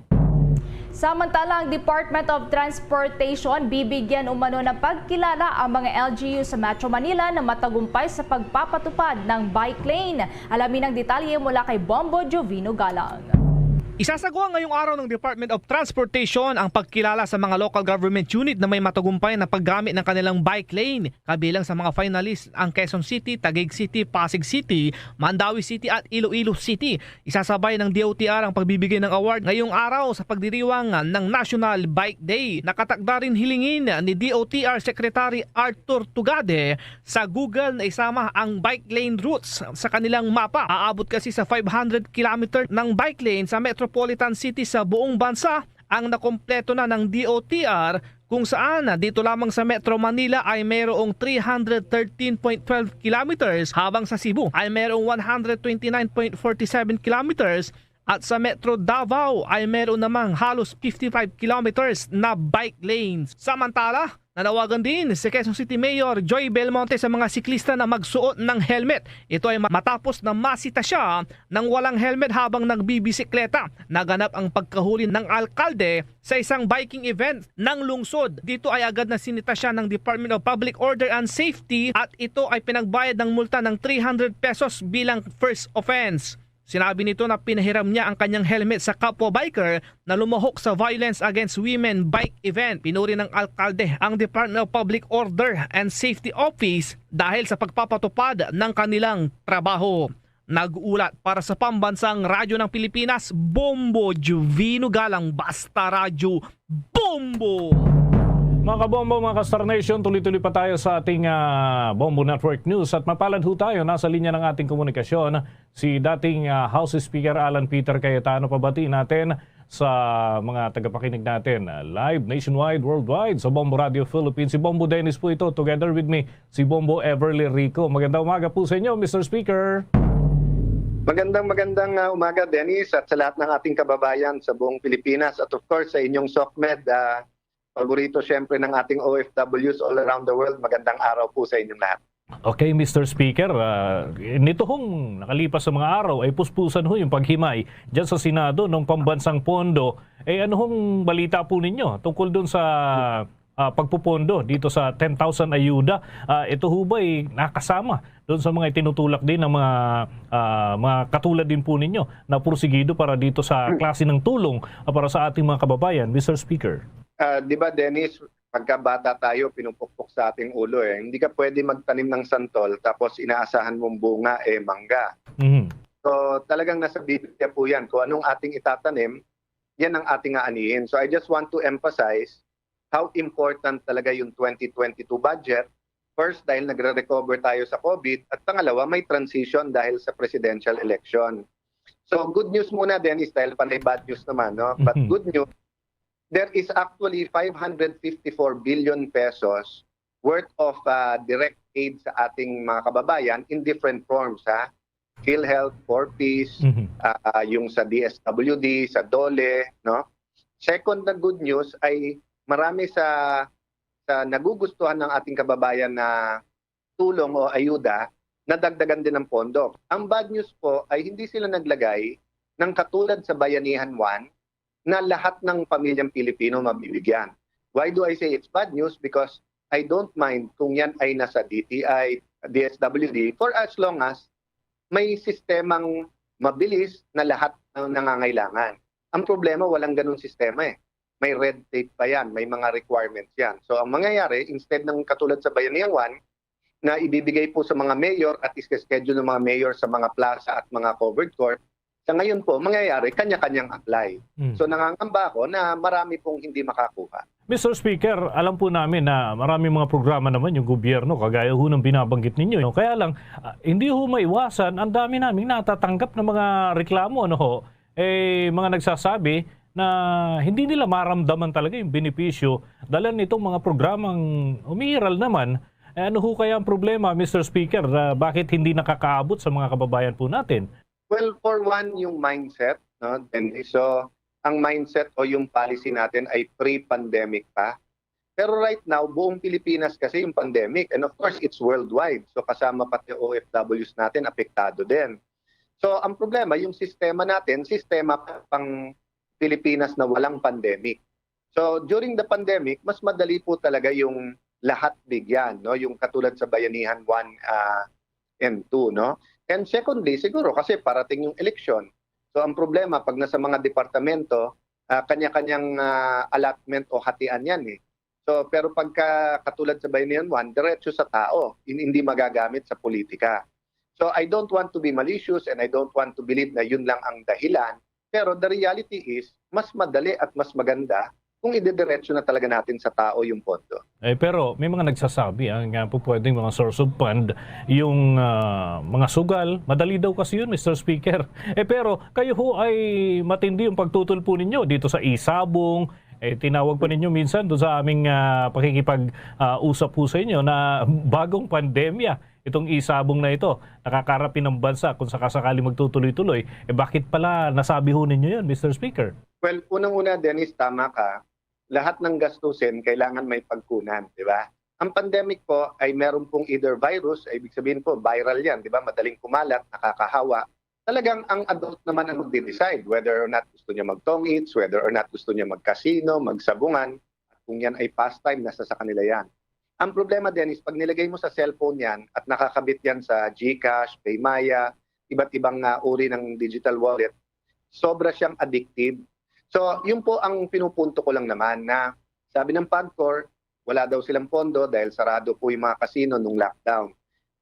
Samantala, ang Department of Transportation bibigyan umano ng pagkilala ang mga L G U sa Metro Manila na matagumpay sa pagpapatupad ng bike lane. Alamin ang detalye mula kay Bombo Jovino Galang. Isasagawa ngayong araw ng Department of Transportation ang pagkilala sa mga local government unit na may matagumpay na paggamit ng kanilang bike lane. Kabilang sa mga finalist ang Quezon City, Taguig City, Pasig City, Mandaue City at Iloilo City. Isasabay ng D O T R ang pagbibigay ng award ngayong araw sa pagdiriwang ng National Bike Day. Nakatakda rin hilingin ni D O T R Secretary Arthur Tugade sa Google na isama ang bike lane routes sa kanilang mapa. Aabot kasi sa five hundred kilometer ng bike lane sa metropolitan city sa buong bansa ang nakompleto na ng D O T R, kung saan dito lamang sa Metro Manila ay mayroong three hundred thirteen point twelve kilometers, habang sa Cebu ay mayroong one hundred twenty-nine point forty-seven kilometers, at sa Metro Davao ay mayroon namang halos fifty-five kilometers na bike lanes. Samantala, nanawagan din si Quezon City Mayor Joy Belmonte sa mga siklista na magsuot ng helmet. Ito ay ma-, matapos na masita siya ng walang helmet habang nagbibisikleta. Naganap ang pagkahuli ng alkalde sa isang biking event ng lungsod. Dito ay agad na sinita siya ng Department of Public Order and Safety at ito ay pinagbayad ng multa ng three hundred pesos bilang first offense. Sinabi nito na pinahiram niya ang kanyang helmet sa kapwa biker na lumahok sa Violence Against Women bike event. Pinuri ng alkalde ang Department of Public Order and Safety Office dahil sa pagpapatupad ng kanilang trabaho. Nag-uulat para sa Pambansang Radyo ng Pilipinas, Bombo Juvino Galang, Basta Radyo, Bombo! Mga kabombo, mga ka-Star Nation, tuloy-tuloy pa tayo sa ating, ah, Bombo Network News at mapalad ho tayo, nasa linya ng ating komunikasyon si dating, ah, House Speaker Alan Peter Cayetano. Pabati natin sa mga tagapakinig natin, ah, live nationwide, worldwide sa Bombo Radio Philippines. Si Bombo Dennis po ito, together with me, si Bombo Everly Rico. Magandang umaga po sa inyo, Mister Speaker. Magandang, magandang, ah, umaga, Dennis, at sa lahat ng ating kababayan sa buong Pilipinas, at of course sa inyong SOCMED, ah, paborito siyempre ng ating O F Ws all around the world. Magandang araw po sa inyong lahat. Okay, Mister Speaker, ah, nito hong nakalipas sa mga araw ay puspusan ho yung paghimay dyan sa Senado ng pambansang pondo. Eh, ano hong balita po ninyo tungkol dun sa, ah, pagpupondo dito sa ten thousand ayuda? Ah, ito ho ba'y nakasama dun sa mga itinutulak din ng mga, ah, mga katulad din po ninyo na pursigido para dito sa klase ng tulong, ah, para sa ating mga kababayan, Mister Speaker? Ah, di ba, Dennis, pagka bata tayo, pinupukpok sa ating ulo eh. Hindi ka pwede magtanim ng santol tapos inaasahan mong bunga eh mangga. Mhm. So, talagang nasa Biblia po yan. Kung anong ating itatanim, yan ang ating aanihin. So, I just want to emphasize how important talaga yung twenty twenty-two budget. First, dahil nagre-recover tayo sa COVID. At pangalawa, may transition dahil sa presidential election. So, good news muna, Dennis, dahil panay bad news naman, no? But Mhm. Good news, there is actually five hundred fifty-four billion pesos worth of, ah, direct aid sa ating mga kababayan in different forms, ha? PhilHealth, four Ps, Mhm. ah, yung sa D S W D, sa DOLE, no? Second na good news ay marami sa, sa nagugustuhan ng ating kababayan na tulong o ayuda, nadagdagan din ng pondo. Ang bad news po ay hindi sila naglagay ng katulad sa Bayanihan One na lahat ng pamilyang Pilipino mabibigyan. Why do I say it's bad news? Because I don't mind kung yan ay nasa D T I, D S W D, for as long as may sistemang mabilis na lahat ng nangangailangan. Ang problema, walang ganun sistema eh. May red tape pa yan, may mga requirements yan. So ang mangyayari, instead ng katulad sa Bayanihan one, na ibibigay po sa mga mayor at iske-schedule ng mga mayor sa mga plaza at mga covered court, sa ngayon po, mangyayari, kanya-kanyang apply. Mm. So nangangamba ako na marami pong hindi makakuha. Mister Speaker, alam po namin na maraming mga programa naman yung gobyerno, kagaya ho ng binabanggit ninyo. Kaya lang, ah, hindi ho maiwasan, ang dami naming natatanggap na mga reklamo, ano ho? Eh, mga nagsasabi na hindi nila maramdaman talaga yung benepisyo dala nitong mga programang umiiral naman. Eh, ano ho kaya ang problema, Mister Speaker? Ah, bakit hindi nakakaabot sa mga kababayan po natin? Well, for one, yung mindset, no, Dennis? So, ang mindset o yung policy natin ay pre-pandemic pa. Pero right now, buong Pilipinas kasi yung pandemic. And of course, it's worldwide. So, kasama pati O F Ws natin, apektado din. So, ang problema, yung sistema natin, sistema pa- pang Pilipinas na walang pandemic. So, during the pandemic, mas madali po talaga yung lahat bigyan, no? Yung katulad sa Bayanihan one, ah, and two, no? And secondly, siguro kasi parating yung eleksyon. So, ang problema, pag nasa mga departamento, ah, kanya-kanyang, ah, allotment o hatian yan eh. So, pero pagka katulad sa Bayanihan one, diretso sa tao, hin- hindi magagamit sa politika. So, I don't want to be malicious and I don't want to believe na yun lang ang dahilan. Pero the reality is, mas madali at mas maganda kung idediretso na talaga natin sa tao yung pondo. Eh, pero may mga nagsasabi, ah, nga po pwedeng mga source of fund yung, ah, mga sugal. Madali daw kasi yun, Mister Speaker. Eh, pero kayo ho ay matindi yung pagtutol po ninyo dito sa Isabong. Eh, tinawag pa ninyo minsan doon sa aming, ah, pakikipag, ah, usap po sa inyo na bagong pandemya itong Isabong na ito. Nakakarapi ng bansa kung sakasakali magtutuloy-tuloy. Eh, bakit pala nasabi ho ninyo yun, Mister Speaker? Well, unang-una, Dennis, tama ka. Lahat ng gastusin kailangan may pagkunan, di ba? Ang pandemic po ay meron pong either virus, ay ibig sabihin po, viral yan, di ba? Madaling kumalat, nakakahawa. Talagang ang adult naman ang magde-decide whether or not gusto niya mag-tong-its, whether or not gusto niya mag-casino, magsabungan. At kung yan ay pastime, nasa sa kanila yan. Ang problema, Dennis, pag nilagay mo sa cellphone yan at nakakabit yan sa GCash, PayMaya, iba't ibang, ah, uri ng digital wallet, sobra siyang addictive. So, yun po ang pinupunto ko lang naman na sabi ng PAGCOR, wala daw silang pondo dahil sarado po yung mga casino nung lockdown.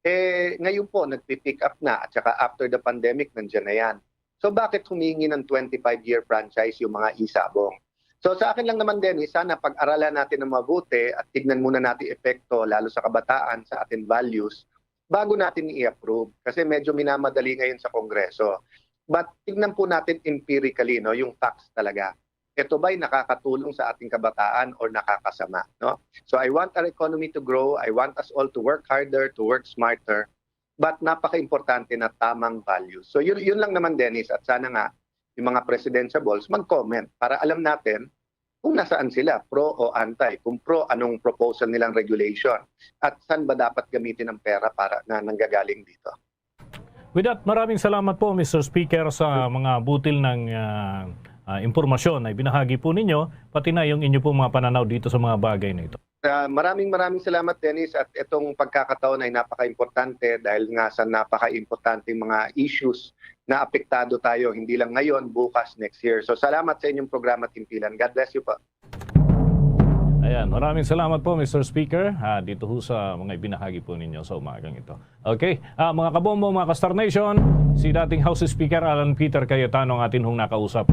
Eh, ngayon po, nagpi-pick up na at saka after the pandemic, nandiyan na yan. So, bakit humingi ng twenty-five-year franchise yung mga Isabong? So, sa akin lang naman, Dennis, sana pag-aralan natin ng mabuti at tignan muna natin epekto, lalo sa kabataan, sa ating values, bago natin i-approve. Kasi medyo minamadali ngayon sa Kongreso. But tignan po natin empirically, no, yung facts talaga. Ito ba'y nakakatulong sa ating kabataan or nakakasama, no? So I want our economy to grow. I want us all to work harder, to work smarter. But napaka-importante na tamang values. So yun, yun lang naman, Dennis. At sana nga yung mga presidentiables mag-comment para alam natin kung nasaan sila, pro o anti. Kung pro, anong proposal nilang regulation? At saan ba dapat gamitin ang pera para na nanggagaling dito? With that, maraming salamat po, Mister Speaker, sa mga butil ng, ah, ah, impormasyon na ibinahagi po ninyo, pati na yung inyo pong mga pananaw dito sa mga bagay na ito. Ah, maraming, maraming salamat, Dennis, at itong pagkakataon ay napaka-importante dahil nga sa napaka-importanteng mga issues na apektado tayo, hindi lang ngayon, bukas, next year. So, salamat sa inyong programa, Timpilan. God bless you po. Ayan, maraming salamat po, Mister Speaker, ah, dito ho sa mga ibinahagi po ninyo sa umagang ito. Okay, ah, mga kabombo, mga ka-Star Nation, si dating House Speaker Alan Peter Cayetano ang atin hong nakausap.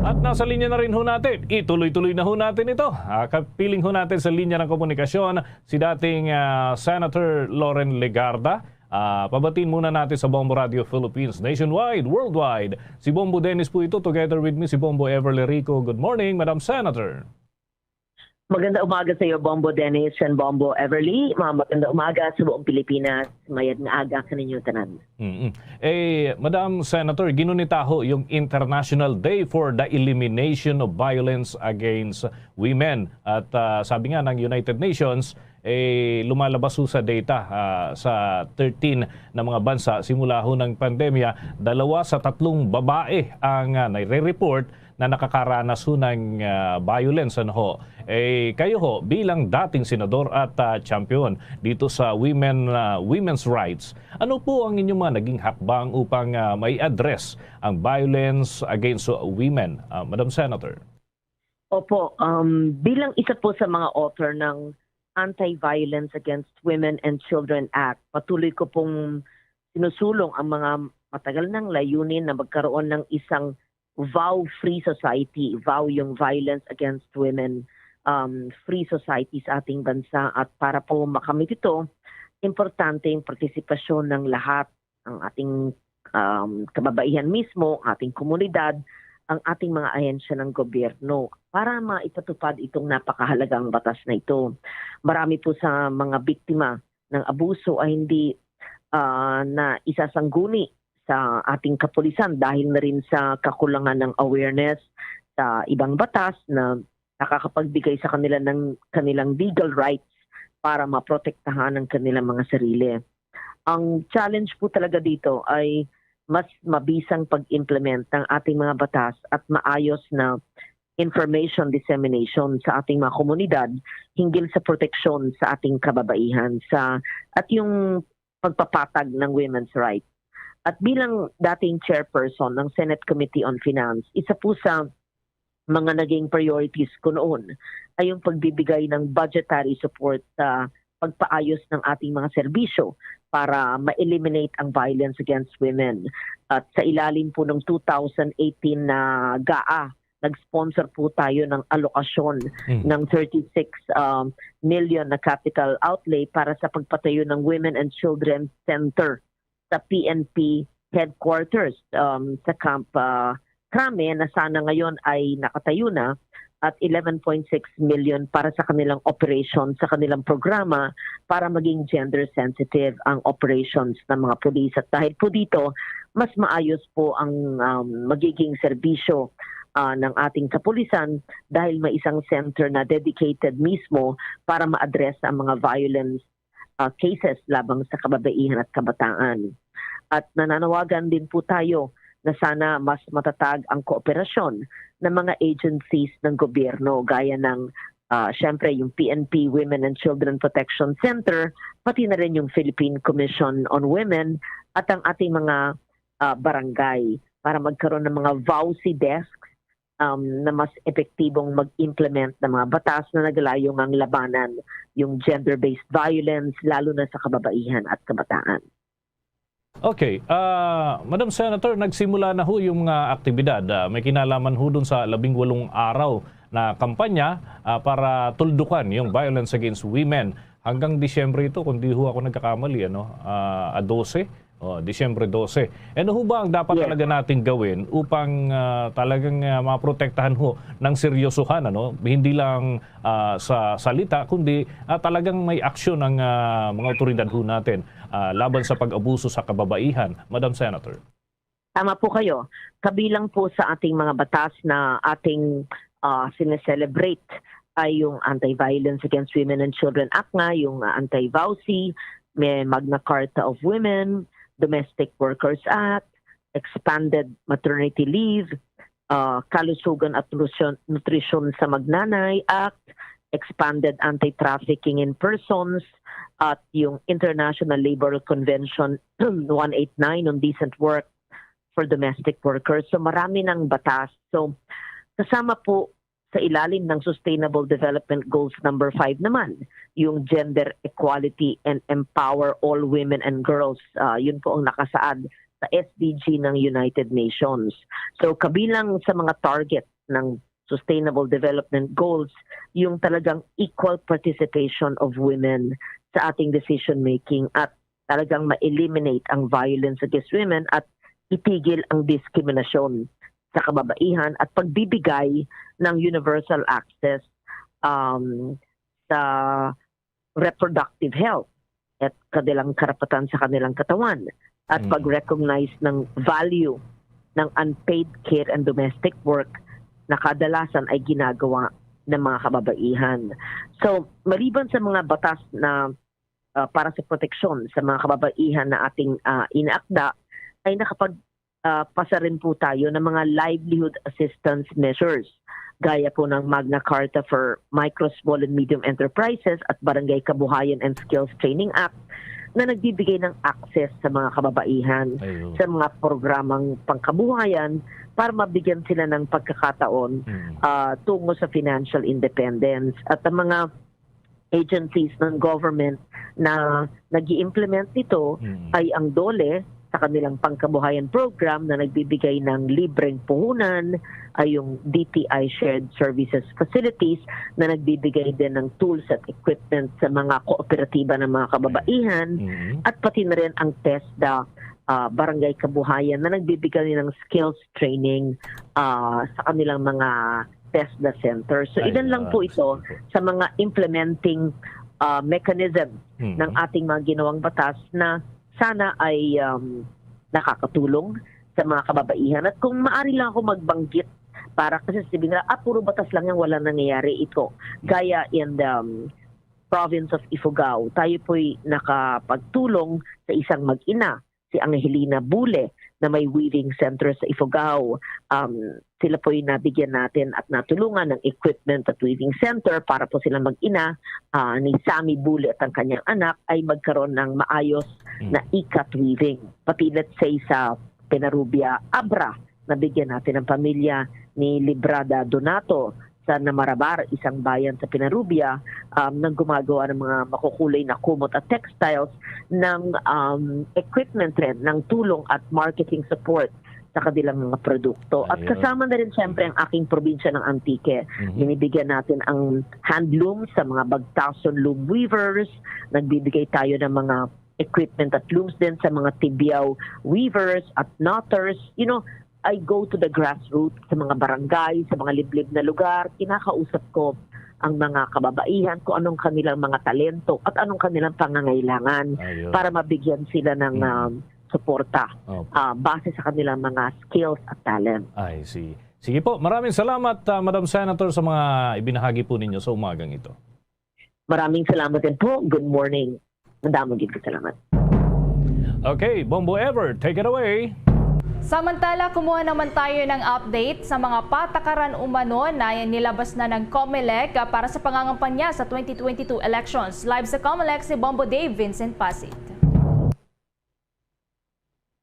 At nasa linya na rin ho natin, ituloy-tuloy na ho natin ito. Ah, kapiling ho natin sa linya ng komunikasyon si dating, ah, Senator Loren Legarda. Ah, pabatiin muna natin sa Bombo Radio Philippines, nationwide, worldwide. Si Bombo Dennis po ito, together with me, si Bombo Everly Rico. Good morning, Madam Senator. Maganda umaga sa iyo, Bombo Dennis and Bombo Everly. Ma-, maganda umaga sa buong Pilipinas. Mayad nga aga kaninyo tanan. Mm-mm. Eh, Madam Senator, ginunita ho yung International Day for the Elimination of Violence Against Women. At, ah, sabi nga ng United Nations, eh, lumalabas ho sa data, ah, sa thirteen na mga bansa simula ho ng pandemya, dalawa sa tatlong babae ang, ah, nire-report na nakakaranas ho ng, ah, violence, ano ho. Eh, kayo ho, bilang dating senador at, ah, champion dito sa women, ah, women's rights, ano po ang inyong mga naging hakbang upang, ah, mai-address ang violence against women, ah, Madam Senator? Opo, um, bilang isa po sa mga author ng Anti-Violence Against Women and Children Act, patuloy ko pong sinusulong ang mga matagal nang layunin na magkaroon ng isang vow-free society, vow yung violence against women, um, free society sa ating bansa. At para po makamit ito, importante yung partisipasyon ng lahat, ang ating, um, kababaihan mismo, ang ating komunidad, ang ating mga ahensya ng gobyerno para maipatupad itong napakahalagang batas na ito. Marami po sa mga biktima ng abuso ay hindi, ah, na isasangguni sa ating kapulisan dahil na rin sa kakulangan ng awareness sa ibang batas na nakakapagbigay sa kanila ng kanilang legal rights para maprotektahan ang kanilang mga sarili. Ang challenge po talaga dito ay mas mabisang pag-implement ng ating mga batas at maayos na information dissemination sa ating mga komunidad hinggil sa proteksyon sa ating kababaihan sa, at yung pagpapatag ng women's rights. At bilang dating chairperson ng Senate Committee on Finance, isa po sa mga naging priorities ko noon ay yung pagbibigay ng budgetary support sa pagpaayos ng ating mga serbisyo para ma-eliminate ang violence against women. At sa ilalim po ng two thousand eighteen na GAA, nag-sponsor po tayo ng alokasyon Mm. ng thirty-six, um, million na capital outlay para sa pagpatayo ng Women and Children Center sa P N P headquarters, um, sa Camp, ah, Crame, na sana ngayon ay nakatayo na, at eleven point six million para sa kanilang operation, sa kanilang programa para maging gender sensitive ang operations ng mga pulis. At dahil po dito, mas maayos po ang, um, magiging serbisyo, ah, ng ating kapulisan dahil may isang center na dedicated mismo para ma-address ang mga violence, ah, cases labang sa kababaihan at kabataan. At nananawagan din po tayo na sana mas matatag ang kooperasyon ng mga agencies ng gobyerno gaya ng, ah, siyempre, yung P N P Women and Children Protection Center, pati na rin yung Philippine Commission on Women at ang ating mga, ah, barangay para magkaroon ng mga VAWC desks, um, na mas epektibong mag-implement ng mga batas na naglalayong labanan yung gender-based violence, lalo na sa kababaihan at kabataan. Okay, ah, Madam Senator, nagsimula na ho yung mga aktibidad. Ah, may kinalaman ho dun sa labing walong araw na kampanya, ah, para tuldukan yung violence against women. Hanggang Disyembre ito, kung di ho ako nagkakamali, ano, ah, a dose. Oh, Disyembre dose. Ano ho ba ang dapat Yes. talaga nating gawin upang, ah, talagang, ah, maprotektahan ho ng seryosohan, ano? Hindi lang, ah, sa salita, kundi, ah, talagang may aksyon ang, ah, mga otoridad ho natin, ah, laban sa pag-abuso sa kababaihan, Madam Senator? Tama po kayo. Kabilang po sa ating mga batas na ating, ah, sineselebrate ay yung Anti-Violence Against Women and Children Act nga, yung, ah, Anti-VAWC, may Magna Carta of Women, Domestic Workers Act, Expanded Maternity Leave, ah, Kalusugan at Nutrisyon, Nutrisyon sa Magnanay Act, Expanded Anti-Trafficking in Persons, at yung International Labor Convention one eight nine on Decent Work for Domestic Workers. So, marami ng batas. So, kasama po sa ilalim ng Sustainable Development Goals number five naman, yung gender equality and empower all women and girls. Ah, yun po ang nakasaad sa S D G ng United Nations. So, kabilang sa mga target ng Sustainable Development Goals, yung talagang equal participation of women sa ating decision making at talagang ma-eliminate ang violence against women at itigil ang diskriminasyon sa kababaihan at pagbibigay ng universal access, um, sa reproductive health at kanilang karapatan sa kanilang katawan at Mm. pag-recognize ng value ng unpaid care and domestic work na kadalasan ay ginagawa ng mga kababaihan. So, maliban sa mga batas na, ah, para sa proteksyon sa mga kababaihan na ating, ah, inaakda, ay nakapag-, ah, pasa rin po tayo ng mga livelihood assistance measures, gaya po ng Magna Carta for Micro, Small and Medium Enterprises at Barangay Kabuhayan and Skills Training Act na nagbibigay ng access sa mga kababaihan Ayun. sa mga programang pangkabuhayan para mabigyan sila ng pagkakataon Mm. ah, tungo sa financial independence. At ang mga agencies ng government na nag-i-implement nito Mm. ay ang DOLE sa kanilang pangkabuhayan program na nagbibigay ng libreng puhunan, ay yung D T I Shared Services Facilities na nagbibigay din ng tools at equipment sa mga kooperatiba ng mga kababaihan, Mm. at pati na rin ang TESDA, ah, Barangay Kabuhayan na nagbibigay ng skills training, ah, sa kanilang mga TESDA center. So, Ay, ilan lang ah, po ito sige po. sa mga implementing, ah, mechanism Mm. ng ating mga ginawang batas na sana ay, um, nakakatulong sa mga kababaihan. At kung maari lang ako magbanggit, para kasi sabi nila, "Ah, puro batas lang yan, wala nangyayari." Ito, gaya in the, um, province of Ifugao, tayo po'y nakapagtulong sa isang mag-ina, si Angelina Bule, na may weaving center sa Ifugao. Um, sila po'y nabigyan natin at natulungan ng equipment at weaving center para po silang mag-ina, ah, ni Sammy Bule at ang kanyang anak ay magkaroon ng maayos Mm. na ikat weaving. Pati, let's say, sa Penarubia, Abra, nabigyan natin ang pamilya ni Librada Donato sa Namarabar, isang bayan sa Penarubia, um, na gumagawa ng mga makukulay na kumot at textiles, ng, um, equipment rin, ng tulong at marketing support sa kanilang mga produkto. At Ayun. kasama na rin, siyempre, ang aking probinsya ng Antique. Mhm. Binibigyan natin ang handloom sa mga Bagtason loom weavers. Nagbibigay tayo ng mga equipment at looms din sa mga Tibiao weavers at knotters. You know, I go to the grassroots, sa mga barangay, sa mga liblib na lugar. Kinakausap ko ang mga kababaihan kung anong kanilang mga talento at anong kanilang pangangailangan Ayun. para mabigyan sila ng, Mm. um, suporta, Opo. ah, base sa kanilang mga skills at talent. I see. Sige po, maraming salamat, ah, Madam Senator, sa mga ibinahagi po ninyo sa umagang ito. Maraming salamat din po. Good morning. Madamo gid ko salamat. Okay, Bombo Ever, take it away. Samantala, kumuha naman tayo ng update sa mga patakaran umano na nilabas na ng Comelec, ah, para sa pangangampanya sa twenty twenty-two elections. Live sa Comelec si Bombo Dave Vincent Pasig.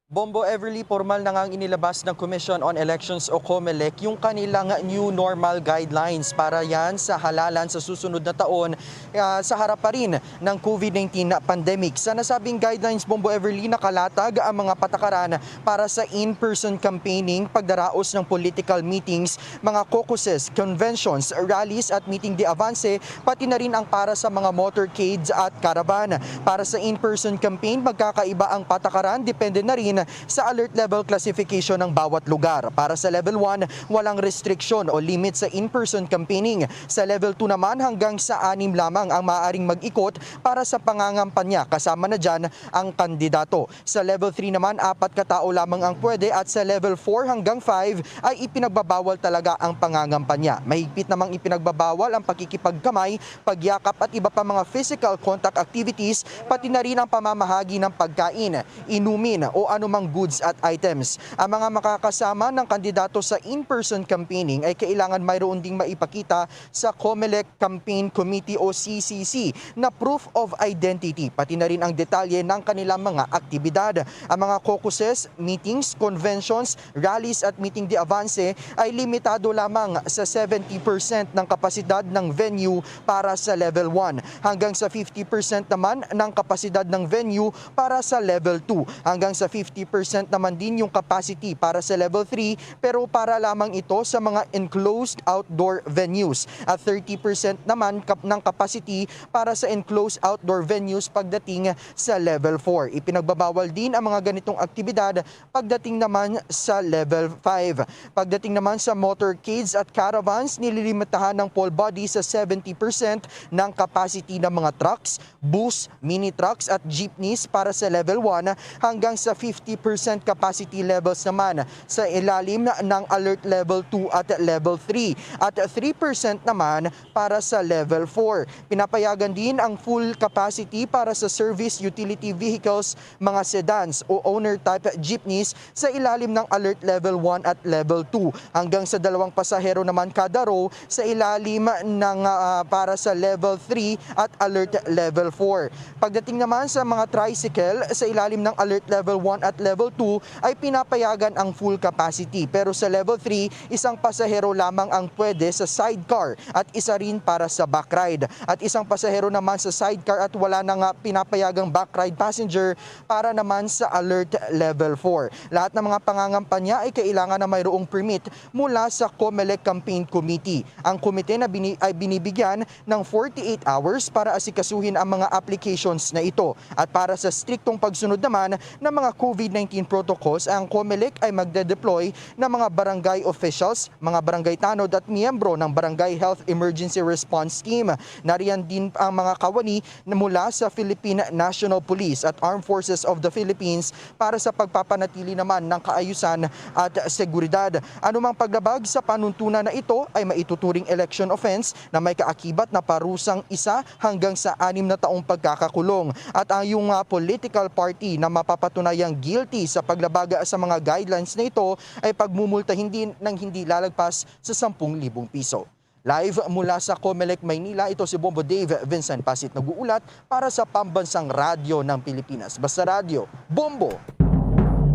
Bombo Everly, formal na nga ang inilabas ng Commission on Elections o Comelec yung kanilang new normal guidelines para yan sa halalan sa susunod na taon, ah, sa harap pa rin ng COVID nineteen na pandemic. Sa nasabing guidelines, Bombo Everly, nakalatag ang mga patakaran para sa in-person campaigning, pagdaraos ng political meetings, mga caucuses, conventions, rallies at meeting de avance, pati na rin ang para sa mga motorcades at caravan. Para sa in-person campaign, magkakaiba ang patakaran, depende na rin sa alert level classification ng bawat lugar. Para sa level one, walang restriction o limit sa in-person campaigning. Sa level two naman, hanggang sa anim lamang ang maaaring mag-ikot para sa pangangampanya, kasama na dyan ang kandidato. Sa level three naman, apat ka tao lamang ang pwede, at sa level four hanggang five ay ipinagbabawal talaga ang pangangampanya. Mahigpit namang ipinagbabawal ang pakikipagkamay, pagyakap at iba pa mga physical contact activities, pati na rin ang pamamahagi ng pagkain, inumin o anumang goods at items. Ang mga makakasama ng kandidato sa in-person campaigning ay kailangan mayroon ding maipakita sa Comelec Campaign Committee o C C C na proof of identity, pati na rin ang detalye ng kanilang mga aktibidad. Ang mga caucuses, meetings, conventions, rallies at meeting de avance ay limitado lamang sa seventy percent ng kapasidad ng venue para sa level one, hanggang sa fifty percent naman ng kapasidad ng venue para sa level two, hanggang sa fifty percent naman din yung capacity para sa level three, pero para lamang ito sa mga enclosed outdoor venues, at thirty percent naman kap-, ng capacity para sa enclosed outdoor venues pagdating sa level four. Ipinagbabawal din ang mga ganitong aktibidad pagdating naman sa level five. Pagdating naman sa motorcades at caravans, nililimitahan ng poll body sa seventy percent ng capacity ng mga trucks, bus, mini trucks at jeepneys para sa level one, hanggang sa fifty fifty percent capacity levels naman sa ilalim ng Alert Level two at Level three at three percent naman para sa Level four. Pinapayagan din ang full capacity para sa service utility vehicles, mga sedans o owner-type jeepneys sa ilalim ng Alert Level one at Level two. Hanggang sa dalawang pasahero naman kada row sa ilalim ng, ah, para sa Level three at Alert Level four. Pagdating naman sa mga tricycle, sa ilalim ng Alert Level one at Level two ay pinapayagan ang full capacity. Pero sa Level three, isang pasahero lamang ang pwede sa sidecar at isa rin para sa back ride. At isang pasahero naman sa sidecar at wala na nga pinapayagang back ride passenger para naman sa Alert Level four. Lahat ng mga pangangampanya ay kailangan na mayroong permit mula sa COMELEC Campaign Committee. Ang komite na bini-, ay binibigyan ng forty-eight hours para asikasuhin ang mga applications na ito. At para sa striktong pagsunod naman ng mga COVID nineteen protocols, ang COMELEC ay magde-deploy ng mga barangay officials, mga barangay tanod at miyembro ng Barangay Health Emergency Response Team. Nariyan din ang mga kawani mula sa Philippine National Police at Armed Forces of the Philippines para sa pagpapanatili naman ng kaayusan at seguridad. Anumang paglabag sa panuntunan na ito ay maituturing election offense na may kaakibat na parusang isa hanggang sa anim na taong pagkakakulong. At ang iyong, ah, political party na mapapatunayang guilty sa paglabag sa mga guidelines na ito ay pagmumulta hindi, ng hindi lalagpas sa sampung libong piso. Live mula sa COMELEC Maynila, ito si Bombo Dave Vincent Pasit nag-uulat para sa Pambansang Radyo ng Pilipinas. Basta Radyo, Bombo!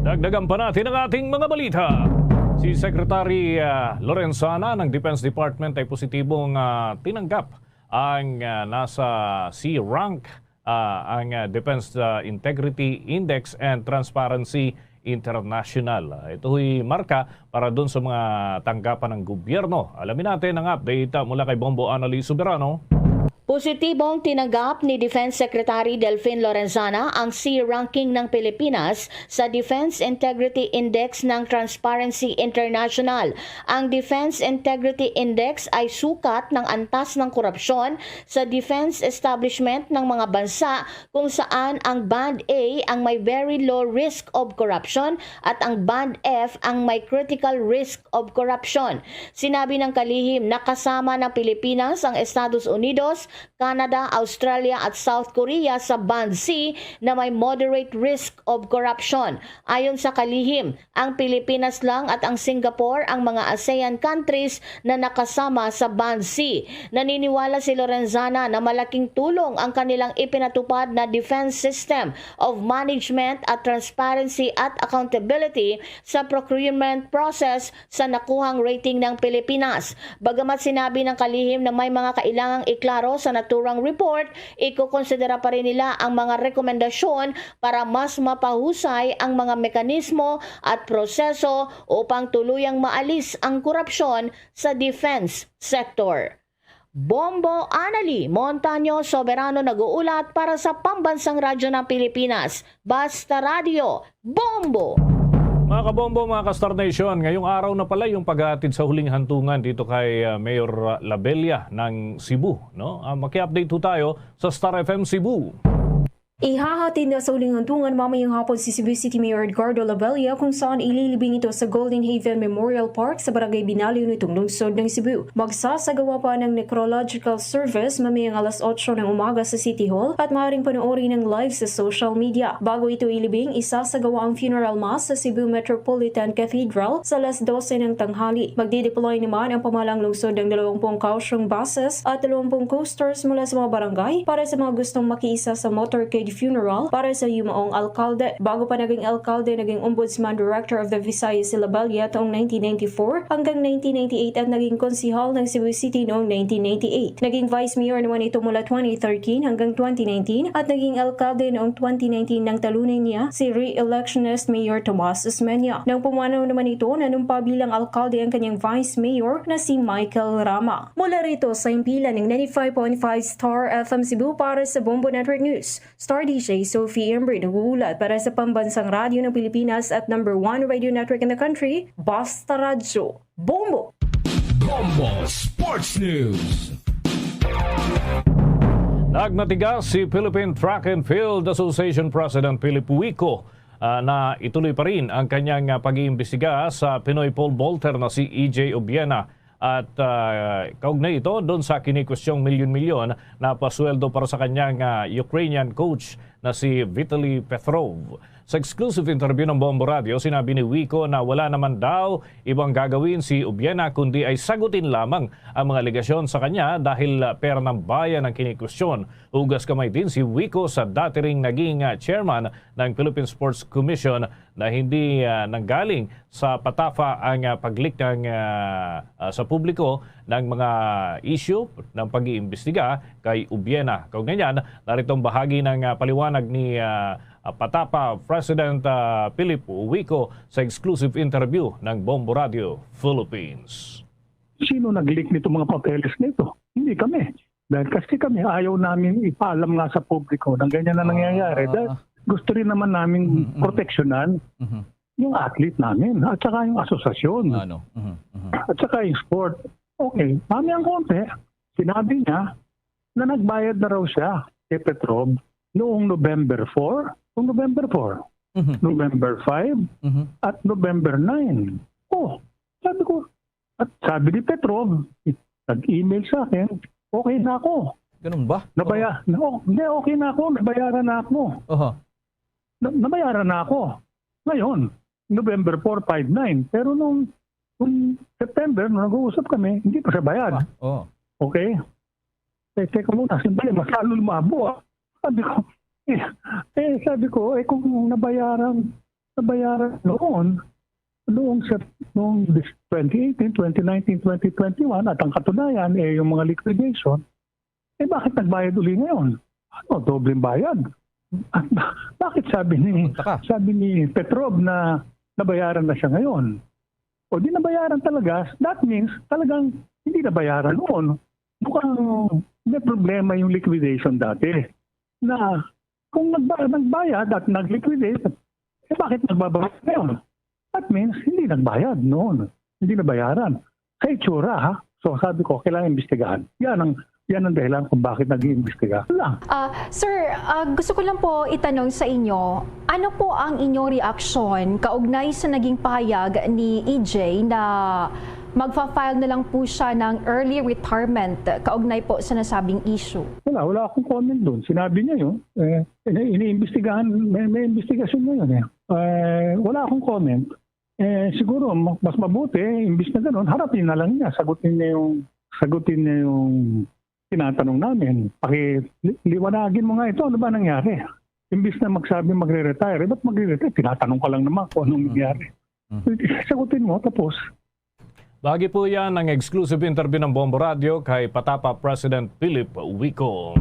Dagdagan pa natin ang ating mga balita. Si Secretary, ah, Lorenzana ng Defense Department ay positibong, ah, tinanggap ang, ah, nasa C rank, ah, ang, ah, Defense, ah, Integrity Index and Transparency International. Ah, ito'y marka para dun sa mga tanggapan ng gobyerno. Alamin natin ang update, ah, mula kay Bombo Annalie Soberano. Positibong tinanggap ni Defense Secretary Delfin Lorenzana ang C ranking ng Pilipinas sa Defense Integrity Index ng Transparency International. Ang Defense Integrity Index ay sukat ng antas ng korupsyon sa defense establishment ng mga bansa kung saan ang Band A ang may very low risk of corruption at ang Band F ang may critical risk of corruption. Sinabi ng kalihim na kasama ng Pilipinas ang Estados Unidos, Canada, Australia at South Korea sa Band C na may moderate risk of corruption. Ayon sa kalihim, ang Pilipinas lang at ang Singapore ang mga ASEAN countries na nakasama sa Band C. Naniniwala si Lorenzana na malaking tulong ang kanilang ipinatupad na Defense System of Management at Transparency at Accountability sa procurement process sa nakuhang rating ng Pilipinas. Bagamat sinabi ng kalihim na may mga kailangang iklaro sa naturang report, ikokonsidera pa rin nila ang mga rekomendasyon para mas mapahusay ang mga mekanismo at proseso upang tuluyang maalis ang korupsyon sa defense sector. Bombo Anali Montaño Soberano nag-uulat para sa Pambansang Radyo ng Pilipinas, Basta Radyo, Bombo! Mga kabombo, mga ka-Star Nation, ngayong araw na pala yung paghahatid sa huling hantungan dito kay, ah, Mayor Labella ng Cebu, no? Ah, maki-update ho tayo sa Star F M Cebu. Ihahatid na sa huling hantungan mamayang hapon si Cebu City Mayor Edgardo Labella, kung saan ililibing ito sa Golden Haven Memorial Park sa Barangay Binaliw nitong lungsod ng Cebu. Magsasagawa pa ng necrological service mamayang alas otso ng umaga sa City Hall at maaaring panoorin ng live sa social media. Bago ito ilibing, isasagawa ang funeral mass sa Cebu Metropolitan Cathedral sa alas dose ng tanghali. Magdi-deploy naman ang pamahalang lungsod ng dalawampung kausyong buses at dalawampung coasters mula sa mga barangay para sa mga gustong makiisa sa motorcade funeral para sa yumaong alkalde. Bago pa naging alkalde, naging Ombudsman Director of the Visayas si Labella taong nineteen ninety-four hanggang nineteen ninety-eight at naging konsehal ng Cebu City noong nineteen ninety-eight. Naging Vice Mayor naman ito mula twenty thirteen hanggang twenty nineteen at naging alkalde noong twenty nineteen nang talunin niya si re-electionist Mayor Tomas Osmeña. Nang pumanaw naman ito, nanumpa bilang alkalde ang kanyang Vice Mayor na si Michael Rama. Mula rito sa himpilan ng ninety-five point five Star F M Cebu, para sa Bombo Network News, Star D J Sophie Embry nag-uulat para sa Pambansang Radyo ng Pilipinas at number one radio network in the country, Basta Radyo, Bombo! Bombo Sports News. Nagmatigas si Philippine Track and Field Association President Philip Wico ah, na ituloy pa rin ang kanyang, ah, pag-iimbestiga sa Pinoy pole vaulter na si E J Ubiena. At, ah, kaugnay ito doon sa kinikwestiyong milyon-milyon na pasweldo para sa kanyang, ah, Ukrainian coach na si Vitaly Petrov. Sa exclusive interview ng Bombo Radio, sinabi ni Wico na wala naman daw ibang gagawin si Ubiena kundi ay sagutin lamang ang mga alegasyon sa kanya dahil, ah, pera ng bayan ang kinikwestiyon. Hugas kamay din si Wico sa dati ring naging, ah, chairman ng Philippine Sports Commission na hindi, ah, nanggaling sa patafa ang, ah, pag-leak ng, ah, ah, sa publiko ng mga issue ng pag-iimbestiga kay Ubiena. Kaugnay niyan, narito ang bahagi ng, ah, paliwanag ni, ah, ah, patafa President, ah, Philip Wico sa exclusive interview ng Bombo Radio Philippines. Sino nag-leak nito mga papeles nito? Hindi kami. Dahil kasi kami, ayaw namin ipaalam nga sa publiko na ganyan na nangyayari. Ah. Dahil gusto rin naman namin Mhm, mhm. proteksyonan Mhm. yung athlete namin at saka yung asosasyon Ano? Mhm, mhm. at saka yung sport. Okay, mami ang konti, sinabi niya na nagbayad na raw siya kay Petrov noong November four, noong November four, Mhm. November five, Mhm. at November nine. Oh, sabi ko, at sabi ni Petrov, nag-email sa akin, okay na ako. Ganun ba? Nabaya-, Oo. no, hindi, okay na ako, nabayaran na ako. Oho. Na-, nabayaran na ako. Ngayon, November four, five, nine. Pero nung, nung September, nung nag-uusap kami, hindi pa siya bayad. Ah, oo. Okay? Eh, teka muna, sandali, mas lalo lumabo, ah. Sabi ko, eh, eh, sabi ko, eh, kung nabayaran, nabayaran noon, noong sa, noong dis-, twenty eighteen, twenty nineteen, twenty twenty-one, at ang katunayan, eh, yung mga liquidation, eh, bakit nagbayad uli ngayon? Ano, dobleng bayad? At ba-, bakit sabi ni, Punta ka. sabi ni Petrov na nabayaran na siya ngayon? O di nabayaran talaga, that means talagang hindi nabayaran noon. Mukhang may problema yung liquidation dati. Na kung nagba-, nagbayad at nag-liquidate, eh, bakit nagbabayad ngayon? That means hindi nagbayad noon. Hindi nabayaran. Sa itsura, ha? So, sabi ko, kailangan imbestigahan. Yan ang, yan ang dahilan kung bakit nag-iimbestiga. Lang. Ah, sir, ah, gusto ko lang po itanong sa inyo, ano po ang inyong reaksyon kaugnay sa naging pahayag ni E J na magfa-file na lang po siya ng early retirement kaugnay po sa nasabing issue? Wala, wala akong comment doon. Sinabi niya yun. Eh, ini-, iniimbestigahan, may, may investigasyon ngayon eh. Eh, wala akong comment. Eh, siguro, ma-, mas mabuti, imbis na ganun, harapin na lang niya. Sagutin niya yung, sagutin niya yung tinatanong namin. Paki-, li-, liwanagin mo nga ito, ano ba nangyari? Imbis na magsabi magre-retire, eh, ba't magre-retire? Tinatanong ka lang naman kung anong Mm. nangyari. Mm. Sagutin mo, tapos. Bahagi po yan ng exclusive interview ng Bombo Radio kay Patapa President Philip Wico.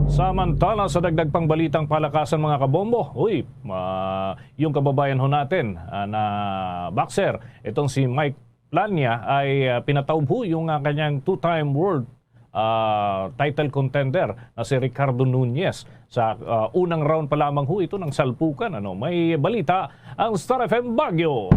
Samantala, sa dagdag pang balitang palakasan, mga kabombo, uy, ma-, yung kababayan ho natin, ah, na boxer, itong si Mike Plania ay, ah, pinataob ho yung, ah, kanyang two-time world, ah, title contender na si Ricardo Nunez. Sa, ah, unang round pa lamang ho ito ng salpukan, ano. May balita ang Star F M Baguio.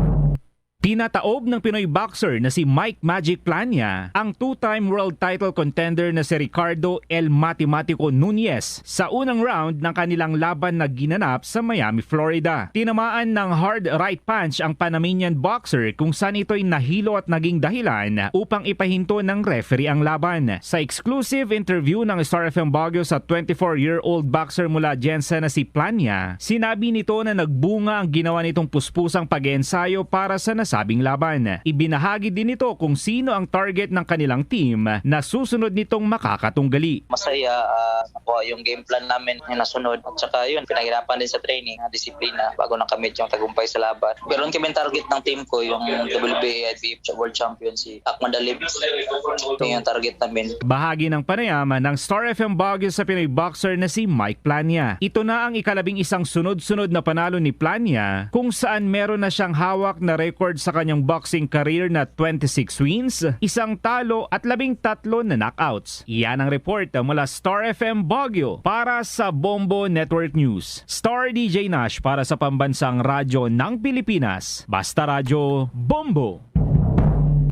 Pinataob ng Pinoy boxer na si Mike Magic Plania ang two-time world title contender na si Ricardo El Matematico Nunez sa unang round ng kanilang laban na ginanap sa Miami, Florida. Tinamaan ng hard right punch ang Panamanian boxer, kung saan ito'y nahilo at naging dahilan upang ipahinto ng referee ang laban. Sa exclusive interview ng Star F M Baguio sa twenty-four-year-old boxer mula GenSan na si Plania, sinabi nito na nagbunga ang ginawa nitong puspusang pag-eensayo para sa nasabing laban. Ibinahagi din nito kung sino ang target ng kanilang team na susunod nitong makakatunggali. Masaya, ah, nakuha yung game plan namin na nasunod. At saka yun, pinaghirapan din sa training, ah, disiplina, bago nakamit yung tagumpay sa laban. Pero ang kami target ng team ko, yung W B A I B F World Champion, si Ahmad Ali. Yun yung target namin. Bahagi ng panayam ng Star F M Baguio sa Pinoy boxer na si Mike Plania. Ito na ang ikalabing isang sunod-sunod na panalo ni Plania, kung saan meron na siyang hawak na record sa kanyang boxing career na twenty-six wins, isang talo at labing tatlo na knockouts. Iyan ang report mula Star F M Baguio para sa Bombo Network News. Star D J Nash para sa Pambansang Radyo ng Pilipinas. Basta Radyo, Bombo!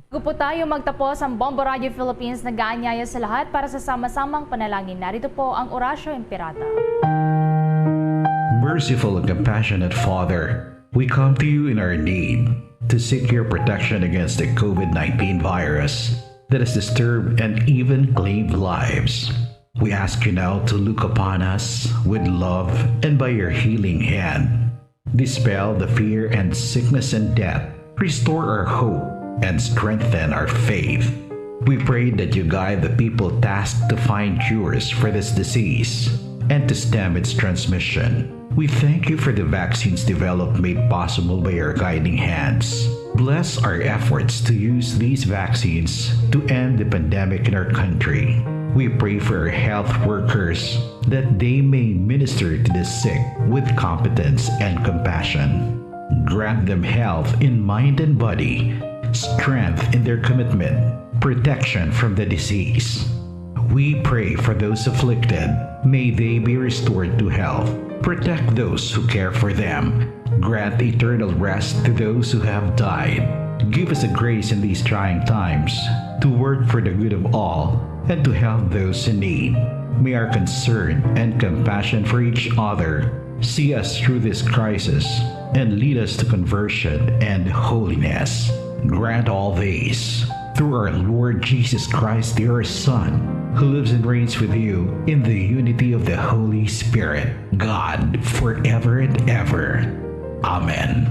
Bago po tayo magtapos, ang Bombo Radio Philippines nag-aanyaya sa lahat para sa sama-samang panalangin. Narito po ang Orasyo Imperata. Merciful and compassionate Father, we come to you in our need to seek your protection against the COVID nineteen virus that has disturbed and even claimed lives. We ask you now to look upon us with love and by your healing hand, dispel the fear and sickness and death. Restore our hope and strengthen our faith. We pray that you guide the people tasked to find cures for this disease and to stem its transmission. We thank you for the vaccines developed made possible by your guiding hands. Bless our efforts to use these vaccines to end the pandemic in our country. We pray for our health workers that they may minister to the sick with competence and compassion. Grant them health in mind and body, strength in their commitment, protection from the disease. We pray for those afflicted. May they be restored to health. Protect those who care for them. Grant eternal rest to those who have died. Give us a grace in these trying times to work for the good of all and to help those in need. May our concern and compassion for each other see us through this crisis and lead us to conversion and holiness. Grant all these through our Lord Jesus Christ, your Son, who lives and reigns with you in the unity of the Holy Spirit, God, forever and ever. Amen.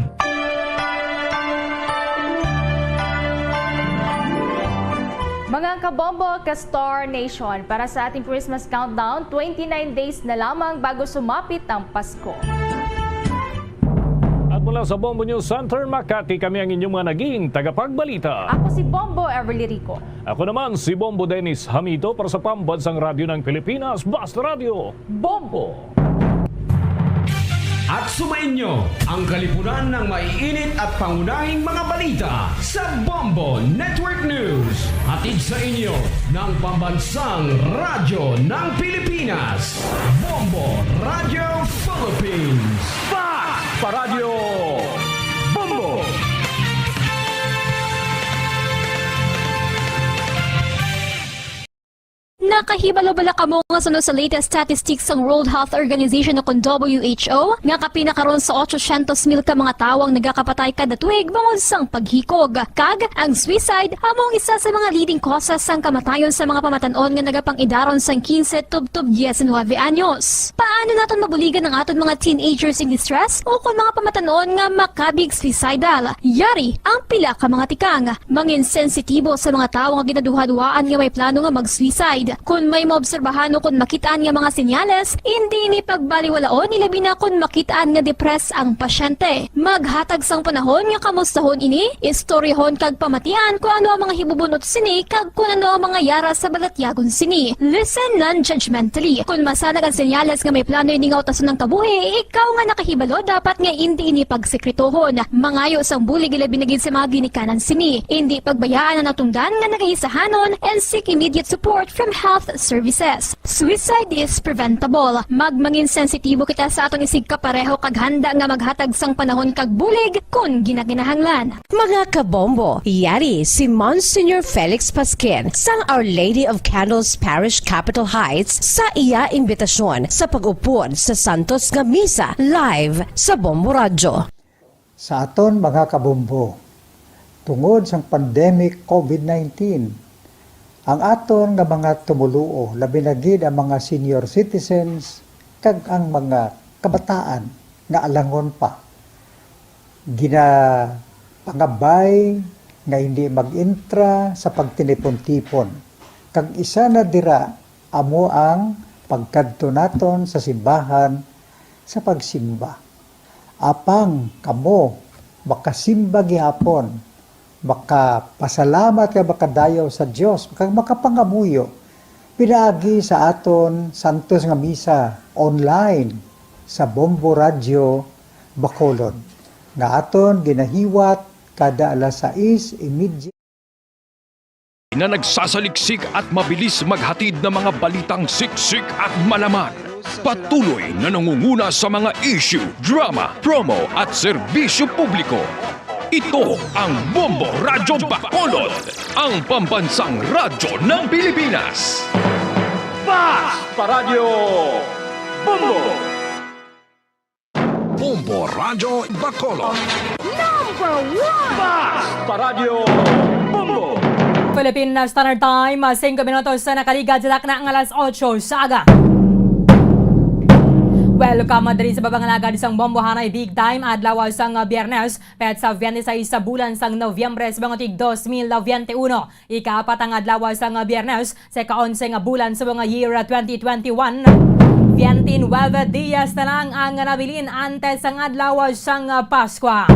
Mga kabombo, ka Star Nation, para sa ating Christmas countdown, twenty-nine days na lamang bago sumapit ang Pasko. At mula sa Bombo News Center, Makati, kami ang inyong mga naging tagapagbalita. Ako si Bombo Everly Rico. Ako naman si Bombo Dennis Hamito para sa Pambansang Radyo ng Pilipinas, Basta Radyo. Bombo! At sumainyo ang kalipunan ng maiinit at pangunahing mga balita sa Bombo Network News. Hatid sa inyo ng Pambansang Radyo ng Pilipinas, Bombo Radio Philippines. Fast pa Radyo Bombo! Nakahibalo bala kamo nga suno sa latest statistics sang World Health Organization o kon W H O nga kapin na karon sa otso syentos mil ka mga tawo ang nagakapatay kada tuig bangod sang paghikog? Kag ang suicide amo ang isa sa mga leading causes sang kamatayon sa mga pamatan-on nga nagapang-idaron sang kinse tubtob diecinuebe anyos. Paano naton mabuligan ang aton mga teenagers in distress o kon mga pamatan-on nga makabig suicidal? Yari ang pila ka mga tikang. Mangin sensitibo sa mga tawo nga ginaduhaduhaan nga may plano nga mag-suicide. Kon may maobserbahan o kon makit-an nga mga senyales, indi ini pagbaliwalaon, ilabi na kon makit-an nga depressed ang pasyente. Maghatag sang panahon nga kamustahon ini, istoryahon kag pamatian kon ano ang mga hibubunot sini kag kon ano ang mga yara sa balatyagon sini. Listen non-judgmentally. Kon masanag ang senyales nga may plano ini nga utason ang kabuhi, ikaw nga nakahibalo dapat nga indi ini pagsekretohon. Mangayo sang bulig, ilabi na gid sa mga ginikanan sini. Indi pagbayaan ang natungdan nga nagahisahanon and seek immediate support from health services. Suicide is preventable. Magmangin sensitibo kita sa aton isigkapareho kag handa nga maghatag sang panahon kag bulig kon ginakinahanglan. Mga kabombo, yari si Monsignor Felix Pasquin sang Our Lady of Candles Parish, Capitol Heights, sa iya imbitasyon sa pag-upod sa Santos nga Misa live sa Bombo Radyo. Sa aton mga kabombo, tungod sang pandemic COVID nineteen, ang aton nga mga tumoluo, labi na gid ang mga senior citizens kag ang mga kabataan nga alangon pa, ginapangabay nga hindi mag-intra sa pagtinipon-tipon, kag isa na dira amo ang pagkadto naton sa simbahan sa pagsimba. Apang kamo makasimba gihapon, makapasalamat kag makadayaw sa Dios, kag makapangamuyo pinaagi sa aton santos nga misa online sa Bombo Radyo Bacolod, nga aton ginahiwat kada alas sais y media. Na nagsasaliksik at mabilis maghatid ng mga balitang siksik at malaman. Patuloy na nangunguna sa mga issue, drama, promo at serbisyo publiko. Ito ang Bombo Radyo Bacolod, ang pambansang radyo ng Pilipinas. Fast pa Radyo Bombo! Bombo Radyo Bacolod. Number one! Basta Radyo Bombo! Philippine Standard Time, singko minutos na nakaligad sa takna nga alas otso sa aga. Welcome diri sa baba nga alagad sang Bombo Hanay Big Time, adlaw sang Biyernes, petsa twenty-six sa bulan sang Nobyembre, sa mga tig dos mil veintiuno. Ikaapat nga adlaw sang Biyernes, sa ika-onse nga bulan sa mga year twenty twenty-one. Twenty-nine dias na lang ang nabilin antes sang adlaw sang Paskwa.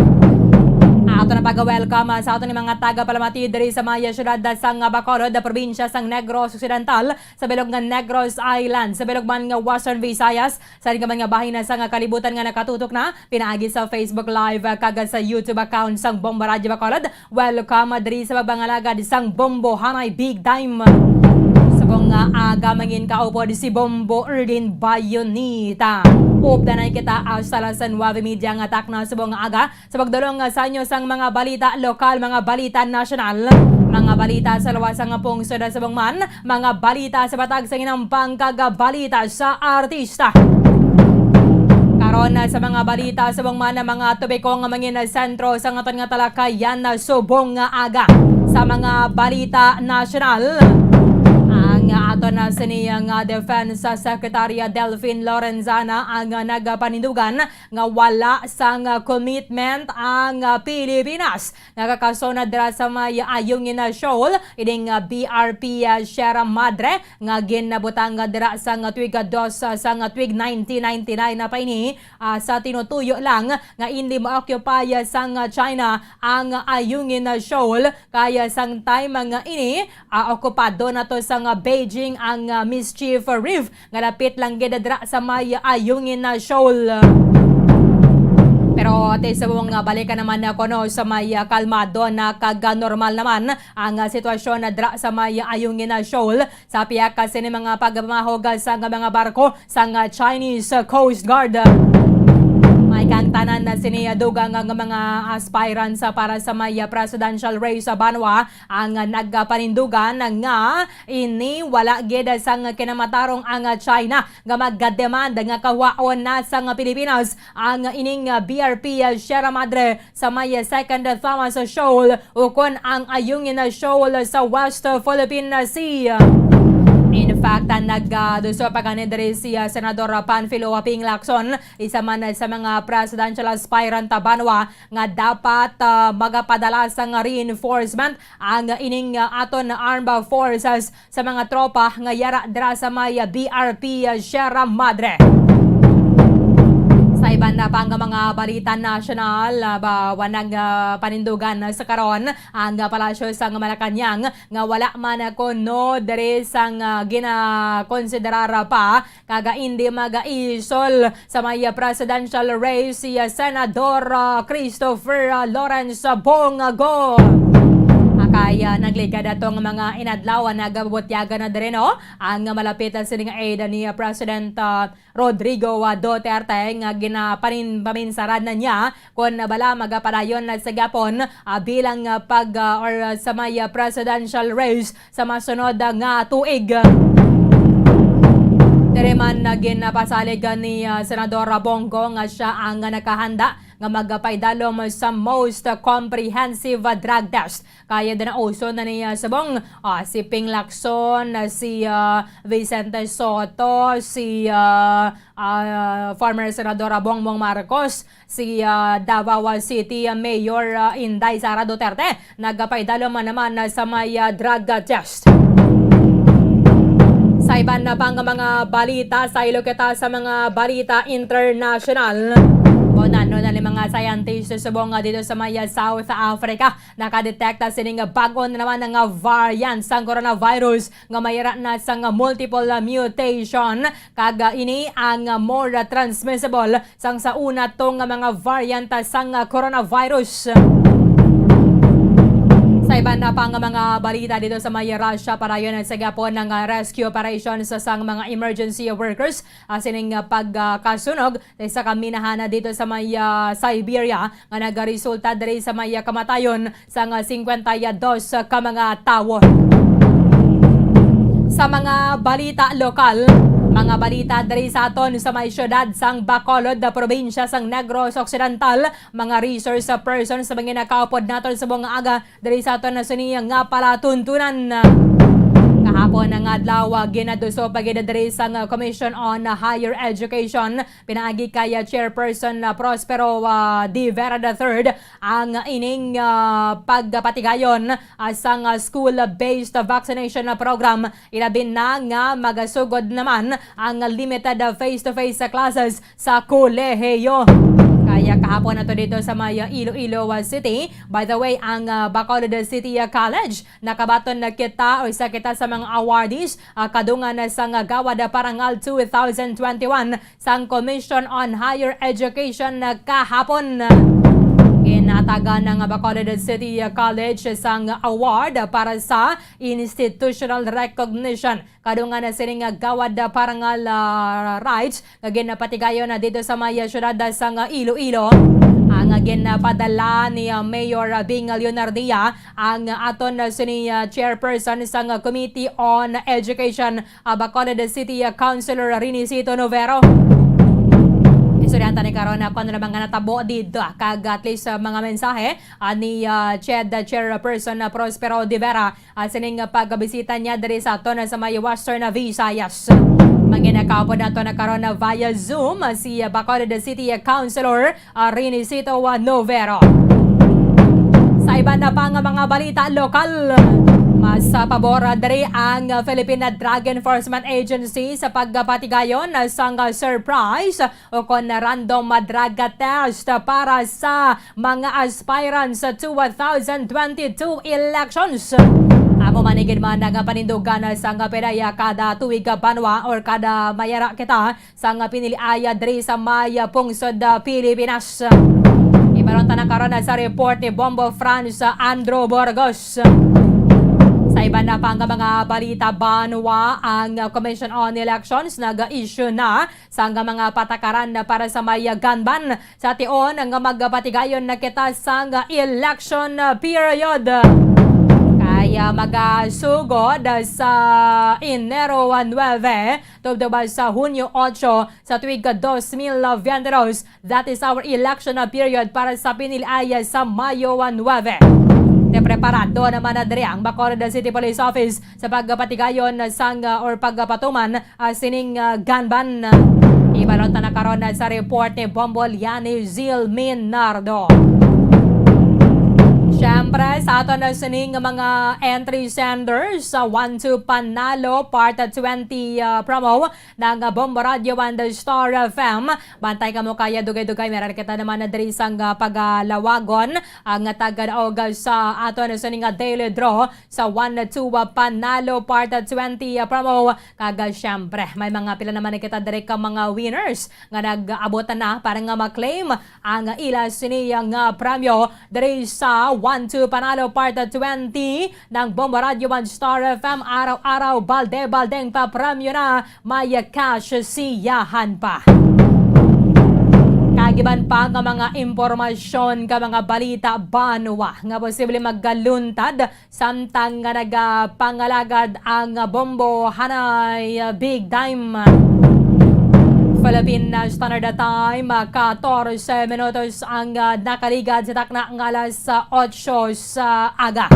Ato na pag-welcome sa aton mga tagapalamati diri sa mga syudad sang Bacolod, probinsya sang Negros Occidental, sa bilog nga Negros Island, sa bilog man nga Western Visayas, sa rin man nga bahin na sang kalibutan nga nakatutok na pinaagi sa Facebook Live, ah, kag sa YouTube account sang Bombo Radyo Bacolod. Welcome diri sa baba nga alagad sang Bombo Hanay Big Time. Subong nga aga, mangin kaupod si Bombo Erlin Bayonita. Updanay kita hasta alas nuebe media nga takna subong nga aga, sa pagdulong, ah, sa inyo sang mga balita lokal, mga balita nasyonal, mga balita sa luwas sang pungsod, ah, subong man mga balita sa batak sa ginampang kag balita sa artista. Karon, ah, sa mga balita subong man ang mga topiko nga mangin sentro sa aton nga talakayan, ah, subong nga aga. Sa mga balita nasyonal, ang, ah, aton na sini nga Defense Secretary Delfin Lorenzana ang, ah, nagapanindugan nga wala sang commitment ang, ah, Pilipinas nga kakasunod dira sa may Ayungin, ah, Shoal, ining, ah, B R P, ah, Sierra Madre nga ginabutang dira sang tuig, ah, dos, ah, sang tuig nineteen ninety-nine na pa ini, ah, sa tinutuyo lang nga indi ma-occupy, ah, sang, ah, China ang Ayungin, ah, Shoal, kaya sang time nga ini, ah, okupado na to sang Beijing ang, ah, Mischief Reef nga lapit lang gid dira sa may Ayungin, ah, Shoal. Pero ati sa mga balikan naman na kuno sa may, ah, kalmado na kag, ah, normal naman ang, ah, sitwasyon na dira sa may Ayungin, ah, Shoal. Sa pihak sini mga pagmahog sang mga barko sang Chinese Coast Guard. May kang tanan na sini dugang nga mga aspirants para sa may presidential race sa banwa ang nagpanindugan nga ini wala gid sang kinamatarong ang China nga magdemand nga kawaon na sang Pilipinas ang ining B R P Sierra Madre sa may Second Thomas Shoal ukon ang Ayungin Shoal sa West Philippine Sea. In fact, ah, nag, ah, duso pa gani diri si, ah, Senador Panfilo Ping Lacson, isa man sa mga presidential aspirant, ah, banwa nga dapat, ah, magapadala sang reinforcement ang ining, ah, aton armed forces sa mga tropa nga yara dira sa may B R P Sierra Madre. Sa iban na pa nga mga balita nasyonal, ah, ba, wanang, ah, panindugan sa karon ang, ah, Palasyo sang Malacañang nga wala man kuno diri sang, ah, ginakonsiderar pa kag indi mag-iisol sa may presidential race si, ah, Senador, ah, Christopher, ah, Lawrence Bong Go. Kay, ah, nagligad atong mga inadlaw, ah, nagabutyagan na diri, no? Ang malapit, ah, sining aide ni, ah, President, ah, Rodrigo, ah, Duterte nga ginapanin-, paminsaran na niya kon bala magapadayon na sa gihapon, ah, bilang, ah, pag, ah, or, ah, sa may, ah, presidential race sa masunod, ah, nga tuig. Diri man, ah, ginapasalig, ah, ni, ah, Senador Bong Go nga siya ang, ah, nakahanda nga magapaidalom sa most comprehensive, ah, drug test. Kaya din nauso na ni, ah, subong, ah, si Ping Lacson, ah, si, ah, Vicente Sotto, si, ah, ah, former Senador Bongbong Marcos, si, ah, Davao City Mayor, ah, Inday Sara Duterte nagapaidalom man naman, ah, sa may, ah, drug, ah, test. Sa iban na pang mga balita, saylo kita sa mga balita international. Kung ano na ni mga scientists subong nga dito sa may, ah, South Africa, nakadetect na sining bag-o na naman nga variant sang coronavirus nga may ra na sang multiple, ah, mutation, kag, ah, ini ang, ah, more, ah, transmissible sang sa una to nga mga variant, ah, sang, ah, coronavirus. Sa iban na pang mga balita dito sa may Russia, padayon sa gihapon ang, ah, rescue operation sa sang mga emergency workers, ah, sining, ah, pagkasunog sa isa ka minahan na dito sa may, ah, Siberia nga nagaresulta diri sa may, ah, kamatayon sang, ah, singkwenta y dos ka mga tawo. Sa mga balita lokal, Mga balita diri sa aton sa may siyudad sang Bacolod, na probinsya sang Negros Occidental, mga resource person sa mga nakaupod naton sa mga aga diri sa aton na sini nga palatuntunan. Kahapon nga adlaw, ah, ginaduso pa gid diri sang Commission on Higher Education, pinaagi kay, ah, Chairperson, ah, Prospero, ah, De Vera the third, ang ining, ah, pagpatigayon, ah, sang, ah, school-based vaccination, ah, program, ilabi na nga magasugod naman ang limited, ah, face-to-face, ah, classes sa kolehiyo. Kaya kahapon ato dito sa may, ah, Iloilo, ah, City. By the way, ang, ah, Bacolod City, ah, College, nakabaton na kita o isa kita sa mga awardees, ah, kadungan na sang, ah, Gawad, ah, Parangal two thousand twenty-one sang Commission on Higher Education, ah, kahapon. Ginhatagan ng Bacolod City, ah, College sang award, ah, para sa institutional recognition. Kadungan na sining, ah, Gawad, ah, Parangal, ah, Rights nga ginapatigayon na dito sa may, ah, syudad, ah, sang, ah, Iloilo. Ang, ah, ginapadala ni, ah, Mayor, ah, Bing Leonardia ang, ah, aton, ah, sini, ah, chairperson sang, ah, Committee on Education, ah, Bacolod City, ah, Councilor Renicito Novero. Istoryahan ta ni karon, ah, kung ano naman nga natabo dito, ah, kag at least, ah, mga mensahe, ah, ni, ah, CHED, ah, chairperson, ah, Prospero De Vera, ah, sining, ah, pagbisita niya diri sa aton, ah, sa may Western, ah, Visayas. Manginakaupod nato na karon na via Zoom, ah, si, ah, Bacolod City, ah, Councilor, ah, Renicito, ah, Novero. Sa iban na pa nga mga balita lokal, mas, ah, pabor, ah, diri ang, ah, Philippine Drug Enforcement Agency sa pagpatigayon, ah, sang, ah, surprise o kon random drug test para sa mga aspirants sa two thousand twenty-two elections. Amo man gid man ang panindugan sang pila kada tuig banwa or kada mayara kita sang piniliaya diri sa may pungsod Pilipinas. Ibalon ta na karon sa report ni Bombo Franz Andrew Burgos. Sa iban na pa nga mga balita banwa, ang Commission on Elections nag-issue na sang mga patakaran para sa may gun ban sa tion nga magpatigayon na kita sang election period. Kaya magasugod sa Enero nuebe tubtob sa Hunyo otso sa tuig dos mil veintidos. That is our election period para sa piniliay sa Mayo nuebe. Te preparado naman na diri ang Bacolod City Police Office sa pagpatigayon sang, uh, or pagpatuman, uh, sining, uh, gun ban. Ibalon ta na karon, uh, sa report ni Bombo Liani Zil Minardo. Siyempre, sa aton na sining mga entry senders sa One Two Panalo Part twenty, uh, promo ng, uh, Bombo Radio and the Star F M. Bantay kamo kaya dugay-dugay, meron kita naman na diri sang, uh, pagalawagon ang tagadaog sa aton na sining, uh, daily draw sa One Two Panalo Part twenty, ah, promo. Kag, ah, siyempre, may mga pila naman na kita diri ka mga winners nga nag-abot na para nga ma-claim ang ila sini nga premyo diri sa One Two Panalo Part twenty ng Bombo Radio One Star F M. Araw-araw, balde-baldeng pa premyo na, may cash siyahan pa. Kag iban pa nga mga impormasyon ka mga balita banwa nga posible magkaluntad samtang nga nagapangalagad ang bombo hanay big time. Philippine Standard Time, katorse minutos ang, ah, nakaligad sa takna nga alas otso sa aga.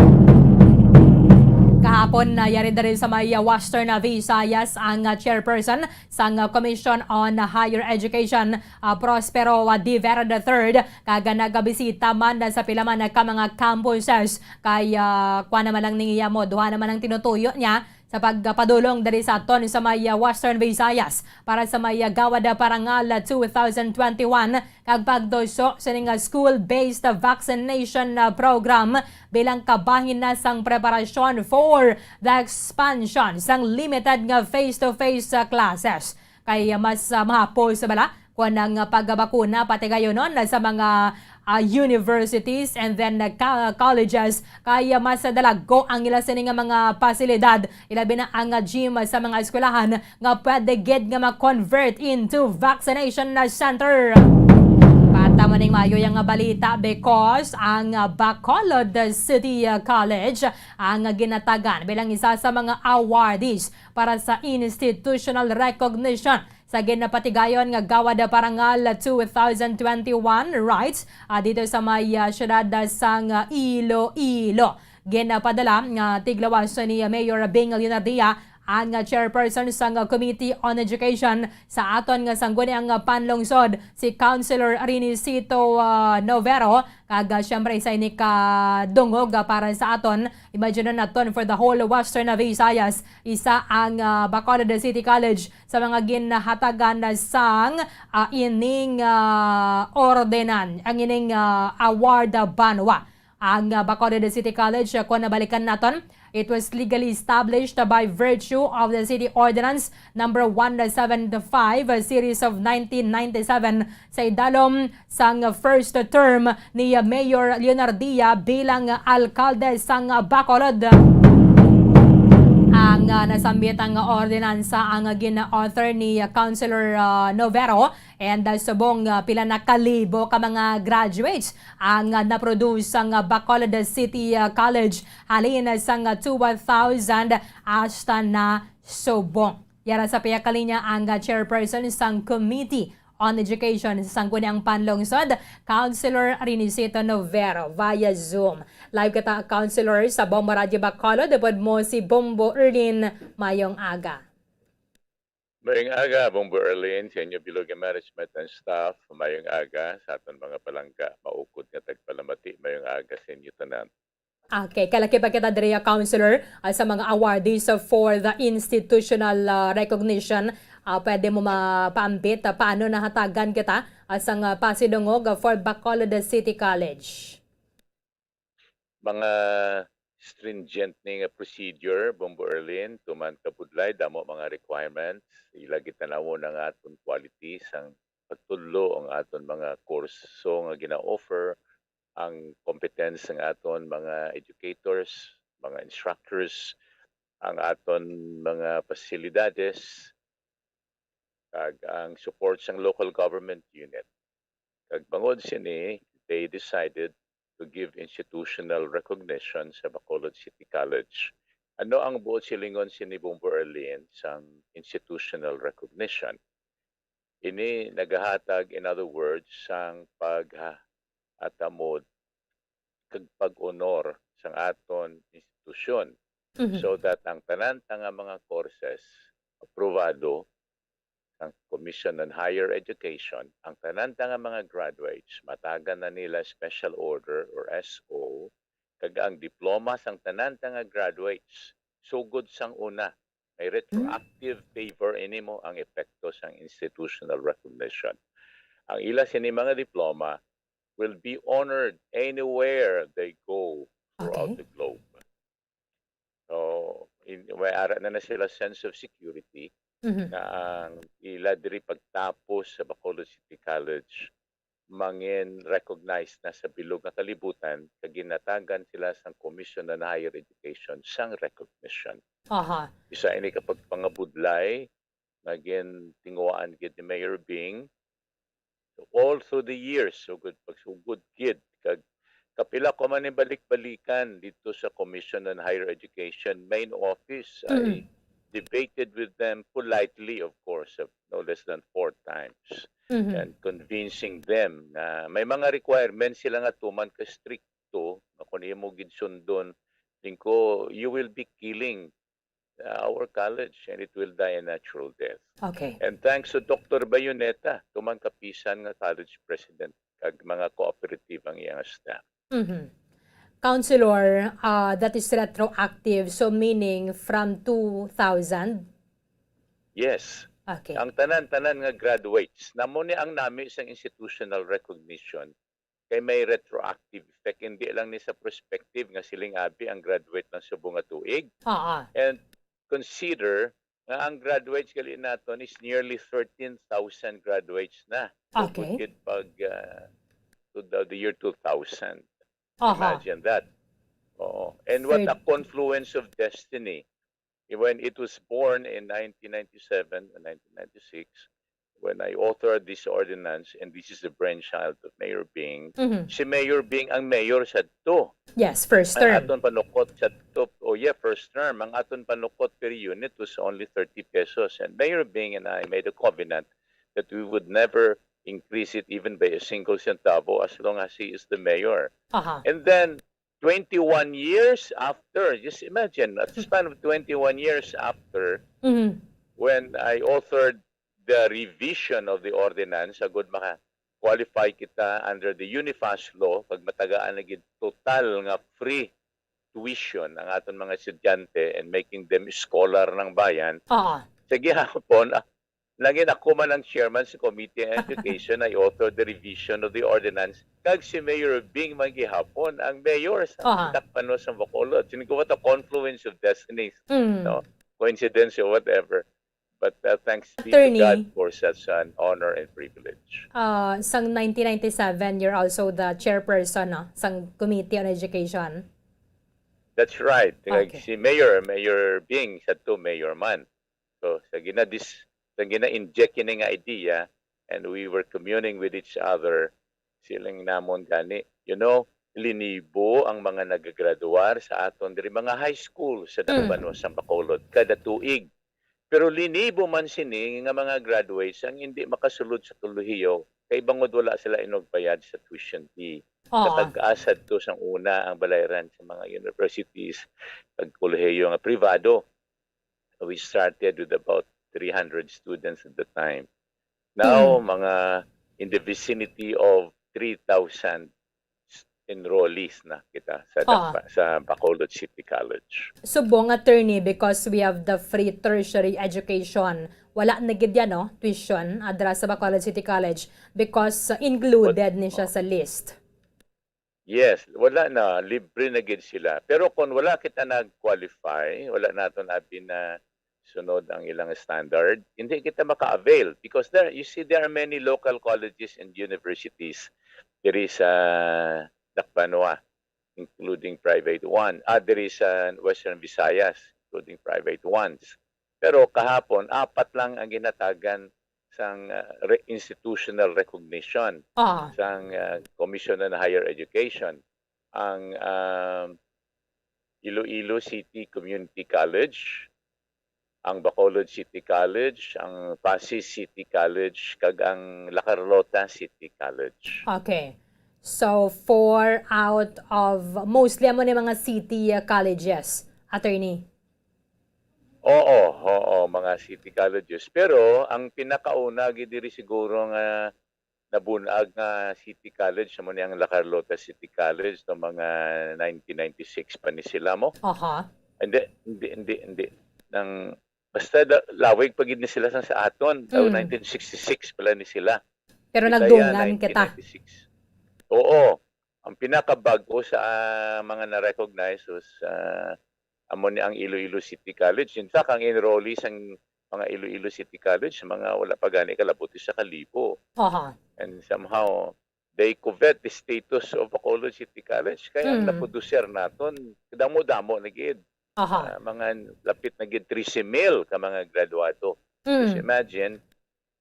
Kahapon, na yari diri sa may Western Visayas ang, ah, chairperson sang, ah, Commission on Higher Education, ah, Prospero, ah, De Vera the third, kag nagabisita man sa pila man ka mga campuses. Kay, ah, kuwan naman lang niya mo, duha naman ang tinutuyo niya sa pagpadulong diri sa aton sa may, ah, Western Visayas para sa may, ah, Gawad Parangal, ah, two thousand twenty-one, kag pagduso sining, ah, school-based vaccination, ah, program bilang kabahin na sang preparasyon for the expansion sang limited nga face-to-face, ah, classes. Kay, ah, mas, ah, mahapos bala kon ang, ah, pagbakuna patigayonon sa mga, ah, universities and then, ah, ka-, colleges, kay, ah, mas dalagko ang ila sini nga mga pasilidad, ilabi na ang, ah, gym sa mga eskwelahan nga pwede gid nga ma-convert into vaccination, ah, center. Bata Kuning maayo yang nga balita because ang, ah, Bacolod City, ah, College ang, ah, ginatagan bilang isa sa mga awardees para sa institutional recognition sa ginapatigayon nga Gawad Parangal two thousand twenty-one rights, ah, dito sa may, ah, siyudad, ah, sang, ah, Iloilo. Ginapadala nga tiglawas ni Mayor Bing Leonardia ang, ah, chairperson sang, ah, Committee on Education sa aton nga sangguniang, ah, panlungsod, si Councilor Rinicito, ah, Novero, kag, ah, siyempre, isa ini ka dungog, ah, para sa aton. Imagine naton, for the whole Western Visayas, isa ang, ah, Bacolod City College sa mga ginhatagan sang, ah, ining, ah, ordenan, ang ining, ah, award, ah, banwa. Ang, ah, Bacolod City College, ah, kung nabalikan naton, it was legally established by virtue of the City Ordinance number one seven five, ah, series of nineteen ninety-seven, sa idalom sang first term ni, ah, Mayor Leonardia bilang alkalde sang Bacolod. Ang, ah, nasambit ang ordinansa ang gin-author ni, ah, Councilor, ah, Novero. And, uh, subong, uh, pila na kalibo ka mga graduates ang, uh, na-produce sang, uh, Bacolod City, uh, College halin sang, uh, two thousand hasta na subong. Yara sa pihak kalinya ang, uh, chairperson sang Committee on Education sa Sangguniang Panlungsod, Councilor Rinicito Novero, via Zoom. Live kita, Councilor, sa Bombo Radyo Bacolod, upod mo si Bombo Erlin. Mayong aga. Mayong aga, Bombo Erlin, sa inyo bilog nga management and staff. Mayong aga sa aton mga palangga. Maukod nga tagpalamati, mayong aga sa inyo tanan. Okay, kalaki pa kita diri, ah, Counselor, ah, sa mga awardees, ah, for the institutional, ah, recognition. Ah, pwede mo mapaambit, ah, paano nahatagan kita, ah, sang, ah, pasidungog, ah, for Bacolod City College? Mga stringent ni nga procedure, Bombo Erlin, tuman kabudlay, damo mga requirements, ila gitan-awon ang aton quality sang pagtudlo, ang aton mga kurso nga gina-offer, ang competence ng aton mga educators, mga instructors, ang aton mga pasilidades, kag ang support sang local government unit. Kag bangod sini, they decided to give institutional recognition sa Bacolod City College. Ano ang buot silingon sini, Bombo Erlin, sang institutional recognition? Ini nagahatag, in other words, sang pagha-, atamod kag pag-honor sang aton institusyon, Mhm. so that ang tanan ta nga mga courses aprobado sang Commission on Higher Education, ang tanan ta nga mga graduates, matagan na nila special order or S O, kag ang diploma sang tanan ta nga graduates sugod sang una. May retroactive favor ini mo ang epekto sang institutional recognition. Ang ila sini mga diploma will be honored anywhere they go throughout Okay. the globe. So, in, may ara na, na sila sense of security Mhm. nga ang ila diri pagtapos sa Bacolod City College mangin recognized na sa bilog nga kalibutan, kag ginatagan sila sang Commission on Higher Education sang recognition. Aha. Isa ini ka pagpangabudlay nga gintinguhaan gid ni Mayor Bing all through the years, sugod pagsugod gid, kag kapila ko man ni balik-balikan dito sa Commission on Higher Education main office. I Mm. debated with them politely, of course, of no less than four times, Mhm. and convincing them na may mga requirements sila nga tuman ka stricto, nga kung imo gid sundon, tingko, you will be killing, uh, our college, and it will die a natural death. Okay. And thanks to Doctor Bayoneta, tuman kapisan nga college president kag mga cooperative ang iyang staff. Mhm. Counselor, uh, that is retroactive, so meaning from two thousand? Yes. Okay. Ang tanan-tanan nga graduates, namo ni ang nami sang institutional recognition, kay may retroactive effect, hindi lang ni sa prospective nga siling abi ang graduate ng subong nga tuig. Oo. And consider nga ang graduates gali naton is nearly thirteen thousand graduates na. So, Okay. Pagkit pag, ah, to the, the year two thousand. Aha. Imagine that. Oo. And what a Third- confluence of destiny. When it was born in nineteen ninety-seven and nineteen ninety-six, when I authored this ordinance, and this is the brainchild of Mayor Bing, Mhm. si Mayor Bing ang mayor sadto. Yes, first Ang term. aton panukot sadto, oh yeah, first term, ang aton panukot per unit was only thirty pesos. And Mayor Bing and I made a covenant that we would never increase it even by a single centavo as long as he is the mayor. Aha. And then, twenty-one years after, just imagine, at the span of twenty-one years after, Mhm. when I authored the revision of the ordinance, agud maka-qualify kita under the UNIFAS law, pag matagaan na gid total nga free tuition ang aton mga estudyante and making them scholar ng bayan, Ah, sa gihapon, ah, nangin ako man ang chairman sa Committee on Education, I authored the revision of the ordinance. Kag si Mayor Bing man gihapon ang mayor sa Aha. Dakbanuas sang Bacolod. Sining ko, what a confluence of destinies. mm. No? Coincidence or whatever. But uh, thanks be Attorney. to God for such an honor and privilege. Uh, sang nineteen ninety-seven, you're also the chairperson, no, sang Committee on Education. That's right. Kag Okay. Si Mayor, Mayor Bing, sadto mayor man. So, sa ginadis, sa gina-inject ini nga idea, and we were communing with each other, siling namon gani, you know, linibo ang mga nagagraduar sa aton diri mga high school sa Mm. Dakbanuas sang Bacolod kada tuig. Pero linibo man sini nga mga graduates ang hindi makasulod sa kolehiyo kay bangod wala sila inugbayad sa tuition fee. Oo. Katag-asad to sang una ang balayran sa mga universities kag kolehiyo nga pribado. We started with about three hundred students at the time. Now, Mm. mga in the vicinity of three thousand enrollees na kita sa Ah. Dakba-, sa Bacolod City College. Subong, attorney, because we have the free tertiary education, wala na gid yan, no? Tuition, adra sa Bacolod City College, because uh, included ni siya sa list. Yes, wala na, libre na gid sila. Pero kung wala kita nag-qualify, wala naton abi na sunod ang ilang standard, hindi kita maka-avail because there, you see, there are many local colleges and universities diri sa Dakbanuas, including private one, ah, diri sa Western Visayas, including private ones. Pero kahapon, apat lang ang ginhatagan sang uh, re- institutional recognition Ah, sang uh, Commission on Higher Education, ang um, Iloilo City Community College, ang Bacolod City College, ang Passi City College, kag ang La Carlota City College. Okay. So, four out of, mostly amo ni mga city uh, colleges, attorney. Oo, oo, mga city colleges. Pero ang pinakauna gid diri siguro nga nabunag nga city college, amo ni ang La Carlota City College, no, mga nineteen ninety-six pa ni sila mo. Aha. Hindi, hindi, hindi, hindi. Nang, basta da, lawig pa gid ni sila sa, sa aton. Tao Mm. nineteen sixty-six pala ni sila. Pero Kita nagdungan yan, kita. nineteen ninety-six. Oo. Ang pinakabag-o sa ah, mga na-recognize was ah, amo ni ang Iloilo City College. In fact, ang enrollees sang mga Iloilo City College, mga wala pa gani kalabot sa kalibo. Aha. And somehow, they covet the status of Bacolod City College. Kaya ang Mm. naproducer naton, damo-damo na gid. Aha. Ah, mga lapit na gid trese mil ka mga graduado. Just Mm. imagine,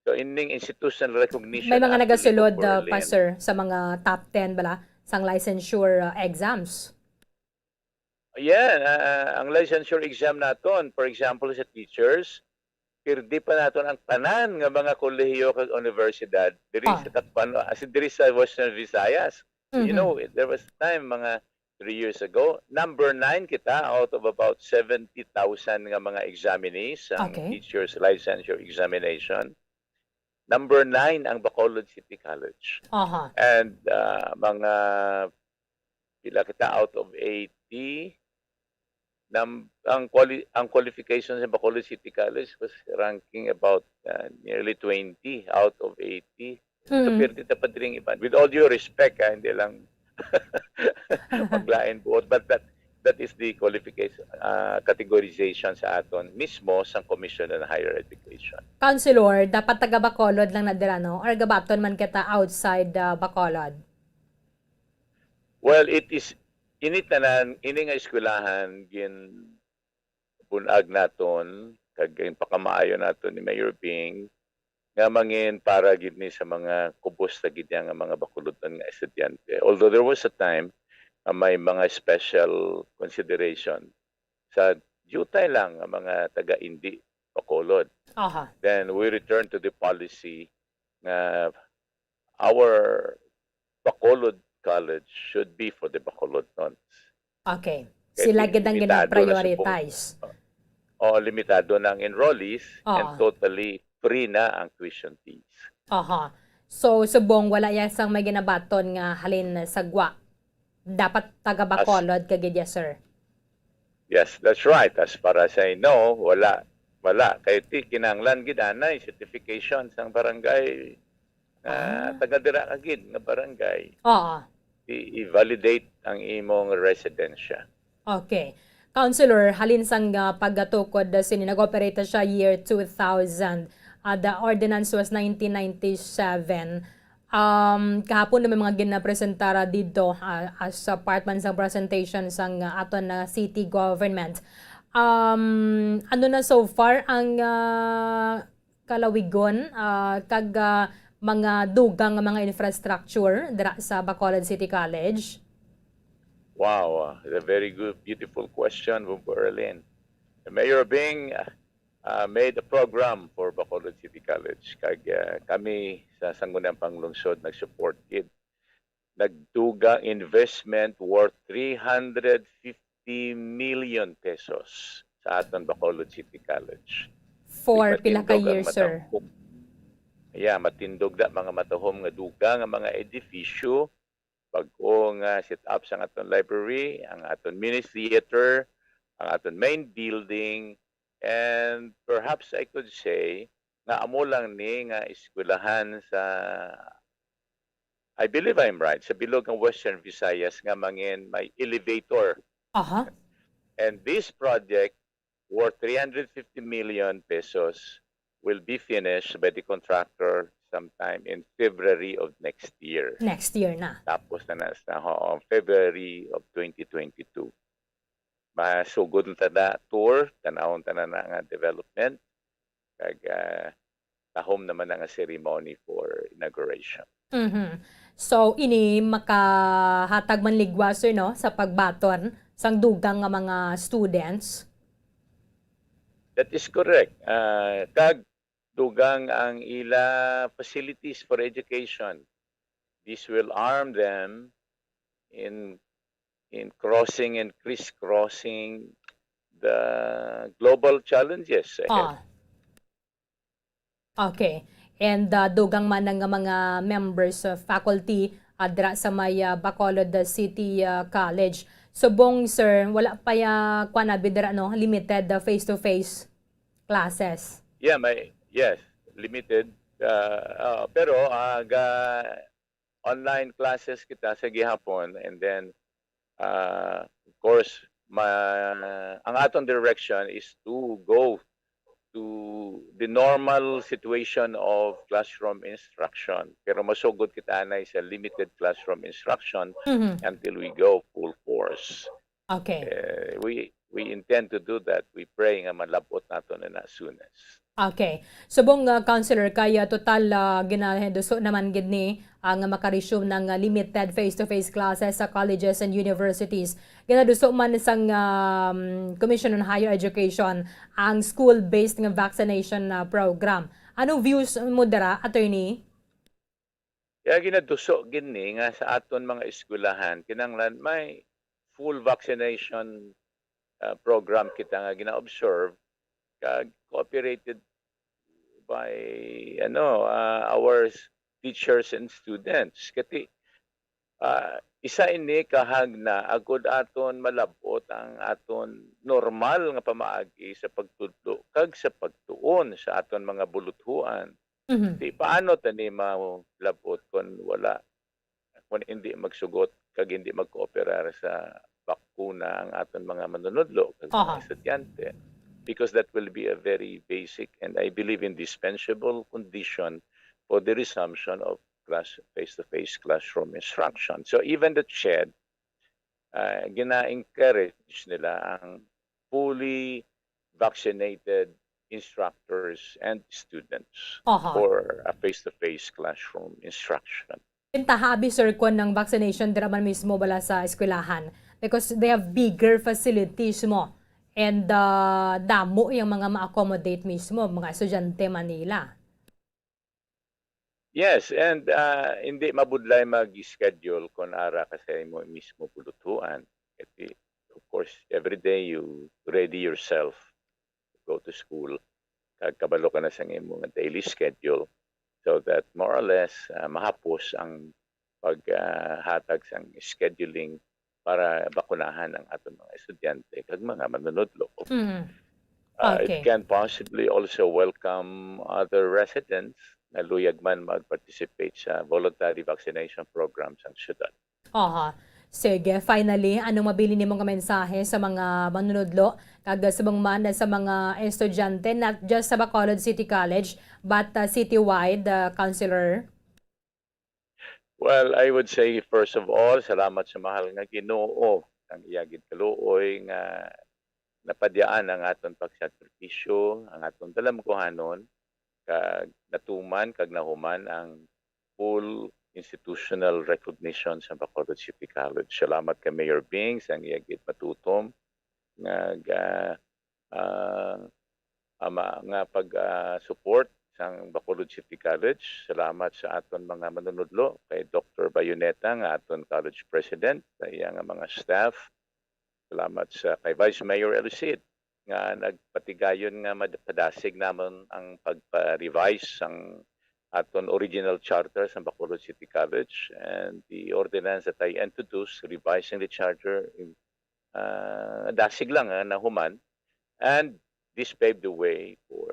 so ining institutional recognition May mga actually nagasulod, for uh, Berlin. Pastor, sa mga top ten bala sang licensure uh, exams. Yeah, ah, ang licensure exam naton, for example, sa teachers, pirdi pa naton ang tanan nga mga kolehiyo kag universidad diri Ah. sa Dakbanuas, ah, diri sa Western Visayas. You Mhm. know, there was a time, mga three years ago, number nine kita out of about seventy thousand nga mga examinees ang Okay. teachers licensure examination. Number nine ang Bacolod City College. Aha. And ah, mga pila kita out of eighty. Nam, ang quali, ang qualification sa Bacolod City College was ranking about ah, nearly twenty out of eighty. So, Mm. pirti ta pa diri ang iban. With all due respect, ah, hindi lang maglain buot, but that that is the qualification, ah, categorization sa aton mismo sa Commission on Higher Education. Councilor, dapat taga Bacolod lang na dira, no? Or gabaton man kita outside uh, Bacolod? Well, it is, ini tanan, ini nga eskwelahan gin bunag naton kag gin pakamaayo naton ni Mayor Bing Nga mangin para gid ni sa mga kubos na gid niya nga mga bakulodnon nga estudyante. Although there was a time nga may mga special consideration sa diutay lang nga mga taga-indi Bacolod. Aha. Then we return to the policy nga our Bacolod College should be for the Bacolodnons. Okay. Kay Sila ti-, gid ang limitado na subong gina-prioritize. O, limitado na ang enrollees and Oo. totally free na ang tuition fees. Aha. So, subong wala ya sang may ginabaton nga halin sa gwa. Dapat taga As Bacolod ka gid ya, sir. Yes, that's right. As far as I know, wala, wala. Kay ti kinahanglan gid anay certification sang barangay nga Ah. taga dira ka gid nga barangay. Oo. I-, i-validate ang imong residensya. Okay. Councilor, halin sang, ah, paggatukod, ah, sini, nag-operate siya year two thousand. Ah, the ordinance was nineteen ninety-seven. Um, kahapon na may mga ginapresentara dito, ah, as a part man sang presentation sang, ah, aton na city government. Um, ano na so far ang, ah, kalawigon, ah, kag, ah, mga dugang nga mga infrastructure dira sa Bacolod City College? Wow, ah, a very good, beautiful question, Bumbo Erlin. The Mayor Bing, ah, ah, made a program for Bacolod City College. Kag, ah, kami sa Sangguniang Panglungsod nag-support gid. Nagdugang investment worth three hundred fifty million pesos sa aton Bacolod City College. For Di pila ka matindog ang years, sir? matahom. Yeah, matindog na mga matahom nga dugang nga mga edifisyo, bag-o nga set up sa aton library, ang aton mini theater, ang aton main building, and perhaps I could say nga amo lang ni nga eskwelahan sa, I believe I'm right, sa bilog nga Western Visayas nga mangin may elevator. Aha. And this project worth three hundred fifty million pesos will be finished by the contractor sometime in February of next year. Next year na. Tapos na na sa, oo, February of twenty twenty-two. Masugod na ta na tour, tanawon ta na na nga development. Kag, ah, tahom naman na nga ceremony for inauguration. Mhm. So, ini makahatag man ligwa, sir, no, sa pagbaton sang dugang nga mga students? That is correct. Ah, kag dugang ang ila facilities for education. This will arm them in, in crossing and crisscrossing the global challenges ahead. Ah. Okay. And, ah, dugang man nga mga members of faculty, ah, dira sa may, ah, Bacolod City, ah, College. Subong, sir, wala pa ya, kuwan, abi dira, no? Limited, ah, face-to-face classes. Yeah, may, yes, limited. Ah, ah, pero, ah, ga-, online classes kita sa gihapon, and then, ah, of course, ma-, ang aton direction is to go to the normal situation of classroom instruction. Pero masugod kita anay sa limited classroom instruction Mhm. until we go full force. Okay. Eh, we, we intend to do that. We pray nga malab-ot nato na na soonest. Okay. Subong, ah, Councilor, kay, ah, total, ah, ginaduso naman gid ni, ah, nga maka-resume ng, ah, limited face-to-face classes sa colleges and universities. Ginaduso man sang, um, Commission on Higher Education ang school-based nga vaccination, ah, program. Anong views mo dira, Attorney? Kaya ginaduso gid ni nga sa aton mga eskwelahan, kinahanglan may full vaccination, ah, program kita nga gina-observe kag cooperated by, ano, ah, our s-, teachers and students. Kati, ah, isa ini ka hagna agud aton malab-ot ang aton normal nga pamaagi sa pagtudlo kag sa pagtuon sa aton mga buluthuan. Mhm. Di, paano ta ni malab-ot kon wala, kon hindi magsugot kag hindi magkooperar sa bakuna ang aton mga manunudlo kag mga Aha. estudyante? Because that will be a very basic and, I believe, indispensable condition for the resumption of class, face-to-face classroom instruction. So even the CHED, ah, gina-encourage nila ang fully vaccinated instructors and students Aha. for a face-to-face classroom instruction. Pintahabi, sir, kon ang vaccination dira man mismo bala sa eskwelahan. Because they have bigger facilities mo. And uh, damo yung mga ma-accommodate mismo, mga estudyante Manila. Yes, and uh, hindi mabudlay mag-schedule kung ara ka sa imo mismo pulutuan. Kasi, of course, every day you ready yourself to go to school. Kag kabalo ka na sa imo nga daily schedule so that more or less uh, mahapos ang paghatag sang scheduling para bakunahan ang aton mga estudyante kag mga manunudlo. Mm. Uh, Okay. It can possibly also welcome other residents na luyag man mag-participate sa voluntary vaccination program sang syudad. Aha. Sige, finally, anong mabilin nimo nga mensahe sa mga manunudlo kag subong man sa mga estudyante, not just sa Bacolod City College but uh, citywide, uh, Councilor? Well, I would say, first of all, salamat sa mahal nga Ginoo ang iya gid kaluoy nga napadyaan ang aton pagsakripisyo, ang aton dalamkuhanon, kag natuman kag nahuman ang full institutional recognition sa Bacolod City College. Salamat kay Mayor Bing sa iya gid matutom nga ga, ah, ama nga pag ah, support sang Bacolod City College. Salamat sa aton mga manunudlo, kay Doctor Bayoneta nga aton college president, sa iya nga mga staff. Salamat sa kay Vice Mayor Elucid nga nagpatigayon nga mad- padasig namon ang pagpa-revise sang aton original charter sa Bacolod City College, and the ordinance that I introduced revising the charter, uh, dasig lang nga nahuman, and this paved the way for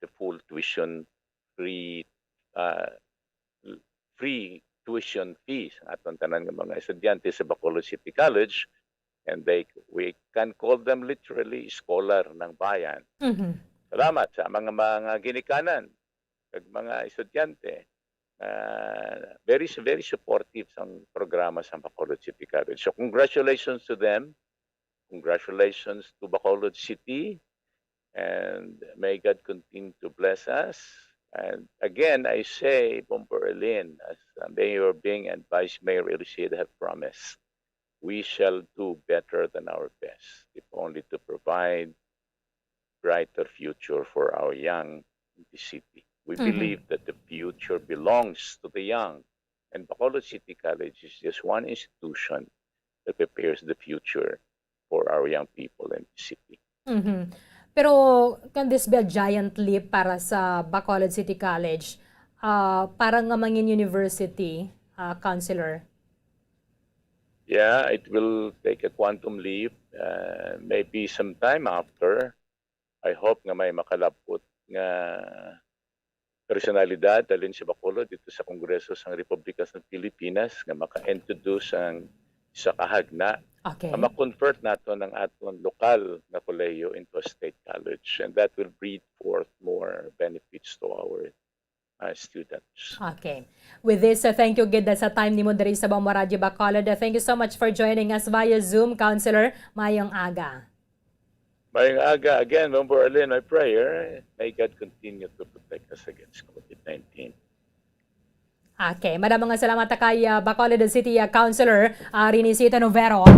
the full tuition free uh, free tuition fee sa aton tanan nga mga estudyante sa Bacolod City College, and they, we can call them literally scholar ng bayan. Mhm. Salamat sa mga mga ginikanan kag mga estudyante. Uh, very very supportive sang programa sa Bacolod City College. So congratulations to them. Congratulations to Bacolod City. And may God continue to bless us. And again, I say, Bombo Erlin, as uh, Mayor Bing and Vice Mayor Elucid have promised, we shall do better than our best, if only to provide brighter future for our young in the city. We Mhm. believe that the future belongs to the young, and Bacolod City College is just one institution that prepares the future for our young people in the city. Mhm. Pero kan this be a giant leap para sa Bacolod City College, ah, para nga mangin university, ah, Councilor? Yeah, it will take a quantum leap. Uh, maybe sometime after, I hope nga may makalabot nga personalidad halin sa Bacolod dito sa Kongreso sang Republika sa Pilipinas nga maka-introduce ang isa ka hagna Okay. nga ma-convert naton ang aton lokal nga kolehiyo into a state college, and that will breed forth more benefits to our uh, students. Okay. With this, uh, thank you gid sa time nimo diri sa Bombo Radyo Bacolod. Uh, thank you so much for joining us via Zoom, Councilor. Mayong aga. Mayong aga again, Bombo Erlin, my prayer, may God continue to protect us against COVID nineteen. Okay, madamo nga salamat kay uh, Bacolod City uh, Councilor uh, Renisita Novero,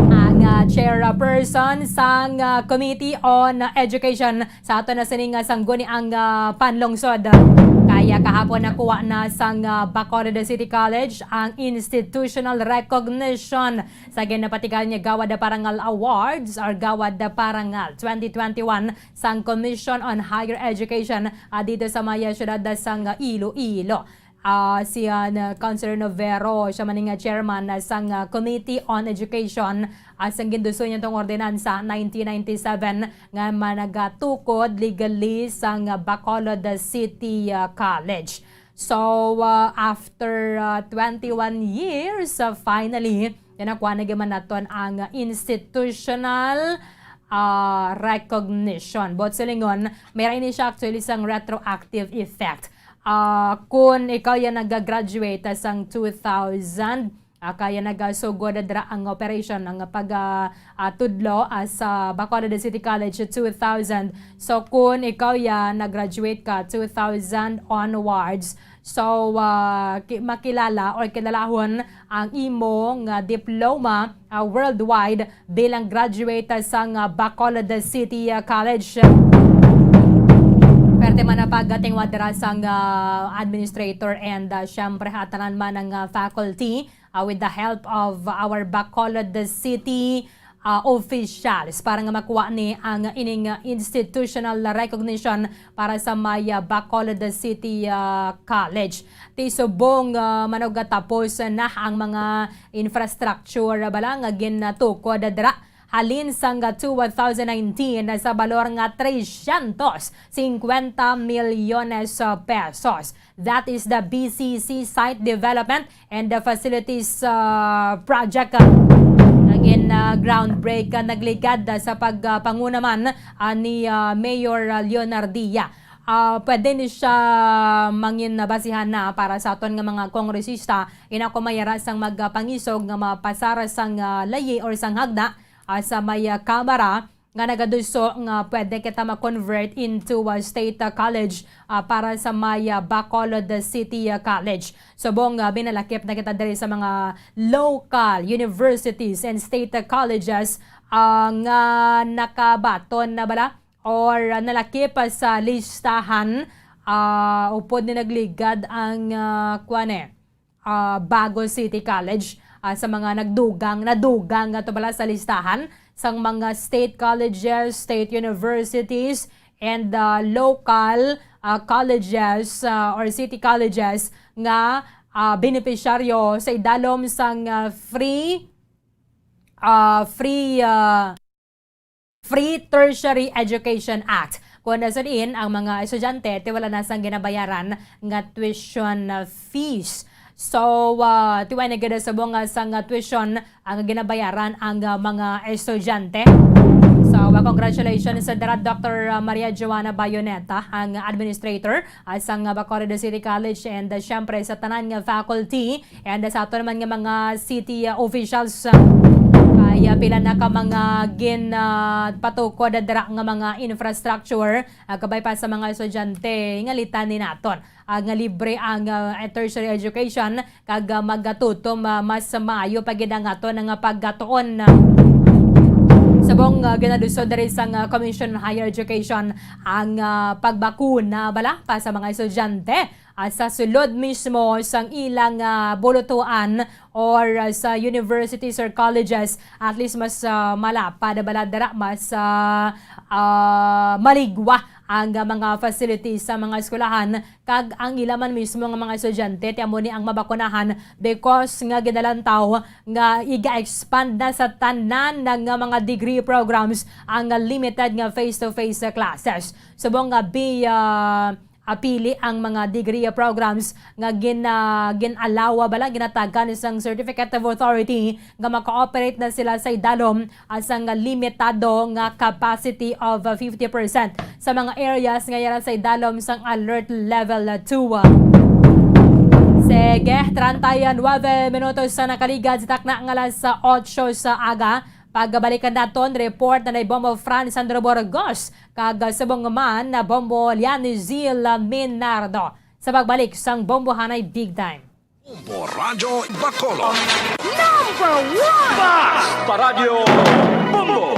ang uh, chairperson sang uh, Committee on Education sa ato na sining uh, sangguniang uh, panlungsod. Kaya kahapon nakuha na sang uh, Bacolod City College ang institutional recognition sa ginapatigayon nga Gawad Parangal Awards or Gawad Parangal twenty twenty-one sang Commission on Higher Education uh, dito sa maya siyudad sang uh, Iloilo. Ah, si ah, na- Councilor Novero, siya man nga chairman ah, sang ah, Committee on Education, ah, sang ginduso niya tong ordinansa nineteen ninety-seven nga managatukod legally sang ah, Bacolod City ah, College. So, ah, after ah, twenty-one years, ah, finally, yan nakuha na gyud man naton ang institutional ah, recognition. But silingon, may ra ini siya actually sang retroactive effect. Ah, kung ikaw yan nag-graduate sang two thousand, Ah, kaya nagasugod dira ang operation, ang pag, ah, ah, tudlo, ah, sa Bacolod City College two thousand. So, kung ikaw ya nag-graduate ka two thousand onwards, so, ah, ki-, makilala or kilalahon ang imo nga diploma, ah, worldwide bilang graduate sang, ah, Bacolod City, ah, College. Perte man ang pagtingwa dira sang, ah, administrator and, ah, syempre, ha, tanan man ang, ah, faculty, ah, with the help of our Bacolod City, ah, officials para nga makuha ni ang ining, ah, institutional recognition para sa may, ah, Bacolod City, ah, College. Ti subong, ah, manugatapos na ang mga infrastructure bala nga ginatukod dira. Halin sang two thousand nineteen sa balor nga trescientos cincuenta milyones pesos. That is the B C C Site Development and the Facilities, ah, Project, ah, naging, ah, groundbreak, ah, nagligad, ah, sa pagpanguna man, ah, ni, ah, Mayor, ah, Leonardia. Ah, pwede ni siya mangin basihan na para sa aton nga mga kongresista, ina ko mayara sang magpangisog nga mapasar sang, ah, layi or sang hagda, ah, sa may, ah, Kamara nga nagaduso nga pwede kita ma-convert into a state, ah, college, ah, para sa may, ah, Bacolod City, ah, College. Subong, ah, binalakip na kita diri sa mga local universities and state, ah, colleges, ah, nga nakabaton na bala or, ah, nalakip sa listahan, ah, upod ni nagligad ang, ah, kuwan eh, ah, Bago City College, ah, sa mga nagdugang, nadugang nga to bala sa listahan sang mga state colleges, state universities, and, ah, local, ah, colleges, ah, or city colleges nga, ah, benepisyaryo sa idalom sang, ah, free, ah, free, ah, Free Tertiary Education Act. Kung nasuliin ang mga estudyante, ti wala na sang ginabayaran nga tuition fees. So, ah, ti wala na gid subong nga sang tuition ang ginabayaran ang, ah, mga estudyante. So, ah, congratulations sa dira, Doctor Maria Joanna Bayoneta, ang administrator, ah, sang Bacolod City College, and, ah, syempre sa tanan nga faculty, and, ah, sa ato naman nga mga city, ah, officials, ah, kay, ah, pila na ka mga gin, ah, patukod dira nga mga infrastructure, ah, kabay pa sa mga estudyante, ingalitan ni naton, ah, nga libre ang, ah, tertiary education, kag, ah, magatutom, ah, mas maayo pa gid ang aton nga pagkatuon. Subong, ah, ginalusod diri sang, ah, Commission on Higher Education ang, ah, pagbakuna bala pa sa mga estudyante, ah, sa sulod mismo sang ilang, ah, bulutuan or, ah, sa universities or colleges, at least mas, ah, malapad bala dira, mas, ah, ah, maligwa ang, ah, mga facilities sa mga eskwelahan, kag ang ila man mismo nga mga estudyante ti amo ni ang mabakunahan, because nga ginalantaw nga iga-expand na sa tanan na nga mga degree programs ang, ah, limited nga face-to-face, ah, classes. Subong nga bi-, ah, apili ang mga degree programs nga gin-, ah, gin-allow bala, ginatagan sang certificate of authority nga maka-operate na sila sa idalom, ah, sang limitado nga capacity of, ah, fifty percent sa mga areas nga yara sa idalom sang alert level two. Sige, treinta y nueve minutos sa nakaligad sa takna nga alas otso sa aga. Pagbalikan naton, report na ni Bombo Fran Sandro Burgos kag subong man na Bombo Lianizil Minardo sa pagbalik sang Bombohanay Big Time. Bombo Radyo Bacolod. Number one! Basta Radyo Bombo!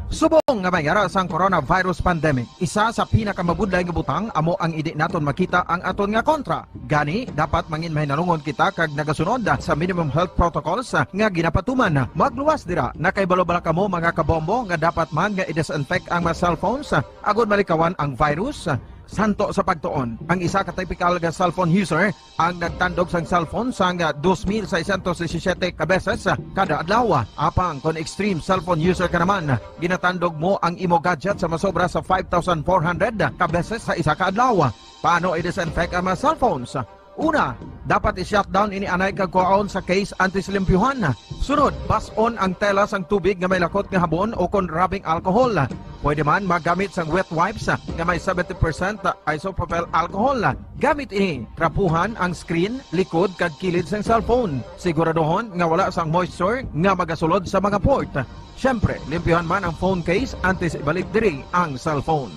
Subong nga may yara sang coronavirus pandemic, isa sa pinakamabudlay nga butang amo ang indi naton makita ang aton nga kontra. Gani, dapat mangin mahinalungon kita kag nagasunod sa minimum health protocols nga ginapatuman. Magluwas dira, nakahibalo bala kamo, mga kabombo, nga dapat man nga i-disinfect ang mga cellphones agod malikawan ang virus? Santo sa pagtuon, ang isa ka typical nga cellphone user ang nagtandog sang cellphone sang dos mil seiscientos disisiete ka beses kada adlaw. Apang kon extreme cellphone user ka naman, ginatandog mo ang imo gadget sa masobra sa five thousand four hundred ka beses sa isa ka adlaw. Paano i-disinfect ang mga cellphones? Una, dapat i-shutdown ini anay kag kuhaon sa case antes limpyuhan. Sunod, bas-on ang tela sang tubig nga may lakot nga habon o kon rubbing alcohol. Pwede man magamit sang wet wipes, ah, nga may seventy percent isopropyl alcohol. Gamit ini, trapuhan ang screen, likod, kag kilid sang cellphone. Siguraduhon nga wala sang moisture nga magasulod sa mga port. Siyempre, limpyuhan man ang phone case antes ibalik diri ang cellphone.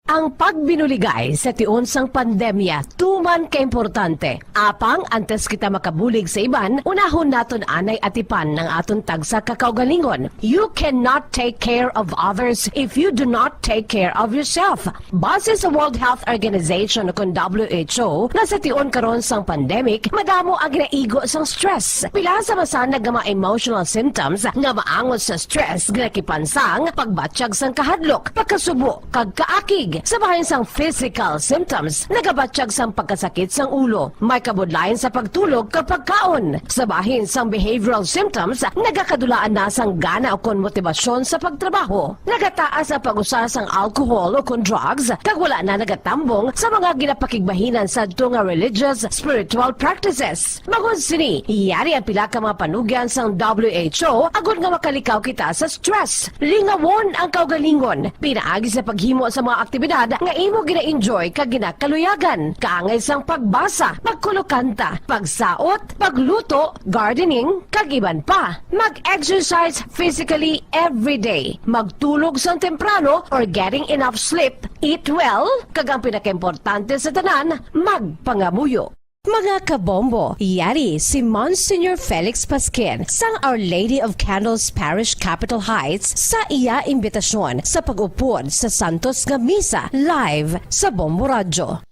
Ang pagbinuligay sa tion sang pandemya tuman ka importante. Apang antes kita makabulig sa iban, unahon naton anay atipan ang aton tagsa ka kaugalingon. You cannot take care of others if you do not take care of yourself. Base sa World Health Organization, kon W H O, nga sa tion karon sang pandemic, madamo ang ginaigo sang stress. Pila sa masanag nga mga emotional symptoms nga maangot sa stress ginakipan sang pagbatyag sang kahadlok, pagkasubo, kag kaakig. Sa bahin sang physical symptoms, nagabatyag sang pagkasakit sang ulo, may kabudlayan sa pagtulog kag pagkaon. Sa bahin sang behavioral symptoms, nagakadulaan na sang gana ukon motibasyon sa pagtrabaho. Nagataas ang pag-usa sang alcohol ukon drugs, kag wala na nagatambong sa mga ginapakigbahinan sadto nga religious, spiritual practices. Bangod sini, yari ang pila ka mga panugyan sang W H O agod nga makalikaw kita sa stress. Lingawon ang kaugalingon pinaagi sa paghimo sa mga aktibidad nga imo gina-enjoy kag ginakaluyagan, kaangay sang pagbasa, pagkulokanta, pagsaot, pagluto, gardening, kag iban pa. Mag-exercise physically every day. Magtulog sang temprano or getting enough sleep. Eat well, kag ang pinakaimportante sa tanan, magpangamuyo. Mga kabombo, yari si Monsignor Felix Pasquin sang Our Lady of Candles Parish, Capitol Heights, sa iya imbitasyon sa pag-upod sa santos nga misa live sa Bombo Radyo.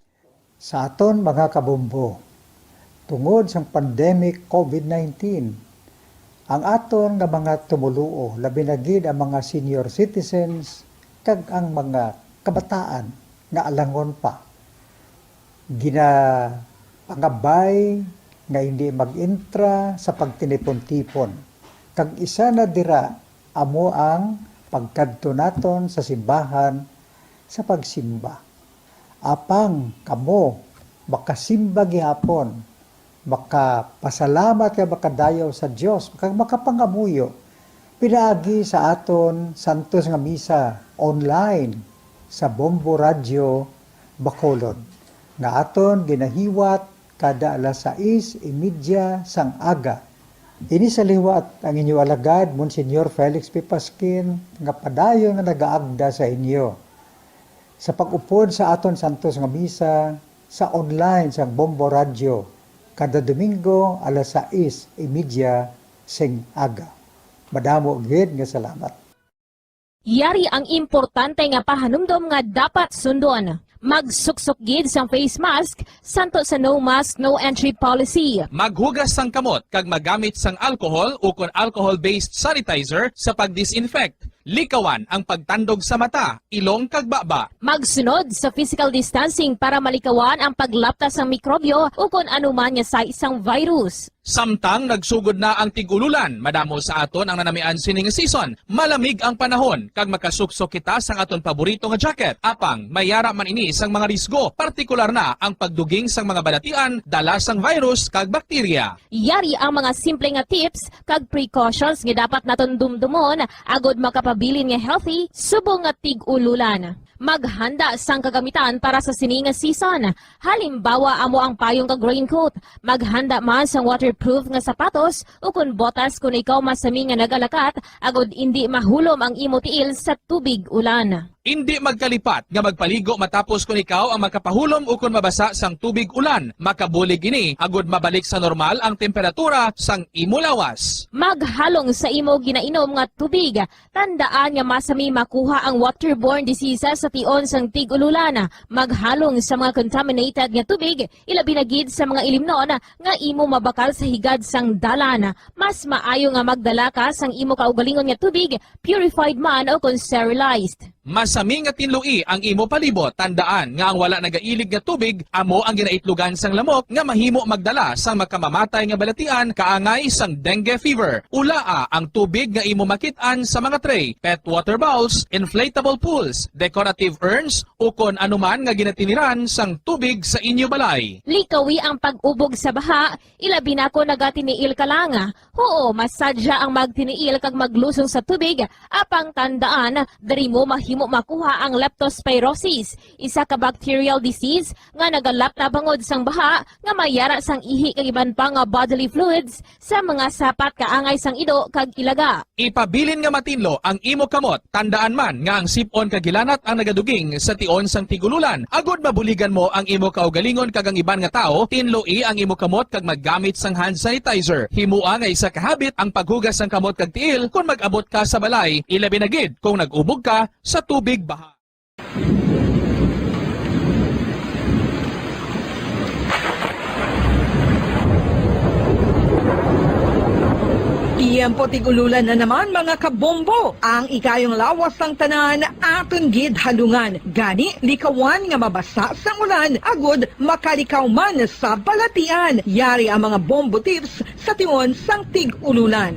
Sa aton mga kabombo, tungod sang pandemic covid nineteen, ang aton nga mga tumoluo, labi na gid ang mga senior citizens kag ang mga kabataan nga alangon pa, ginapangabay nga hindi mag-intra sa pagtinipon-tipon. Kag isa na dira amo ang pagkadto naton sa simbahan sa pagsimba. Apang kamo makasimba gihapon, makapasalamat kag makadayaw sa Dios, kag makapangamuyo pinaagi sa aton santos nga misa online sa Bombo Radyo Bacolod, nga aton ginahiwat kada alas sais y media sang aga. Ini sa liwat ang inyo alagad, Monsignor Felix P. Pasquin, nga padayon nga nagaagda sa inyo sa pag-upod sa aton santos nga misa sa online sang Bombo Radyo kada Domingo alas sais y media sing aga. Madamo gid nga salamat. Yari ang importante nga pahanumdom nga dapat sundon. Magsuksok gid sang face mask, santo sa no mask, no entry policy. Maghugas sang kamot kag magamit sang alcohol ukon alcohol-based sanitizer sa pag-disinfect. Likawan ang pagtandog sa mata, ilong kag baba. Magsunod sa physical distancing para malikawan ang paglapta sang mikrobyo ukon anuman nga sahi sang virus. Samtang nagsugod na ang tig-ululan, madamo sa aton ang nanamian sini nga season. Malamig ang panahon, kag makasuksok kita sang aton paborito nga jacket. Apang, may yara man ini sang mga risgo, partikular na ang pagduging sang mga balatian, dala sang virus kag bakterya. Yari ang mga simple nga tips kag precautions nga dapat naton dumdumon agod makapabilin nga healthy subong nga tig-ululan. Maghanda sang kagamitan para sa sini nga season. Halimbawa, amo ang payong kag raincoat. Maghanda man sang waterproof nga sapatos ukon botas kon ikaw masami nga nagalakat agod indi mahulom ang imo tiil sa tubig ulan. Indi magkalipat nga magpaligo matapos kon ikaw ang makapahulom ukon mabasa sang tubig ulan. Makabulig ini agod mabalik sa normal ang temperatura sang imo lawas. Maghalong sa imo ginainom nga tubig. Tandaan nga masami makuha ang waterborne diseases sa tion sang tig-ululan. Maghalong sa mga contaminated nga tubig, ilabi na gid sa mga ilimnon nga imo mabakal sa higad sang dalan. Mas maayo nga magdala ka sang imo kaugalingon nga tubig, purified man o kon sterilized. Masami nga tinloi ang imo palibot. Tandaan nga ang wala nagailig nga tubig amo ang ginaitlogan sang lamok nga mahimo magdala sang makamamatay nga balatian kaangay sang dengue fever. Ulaa ang tubig nga imo makit-an sa mga tray, pet water bowls, inflatable pools, decorative urns, ukon anuman nga ginatiniran sang tubig sa inyo balay. Likawi ang pag-ubog sa baha, ilabi na kon nagatiniil ka lang. Huo, masadya ang magtiniil kag maglusong sa tubig, apang tandaan, diri mo mahimo makuha ang leptospirosis, isa ka bacterial disease nga nagalap na bangod sang baha nga may yara sang ihi kag iban pa nga bodily fluids sa mga sapat kaangay sang ido kag ilaga. Ipabilin nga matinlo ang imo kamot. Tandaan man nga ang sip-on kag hilanat ang nagaduging sa tion sang tig-ululan, agod mabuligan mo ang imo kaugalingon kag ang iban nga tawo. Tinloi ang imo kamot kag maggamit sang hand sanitizer. Himoa nga isa ka habit ang paghugas sang kamot kag tiil kon mag-abot ka sa balay, ilabi na gid kung nag-ubog ka sa tubig baha. Tiyempo tig-ululan na naman, mga kabombo. Ang ikayong lawas sang tanan aton gid halungan. Gani, likawan nga mabasa sang ulan agud makalikaw man sa balatian. Yari ang mga bombo tips sa tion sang tig-ululan.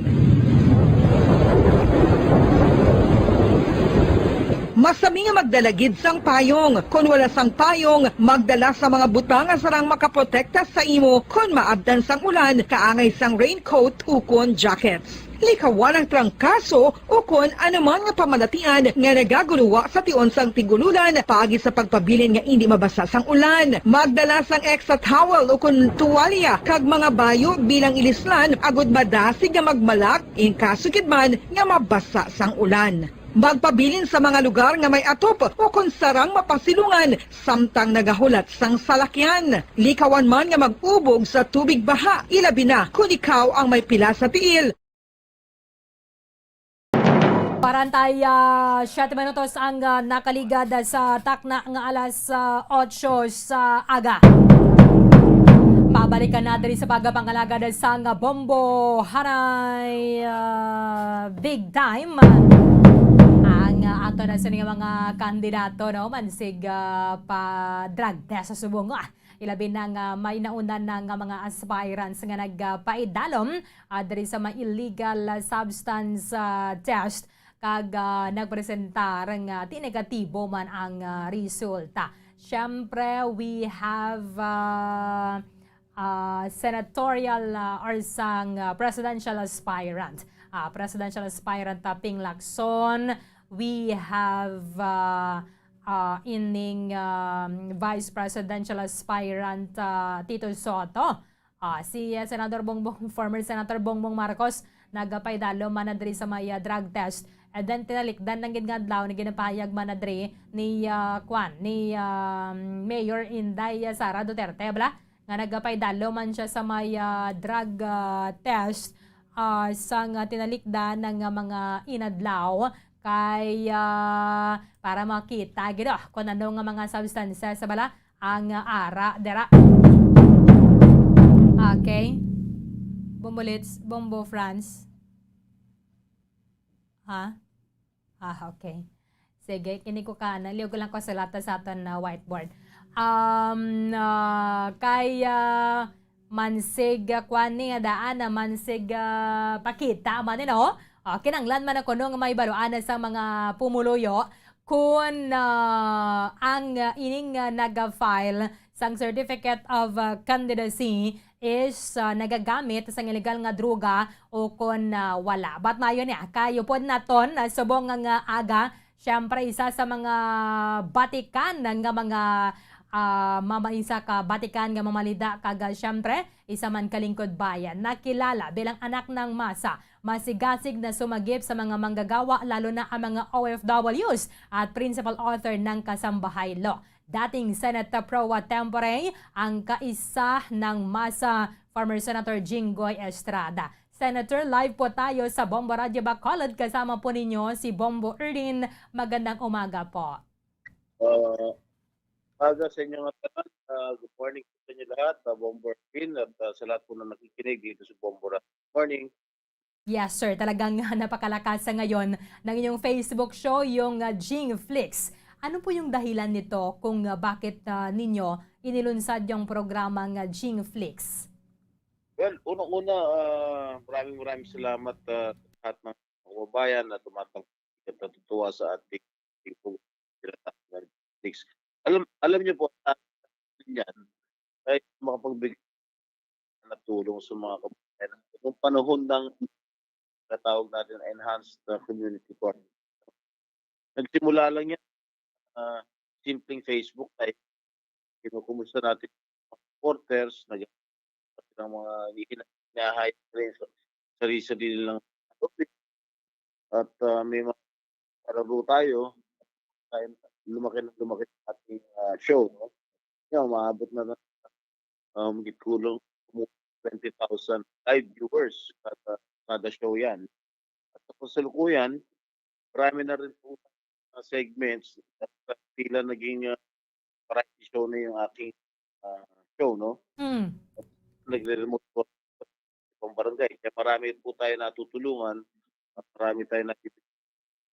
Masami nga magdala gid sang payong. Kon wala sang payong, magdala sa mga butang nga sarang makaprotekta sa imo kon maabtan sang ulan, kaangay sang raincoat ukon jackets. Likawan ang trangkaso ukon anuman nga pamalatian nga nagagunuwa sa tion sang tig-ululan, paagi sa pagpabilin nga indi mabasa sang ulan. Magdala sang extra towel ukon tuwalya kag mga bayo bilang ilislan agud madasig nga magmalak in kaso gid man nga mabasa sang ulan. Magpabilin sa mga lugar nga may atop ukon sarang mapasilungan samtang nagahulat sang salakyan. Likawan man nga mag-ubog sa tubig baha, ilabi na kon ikaw ang may pila sa tiil. Kwarenta y siyete minutos ang, ah, nakaligad sa takna nga alas, ah, otso sa aga. Pabalikan na diri sa pagpangalagad sang Bombo Haray, ah, Big Time. Ang, ah, ato na sini nga mga kandidato, no, mansig, ah, pa drug test sa subong. Ah, ilabi na nga may nauna na nga mga aspirants nga nagpaidalom, ah, diri sa may illegal, ah, substance, ah, test, kag, ah, nagpresentar nga di negatibo man ang, ah, resulta. Siyempre, we have, ah, ah, senatorial, ah, or sang, ah, presidential aspirant. Ah, presidential aspirant, ah, Ping Lacson. We have, ah, ah, ining, um, vice presidential aspirant, ah, Tito Soto. Ah, si, ah, Senador Bongbong, former Senator Bongbong Marcos, nagapaidalom man na diri sa may, ah, drug test. And then, tinalikdan lang gid nga adlaw, nga ginapahayag man na diri ni, ah, kwan, ni, ah, Mayor Inday, ah, Sara Duterte, bala, nga nagapaidalom man siya sa may, ah, drug, ah, test, ah, sang, ah, tinalikdan nga mga inadlaw kay, ah, para makita gid, ah, kung ano nga mga substances, bala, ang, ah, ara dira. Okay. Bombolits, Bombo France. Ha? Ah, okay. Sige, kini ko ka, naliw ko lang ko sa lata sa aton na whiteboard. Um, ah, kay, ah, mansig, ah, kwan ni nga daan na mansig, ah, pakita man ni, no? Ah, kinanglan man ako no nga may baluan na sa mga pumuluyo kun, ah, ang, ah, ining, ah, nag-file sang Certificate of, ah, Candidacy is, ah, nagagamit sang illegal nga droga o kon, ah, wala. But mayo niya, kayo pod naton, ah, subong nga, nga aga, siyempre, isa sa mga batikan nga mga, ah, mama-, isa ka batikan nga mamalida kag, ah, siyempre, isa man ka lingkod bayan, nakilala bilang anak ng masa, masigasig na sumagip sa mga manggagawa, lalo na ang mga O F Ws at principal author ng Kasambahay Law. Dating Senate Pro Tempore ang kaisa ng masa, former Senator Jinggoy Estrada. Senator, live po tayo sa Bombo Radyo Bacolod. Kasama po ninyo si Bombo Erlin. Magandang umaga po. Ah, aga sa inyo nga tanan. Ah, good morning po sa inyo lahat, ah, Bombo Erlin, at, ah, sa lahat po na nakikinig dito sa Bombo Radyo. Morning. Yes, sir. Talagang napakalakas sa ngayon ng inyong Facebook show, yung, ah, Jing Flix. Ano po yung dahilan nito kung, ah, bakit, ah, ninyo inilunsad yung programang, ah, Jing Flix? Well, unang-una, ah, maraming, maraming salamat, ah, sa lahat ng kababayan na tumatang-, at natutuwa sa ating, ating pag-, Alam, alam niyo po, ah, yan ay makapagbigay na tulong sa mga kababayan. Yung panahon ng natawag natin na enhanced, ah, community coordination. Nagsimula lang yan, ah, simpleng Facebook ay kinukumusta natin mga supporters, nag-, ng mga hinahay sa sarili-sarili nilang topic. At, ah, may mga kalaro tayo, tayo lumaki na lumaki ang ating, ah, show, no? Yan, umaabot na ng, um, higit kulang twenty thousand live viewers kada, kada show yan. At sa kasalukuyan, marami na rin po mga segments at tila naging, ah, variety show na yung aking, ah, show, no? Mm. Nagre-remote po sa ibang barangay. Kaya marami po tayo natutulungan, marami tayo nakikita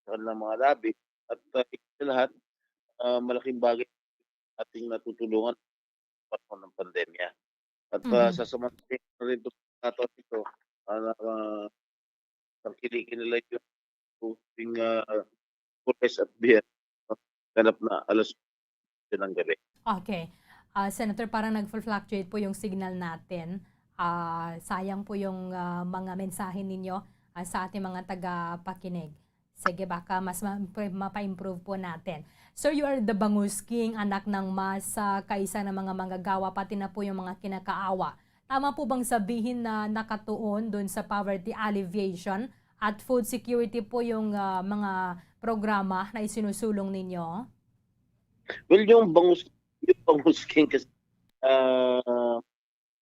sa kanilang mga labi, at, ah, higit sa lahat, ah, malaking bagay ating natutulungan sa panahon ng pandemya. At, ah, Mhm. sasamantalahin na rin po natin ito, ah, na, ah, tangkilikin nila yung posting, ah, Lunes at Biyernes, no? Ganap na alas otso ng gabi. Okay. Ah, Senator, parang nag-fluctuate po yung signal natin. Ah, sayang po yung, ah, mga mensahe ninyo, ah, sa ating mga tagapakinig. Sige, baka mas ma-, mapa-improve po natin. Sir, you are the Bangus King, anak ng masa, kaisa ng mga manggagawa, pati na po yung mga kinakaawa. Tama po bang sabihin na nakatuon dun sa poverty alleviation at food security po yung, ah, mga programa na isinusulong ninyo? Well, yung Bangus, yung Bangus King kasi, ah,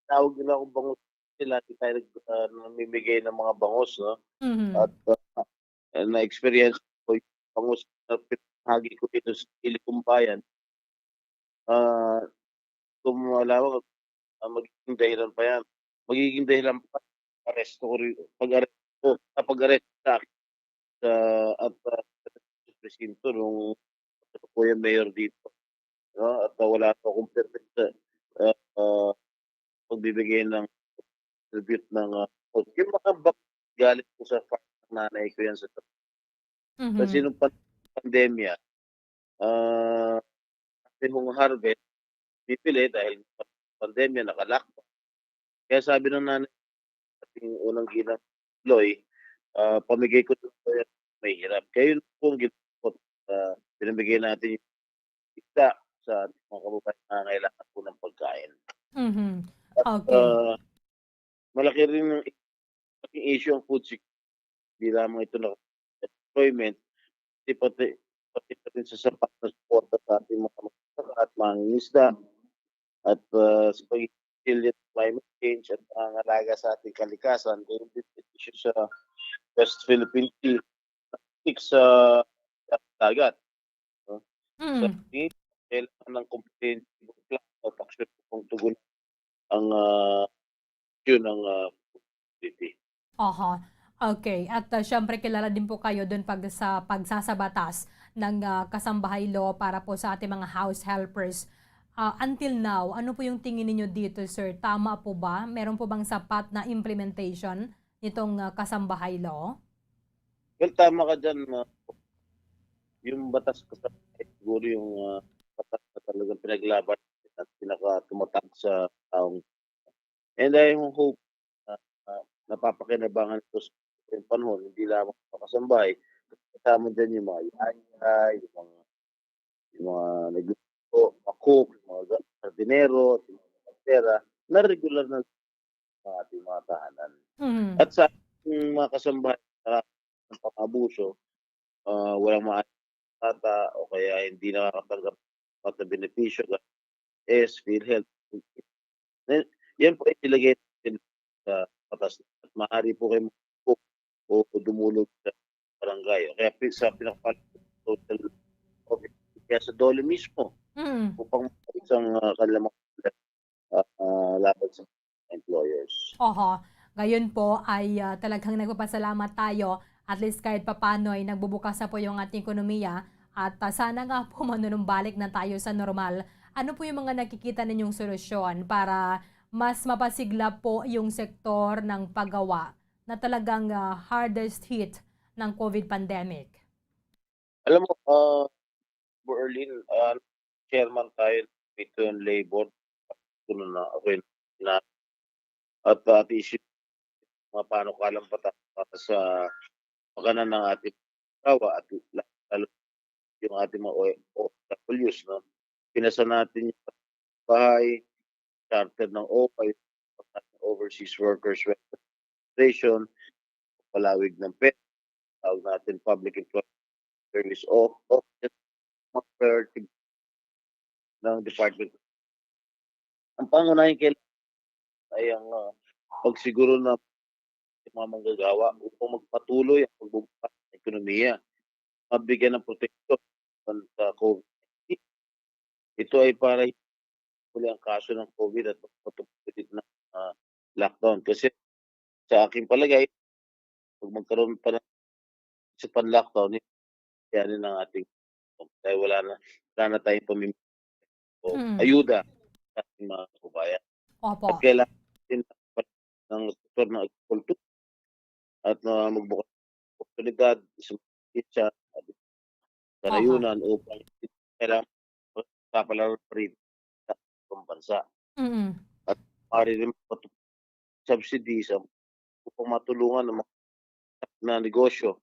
tawag nila akong Bangus King, lagi tayo nag-, ah, namimigay ng mga bangus, no? Mhm. At, ah, na-experience ko yung bangus na pinahagi ko dito sa Ilikumbayan. Ah, kung alam mo, ah, magiging dahilan pa yan. Magiging dahilan pa, aresto ko rin, pag-aresto, ah, pag-aresto sa akin sa, at, ah, sa presinto nung ako yung mayor dito, no? At, ah, wala pa akong permit sa, ah, ah, pagbibigay ng tribute ng, ah, food. Yung mga bak-, galing po sa farm ng nanay ko yan sa, kasi Mhm. nung pan-, pandemya, ah, kasi kung harvest, bibili dahil pandemya, naka-lockdown. Kaya sabi ng nanay, ating unang ginang Loy, ah, pamigay ko sa mga may hirap. Kaya yun po ang ginagawa, ah, pinamigay natin yung isda sa ating mga kababayan na nangangailangan po ng pagkain. Mhm. At, Okay. ah, malaki rin ang malaking issue ang food security. Di lamang ito na employment, di pati, pati pa rin sa sapat na suporta sa ating mga magsasaka at mangingisda at, ah, sa pag-, resilient climate change at pangangalaga sa ating kalikasan, kaya yung issue sa West Philippine Sea, sa dagat, no? So, Mm. kailangan ng comprehensive plan at action kung tugon ang, ah, yun ang, ah, community. Aha. Okay. At, ah, syempre, kilala din po kayo dun pag, sa pagsasabatas ng, ah, kasambahay law para po sa ating mga house helpers. Ah, until now, ano po yung tingin ninyo dito, sir? Tama po ba? Meron po bang sapat na implementation nitong, ah, kasambahay law? Well, tama ka dyan, ah, yung batas ko sa siguro yung, ah, batas na talagang pinaglaban at pinakatumatak sa taong, and I hope na, ah, napapakinabangan ito sa yung panahon, hindi lamang sa kasambahay, kasama dyan yung mga yaya, yung mga, yung mga nagluto, mga cook, yung mga ga-, hardinero, at yung mga pera, na regular na sa ating mga tahanan. Mhm. At sa ating mga kasambahay na ng pang-abuso, ah, walang maayos na bata o kaya hindi nakakatanggap ng benepisyo, S, PhilHealth. Na-, yan po ay nilagay natin sa batas. At maaari po kayo mag-book o dumulog sa barangay. O kaya pi-, sa pinaka-, social office, kaya sa DOLE mismo Mm. upang isang, ah, kanilang mga, ah, ah, laban sa employers. Oho. Ngayon po ay, ah, talagang nagpapasalamat tayo, at least kahit papano ay nagbubukas na po yung ating ekonomiya, at, ah, sana nga po manunumbalik na tayo sa normal. Ano po yung mga nakikita ninyong solusyon para mas mapasigla po yung sektor ng paggawa na talagang, ah, hardest hit ng COVID pandemic? Alam mo, ah, Berlin, ah, chairman tayo ng Committee on Labor. Kuno na, okay na. At, ah, ati isip mga panukalang batas para sa pagana ng ating asawa at la- lalo yung ating mga O- OFWs, no? Pinasa natin yung bahay, charter ng OWWA, Overseas Workers Welfare Administration, palawig ng PEP, tawag natin Public Employment Service of, of mga priority ng department. Ang pangunahing kailangan ay ang, ah, pagsiguro na yung mga manggagawa upang magpatuloy ang pagbubukas ng ekonomiya, mabigyan ng proteksyon sa COVID nineteen. Ito ay para huli ang kaso ng COVID at magpatupad ng, ah, lockdown. Kasi sa aking palagay, pag magkaroon pa ng isa pang lockdown, yan ang ating dahil wala na, wala na tayong pamim o Mm. ayuda sa ating mga kababayan. At Opo. kailangan din ng sektor ng agrikultura at na magbukas ng oportunidad sa mga probinsya at Aha. kanayunan upang kailangan papalaran pa rin sa ating bansa. Mm. At maaari rin matu- subsidy sa upang matulungan ng mga na negosyo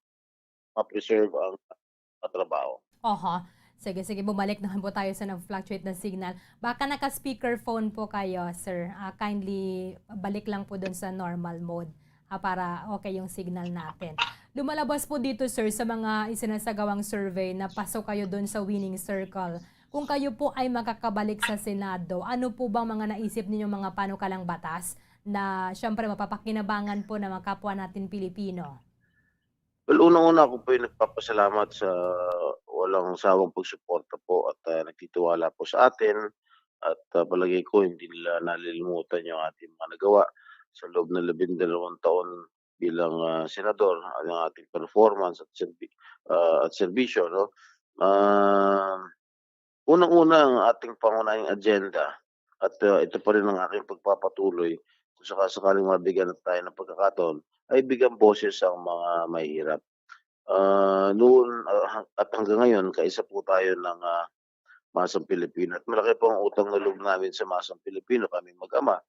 ma-preserve ang mga trabaho. Oho. Sige, sige, bumalik naman po tayo sa nag-fluctuate na signal. Baka naka-speakerphone po kayo, sir. Ah, kindly balik lang po dun sa normal mode, ah, para okay yung signal natin. Lumalabas po dito, sir, sa mga isinasagawang survey na pasok kayo dun sa winning circle. Kung kayo po ay makakabalik sa Senado, ano po bang mga naisip ninyong mga panukalang batas na, syempre, mapapakinabangan po ng mga kapwa natin Pilipino? Well, unang-una, ako po ay nagpapasalamat sa walang sawang pagsuporta po at, ah, nagtitiwala po sa atin. At, ah, palagay ko, hindi nila nalilimutan yung ating mga nagawa sa loob ng labindalawang taon bilang, ah, senador, ang ating performance at serbi-, ah, at serbisyo, no? Ah, unang-una, ang ating pangunahing agenda, at, ah, ito pa rin ang aking pagpapatuloy kung saka-, sakaling mabigyan na tayo ng pagkakataon, ay bigyan boses ang mga mahihirap. Ah, noon, ah, ha-, at hanggang ngayon, kaisa po tayo ng, ah, Masang Pilipino. At malaki po ang utang na loob namin sa Masang Pilipino, kami mag-ama.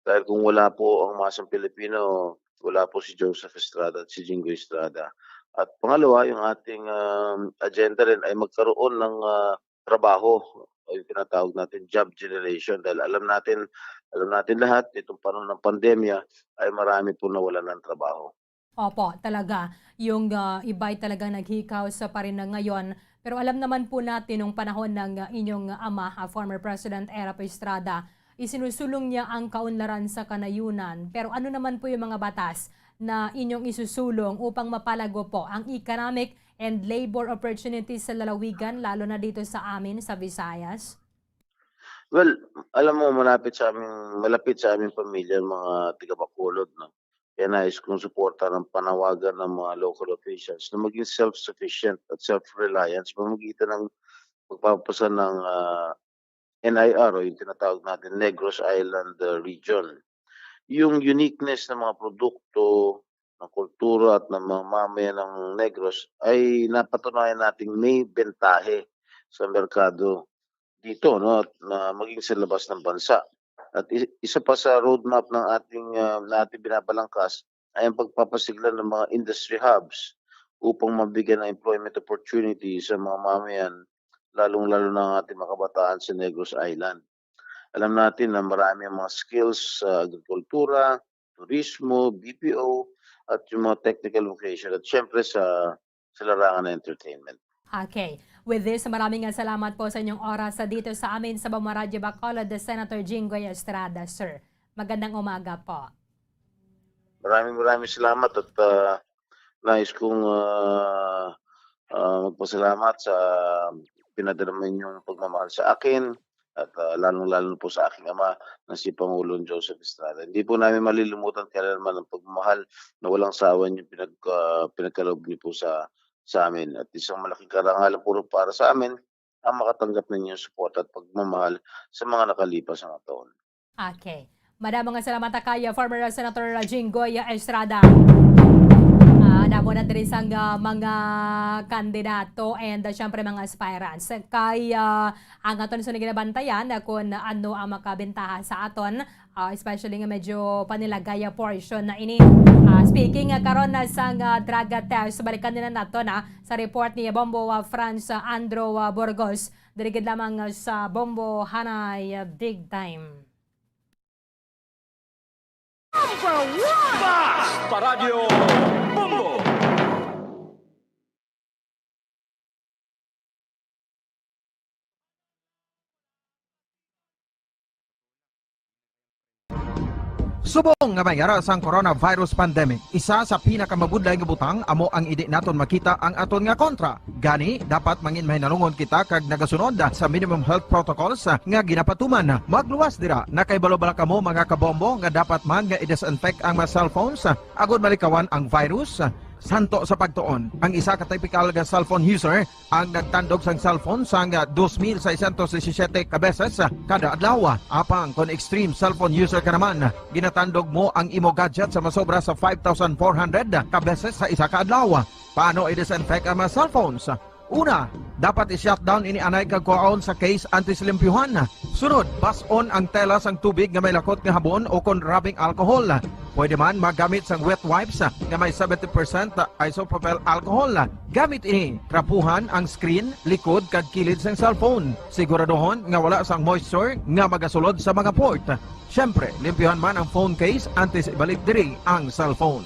Dahil kung wala po ang Masang Pilipino, wala po si Joseph Estrada at si Jinggoy Estrada. At pangalawa, yung ating, um, agenda rin ay magkaroon ng, ah, trabaho, o yung tinatawag natin job generation. Dahil alam natin, alam natin lahat, itong panahon ng pandemya ay marami po nawalan ng trabaho. Opo, talaga. Yung, ah, iba'y talagang naghikaw sa parin na ngayon. Pero alam naman po natin nung panahon ng, ah, inyong ama, ah, former President Erap Estrada, isinusulong niya ang kaunlaran sa kanayunan. Pero ano naman po yung mga batas na inyong isusulong upang mapalago po ang economic and labor opportunities sa lalawigan, lalo na dito sa amin sa Visayas? Well, alam mo, malapit sa aming, malapit sa aming pamilya ang mga taga Bacolod, no? Kaya nais kong suportahan ang panawagan ng mga local officials na maging self-sufficient at self-reliant sa pamamagitan ng pagpapasa ng, ah, N I R o yung tinatawag natin Negros Island, ah, Region. Yung uniqueness ng mga produkto, ng kultura at ng mga mamayan ng Negros ay napatunayan nating may bentahe sa merkado dito, no, at na maging sa labas ng bansa. At i-, isa pa sa roadmap ng ating, ah, na ating binabalangkas ay ang pagpapasigla ng mga industry hubs upang mabigyan ng employment opportunity sa mga mamayan, lalong-lalo na ang ating mga kabataan sa Negros Island. Alam natin na marami ang mga skills sa agrikultura, turismo, B P O, at yung mga technical vocation, at syempre sa, sa larangan ng entertainment. Okay. With this, maraming nga salamat po sa inyong oras sa dito sa amin sa Bamaradio Bacolod, the Senator Jinggoy Estrada, sir. Magandang umaga po. Maraming, maraming salamat at, ah, nais kong, ah, ah, magpasalamat sa pinadarama ninyong pagmamahal sa akin. at, ah, lalong-lalo na po sa aking ama na si Pangulong Joseph Estrada. Hindi po namin malilimutan kailanman ang pagmamahal na walang sawa niyong pinag-, ah, pinagkaloob niyo po sa, sa amin. At isang malaking karangalan po para sa amin ang makatanggap ninyong suporta at pagmamahal sa mga nakalipas na taon. Okay. Madamo nga salamat kay, uh, former Senator Jinggoy Estrada. Ah, damo na diri sang, uh, mga kandidato and, uh, syempre mga aspirants. Kay, uh, ang aton sunod ginabantayan, uh, kung ano ang makabentaha sa aton, uh, especially nga medyo panilagaya portion na ini. Uh, speaking, uh, karon na sang, uh, drug test, balikan nila nato na sa report ni Bombo, uh, Franz, uh, Andro, uh, Burgos. Diri gid lamang, uh, sa Bombo Hanay, uh, Dig Time. Number one! Basta Radyo Bombo! Subong nga may ara sang coronavirus pandemic, isa sa pinakamabudlay nga butang amo ang indi naton makita ang aton nga kontra. Gani, dapat mangin mahinalungon kita kag nagasunod sa minimum health protocols nga ginapatuman. Magluwas dira, nakahibalo bala kamo, mga kabombo, nga dapat man nga i-disinfect ang mga cellphones agod malikawan ang virus? Santo sa pagtuon, ang isa ka typical nga cellphone user ang nagtandog sang cellphone sang dos mil seiscientos disisiete ka beses kada adlaw. Apang kon extreme cellphone user ka naman, ginatandog mo ang imo gadget sa masobra sa five thousand four hundred ka beses sa isa ka adlaw. Paano i-disinfect ang mga cellphones? Una, dapat i-shutdown ini anay kag kuhaon sa case antes limpyuhan. Sunod, bas-on ang tela sang tubig nga may lakot nga habon o kon rubbing alcohol. Pwede man magamit sang wet wipes nga may seventy percent isopropyl alcohol. Gamit ini, trapuhan ang screen, likod, kag kilid sang cellphone. Siguraduhon nga wala sang moisture nga magasulod sa mga port. Siyempre, limpyuhan man ang phone case antes ibalik diri ang cellphone.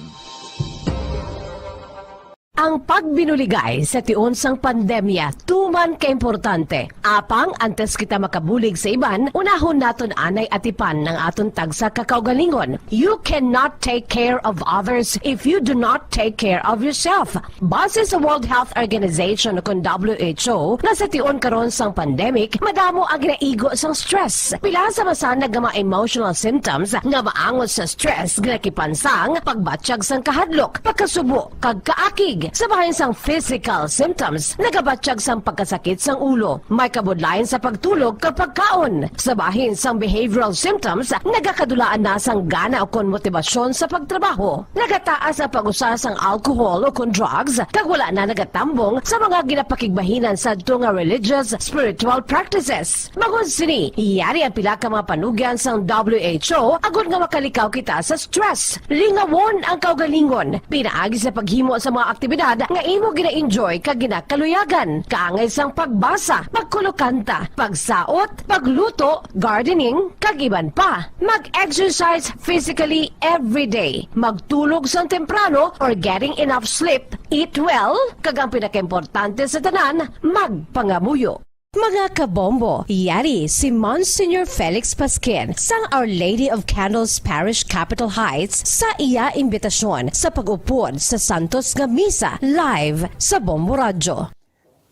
Ang pagbinuligay sa tion sang pandemya tuman ka importante. Apang antes kita makabulig sa iban, unahon naton anay atipan ang aton tagsa ka kaugalingon. You cannot take care of others if you do not take care of yourself. Base sa World Health Organization, kon W H O, nga sa tion karon sang pandemic, madamo ang ginaigo sang stress. Pila sa masanag nga mga emotional symptoms nga maangot sa stress ginakipan sang pagbatyag sang kahadlok, pagkasubo, kag kaakig. Sa bahin sang physical symptoms, nagabatyag sang pagkasakit sang ulo, may kabudlayan sa pagtulog kag pagkaon. Sa bahin sang behavioral symptoms, nagakadulaan na sang gana ukon motibasyon sa pagtrabaho. Nagataas ang pag-usa sang alcohol ukon drugs, kag wala na nagatambong sa mga ginapakigbahinan sadto nga religious, spiritual practices. Bangod sini, yari ang pila ka mga panugyan sang W H O agod nga makalikaw kita sa stress. Lingawon ang kaugalingon pinaagi sa paghimo sa mga aktibidad nga imo gina-enjoy kag ginakaluyagan, kaangay sang pagbasa, pagkulokanta, pagsaot, pagluto, gardening, kag iban pa. Mag-exercise physically every day. Magtulog sang temprano or getting enough sleep. Eat well, kag ang pinakaimportante sa tanan, magpangamuyo. Mga kabombo, yari si Monsignor Felix Pasquin sang Our Lady of Candles Parish, Capitol Heights, sa iya imbitasyon sa pag-upod sa santos nga misa live sa Bombo Radyo.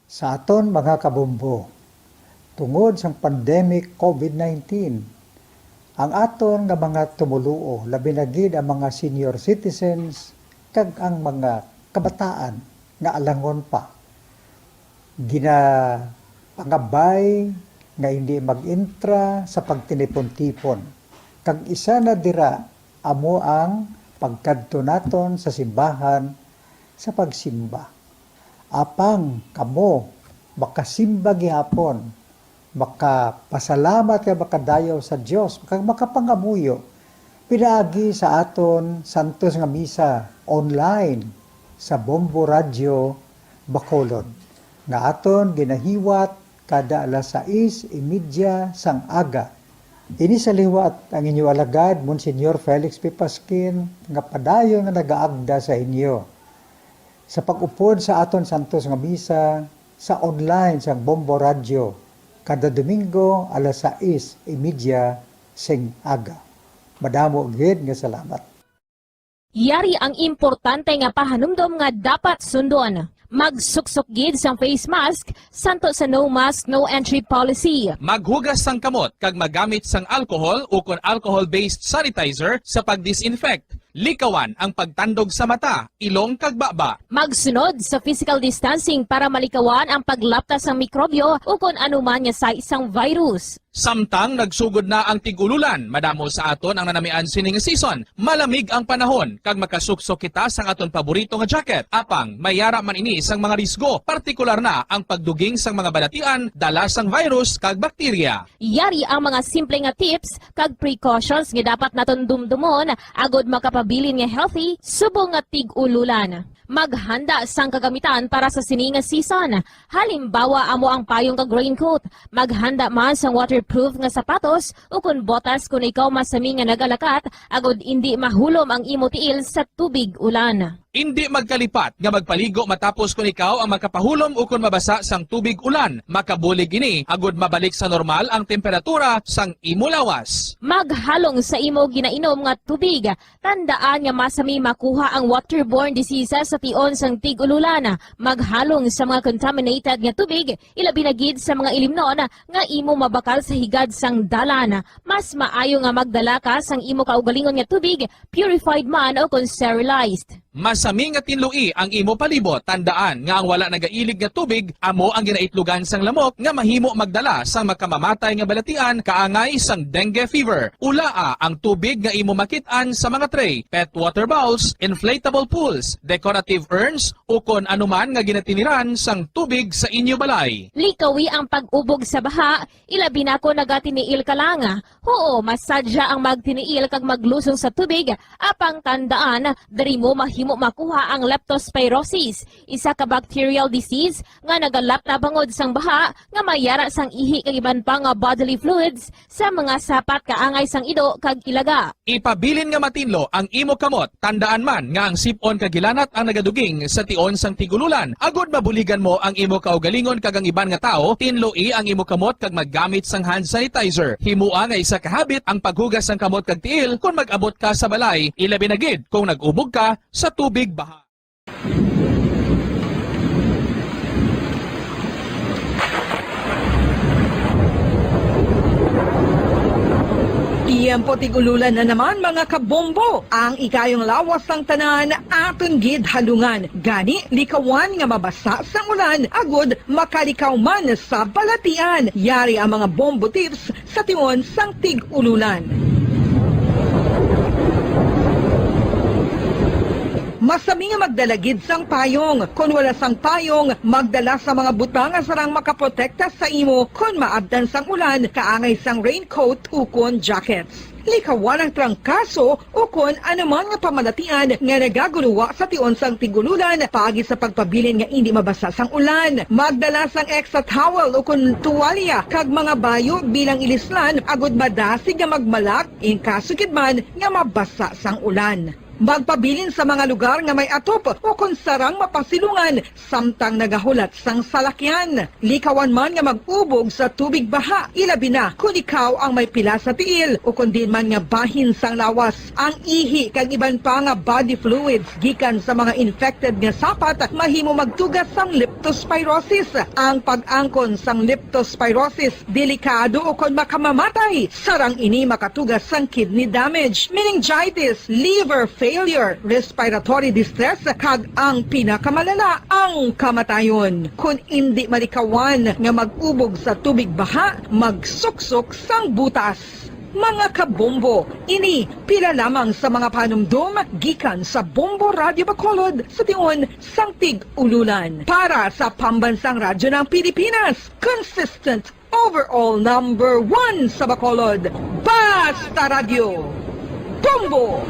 Sa aton mga kabombo, tungod sang pandemic covid nineteen, ang aton nga mga tumoluo, labi na gid ang mga senior citizens kag ang mga kabataan nga alangon pa, ginapangabay nga hindi mag-intra sa pagtinipon-tipon, kag isa na dira amo ang pagkadto naton sa simbahan sa pagsimba. Apang kamo makasimba gihapon, makapasalamat kag makadayaw sa Dios, kag makapangamuyo pinaagi sa aton santos nga misa online sa Bombo Radyo Bacolod, nga aton ginahiwat kada alas sais y media sang aga. Ini sa liwat ang inyo alagad, Monsignor Felix P. Pasquin, nga padayon nga nagaagda sa inyo sa pag-upod sa aton santos nga misa sa online sang Bombo Radyo kada Domingo alas sais y media sing aga. Madamo gid nga salamat. Yari ang importante nga pahanumdom nga dapat sundon. Magsuksok gid sang face mask, santo sa no mask, no entry policy. Maghugas sang kamot kag magamit sang alcohol ukon alcohol-based sanitizer sa pag-disinfect. Likawan ang pagtandog sa mata, ilong kag baba. Magsunod sa physical distancing para malikawan ang paglapta sang mikrobyo ukon anuman nga size sang virus. Samtang nagsugod na ang tig-ululan, madamo sa aton ang nanamian sini nga season. Malamig ang panahon kag makasuksok kita sang aton paborito nga jacket. Apang may yara man ini sang mga risgo, partikular na ang pagduging sang mga balatian dala sang virus kag bakterya. Yari ang mga simple nga tips kag precautions nga dapat naton dumdumon agod makapabilin nga healthy subong nga tig-ululan. Maghanda sang kagamitan para sa sini nga season. Halimbawa, amo ang payong kag raincoat. Maghanda man sang waterproof nga sapatos ukon botas kon ikaw masami nga nagalakat, agod indi mahulom ang imo tiil sa tubig ulan. Indi magkalipat nga magpaligo matapos kon ikaw ang makapahulom ukon mabasa sang tubig ulan. Makabulig ini agod mabalik sa normal ang temperatura sang imo lawas. Maghalong sa imo ginainom nga tubig. Tandaan nga masami makuha ang waterborne diseases sa tion sang tig-ululan. Maghalong sa mga contaminated nga tubig, ilabi na gid sa mga ilimnon nga imo mabakal sa higad sang dalan. Mas maayo nga magdala ka sang imo kaugalingon nga tubig, purified man o kon sterilized. Masami nga tinloi ang imo palibot. Tandaan nga ang wala nagailig nga tubig amo ang ginaitlogan sang lamok nga mahimo magdala sang makamamatay nga balatian kaangay sang dengue fever. Ulaa ang tubig nga imo makit-an sa mga tray, pet water bowls, inflatable pools, decorative urns, ukon anuman nga ginatiniran sang tubig sa inyo balay. Likawi ang pag-ubog sa baha, ilabi na kon nagatiniil ka lang. Huo, masadya ang magtiniil kag maglusong sa tubig, apang tandaan, diri mo mahimo makuha ang leptospirosis, isa ka bacterial disease nga nagalapta bangod sang baha nga may yara sang ihi kag iban pa nga bodily fluids sa mga sapat kaangay sang ido kag ilaga. Ipabilin nga matinlo ang imo kamot. Tandaan man nga ang sip-on kag hilanat ang nagaduging sa tion sang tig-ululan. Agod mabuligan mo ang imo kaugalingon kag ang iban nga tawo, tinloi ang imo kamot kag maggamit sang hand sanitizer. Himoa nga isa ka habit ang paghugas sang kamot kag tiil kon mag-abot ka sa balay, ilabi na gid kon nag-ubog ka sa tubig baha. Tiyempo tig-ululan na naman, mga kabombo. Ang ikayong lawas sang tanan aton gid halungan. Gani, likawan nga mabasa sang ulan agud makalikaw man sa balatian. Yari ang mga bombo tips sa tion sang tig-ululan. Masami nga magdala gid sang payong. Kon wala sang payong, magdala sa mga butang nga sarang makaprotekta sa imo kon maabtan sang ulan, kaangay sang raincoat ukon jackets. Likawan ang trangkaso ukon anuman nga pamalatian nga nagagunuwa sa tion sang tig-ululan, paagi sa pagpabilin nga indi mabasa sang ulan. Magdala sang extra towel ukon tuwalya kag mga bayo bilang ilislan agud madasig nga magmalak in kaso gid man nga mabasa sang ulan. Magpabilin sa mga lugar nga may atop ukon sarang mapasilungan samtang nagahulat sang salakyan. Likawan man nga mag-ubog sa tubig baha, ilabi na kon ikaw ang may pila sa tiil ukon diin man nga bahin sang lawas. Ang ihi kag iban pa nga body fluids gikan sa mga infected nga sapat mahimo magtuga sang leptospirosis. Ang pag-angkon sang leptospirosis delikado ukon makamamatay. Sarang ini makatuga sang kidney damage, meningitis, liver failure, respiratory distress, kag ang pinakamalala, ang kamatayon. Kon indi malikawan nga mag-ubog sa tubig baha, magsuksok sang butas. Mga kabombo, ini pila lamang sa mga panumdom gikan sa Bombo Radyo Bacolod sa tion sang tig-ululan. Para sa Pambansang Radyo ng Pilipinas, consistent overall number one sa Bacolod, Basta Radyo, Bombo!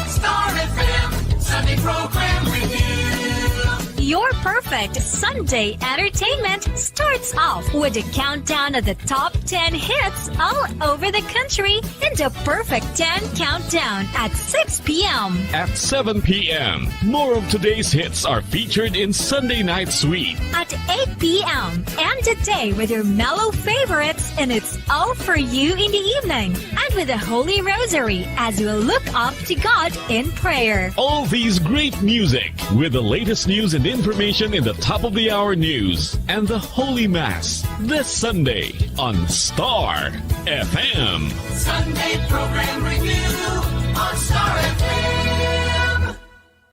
Star F M, Sunday program with you. Your Perfect Sunday entertainment starts off with a countdown of the top ten hits all over the country in the Perfect ten Countdown at six p.m. At seven p.m., more of today's hits are featured in Sunday Night Sweet. At eight p.m., end the day with your mellow favorites, and it's all for you in the evening. And with the Holy Rosary as we look up to God in prayer. All these great music with the latest news and information in the top of the hour news and the Holy Mass this Sunday on Star F M. Sunday Program Review on Star F M.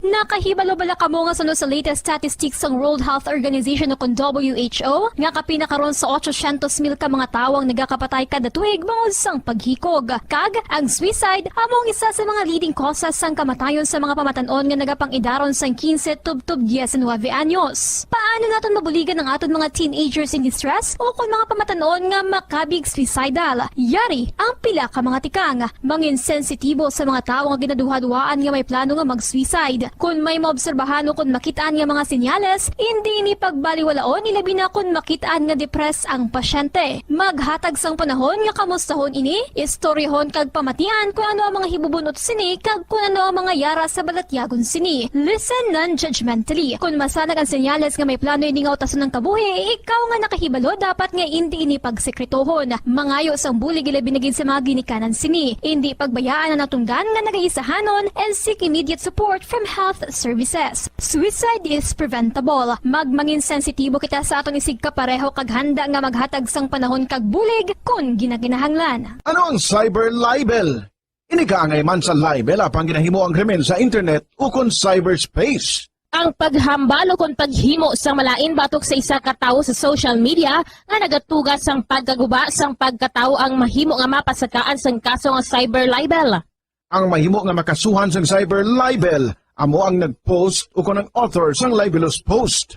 Nakahibalo bala kamo nga suno sa latest statistics sang World Health Organization o kon W H O, nga kapin na karon sa ochocientos mil ka mga tawo ang nagakapatay kada tuig bangod sang paghikog? Kag ang suicide amo ang isa sa mga leading causes sang kamatayon sa mga pamatan-on nga nagapang-idaron sang quince tubtob diecinuebe anyos. Paano naton mabuligan ang aton mga teenagers in distress o kon mga pamatan-on nga makabig suicidal? Yari ang pila ka mga tikang. Mangin sensitibo sa mga tawo nga ginaduhaduhaan nga may plano nga mag-suicide. Kon may maobserbahan o kon makit-an nga mga senyales, indi ini pagbaliwalaon, ilabi na kon makit-an nga depressed ang pasyente. Maghatag sang panahon nga kamustahon ini, istoryahon kag pamatian kon ano ang mga hibubun-ot sini kag kon ano ang mga yara sa balatyagon sini. Listen non-judgmentally. Kon masanag ang senyales nga may plano ini nga utason ang kabuhi, ikaw nga nakahibalo dapat nga indi ini pagsekretohon. Mangayo sang bulig ilabi na gid sa mga ginikanan sini. Indi pagbayaan ang natunggan nga nagaisahanon and seek immediate support from health services. Suicide is preventable. Magmangin sensitibo kita sa aton isigkapareho kag handa nga maghatag sang panahon kag bulig kon ginakinahanglan. Ano ang cyber libel? Ini kaangay man sa libel apang ginahimo ang krimen sa internet ukon cyberspace. Ang paghambal ukon paghimo sang malain batok sa isa ka tawo sa social media nga nagatuga sang pagkaguba sang pagkatawo ang mahimo nga mapasakaan sang kaso nga cyber libel. Ang mahimo nga makasuhan sang cyber libel amo ang nag-post ukon ang author sang libelous post.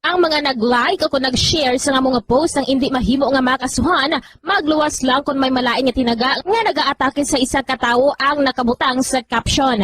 Ang mga nag-like o kon nag-share sa amo nga post ang indi mahimo nga makasuhan, magluwas lang kon may malain nga tinaga nga nagaatake sa isa ka tawo ang nakabutang sa caption.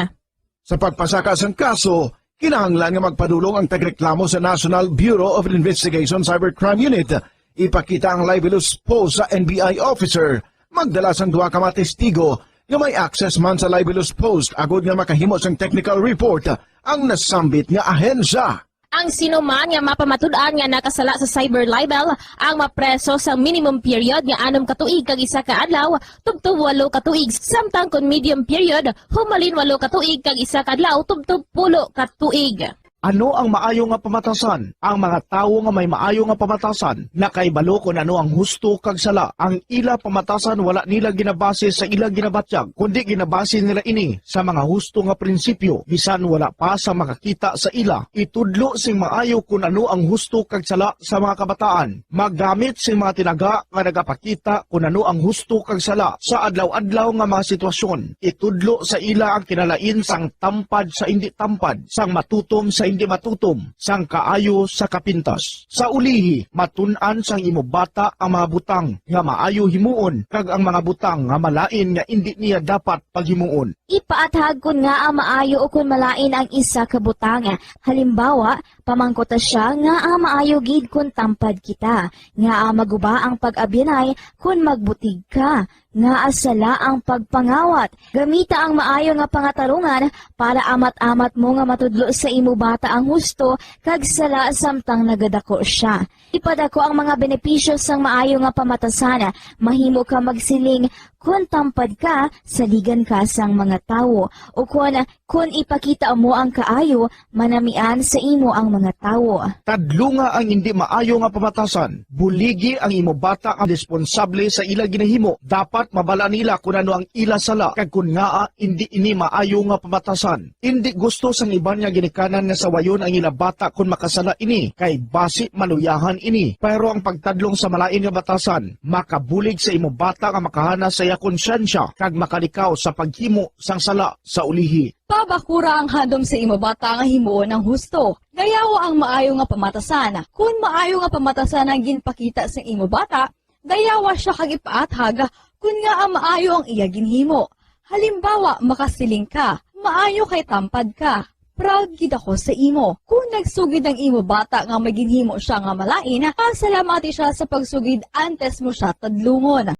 Sa pagpasaka sang kaso, kinahanglan nga magpadulong ang tagreklamo sa National Bureau of Investigation Cybercrime Unit. Ipakita ang libelous post sa N B I officer, magdala sang duha ka mga testigo nga may access man sa libelous post agod nga makahimo sang technical report ang nasambit nga ahensya. Ang sino man nga mapamatud-an nga nakasala sa cyber libel ang mapreso sa minimum period nga anom ka tuig kag isa ka adlaw tubtob walo ka tuig, samtang kon medium period, humalin walo ka tuig kag isa ka adlaw tubtob pulo ka tuig. Ano ang maayo nga pamatasan? Ang mga tawo nga may maayo nga pamatasan nakahibalo kon ano ang husto kag sala. Ang ila pamatasan wala nila ginabase sa ila ginabatyag, kundi ginabase nila ini sa mga husto nga prinsipyo, bisan wala pa sa makakita sa ila. Itudlo sing maayo kon ano ang husto kag sala sa mga kabataan. Maggamit sing mga tinaga nga nagapakita kon ano ang husto kag sala sa adlaw-adlaw nga mga sitwasyon. Itudlo sa ila ang kinalain sang tampad sa indi tampad, sang matutom sa indi matutom, sang kaayo sa kapintas. Sa ulihi, matun-an sang imo bata ang mga butang nga maayo himuon kag ang mga butang nga malain nga indi niya dapat paghimuon. Ipaathag kon ngaa maayo ukon malain ang isa ka butang. Halimbawa, pamangkuta sia ngaa maayo gid kon tampad kita, ngaa maguba ang pag-abyanay kon magbutig ka, ngaa sala ang pagpangawat. Gamita ang maayo nga pangatarungan para amat-amat mo nga matudlo sa imo bata ang husto kag sala samtang nagadako sia. Ipadako ang mga benepisyo sang maayo nga pamatasan. Mahimo ka magsiling, "Kon tampad ka, saligan ka sang mga tawo," ukon, "Kon ipakita mo ang kaayo, manamian sa imo ang mga tawo." Tadlunga ang indi maayo nga pamatasan. Buligi ang imo bata nga responsable sa ila ginahimo. Dapat mabala nila kon ano ang ila sala kag kon ngaa indi ini maayo nga pamatasan. Indi gusto sang iban nga ginikanan nga sawayon ang ila bata kon makasala ini, kay basi maluyahan ini. Pero ang pagtadlong sa malain nga batasan makabulig sa imo bata nga makahana sa iya konsyensya kag makalikaw sa paghimo sang sala sa ulihi. Pabakura ang handom sa imo bata nga himuon ang husto. Dayawa ang maayo nga pamatasan. Kon maayo nga pamatasan ang ginpakita sa imo bata, dayawa sia kag ipaathag kon ngaa maayo ang iya ginhimo. Halimbawa, makasiling ka, "Maayo kay tampad ka." proud gid ako sa imo. Kung nagsugid ang imo bata nga may ginhimo siya nga malain, pasalamati siya sa pagsugid antes mo siya tadlungon.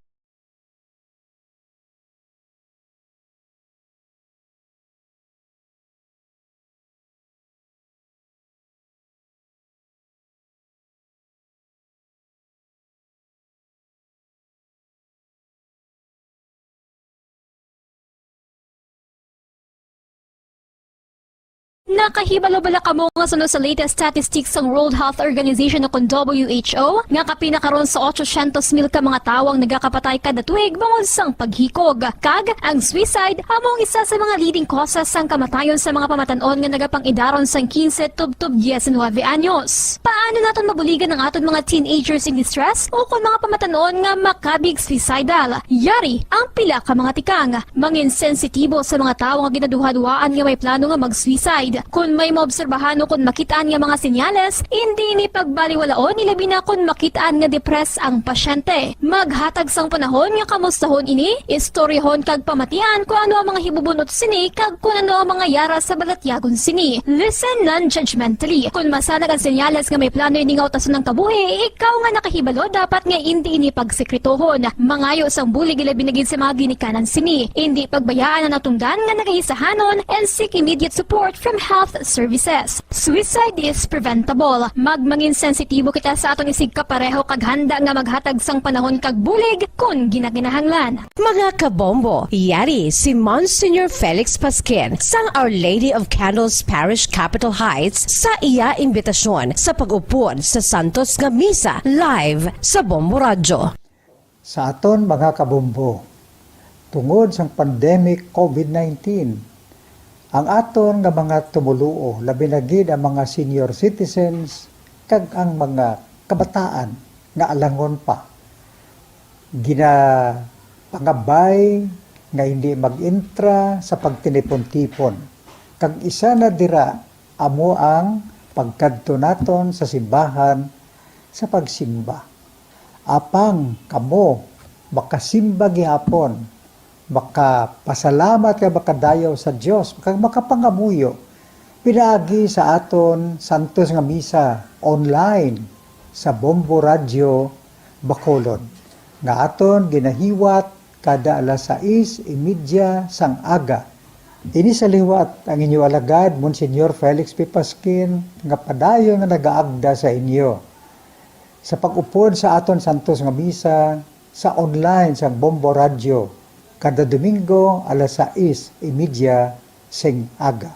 Nakahibalo bala kamo nga suno sa latest statistics sang World Health Organization o kon W H O, nga kapin na karon sa ochocientos mil ka mga tawo ang nagakapatay kada tuig bangod sang paghikog? Kag ang suicide amo ang isa sa mga leading causes sang kamatayon sa mga pamatan-on nga nagapang-idaron sang quince tubtob diecinuebe anyos. Paano naton mabuligan ang aton mga teenagers in distress o kon mga pamatan-on nga makabig suicidal? Yari ang pila ka mga tikang. Mangin sensitibo sa mga tawo nga ginaduhaduhaan nga may plano nga mag-suicide. Kon may maobserbahan o kon makit-an nga mga senyales, indi ini pagbaliwalaon, ilabi na kon makit-an nga depressed ang pasyente. Maghatag sang panahon nga kamustahon ini, istoryahon kag pamatian kon ano ang mga hibubunot sini kag kon ano ang mga yara sa balatyagon sini. Listen non-judgmentally. Kon masanag ang senyales nga may plano ini nga utason ang kabuhi, ikaw nga nakahibalo dapat nga indi ini pagsekretohon. Mangayo sang bulig ilabi na gid sa mga ginikanan sini. Indi pagbayaan ang natungdan nga nagaisahanon and seek immediate support from health services. Suicide is preventable. Magmangin sensitibo kita sa aton isigkapareho kag handa nga maghatag sang panahon kag bulig kon ginakinahanglan. Mga kabombo, yari si Monsignor Felix Pasquin sang Our Lady of Candles Parish, Capitol Heights, sa iya imbitasyon sa pag-upod sa santos nga misa live sa Bombo Radyo. Sa aton mga kabombo, tungod sang pandemic covid nineteen, ang aton nga mga tumoluo, labi na gid ang mga senior citizens kag ang mga kabataan nga alangon pa, ginapangabay nga hindi mag-entra sa pagtinipon-tipon. Kag isa na dira amo ang pagkadto naton sa simbahan sa pagsimba. Apang kamo makasimba gihapon, makapasalamat kag makadayaw sa Dios, kag makapangamuyo pinaagi sa aton santos nga misa online sa Bombo Radyo Bacolod, nga aton ginahiwat kada alas sais y media sang aga. Ini sa liwat ang inyo alagad, Monsignor Felix P. Pasquin, nga padayon nga nagaagda sa inyo sa pag-upod sa aton santos nga misa sa online sang Bombo Radyo kada Domingo alas sais y media sing aga.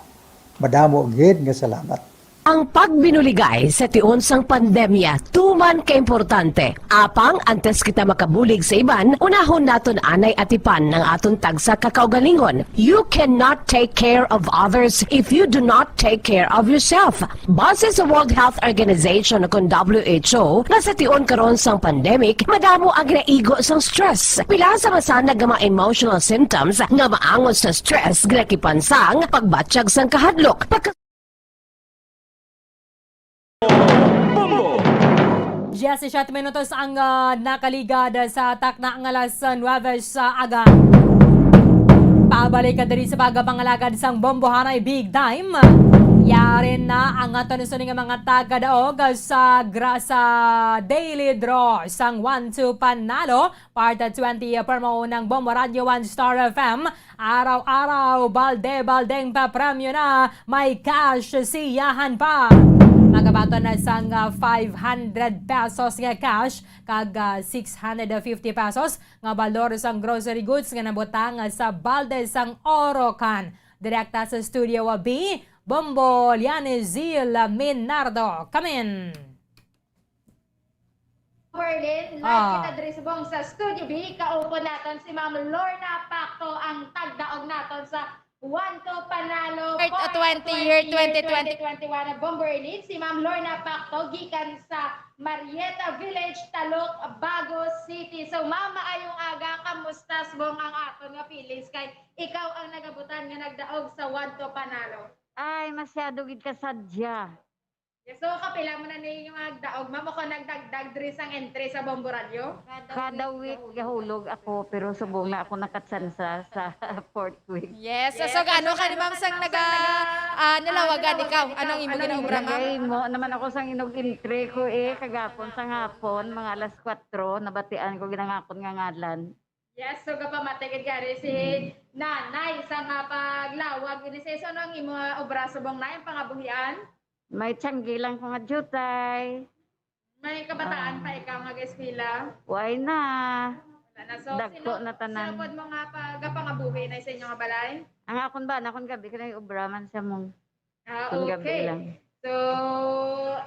Madamo gid nga salamat. Ang pagbinuligay sa tion sang pandemya tuman ka importante. Apang antes kita makabulig sa iban, unahon naton anay atipan ang aton tagsa ka kaugalingon. You cannot take care of others if you do not take care of yourself. Base sa World Health Organization o kon W H O, nga sa tion karon sang pandemic, madamo ang ginaigo sang stress. Pila sa masanag nga mga emotional symptoms nga maangot sa stress ginakipan sang pagbatyag sang kahadlok, pagka- Bombo! Diyesisiyete minutos ang, ah, nakaligad sa takna nga alas nuwebe sa aga. Pabalik ka diri sa pagpangalagad sang Bombohanay Big Time. Yari na ang aton sini nga mga tagadaog sa gra-, sa daily draw sang One Two Panalo. Part twenty, ah, promo ng Bombo Radio One Star F M. Araw-araw, balde-baldeng papremyo na. May cash siyahan pa. Magabaton na sang, ah, five hundred pesos nga cash kag, ah, six hundred fifty pesos nga balor sang grocery goods nga nabutang sa balde sang Orocan. Direkta sa Studio B, Bombo Lianizil Minardo. Kamin. Berlin, live Ah. kita diri subong sa Studio B. Kaupod naton si Ma'am Lorna Pacto, ang tagdaog naton sa One to Panalo Year, uh, for twenty, year twenty twenty. Twenty twenty-one na Bomber Elite. Si Ma'am Lorna Pacto, gikan sa Marieta Village, Talok, Bago City. So, Ma'am, maayong aga. Kamusta subong ang aton nga feelings kay ikaw ang nagabutan nga nagdaog sa One to Panalo? Ay, masyado gid ka sadya. Yes, so, kapila mo na ni yung nagdaog, ma'am, o kung nagdagdag diri sang entry sa Bombo Radyo? Kada week gahulog ako, pero subong na ako nakatsansa sa fourth week. Yes, so gaano ka ni ma'am sang naga ah, nalawagan ikaw? Anong imo ginaobra, ma'am? Nagahimo naman ako sang inog entry ko eh, kagapon sa hapon, mga alas kwatro, nabatian ko ginangakon nga ngalan. Yes, so gapamati gid gani si Nanay sa nga paglawag ini sa iso. Ano ang imo nga obra subong na ang pangabuhian? May tiyanggi lang ko nga jutay. May kabataan pa ikaw nga eskwela? Why na? Wala na. So, Dagko sino, na tanan. Sino pod mo nga pagapangabuhi na sa inyo nga balay? Ang akon ba, ang akon gabi kanay obra man sa mong Ah, Ang gabi okay. lang. So,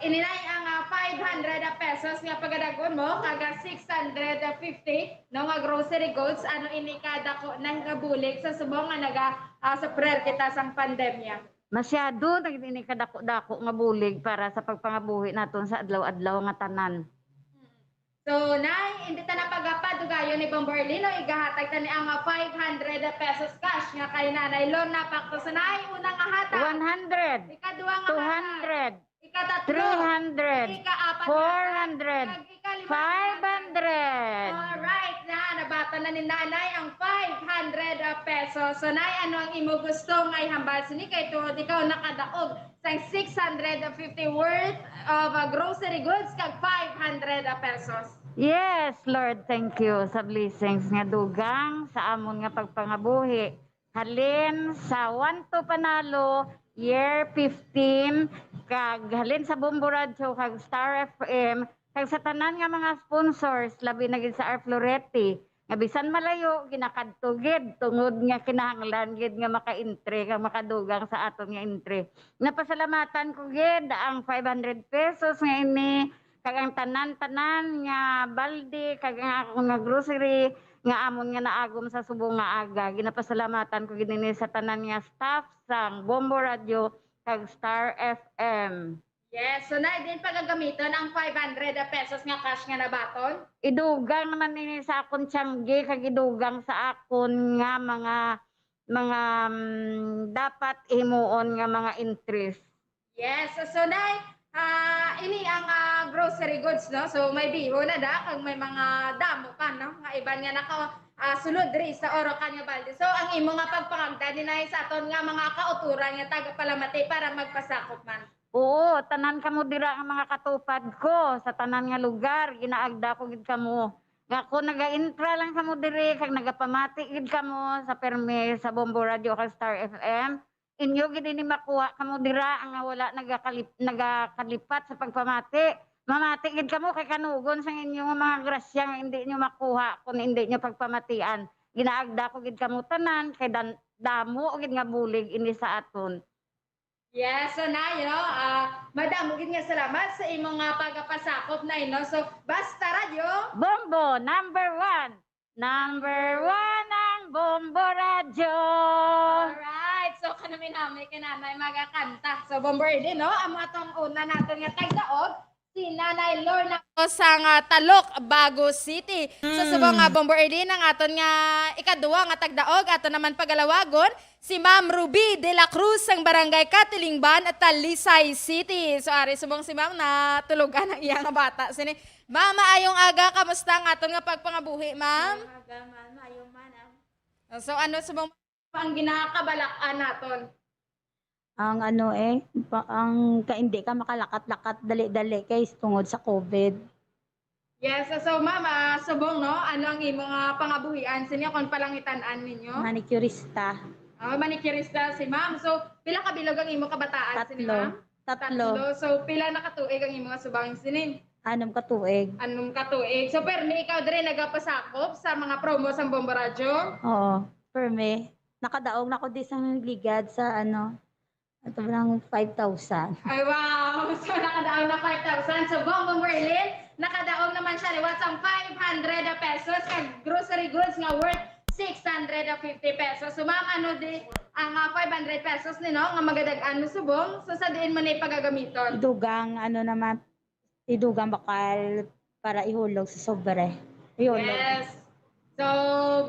ini na ang ah, five hundred pesos nga pagadagon mo, kag ah, six hundred fifty no nga grocery goods. Ano ini kadako na nga bulig sa subong nga naga ah, suffer kita sang pandemya? Masyado na gid ini kadako-dako nga bulig para sa pagpangabuhi naton sa adlaw-adlaw nga tanan. So, Nay, hindi ta na pagapadugayon ni Bombo Erlino, igahatag ta ni ang ah, five hundred pesos cash nga kay Nanay Lorna Pacto. So, Nay, una nga hatag. One hundred, Ikaduha nga two hatag. hundred, Ikatlo. three hundred, Ikaapat nga four hatag. hundred, Kag ikalima. five hundred. Alright na, nabatan na ni Nanay ang five hundred pesos. So, Nay, ano ang imo gusto nga ihambal sini? Kay tungod ikaw nakadaog sang six hundred fifty worth of uh, grocery goods kag five hundred pesos. Yes, Lord, thank you sa blessings nga dugang sa amon nga pagpangabuhi. Halin sa One to Panalo, Year fifteen, kag halin sa Bombo Radyo kag Star F M, kag sa tanan nga mga sponsors, labi na gid sa Arfloretti, nga bisan malayo, ginakadto gid tungod nga kinahanglan gid nga maka-entry kag makadugang sa aton nga entry. Napasalamatan ko gid ang five hundred pesos nga ini kag ang tanan-tanan nga balde kag ang akon nga grocery nga amon nga naagom sa subong nga aga. Ginapasalamatan ko gid ini sa tanan nga staff sang Bombo Radio kag Star F M. Yes, so na din pagagamiton ang five hundred pesos nga cash nga nabaton. Idugang naman ini sa akon tiyanggi kag idugang sa akon nga mga mga mm, dapat himuon nga mga entries. Yes, so Nay, ah, ini ang ah, grocery goods, no? So may biho na da kag may mga damo pa, no? Nga iban nga naka ah, sulod diri sa Orocan nga balde. So ang imo nga pagpangagda ni Nay sa aton nga mga kauturan nga tagapalamati para magpasakop man. Oo, tanan kamo dira nga mga katupad ko sa tanan nga lugar, ginaagda ko gid kamo. Nga kung naga-intra lang kamo diri kag nagapamati gid kamo sa permi sa Bombo Radio kag Star F M, inyo gid ini makuha kamo dira nga wala nagakalip, nagakalipat sa pagpamati. Mamati gid kamo kay kanugon sang inyo nga mga grasya nga hindi nyo makuha kung hindi nyo pagpamatian. Ginaagda ko gid kamo tanan kay dan, damo gid nga bulig ini sa aton. Yes, so na, you know, ah, madamo gid nga salamat sa imo nga pagapasakop na, you know. So, basta radyo. Bombo, number one! Number one ang Bombo Radyo! Alright, so kanami-nami kay nanay magakanta. So, Bombo Erlin, no? Amo atong una naton nga tagdaog, si Nanay Lorna. O sa nga Talok, Bago City. So, subong nga Bombo Erlin ang aton nga ikaduha nga tagdaog, ato naman pagalawagon si Ma'am Ruby de la Cruz sang Barangay Katilingban, Talisay City. So, ari subong si Ma'am na tulugan ang iya nga bata. Sini, Ma'am, maayong aga, kamusta ang aton nga pagpangabuhi, Ma'am? Aga man, maayo man ang So, ano subong Ang ginakabalak-an naton. Ang ano eh, pa, ang ka, hindi ka makalakat-lakat dali-dali kay tungod sa COVID. Yes, so ma'am, ah, subong, no? Ano ang imo nga pangabuhian sa inyo kung palangitan-an ninyo? Manicurista. Oh, manicurista si ma'am. So, pila ka bilog ang imo kabataan sini, Tatlo. Ma'am? Tatlo. So, pila na ka tuig ang imo nga subang sini? Anom ka tuig. Anom ka tuig. So, permi ikaw diri nagapasakop sa mga promo sa Bombo Radyo? Oo, permi. Nakadaog na ko di sang ligad sa ano, ito lang five thousand. Ay, wow! So, nakadaog na five thousand. So, Bombo Merlin, nakadaog naman siya liwat sang five hundred pesos kag grocery goods nga worth six hundred fifty pesos. So, ma'am, ano di ang ah, five hundred pesos ni, no, nga magadag-an mo subong? So, sa diin mo ni pagagamiton? Idugang ano naman, idugang bakal para ihulog sa sobre. Ihulog. Yes. So,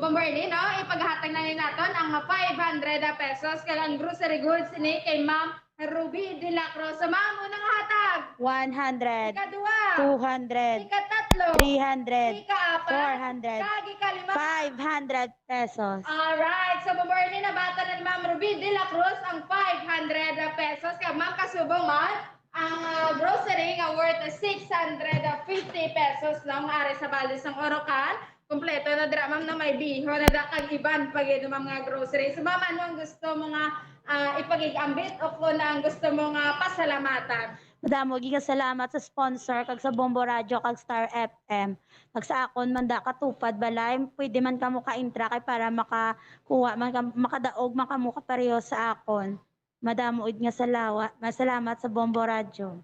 Bomberly, no, ipaghatag na ni naton ang five hundred pesos kag ang grocery goods ni kay Ma'am Ruby de la Cruz. So, ma'am, unang hatag. One hundred. Ikaduha. Two hundred. Ikatatlo. Three hundred. Ikaapat. Four hundred. Kag ikalima. Five hundred pesos. Alright. So, Bombo Arlene, nabatan na ni Ma'am Ruby de la Cruz ang five hundred pesos. Kag, ma'am, kasubong man ang, ah, grocery nga worth six hundred fifty pesos, no, nga ari sa balde sang Orocan. Kompleto na dira, ma'am, na may bihon na dira kag iban pa gid, ma'am, nga grocery. So, ma'am, ano ang gusto mo nga, ah, ipakig-ambit o kung ang gusto mo nga pasalamatan? Madamo gid nga salamat sa sponsor kag sa Bombo Radio kag Star F M. Kag sa akon man da katupad balay, pwede man kamo ka-intra kay para makakuha man kam-, makadaog man kamo kapareho sa akon. Madamo gid nga salawa-, masalamat sa Bombo Radio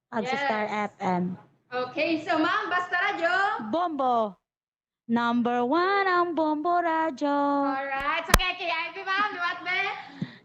kag sa Star Yes. F M. Okay, so ma'am, Basta Radyo. Bombo. Number one ang Bombo Radyo. Alright. So, kaya kaya, ma'am, what, be?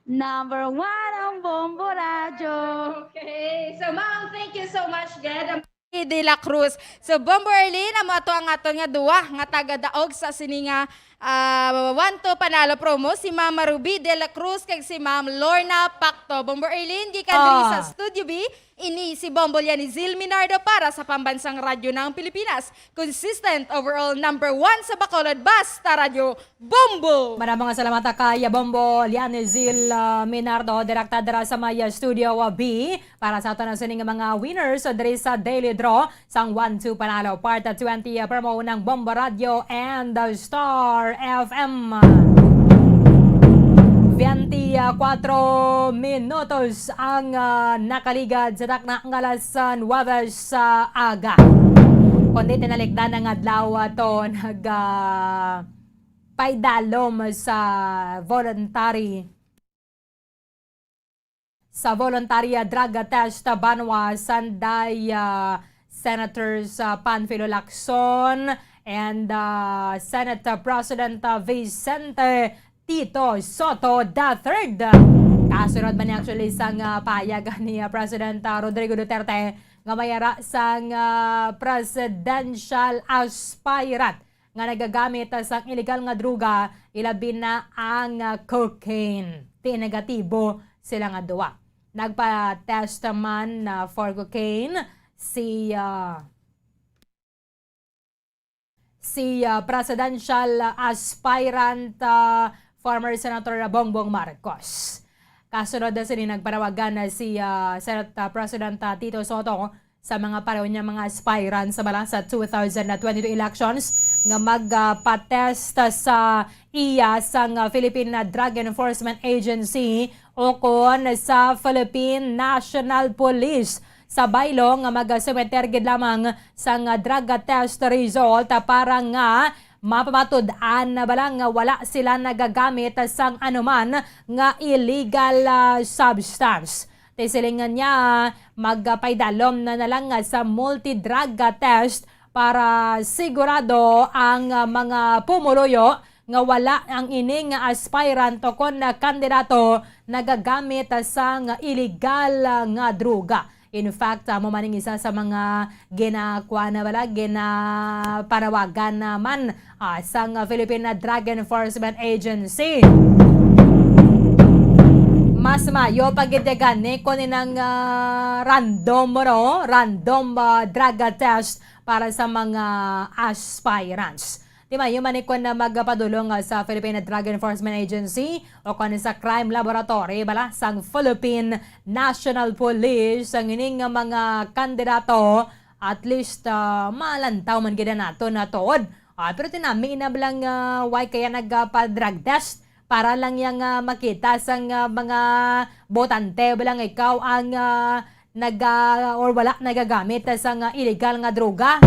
Number one ang Bombo Radyo. Okay. So, ma'am, thank you so much, gid. De la Cruz. So, Bombo Arlene, amo ato ang aton nga duwa nga taga-daog sa sini nga, ah, One Two Panalo promo, si Mama Ruby de la Cruz kag si Ma'am Lorna Pacto. Bombo Arlene, gikan diri sa Ah. Studio B, ini si Bombo Lianizil Minardo para sa Pambansang Radyo ng Pilipinas. Consistent overall number one sa Bacolod, Basta Radyo, Bombo! Maraming mga salamat kay Bombo Lianizil, ah, Minardo, direkta dira sa may, ah, Studio, ah, B. Para sa aton na sining mga winners, ah, diri sa Daily Draw sang One Two Panalo Part twenty, ah, promo ng Bombo Radio and the Star F M. Twenty-four minutos ang, ah, nakaligad sa takna nga alas nuwebe sa aga. Kundi tinalikdan ang adlaw ato nag, ah, paidalom sa voluntary, sa voluntary drug test banwa sanday, ah, Senators, ah, Panfilo Lacson and, ah, Senate President, ah, Vicente Tito Sotto the third. Kasunod man ni actually sang, ah, pahayag ni, ah, President, ah, Rodrigo Duterte nga may ara sang, ah, presidential aspirant nga nagagamit sang illegal nga droga, ilabi na ang, ah, cocaine. Ti negatibo sila nga duwa. Nagpa-test man, ah, for cocaine si, ah, si, ah, presidential aspirant, ah, former Senator Bongbong Marcos. Kasunod na sini, nagpanawagan na si, ah, Senate, ah, President, ah, Tito Sotto sa mga pareho niya mga aspirants sa bala sa two thousand twenty-two elections nga magpatest sa iya sang, ah, Philippine Drug Enforcement Agency o kon sa Philippine National Police sa baylo nga magasumiter gid lamang sang drug test result para nga mapamatud-an na bala nga wala sila nagagamit sang anuman nga illegal, ah, substance. Ti silingan niya, magpaidalom na na lang sa multi-drug test para sigurado ang, ah, mga pumuluyo nga wala ang ini nga aspirant o kon, ah, kandidato nagagamit sang illegal, ah, nga droga. In fact, amo man ang isa sa mga ginakuha na bala, ginapanawagan naman, ah, sang Philippine Drug Enforcement Agency. Mas mayo pa gid gani kung inang, ah, random, no? Random, ah, drug test para sa mga aspirants. Ti mayo man ni kon na magpadulong, ah, sa Philippine Drug Enforcement Agency o kon sa Crime Laboratory bala sang Philippine National Police ang ining mga kandidato, at least, ah, malantaw man gid nato na tuod. Ah, pero ti nami na bala nga way kaya nagpa-drug test para lang yang, ah, makita sang, ah, mga botante bala nga ikaw ang, ah, naga-, or wala nagagamit sang, ah, illegal nga droga.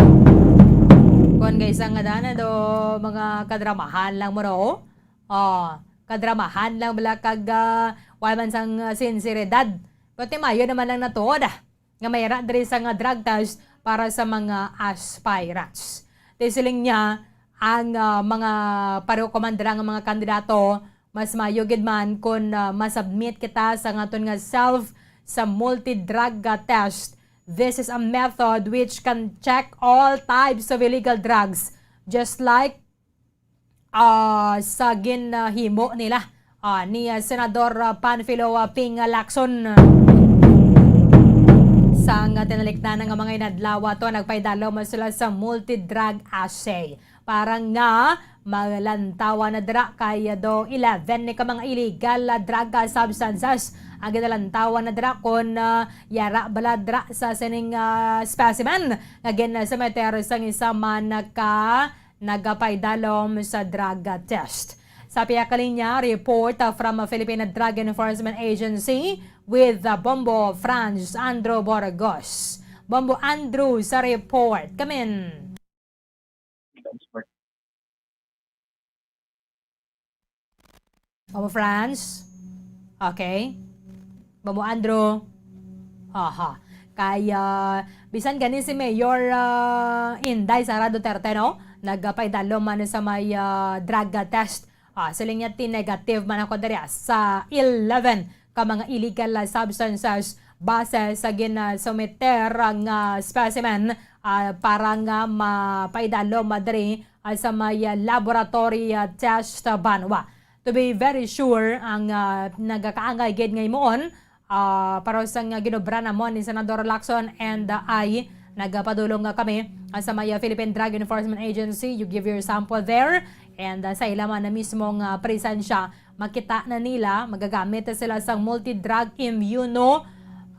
Kon kay sang nga dana do, mga kadramahan lang mo, no? Oh, kadramahan lang bala kag, ah, wala man sang, ah, sinseridad. Pero ti mayo naman lang na tuod, ah, nga may ara diri sang, ah, drug test para sa mga aspirants. Ti siling niya, ang, ah, mga pareho ko man dira nga mga kandidato, mas mayo gid man kon, ah, ma-submit kita sa aton nga self sa multi-drug, ah, test. This is a method which can check all types of illegal drugs, just like, ah, sa ginhimo nila, ah, ni, ah, Senador, ah, Panfilo, ah, Ping, ah, Lacson. Sang tinalikdan nga mga inadlaw ato, nagpaidalom sila sa multi-drug assay para nga malantawan na dira kay do eleven ni ka mga illegal, ah, drug, ah, substances ang ginalantawan na dira kon, ah, yara bala dira sa sining, ah, specimen nga gin-, ah, submiter sang isa man ka nagapaidalom sa drug, ah, test. Sa pihak linya, report, ah, from, ah, Philippine Drug Enforcement Agency with, ah, Bombo Franz Andrew Borgos. Bombo Andrew sa report. Come in. Bombo Franz? Okay. Bombo Andrew? Aha. Kay, ah, bisan gani si Mayor, ah, Inday Sara Duterte, no? Nagpaidalom man sa may, ah, drug, ah, test. Ah, siling niya, ti negative man ako diri, ah, sa eleven ka mga illegal, ah, substances base sa gin-, ah, submiter nga specimen, ah, para nga mapaidalom diri, ah, sa may, ah, laboratory, ah, test, ah, banwa. To be very sure, ang, ah, nagakaangay gid nga himuon, ah, para sang, ah, ginobra namon ni Senador Lacson and, ah, I, nagapadulong nga kami, ah, sa may, ah, Philippine Drug Enforcement Agency. You give your sample there, and, ah, sa ila man na mismong, ah, presensya, makita na nila, magagamit na sila sang multi-drug immuno,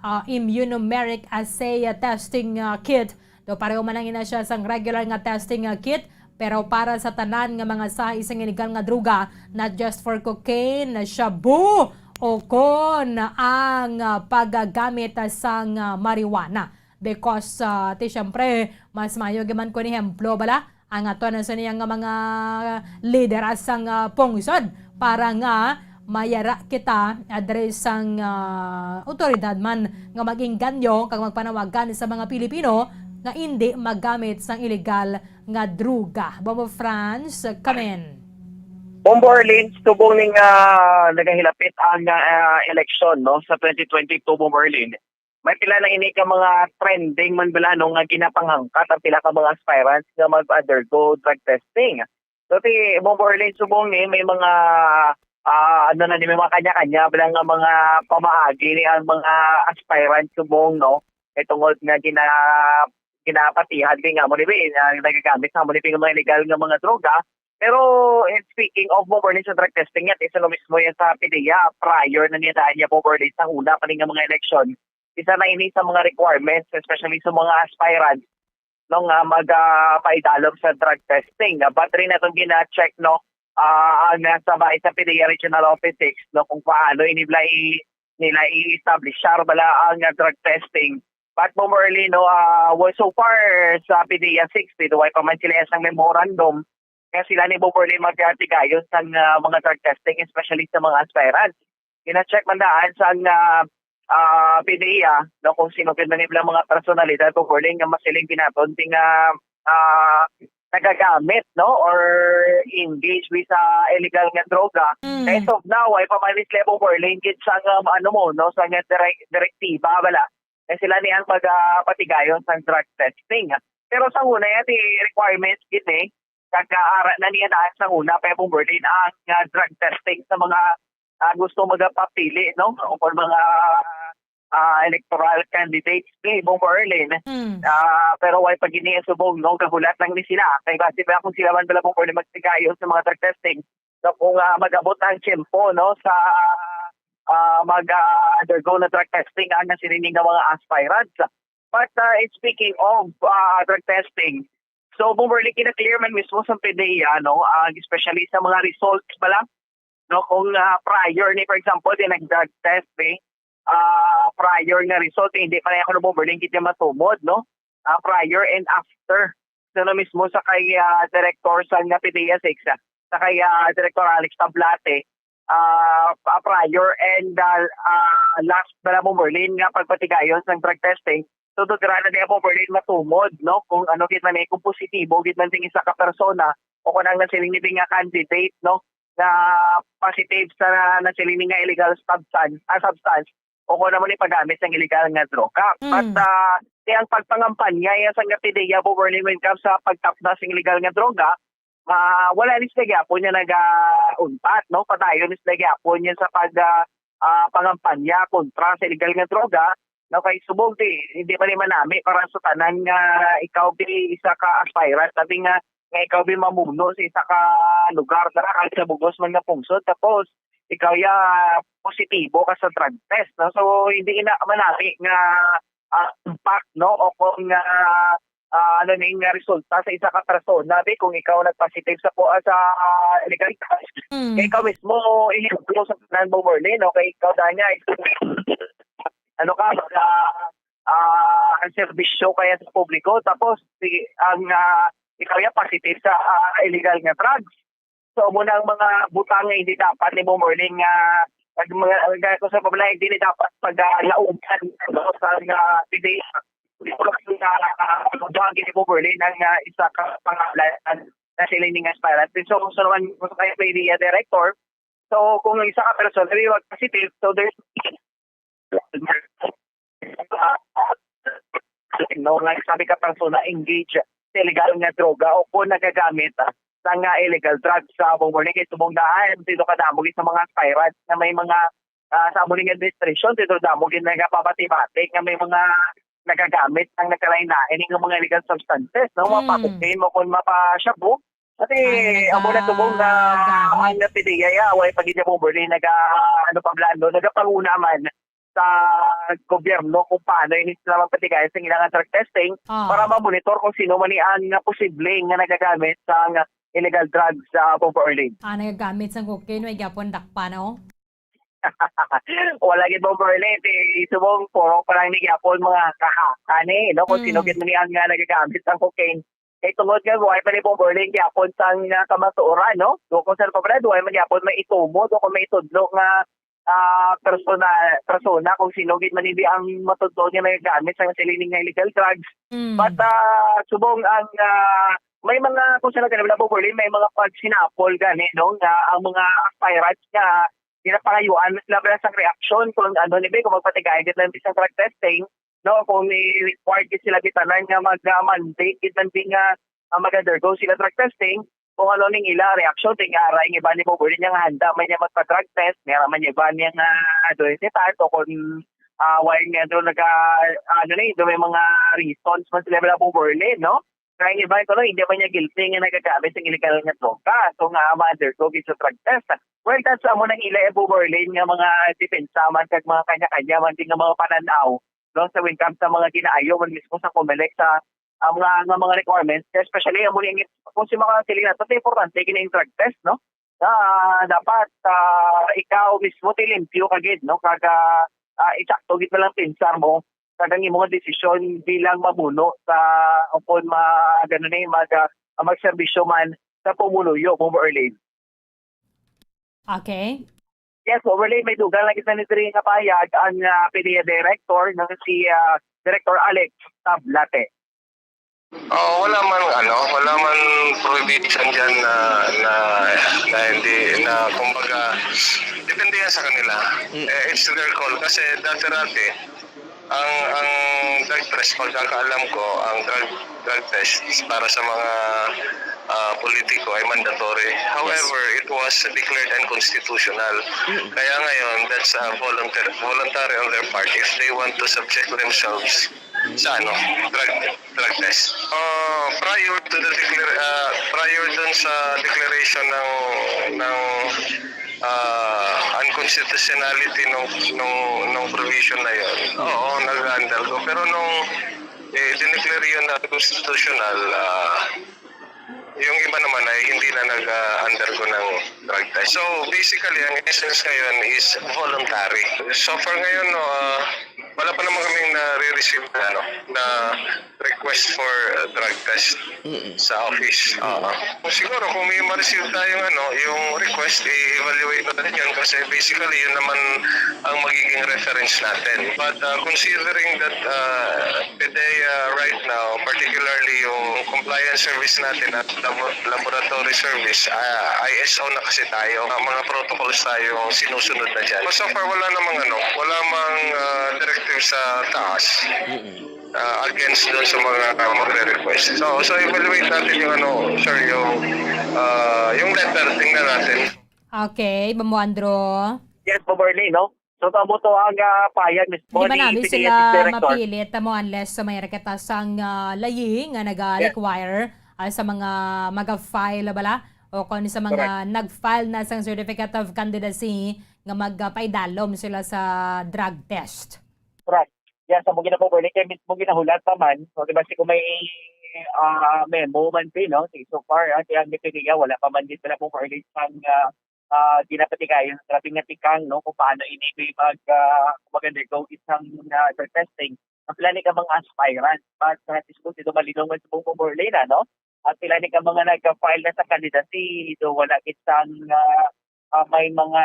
ah, immunomeric assay, ah, testing, ah, kit. Do pareho man lang ina siya sang regular nga testing, ah, kit, pero para sa tanan nga mga sahi sang illegal nga droga, not just for cocaine, shabu, o kon ang, ah, paggamit, ah, sang, ah, marijuana. Because, ah, ti siyempre, mas maayo gyud man kon ehemplo bala ang aton sa niya nga mga lideres sang, ah, pungsod para nga mayara kita, ah, diri sang, ah, awtoridad man nga mag-inganyo kag magpanawagan sa mga Pilipino nga indi maggamit sang illegal nga droga. Bombo Franz, come in. Bombo Arlene, subong ning, ah, nagahilapit ang, ah, eleksyon, no, sa twenty twenty-two, Bombo Arlene, may pila na ini ka mga trending man bala, no, nga ginapanghangkat ang pila ka mga aspirants nga mag-undergo drug testing. So, ti, Bombo Arlene, subong ni, may mga, ah, ano na ni, may mga kanya-kanya bala nga mga pamaagi ni ang mga aspirants subong, no? Kay tungod nga gina-, ginapatihan kay nga mo ni, eh, nga nagagamit sa mo ni mga illegal nga mga droga. Pero, eh, speaking of, Bombo Arlene, sa drug testing, yan, isa no mismo yan sa PDEA, prior na niya daan niya, Bombo Arlene, sa huna pa ni nga mga eleksyon. Isa na ini sa mga requirements, especially sa mga aspirants, no, nga mag, ah, paidalom sa drug testing. Ah, but rin atong gina-check, no, ah, ang, ah, sa, sa PDEA Regional Office six, no, kung paano ini bala i-, nila i-establishar bala ang, ah, drug testing. But, Bombo Arlene, no, ah, well, so far sa PDEA six, dito, way pa man sila sang memorandum nga sila ni, Bombo Arlene, magtigayon sang, ah, mga drug testing, especially sa mga aspirants. Gina-check man daan sang, ah, ah, PDEA, no, kung sino gid man nila mga personalidad, Bombo Arlene, nga masiling ginaton ti nga, ah, nagagamit, no, or engage with sa illegal nga droga. Mm. As of now, ay pamanis level Bombo Arlene gid sa nga, ano mo, no, sa nga direk-, direktiba bala. Kay sila ni ang mag, ah, patigayon sang drug testing. Pero sa una, yan, di requirements gid, eh. Kag, ah, ara na niya daan sa una, pa, Bombo Arlene, ang, ah, drug testing sa mga, ah, gusto magapapili, no? O kung mga, ah, electoral candidates, eh, Bombo Arlene. Mm. Ah, pero way pa gini subong, no? Gahulat lang ni sila. Kay basi ba kung sila man bala, Bombo Arlene, magtigayon sa mga drug testing? So, kung, ah, mag-abot ang tiyempo, no, sa, ah, mag, ah, undergo na drug testing ang nasiling nga mga aspirants. But, ah, speaking of, ah, drug testing, so, Bombo Arlene, gina-clear man mismo sa PDEA, no, ah, especially sa mga results bala, no, kung, ah, prior ni, for example, di nag-drug test, eh, ah, prior nga result, eh, hindi pa na ako, Bombo Arlene, gid niya matumod, no? Ah, prior and after. So, na mismo sa kay, ah, Director sa nga PDEA six, ah, sa kay, ah, Director Alex Tablate, ah, pa-, prior and, ah, ah, last bala, Bombo Arlene, nga pagpatigayon sa drug testing. So, do dira na niya, Bombo Arlene, matumod, no? Kung ano gid man, eh, kung positibo gid man sing isa ka persona o kung ang nasiling ni nga candidate, no, na positive sa nasiling ni nga illegal substance, ah, substance, o kung ano man ipagamit sang illegal nga droga. Mm. But, ah, di ang pagpangampanya, yan sa nga PDEA, Bombo Arlene, when it comes sa pagtapna sang illegal nga droga, ah, wala ni sila gyapon niya nagauntat, no? Padayon ni sila gyapon niya sa pag, ah, ah, pangampanya kontra sa illegal nga droga. No, kay subong di, hindi man ni manami para sa tanan nga ikaw bi isa ka aspirant, labi nga, nga ikaw bi mamuno sa isa ka lugar, dara ka sa bugos man nga pungsod, tapos ikaw ya positibo ka sa drug test, no? So, hindi ina manami nga, ah, impact, no? O kung, ah, ah, ano ni nga resulta sa isa ka persona, bi, kung ikaw nagpositive sa po, ah, sa, ah, illegal drugs, Mm. kay ikaw mismo, ehemplo sa tanan mo, Merlin, no? Kay ikaw, Danya, ano ka, mag, ah, ah, ang serbisyo kaya sa publiko, tapos si, ang, ah, ikaw ya positive sa, ah, illegal nga drugs. So, amo na ang mga butang nga hindi dapat ni Bomberling nga, pag mga, nga kung sa pamalayan, hindi dapat pag, ah, lauban, no, sa nga, hindi, hindi ko lang na, ah, buang ni Bomberling ang, ah, isa ka pangalan na sila ning aspirant. So, so naman, kung sa kaya media director, so, kung isa ka person, may mag-positive, so there's no, nga sabi ka, persona engage sa illegal nga droga o kung nagagamit, ah, sa nga illegal drugs sa Bomberling, kay subong daan, sino ka damo gid sa mga aspirants nga may mga, ah, sa amo ning administration, sino damo gid nagapabati-bati nga may mga nagagamit ang nagkalain-lain nga mga illegal substances, no? Mga Mm. pa-cocaine mo kung mapa-shabu. Kasi, Ang amo na subong na nagagamit. ang P D E A, ah, way pa gid yung Bomberling, naga, ano pa, blando, nagapanguna man sa gobyerno kung paano ini sila magpatigayon sa ilang drug testing Ah. para ma-monitor kung sino man ni ang posible nga nagagamit sa nga illegal drugs sa Bomberling. Ah, nagagamit sa cocaine, may gyapon dakpa na, oh. Wala gid, Bomberling, eh, subong puro pa lang ni gyapon mga kahaka ni, no? Kung sino Mm. gid man ni ang nga nagagamit sa cocaine. Kay tungod nga buhay pa ni Bomberling gyapon sang, ah, kamatuoran, no? Do kung saan pa pala, buhay man gyapon may itumo, do kung may itudlo nga, ah, persona, persona kung sino gid man hindi ang matudlo niya may gamit sa siling nga illegal drugs. Mm. But, ah, subong ang, ah, may mga, kung saan ka na, Bomberling, may mga pagsinapol gani, no? Nga ang mga aspirants nga ginapangayuan na sila ba sang reaksyon kung ano ni ba, kung magpatigayon gid lang sa drug testing, no? Kung i-required gid sila gitanan nga mag, ah, mandate gid man di nga, ah, mag-undergo sila drug testing, kung ano ning ila reaksyon, ting aray nga iba ni Bomberling niya nga handa man niya magpa-drug test, may ara man niya iba niya nga adolescent o kung, ah, wala nga doon naga, ano ni, doon may mga reasons man sila, wala, Bomberling, no? Kaya yung iba, ito, no, hindi man niya guilty nga nagagamit ng illegal nga droga. So, nga ma-undergo gid sa drug test. Well, that's amo nang ila, eh, Bomberling nga mga depensa man kag mga kanya-kanya man din nga mga pananaw, no, sa when comes sa mga ginaayo man mismo sa Comelec sa, ah, mga, nga mga requirements, especially amo ni kung si mga siling nato, importante gid ang drug test, no? Ah, dapat, ah, ikaw mismo ti limpyo ka gid, no? Kag, ah, ah, isakto gid na lang pinsar mo kag ang imong desisyon bilang mamuno sa, o kon ma-, gano ni, mag, ah, magserbisyo man sa pumuluyo, Bomberling. Okay. Yes, Bomberling, may dugang lang kita ni diri nga pahayag ang, ah, P D E A director, nga si, ah, Director Alex Tablate. Oh, wala man, ano, wala man prohibition diyan na, na, na hindi, na, kumbaga, depende yan sa kanila. Mm. Eh, it's their call. Kasi dati-dati, ang, ang drug test, pagkakaalam ko, ang drug, drug test is para sa mga, ah, politiko ay mandatory. Yes. However, it was declared unconstitutional. Mm. Kaya ngayon, that's, ah, volunteer-, voluntary on their part if they want to subject themselves sa, ano, drug, drug test. Ah, prior to the declar-, ah, prior dun sa declaration ng, ng, ah, unconstitutionality nung, nung, nung provision na yun, oo, nag-undergo. Pero nung, eh, dineclare yun na constitutional, ah, yung iba naman ay hindi na nag-undergo ng drug test. So, basically, ang essence ngayon is voluntary. So far ngayon, no, ah, wala pa naman kaming nare-receive na, ano, na request for, uh, drug test Mm-mm. sa office. Oo. Siguro kung may ma-receive tayong, ano, yung request, i-evaluate natin yun kasi basically yun naman ang magiging reference natin. But, uh, considering that, uh, P D E A right now, particularly yung compliance service natin at labo-, laboratory service, uh, I S O na kasi tayo. Uh, mga protocols tayo sinusunod na dyan. But so far, wala namang ano, wala mang, uh, directive sa taas, Mm-mm. uh, against doon sa mga, uh, magre-request. So, so evaluate natin yung ano, sir, yung, uh, yung letter, tingnan natin. Okay, Bombo Andrew. Yes, Bomberling, no? So, amo to ang, ah, payag mismo Hindi man ni namin P D S sila Director. Mapilit mo unless sa may kita sang ah, layi nga naga-require ah, sa mga mag-file bala o kung sa mga Correct. Nag-file na sang certificate of candidacy nga magpaidalom sila sa drug test. Correct. Yan, sa mga ginapupulit, kaya mismo ginahulat pa man. So, di ba, si kung may ah, memo man din, no? Si so far, ah, kaya ang P D S, wala pa man din sila po for release pang ah, ah, ginapatigayon sa grabe nga tikang, no, kung paano ini may mag, ah, mag-undergo isang, ah, drug testing. Ang pila ni ka mga aspirant, but sa Francisco, dito malinaw man sa buong Borlina, no? At pila ni ka mga nag-file na sa candidacy, do wala gid sang, ah, ah, may mga,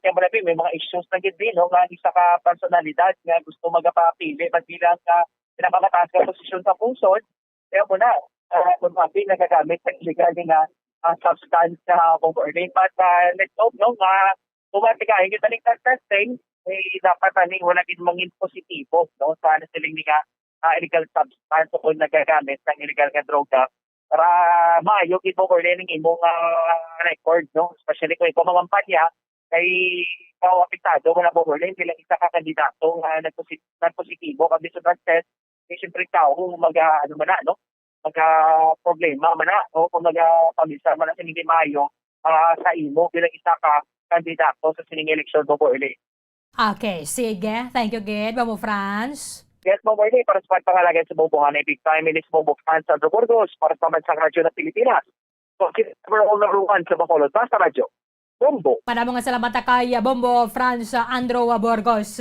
kaya mo na, may mga issues na gid din, no, nga isa ka personalidad nga gusto magapapili, pag bilang, ah, pinakamataas nga posisyon sa pungsod, kaya mo na, ah, kung mapi nagagamit sa illegal nga ah, substance sa Bombo Early. But ah, let's hope, no, nga kung matigahin yung taning testing, eh, dapat ani wala gid mangin positibo, no, sa ano siling nga ah, illegal substance o kung nagagamit ng illegal nga droga para maayo gid mo or learning imong ah, record, no, especially kung ikaw mangampanya kay ikaw apektado mo na mo or learning bilang isa ka kandidato nga nagposi- nagpositibo kag sa drug test, eh, siyempre ikaw mag ah, ano man na, no, mag ah, problema man na o kung mag ah, paminsar man na sa hindi maayo ah, sa imo bilang isa ka kandidato sa sining eleksyon, Bobo Eli. Okay, sige. Thank you gid, Bobo Franz. Yes, Bobo Eli, para sa pagpangalagan sa bubuhan ay big time, ilis Bobo Franz Sandro Burgos para sa Pambansang Radyo ng Pilipinas. So, overall number one sa Bacolod, basta radyo. Bombo. Para mga salamat kay Bombo Franz Andrew Burgos.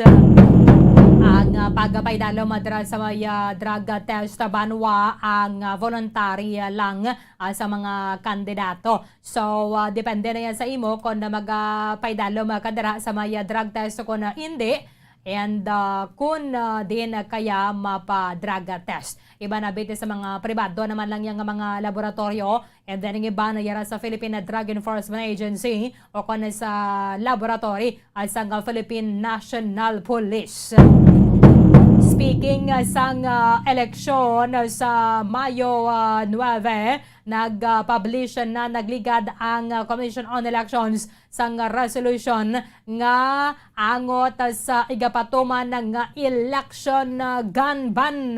Ang ah, pagpaidalom dira sa may ah, drug test banwa ang ah, voluntary ah, lang ah, sa mga kandidato. So, ah, depende na yan sa imo kung na magapaidalom ka dira sa may ah, drug test o kung na hindi. And ah, kung ah, din kaya mapa-drug test. Iba na bit sa mga pribado naman lang yang mga laboratorio. And then ang iba na yara sa Philippine Drug Enforcement Agency o kung sa laboratory at sa Philippine National Police. Speaking ah, sang ah, eleksyon sa Mayo ah, nuebe, nag-publish na nagligad ang ah, Commission on Elections sang resolution nga angot sa igapatuman nga election gun ban.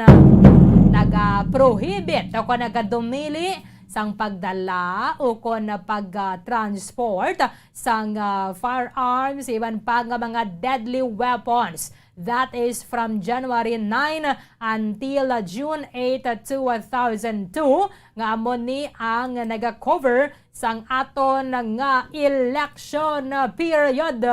Nag-prohibit o kon nagadumili sang pagdala o kon pag-transport sang ah, firearms iban pa nga mga deadly weapons. That is from January nine until June eight, two thousand two, nga amo ni ang naga-cover sang aton nga election period.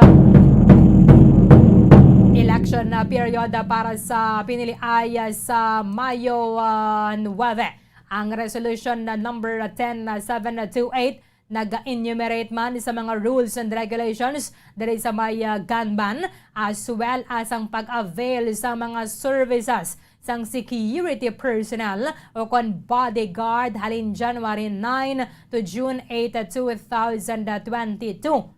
Election period para sa piniliay sa Mayo ah, nuebe. Ang resolution na number ten seven two eight nag-enumerate man sa mga rules and regulations diri sa may ah, gun ban, as well as ang pag-avail sa mga services sang security personnel o kon bodyguard halin January nine to June eight, two thousand twenty-two.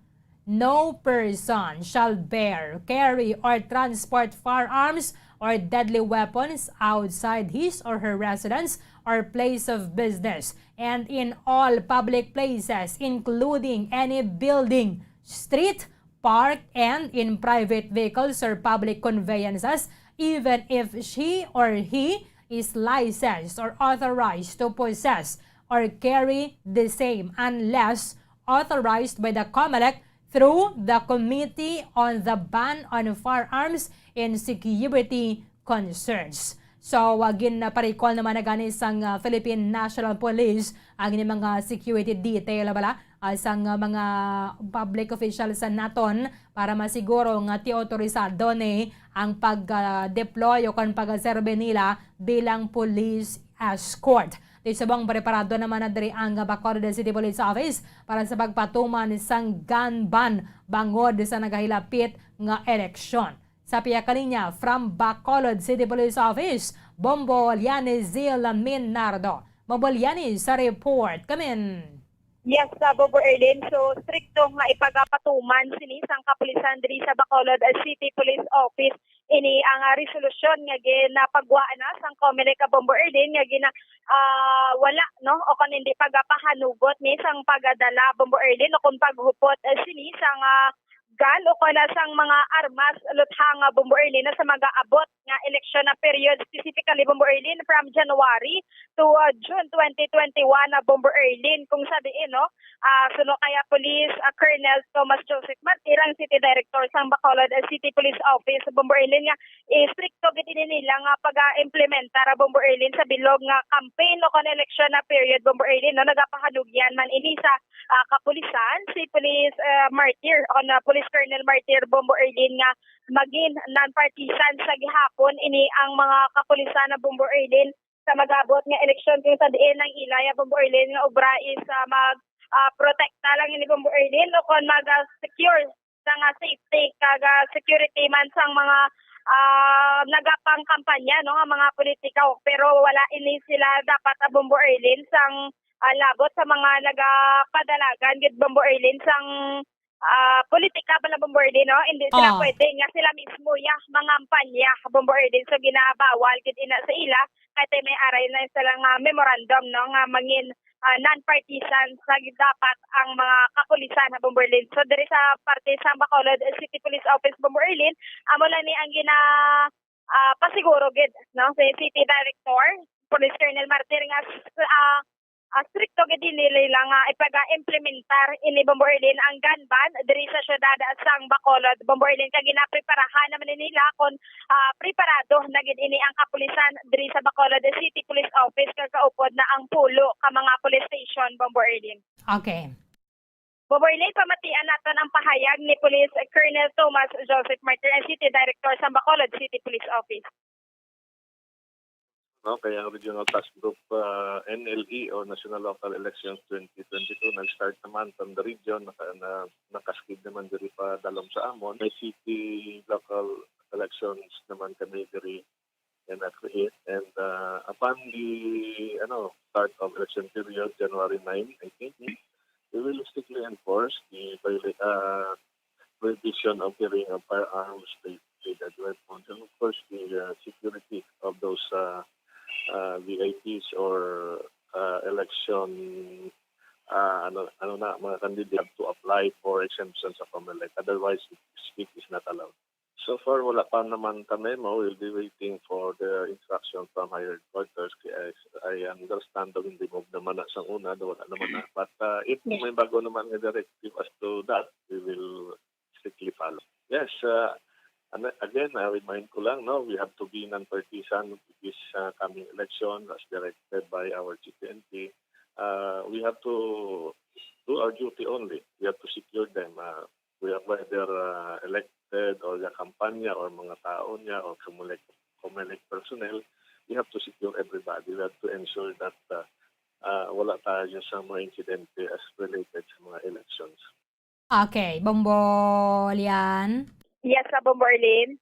No person shall bear, carry, or transport firearms or deadly weapons outside his or her residence or place of business, and in all public places, including any building, street, park, and in private vehicles or public conveyances, even if she or he is licensed or authorized to possess or carry the same, unless authorized by the COMELEC through the Committee on the Ban on Firearms and Security Concerns. So, uh, ginparikol naman na gani sang uh, Philippine National Police ang ining mga security detail bala uh, sang uh, mga public officials sa naton para masiguro nga ti-autorisado ni ang pag-deploy o kon pag-serve nila bilang police escort. Di subong preparado naman na diri ang Bacolod City Police Office para sa pagpatuman sang gun ban bangod sa nagahilapit nga eleksyon. Sa pihak kaniya, from Bacolod City Police Office, Bombo Liani Zil Minardo. Bombo Liani sa report. Kamin. Yes, sa Bombo Erlin. So, strikto nga ipagapatuman sini sang kapulisan diri sa Bacolod City Police Office. Ini ang ah, resolusyon nga ginapagwa na sang COMELEC Bombo Erlin nga gina ah, wala, no, o kon hindi pagapahanugot ni sang pagadala Bombo Erlin o kon paghupot eh, sini sang ah, gun o kon sang mga armas, luthang, ah, Bombo Erlin, na sa mag-aabot nga eleksyon na period, specifically, Bombo Erlin, from January to, ah, June twenty twenty-one, ah, Bombo Erlin, kung sa diin, no, ah, suno kay, ah, Police, ah, Colonel Thomas Joseph Martir, ang City Director sang Bacolod, ah, City Police Office, Bombo Erlin, nga istrikto gid ini nila nga pag-implementar, ah, Bombo Erlin, sa bilog nga campaign o kon eleksyon na period, Bombo Erlin, no, nagapahanugyan man ini sa ah, kapulisan, si Police, ah, Martir o na Police Colonel Martir Bombo Erlin nga magin non-partisan sa gihapon ini ang mga kapulisan na Bombo Erlin sa mag-abot nga eleksyon kung sa diin ang ila ya Bombo Erlin nga obra is, ah, mag, ah, protekta lang ini Bombo Erlin o kon mag, ah, secure sang, ah, safety kag, ah, security man sang mga, ah, nagapangkampanya, no, nga mga politiko, pero wala ini sila dapat, ah, Bombo Erlin sang, ah, labot sa mga nagapadalagan gid Bombo Erlin sang, ah, politika bala Bombo Erlin, no? Hindi sila Ah. pwede nga sila mismo ya mangampanya Bombo Erlin. So, ginabawal gid ina sa ila kay may aray na sila nga memorandum, no, nga mangin, ah, non-partisan sa dapat ang mga kapulisan ha Bombo Erlin. So, diri sa parte sa Bacolod City Police Office Bombo Erlin, amo lang ni ang gina, ah, pasiguro gid, no, si City Director, Police Colonel Martir nga s-, ah, ah, strikto gid ini nila nga ipag-implementar ini Bombo Erlin ang gun ban diri sa siyudad sang Bacolod Bombo Erlin kag ginapreparahan naman ni nila kon, ah, preparado na gid ini ang kapulisan diri sa Bacolod City Police Office kag kaupod na ang pulo ka mga police station Bombo Erlin. Okay. Bombo Erlin, pamatian naton ang pahayag ni Police Colonel Thomas Joseph Martir, ang City Director sa Bacolod City Police Office. No, kaya ang Regional Task Group, ah, N L E o National Local Elections twenty twenty-two nag-start naman from the region, naka-, na, nakaskid naman diri pa dalom sa amon. May city local elections naman kami diri and at it. And, ah, upon the, ano, start of election period, January nine, I think, we will strictly enforce the viola-, ah, prohibition of carrying of firearms, the, the weapons, and of course, the, uh, security of those, uh, uh, V I Ps or, uh, election, uh, ano, ano na, mga candidate to apply for exemption sa COMELEC. Otherwise, it, it is not allowed. So far, wala pa naman kami. We'll be waiting for the instruction from higher headquarters. Kaya I, I understand daw hindi mo naman na sang una, daw wala naman na. But, uh, if Yes. may bago naman nga directive as to that, we will strictly follow. Yes, uh, and again, uh, remind ko lang, no, we have to be non-partisan with this, uh, coming election as directed by our G P N P. Uh, we have to do our duty only. We have to secure them. Uh, we have whether, uh, elected or the kampanya or mga tao niya or COMELEC, COMELEC personnel, we have to secure everybody. We have to ensure that, uh, uh, wala tayo sa mga insidente as related sa mga elections. Okay, Bombo Lian. Yes, sa Bombo Erlin.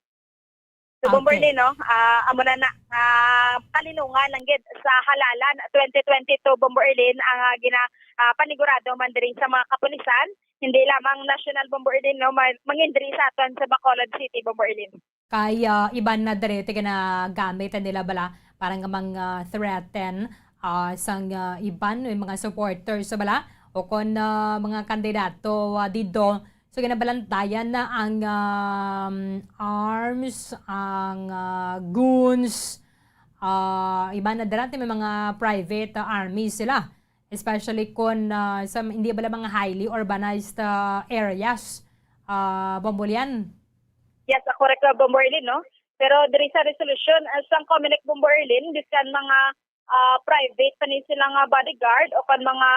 So, Bombo Okay. Erlin, no? Ah, amo na na, ah, palinungan lang gid sa halalan twenty twenty-two, Bombo Erlin, ang, ah, gina-, ah, panigurado man diri sa mga kapulisan. Hindi lamang national, Bombo Erlin, no? Ma-, mangin diri sa aton sa Bacolod City, Bombo Erlin. Kay, ah, iban na diri, ti ginagamit nila bala para nga mang, ah, threaten, ah, sang, ah, iban, may mga supporters sa bala, o kon, ah, mga kandidato, ah, didto. So, ginabalantayan na ang, um, arms, ang, ah, goons, ah, iban na dira, ti may mga private, ah, armies sila. Especially kon, ah, sa hindi bala mga highly urbanized, ah, areas, ah, Bombo Lian. Yes, ah, correct ka, Bombo Erlin, no? Pero diri sa resolution, ah, sang COMELEC, Bombo Erlin, bisan mga, ah, private pa ni sila nga bodyguard o kon mga,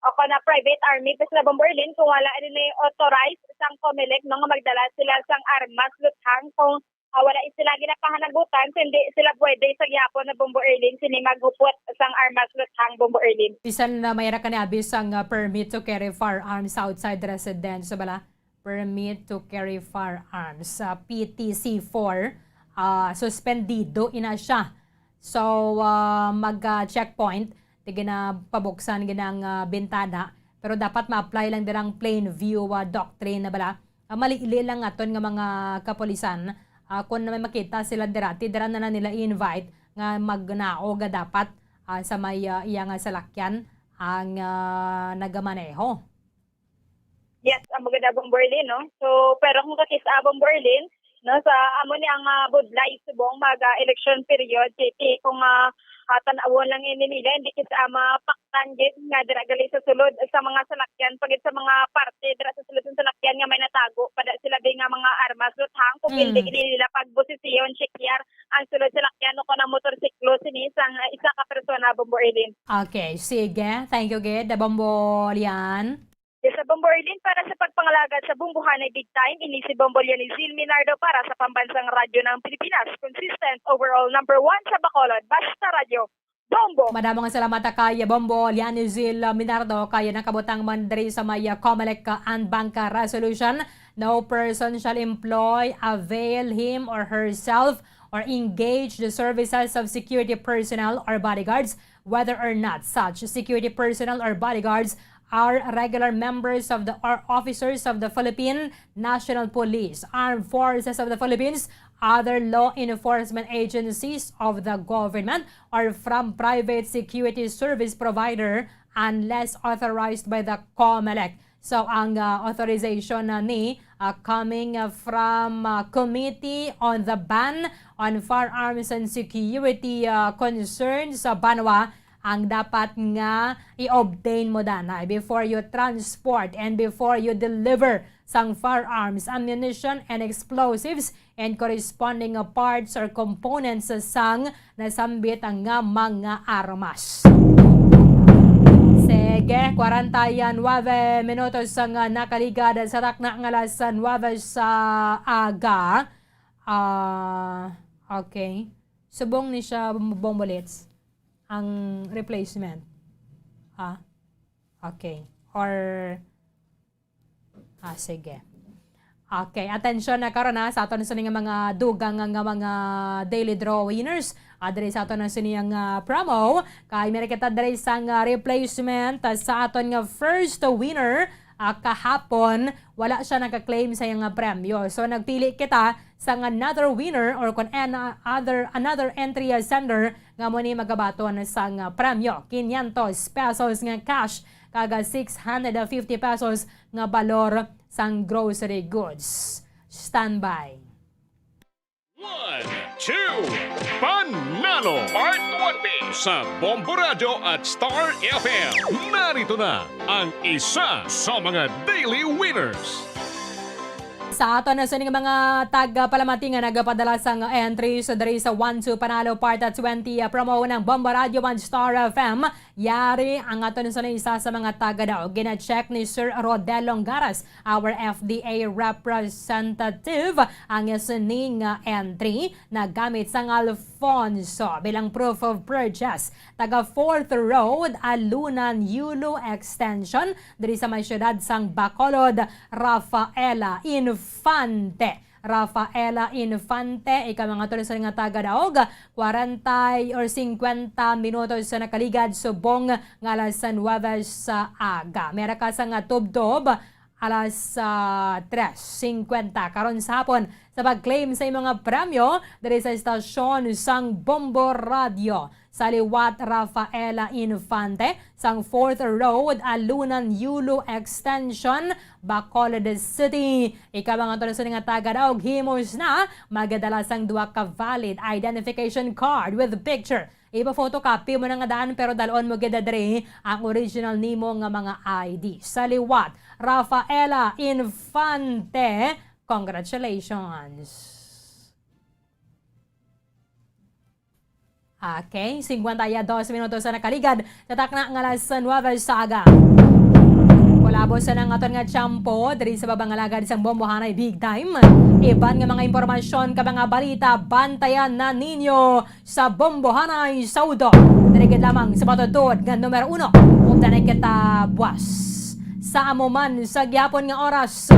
o kon na private army pa sila, Bombo Erlin, kung wala ni authorized sang COMELEC, no, nga magdala sila sang armas, luthang, kung, ah, wala sila ginapahanagutan, hindi sila pwede sa gihapon na, Bombo Erlin, sini maghupot sang armas, luthang, Bombo Erlin. Bisan na may ra kani abi sang, ah, permit to carry firearms outside residence, so bala? Permit to carry firearms, ah, P T C four, ah, suspendido ina siya. So, ah, mag, ah, checkpoint, ti ginapabuksan gid ang, ah, bintana, pero dapat ma-apply lang dirang plain view, ah, doctrine na bala. Ah, maliili lang aton nga mga kapulisan, ah, kung may makita sila dira, ti dira na lang nila i-invite nga magnaog dapat, ah, sa may, ah, iya nga salakyan ang, ah, nagamaneho. Yes, amo gid, Bombo Erlin, no? So, pero kung kakita, Bombo Erlin, no, sa amo ni ang, ah, budlay subong mag, ah, election period, J P, kung, ah, ah, tan-awon lang ini nila, hindi kita mapaktan gid nga dira gali sa sulod sa mga salakyan, pagid sa mga parte dira sa sulod sa salakyan nga may natago pa da sila bi nga mga armas, luthang kung hindi Mm. gid nila pagbosisyon, checkar ang sulod sa salakyan o kung ang motorsiklo sini sang, ah, isa ka persona, Bombo Erlin. Okay, sige. Thank you gid, Bombo Lian. Yes, sa Bombo Erlin, para sa pagpangalagad sa Bombohanay Big Time, ini si Bombo Lianizil Minardo para sa Pambansang Radyo ng Pilipinas, consistent, overall number one sa Bacolod. Basta Radyo, Bombo! Madamo nga salamat kay Bombo Lianizil Minardo, kay nakabutang man diri sa may, ah, Comelec, ah, Unbanked Resolution. No person shall employ, avail him or herself, or engage the services of security personnel or bodyguards, whether or not such security personnel or bodyguards are regular members of the, or officers of the Philippine National Police, Armed Forces of the Philippines, other law enforcement agencies of the government, or from private security service provider, unless authorized by the Comelec. So, ang, ah, authorization na ni, ah, coming, ah, from, ah, Committee on the Ban on Firearms and Security, ah, Concerns sa banwa, ang dapat nga i-obtain mo danay before you transport and before you deliver sang firearms, ammunition, and explosives and corresponding parts or components sang nasambit nga mga armas. Sige, kwarenta y nuebe minutos ang nakaligad sa takna nga alas nuebe sa aga. Ah, okay. Subong ni siya, Bom-, Bombo Lits, ang replacement. Ha? Okay. Or Ah, sige. Okay, atensyon na karon, ha, sa aton sini nga mga dugang nga, nga mga daily draw winners. Ah, diri sa aton na sini nga, ah, promo. Kay meron kita diri sang, ah, replacement, ah, sa aton nga first winner, ah, kahapon. Wala siya naka-claim sa iyang, ah, premyo. So, nagpili kita sang another winner or kung an-, other, another entry, ah, sender nga mo ni magabaton sang, ah, premyo. Quinientos pesos nga cash kag six hundred fifty pesos nga balor sang grocery goods. Standby. One, two, Panalo Part one B sa Bombo Radyo at Star F M. Narito na ang isa sa mga daily winners. Sa aton na sining mga tagapalamati nga nagapadala sang entries diri sa One Two Panalo Part twenty, ah, promo ng Bombo Radyo and Star F M, yari ang aton sa isa sa mga tagadaog. Gina-check ni Sir Rodel Longaras, our F D A representative, ang sining, ah, entry na gamit sang Alfonso bilang proof of purchase. Taga Fourth Road, Alunan, Yulo Extension, diri sa may siyudad sang Bacolod, Rafaela Infante. Rafaela Infante, ikaw mga tulisan nga taga Daog, kwarenta or singkwenta minutos sa nakaligad subong nga alas nuwebe sa aga. Mera ka sa nga tubtob, alas, ah, tres singkwenta karon sa hapon sa pag-claim sa imong mga premyo diri sa estasyon sang Bombo Radio. Sa liwat, Rafaela Infante, sang Fourth Road, Alunan, Yulo Extension, Bacolod City. Ikaw ang tulisan nga taga Daog, himos na magadala sang duha ka valid identification card with picture. Ipa-photocopy mo na nga daan, pero dalon mo gid diri ang original nimo nga mga I D. Sa liwat, Rafaela Infante, congratulations! Okay, singkwenta y dos minutos sa nakaligad sa takna nga alas nuwebe sa aga. Kulabo sa nang aton nga tiyempo diri sa Babangalagad sang Bombohanay Big Time. Iban nga mga impormasyon ka mga balita, bantayan na ninyo sa Bombohanay Saudo. Diri gid lamang sa matutuod nga numero uno. Ug danay kita buwas. Sa amo man sa gihapon nga oras,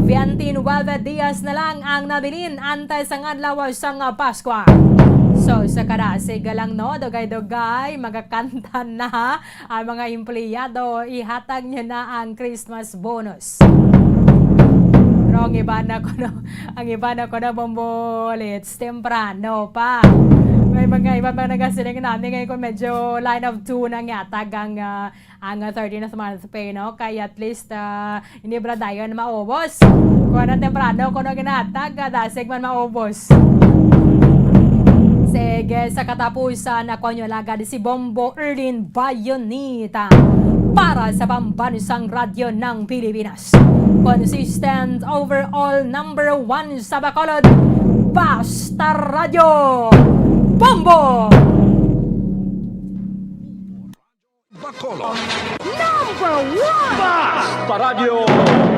twenty-nine dias na lang ang nabilin antes ang adlaw sang Paskwa. So, sa kada siga lang, no, dugay-dugay, magakanta na ang mga empleyado, ihatag nyo na ang Christmas bonus. Pero ang iba na ko, no, ang iba na ko na Bombolits, temprano pa. May mga iba ba nagasiling nami ngayon kung medyo line of two na nga tag ang, ah, ang, ah, thirteenth month pay, no? Kaya at least, ah, hindi bra dayon maubos. Kung ano temprano, kung ano ginatag, ah, dasig man maubos. Sige, sa katapusan, ako nyo lagad si Bombo Erlin Bayonita para sa Pambansang Radyo ng Pilipinas. Consistent overall number one sa Bacolod. Basta Radyo Bombo! Bacolod. Number one! Basta Radyo!